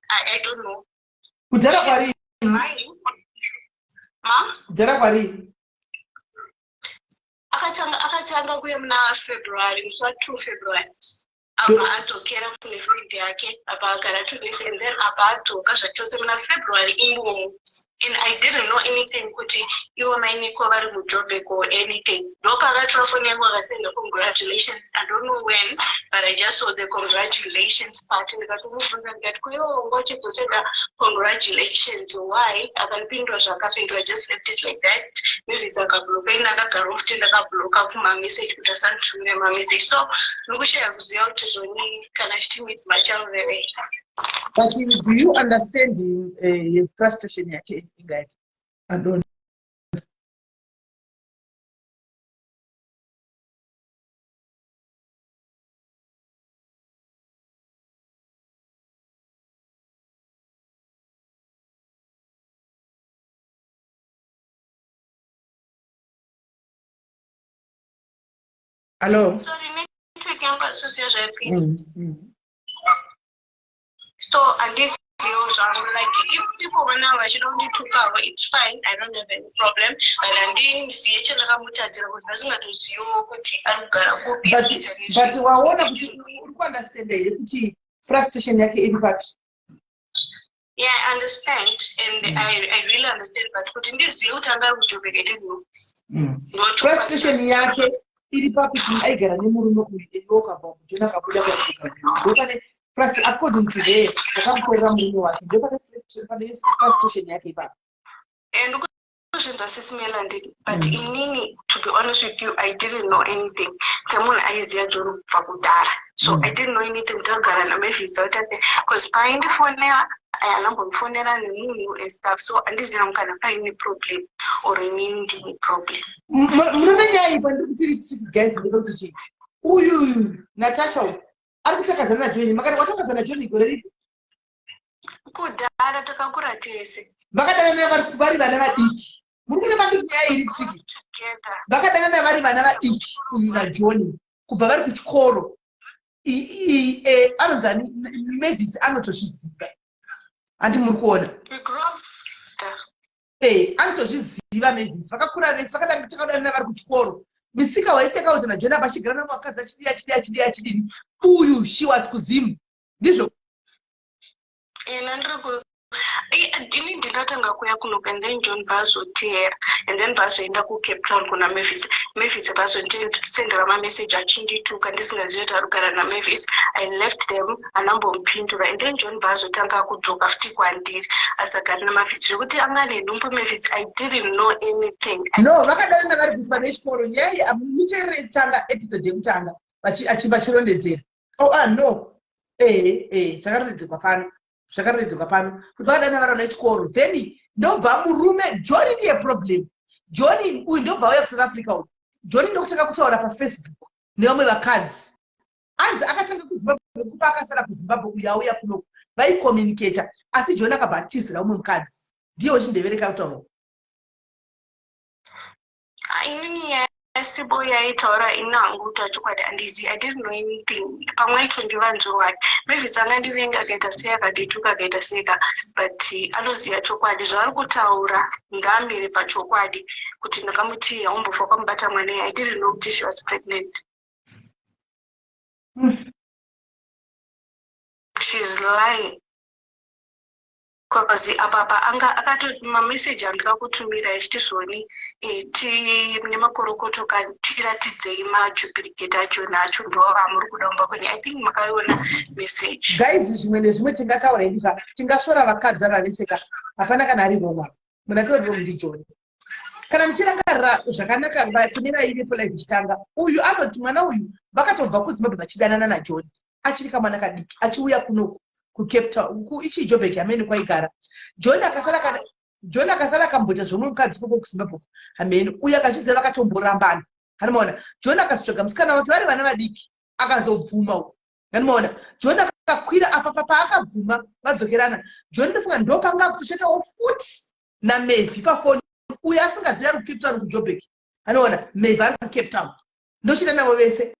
I don't know. Kudhara kwarii? Ma? Kudhara kwarii? Akatanga kuya muna February, musi wa2 February. Abva adzokera kune friend yake, abva agara 2 days and then abva adzoka zvachose muna February imomo. And I didn't know anything kuti ivo mainiko vari muJobek or anything. Ndopakatora foni yangu akasenda congratulations. I don't know when, but I just saw the congratulations part. Ndikatomubvunza ndikati, "Kuiwo wanga uchizosenda congratulations, why?" Akandipindura zvaakapindura. Just left it like that. Mavis akabloka ini, ndakagarawo futi ndakabloka kumamessage kuti asanditumire mamessage. So ndikushaya kuziva kuti zvoni kana chiti mid macharurevei. But do you understand frustration yake ingaiti adona? Hallo? Sorry, network yangu asusiya zvaipinda. So handizivo zvangu, like if people vana vachida kunditukawo, it's fine, I don't have any problem, but handiziye chandakamutadzira because ndasingatoziviwo kuti ari kugara kupi. But waona kuti uri kuunderstanda here kuti frustration yake iri papi? Yeah, I understand and I really understand, but kuti ndizive kuti anga ari kuJobek, I didn't know. Frustration yake iri pakuti aigara nemurume uyu iwe ukabva kuJoni akabuda kwakudzokera, ndopane, according to her, wakamutorera murume wake. Ndopane pane frustration yake ipapo. And kuzvinzwa sisimela nditi, but inini, to be honest with you, I didn't know anything. Semunhu aiziva John kubva kudhara, so I didn't know anything kuti agara naMavis autase, because paindifonera anambondifonera nemunhu and stuff, so handiziva kana paine problem or inini ndine problem. Murume, nyaya iyi pandiri kuti tiri guys, ndekuti chii, uyu uyu Natasha uyu ari kutakazana naJohn. Makati watakazana naJohn gore ripi? Kudhara, takakura tese. Vakadanana vari vana vadiki. Muri kuona panditi nyaya iri tricky? Together. Vakadanana vari vana vadiki, uyu naJohn, kubva vari kuchikoro. Anonzi ani, Mavis anotozviziva, handi muri kuona? We grew up together. Anotozviziva Mavis. Vakakura vese, takadanana vari kuchikoro. Misika waisi yakauza naJohn apa achigara namukadzi, achidii, achidii, achidii, achidini. Uyu, she was kuZimu, ndizvo? Ina ndiri ku ini ndingatanga kuya kunoku and then John vazoteera and then vazoenda kuCape Town kuna Mavis. Mavis vazondisendera mameseji achindituka ndisingazivi kuti ari kugara naMavis. I left them, anambomupindura, and then John vazotanga kudzoka futi kwandiri asagari naMavis, zvekuti anga nenhumbu Mavis, I didn't know anything. No, vakadanana vari kuziva nechikoro. Nyaya mucherere tanga episode yekutanga vachirondedzera. Oh, ah, no, eh, chakarondedzerwa pano, zvakarondedzerwa pano kuti vakadana vari nechikoro. Then ndobva murume John ndiye problem. John uyu ndobva auya kuSouth Africa uyu John, ndokutanga kutaura paFacebook nevamwe vakadzi. Anzi akatanga kuZimbabwe, kupa akasara kuZimbabwe uyu auya kunoku, vaicommunicata, asi John akabva atizira umwe mukadzi. Ndiye wechindevereka kutaura. Inini nyaya yasibo yaitaura ini hangu kuti chokwadi handizivi. I didn't know anything. Pamwe aitondivanzurwa Mavis anga ndivenga, akaita sei, akandituka, akaita seka, but anoziva chokwadi zvaari kutaura. Ngaamire pachokwadi kuti ndakamuti haumbofa wakamubata mwana. I didn't know kuti she was pregnant. She's lying, cause apapa anga akatoti mameseji andikakutumira achiti zvoni tine makorokoto, tiratidzei maduplicate acho nacho ndo amuri kuda kumba kwenyu. I think makaiona message. Guys, zvimwe nezvimwe tingataura hedu ka, tingasvora vakadzi ava vese ka, hapana kana ari wrong apa. Munhu atori wrong ndiJohn. Kana ndichirangarira zvakanaka, kune vaivepo live ichitanga, uyu anoti mwana uyu vakatobva kuZimbabwe vachidanana naJohn achiri kamwana kadiki, achiuya kunoku kuCape Town, ichi Jobek hamene kwaigara John. Akasara kana John akasara akamboita zvomwe mukadzi koko kuZimbabwe hamene. Uyu akazviziva, vakatomborambana, hanimaona. John akazotsvaga musikana wake vari vana vadiki, akazobvuma uku. Ndandimaona John akakwira apa paakabvuma vadzokerana. John ndofunga ndopanga akutochatawo futi naMevi pafoni uyo asingazivi ari kuCape Town kuJoburg. Anoona Mevi ari kuCape Town. Ndochita navo vese.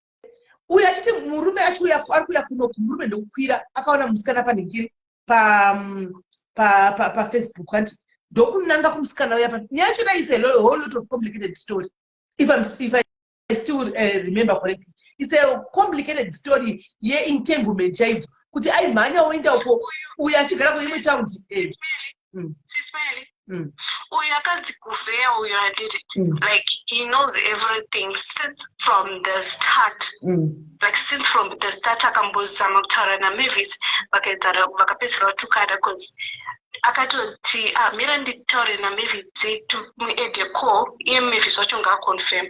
Uyo achiti murume achiuya ari kuuya kuno murume ndokukwira akaona musikana panhingiri pa pa pa paFacebook hanti ndokunanga kumusikana uya pa nyaya yacho is a whole lot of complicated story if I'm if I still remember correctly. It's a complicated story yeentanglement chaidzo kuti aimhanya oenda uko uyo achigara kune imwe taundi. Uyu akanzi Kuvheya uyu handiti like he knows everything since from the start. Like since from the start akambozama kutaura naMavis vakaedzana vakapedzisira vatukana because akatoti, "Ah, mira nditaure naMavis muadde call." Iye Mavis wacho ngaaconfirm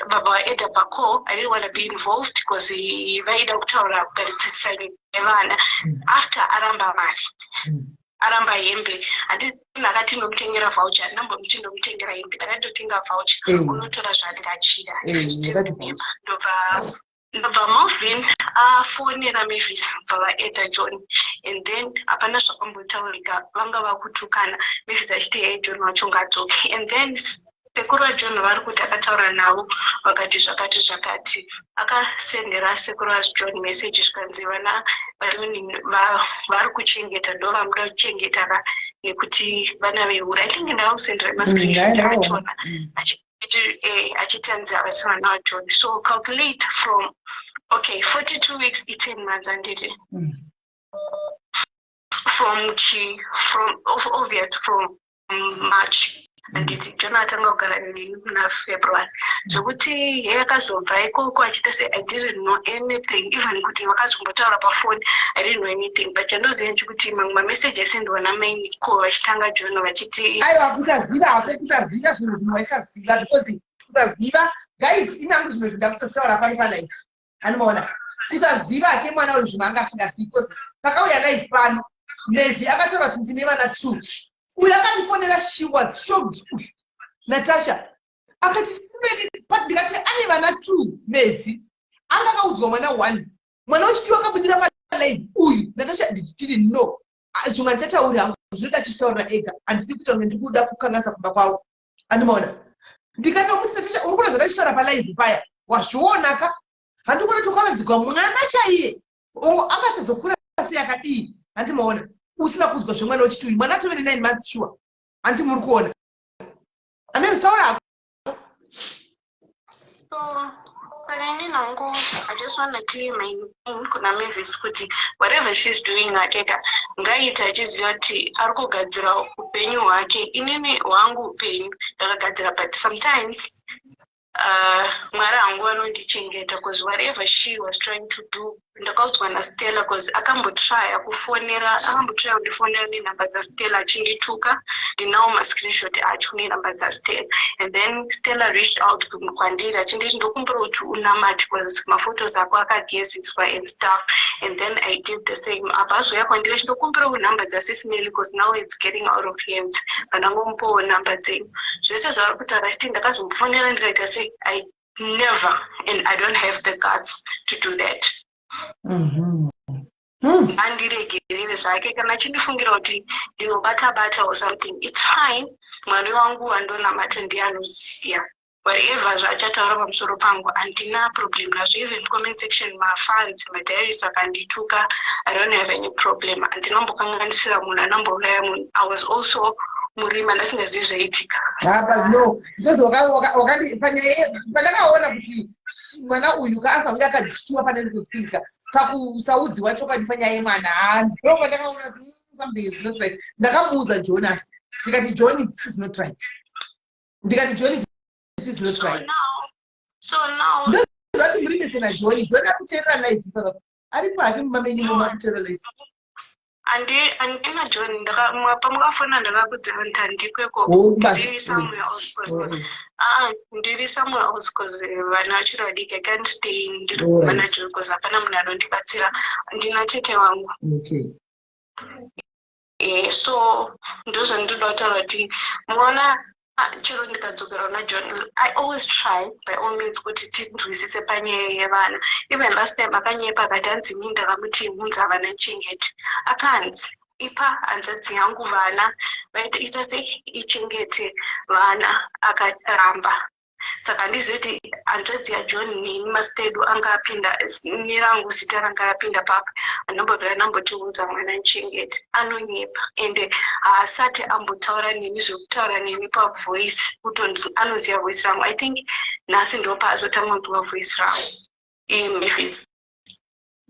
baba vaadda pacall. I didn't want to be involved because vaida kutaura kugarisisa nevana after aramba mari, aramba hembe. Handiti ndakati ndomutengera voucher, handinambomuti ndomutengera hembe, ndakatotenga voucher, unotora zvaanenge achida. Ndobva Melvin afonera Mavis, bva vaadda John and then hapana zvakambotaurika, vanga vakutukana, Mavis achiti, "Hey, John wacho ngadzoke." And then sekuru vaJohn vari kuti akataura navo vakati zvakati zvakati, akasendera sekuru vaJohn message zvikanzi vana vaJohn vari kuchengeta ndo vamuda kuchengeta va nekuti vana veura. I think ndakakusendera mascreenshot achona achitanzi havasi vana vaJohn. So calculate from, okay, 42 weeks i10 months handiti? From chi from obvious from March handiti John atanga kugara neni muna February, zvokuti ye akazobva ikoko achiita se I didn't know anything, even kuti vakazombotaura pafoni, I didn't know anything. But chandoziva nchekuti mamwe mameseji aisendwa namaiko vachitanga John vachiti Aiwa, kusaziva hako, kusaziva zvinhu zvimwe waisaziva because kusaziva, guys, inangu zvimwe zvinda kutotaura pano palive, anomaona kusaziva hake mwana uyu zvimwe anga asingazivi because pakauya live pano Mevi akataura kuti ndine vana two. Uyu akandifonera, she was shocked. Uyu Natasha akati, "Simeni," but ndikati ane vana two. Mevi anga akaudzwa mwana one, mwana wechitwo akabudira palive uyu Natasha ndichitiri no. Ah, zvimwe handichatauri hangu, zvinoda achitaurira ega, handidi kuita kunge ndikuda kukanganisa kumba kwavo, andimaona. Ndikatomuti, "Natasha, uri kuona zvandachitaura palive paya, wazviona ka? Handikuona kuti wakavadzigwa mwana chaiye akatozokura sei akadii, handimaona usina kuudzwa zvemwana wechitwo, mwana atove ne9 months sure, handi muri kuona?" Amene taura hako. So saka inini hangu I just want to clear my name kuna Mavis kuti whatever she's doing akeka ngaaite achiziva kuti ari kugadzira upenyu hwake. Inini hwangu upenyu ndakagadzira, but sometimes Mwari hangu vanondichengeta because whatever she was trying to do, ndakaudzwa naStella because akambotrya kufonera, akambotrya kundifonera nenhamba dzaStella achindituka. Ndinawo mascreenshot acho nenhamba dzaStella. And then Stella reached out kwandiri achinditi, "Ndokumbira kuti unamate because maphotos ako akageziswa and stuff." And then I did the same. Apa azouya kwandiri achindokumbirawo nhamba dzasisMelly because now it's getting out of hands. Pandangomupawo nhamba dzenyu, zvese zvavari kutaura achiti ndakazombofonera ndikaita sei, I never and I don't have the guts to do that. Andiregerere zvake kana achindifungira kuti ndinobata bata or something, it's fine. Mwari wangu wandonamata ndiye anoziva. Whatever zvaachataura pamusoro pangu handina problem nazvo. Even comment section, mafans, madiaries akandituka, I don't have any problem. Handinambokanganisira munhu, handinambouraya munhu. I was also murima ndasingazivi zvaiitika. Hapa no, because panyaya pandakaona kuti mwana uyu kaanza akadyiwa pane ndikupika pakusaudziwa chokwadi panyaya yemwana, ndo pandakaona kuti something is not right. Ndakamuudza Jonas ndikati, "John, this is not right." Ndikati, "John, this is not right." So now Ndozvati muri mese naJohn. John ari kuteerera live ipapa, aripo hake mumba menyu momo akuteerera live. Handina John. Pamukafona ndakakudzira kuti handikweko. Oh, basi. Ndiri somewhere else ah, ndiri somewhere else cause vana vachiri vadiki. I can't stay ndiri kumba naJohn cause hapana munhu anondibatsira, ndina tete vangu. So ndozvandinoda kutaura kuti muona. chero ndikadzokera kuna John I always try by all means kuti tinzwisise panyaya yevana. Even last time akanyepa akati hanzi inini ndakamuti hunzi havana chengete. Akanzi ipa hanzvadzi yangu vana vaita ita sei ichengete vana akaramba. Saka handizivi kuti hanzvadzi yaJohn neni mazita edu anga apinda nerangu zita ranga rapinda papi anombobvira ndambotiunza mwana ndichengete anonyepa ende haasati ambotaura neni zvekutaura neni pavoice kutonzi anoziva voice rangu i think nhasi ndopaazotanga kunzwa voice rangu iye mefis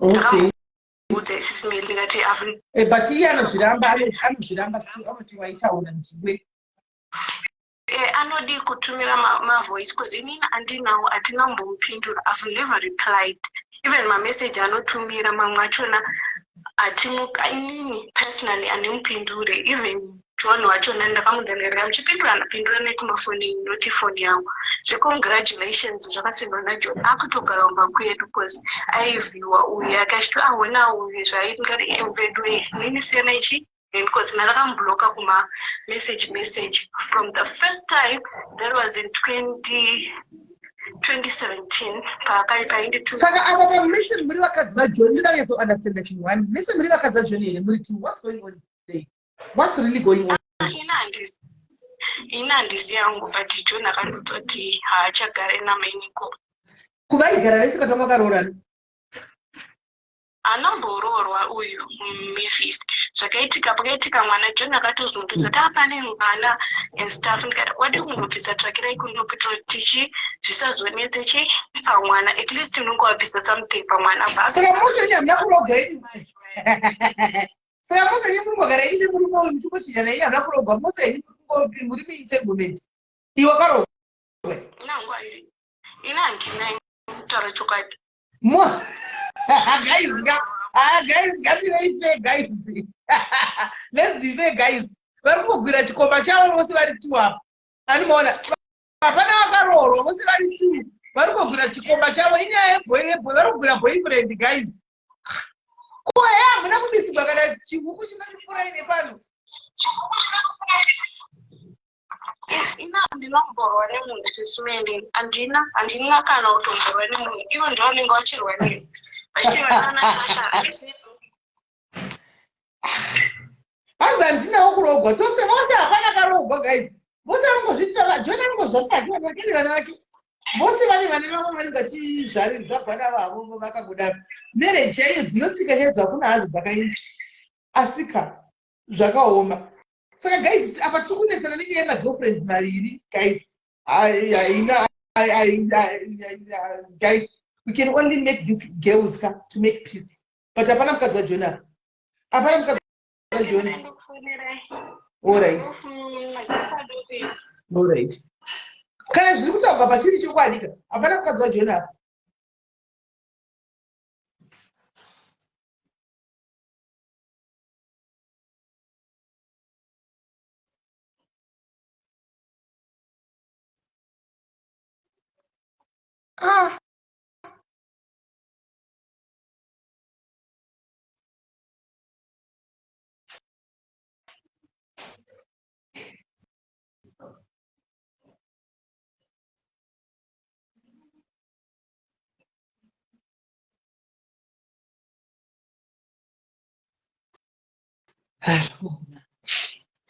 okay udza isisi miri ndikati eh, but iye anozviramba anozviramba anoti waitaura ndiwe Eh, anodii kutumira mavoice ma bcause inini andinawo hatina kumbomupindura i've never replied even mamessage anotumira mamwe achona hatimuka inini personally andimupindure even john wachona ndakamudza ndikati muchipindura anopindura nekumafoni enyu not ifoni yangu zvecongratulations zvakasendwa najohn akutogara kumba kwedu bcause aivhiwa uyu akachito ahona uyu zvaaiti ndikati embedu nini siyana ichi and because ndakakamubloka kuma message message from the first time that was in 20 2017 paakainditu saka ava pa mese muri vakadzi vajohn ndoda kunyatso understanda chinhu one mese muri vakadzi vajohn here muri two what's going on there what's really going on ah, ini handisi yangu but john akandototi haachagare namainiko kuvaigara vese katanga vakaroorana Anomboroorwa uyu Mavis. Zvakaitika pakaitika mwana John akatozondudza kuti apane mwana and stuff ndikati wadii kungobvisa tsvakirai kuno kuitira kuti tichi zvisazonetse chi pamwana at least unonge wabvisa something pamwana saka mose yenyu hamuna kurogwa yenyu saka mose yenyu muri kungogara yenyu nemurume uyu muchingochinjana yenyu hamuna kurogwa mose yenyu muri muentanglement iwe wakarogwa ini handina kutaura chokwadi Mo guys, ah guys, ngatirei fair guys. Let's be fair guys. Vari kugwira chikomba chavo vose vari two apa. Animoona hapana vakaroorwa vose vari two. Vari kugwira chikomba chavo inyaya yeboy yeboy vari kugwira boyfriend guys. Ko he hamuna kubisigwa kana chihuku chinotipfurai nepano. Ina handina kumborwa nemunhu sisimendi handina handina kana kutomborwa nemunhu ivo ndivo vanenge vachirwa neni vachiti vana hanzi handinawo kurogwa tose vose hapana karogwa guys vose vanongozviitira john anongozvarisa hake vana vake nevana vake vose vane vana vavo vanenge vachizvaridza vana vavo vakangodaro marriage chaiyo dzinotsika chaiyo dzakuna hadzo dzakaita asika zvakaoma saka guys apa tiri kunetsana nenyaya yemagirlfriends maviri guys haina guys we can only make these girls ka to make peace but hapana mukadzi wajohn apa hapana mukadzi wajohn allright allright kana zviri kutaurwa pachiri chokwadi ka hapana mukadzi wajohn apa Ah.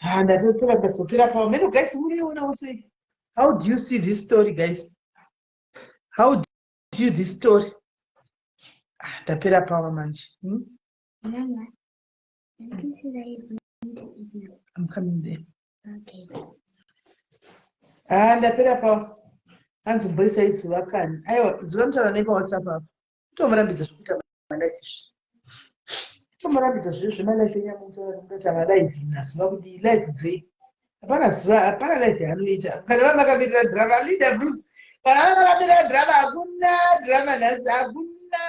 Ah, ndatopera ndazopera pavo meno guys murionawo sei how do you see this story guys how do you this story ah, ndapera pava manje hmm? Mama, I can see that you're going to eat now. I'm coming there. Okay. Ah, ndapera pavo hanzi mboisai zuva kani aiwa zuva mutaura nei pawhatsapp apo Tomurambidza zvekuita malife izvi. Tomurambidza zve zvemalife enyu amunotaura kuti malife nazuva kudii life dzei. Hapana zuva hapana life yaanoita. Kana vava vakamirira drama leader Bruce. Kana vava vakamirira drama hakuna drama nhasi hakuna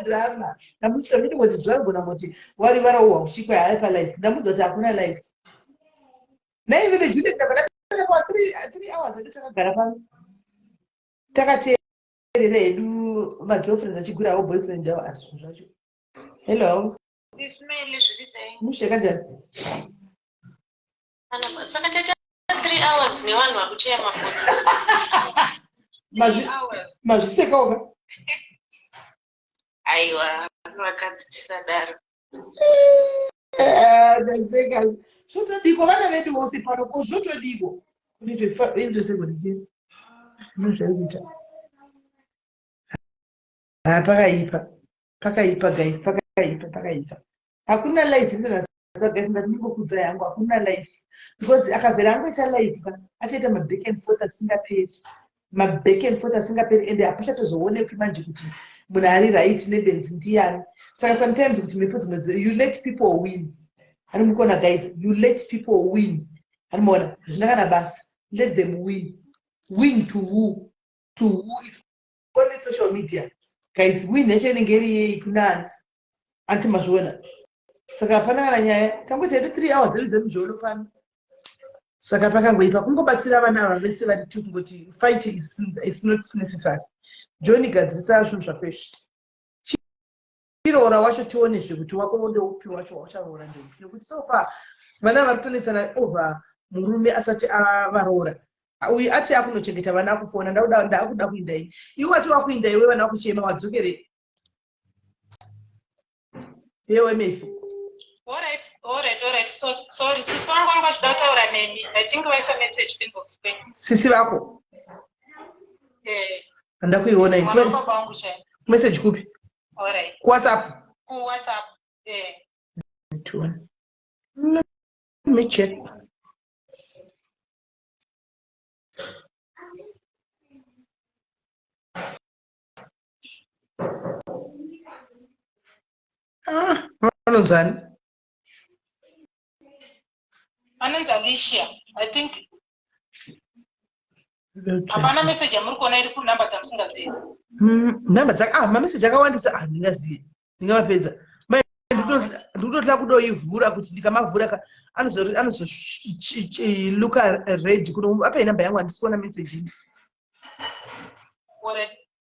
drama. Ndamusita miti kuti zuva rigona kuti warivara uwa uchikwa hayi pa life. Ndamudza kuti hakuna life. Nai vile Juliet ndabva ndapera kwa 3 hours edu takagara pano. Takateerera Terere hedu magirlfriends achigura avo boyfriend avo asi zvinhu zvacho. Hello. Ismail zviri sei? Mushe kanjani? Ana saka tete 3 hours nevanhu vari kucheya mapoto. Mazvisekawo ka? Aiwa, vakadzi tisadaro. Eh, ndaseka. Zvotodiko vana vedu vose pano ko zvotodiko. Kunoitosekwa ndozvaikuita. Ha pakaipa. Pakaipa guys, pakaipa, pakaipa. Hakuna life ndinasa guys ndandingokudzai hangu hakuna life because akabvera angoita life ka achaita maback and forth asingaperi maback and forth asingaperi ende hapachatozoonekwi manje kuti munhu ari right nebenzi ndiyani saka sometimes kuti mhepo dzimwe you let people win anomukona guys you let people win anomuona hazvina kana basa let them win win to who to who if only social media guys win yacho inenge iri yei kunani anti mazviona saka hapana kana nyaya tangoti hedu three hours dzedu dzemujolo pano saka pakangoipa kungobatsira vana ava vese vari two kungoti fight is, is not necessary john gadzirisa zvinhu zvako izvi chiroora wacho tione zve kuti wako ndeupi wacho waucharoora ndeupi nekuti so far vana vari kutonetsana over murume asati avaroora uyu ati akunochengeta vana akufona ndakuda kuinda ini iwe wati wakuinda iwe vana vakuchema wadzokere yewe mefu Alright, alright, alright. So, sorry, sisi vangu vanga vachida kutaura nemi. I think vaisa message inbox kwenyu. Sisi vako? Eh. Handa kuiona ini. Mwana baba wangu chai. Message kupi? Alright. Ku WhatsApp. Ku WhatsApp. Eh. Tione. Let me check. Ah, vanonzani? Anonzi Alicia. I think hapana message yamuri kuona iri kunumber dzamusingazivi. Number dzaka ah mameseji akawandisa ah ndingazive ndingavapedza ndikutotya kudoivhura kuti ndikamavhura ka anozoluka red kuno ape number yangu handisi kuona message ini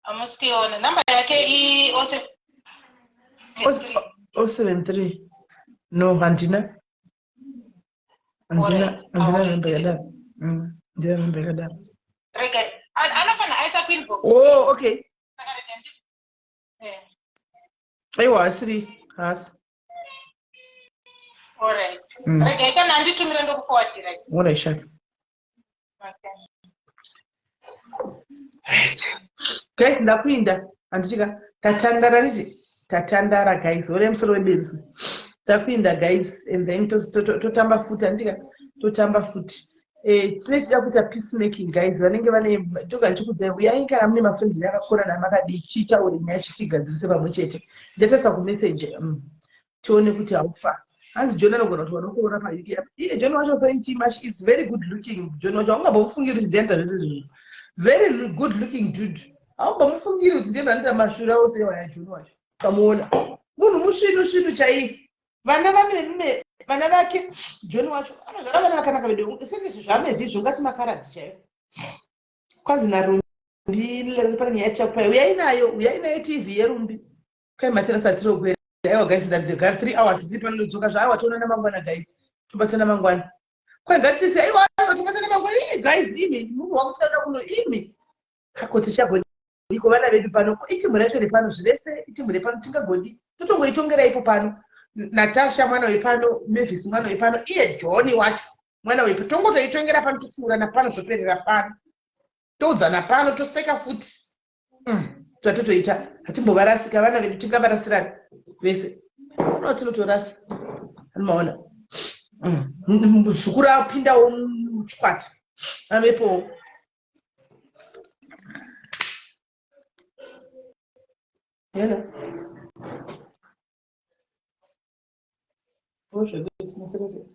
Hamusi kuiona. Number yake i 073. 073. No, handina. Handina, handina number yakadaro. Handina number yakadaro. Rega, anofana aisa kuinbox. Oh, okay. Saka rega ndi. Eh. Aiwa, asiri haasi. Alright. Rega kana anditumira ndokuforwardira. Alright, sure. Guys, ndakuinda handitika tatandara ndichi tatandara guys ore musoro webenzi takuinda guys and then totamba futi handitika totamba futi eh, tine tichida kuita peace making guys vanenge vane toga ndichikudzai uyai kana mune mafriends enyu akakora namakadii tiitaure nyaya chitigadzirise pamwe chete ndichatarisa kumessage tione kuti haufa hanzi john anogona kuti vanokuona pauk apa iye john wacho thank much is very good looking john wacho haungambomufungiri kuti ndiye anoita zvese izvozvo very good looking dude haungambomufungiri kuti ndiye anoita mashura ose iwaya john wacho ukamuona munhu musvinu svinu chaiye vana vane vana vake john wacho anozvara vana vakanaka vedu senge zvamevhi izvo ungati makaradhi chaiyo kwanzi narumbi pane nyaya tichakupai uyai nayo uyai nayo tv yerumbi Kai matera satiro kwere. Aiwa guys ndadzoka 3 hours ndiri pano ndodzoka zvaaiwa toonana mangwana guys. Tobatana mangwana. Kwai ngatise aiwa aiwa tobatana mangwana. Ii guys imi munhu wakutoda kuno imi. Hako tichagoni iko vana vedu pano itimu racho repano zvese itimu repano tingagoni totongoitongera ipo pano. Natasha mwana wepano, Mavis mwana wepano, iye Johnny wacho mwana wepo tongotoitongera pano totsiurana pano zvoperera pano. Toudzana pano toseka futi. Zvatotoita hatimbovarasika vana vedu tingavarasirani vese no tinotorasa anomaona muzukuru apindawo muchikwata avepowo hello ozvekuti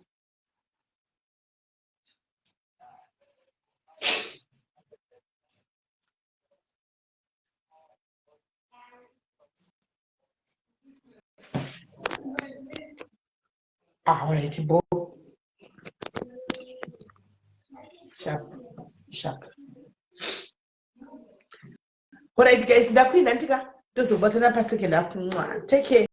Ah, all right, bo. Sharp, sharp. All right, guys, ndakuinda ndika tozobatana pa second half. Mwah. Take care.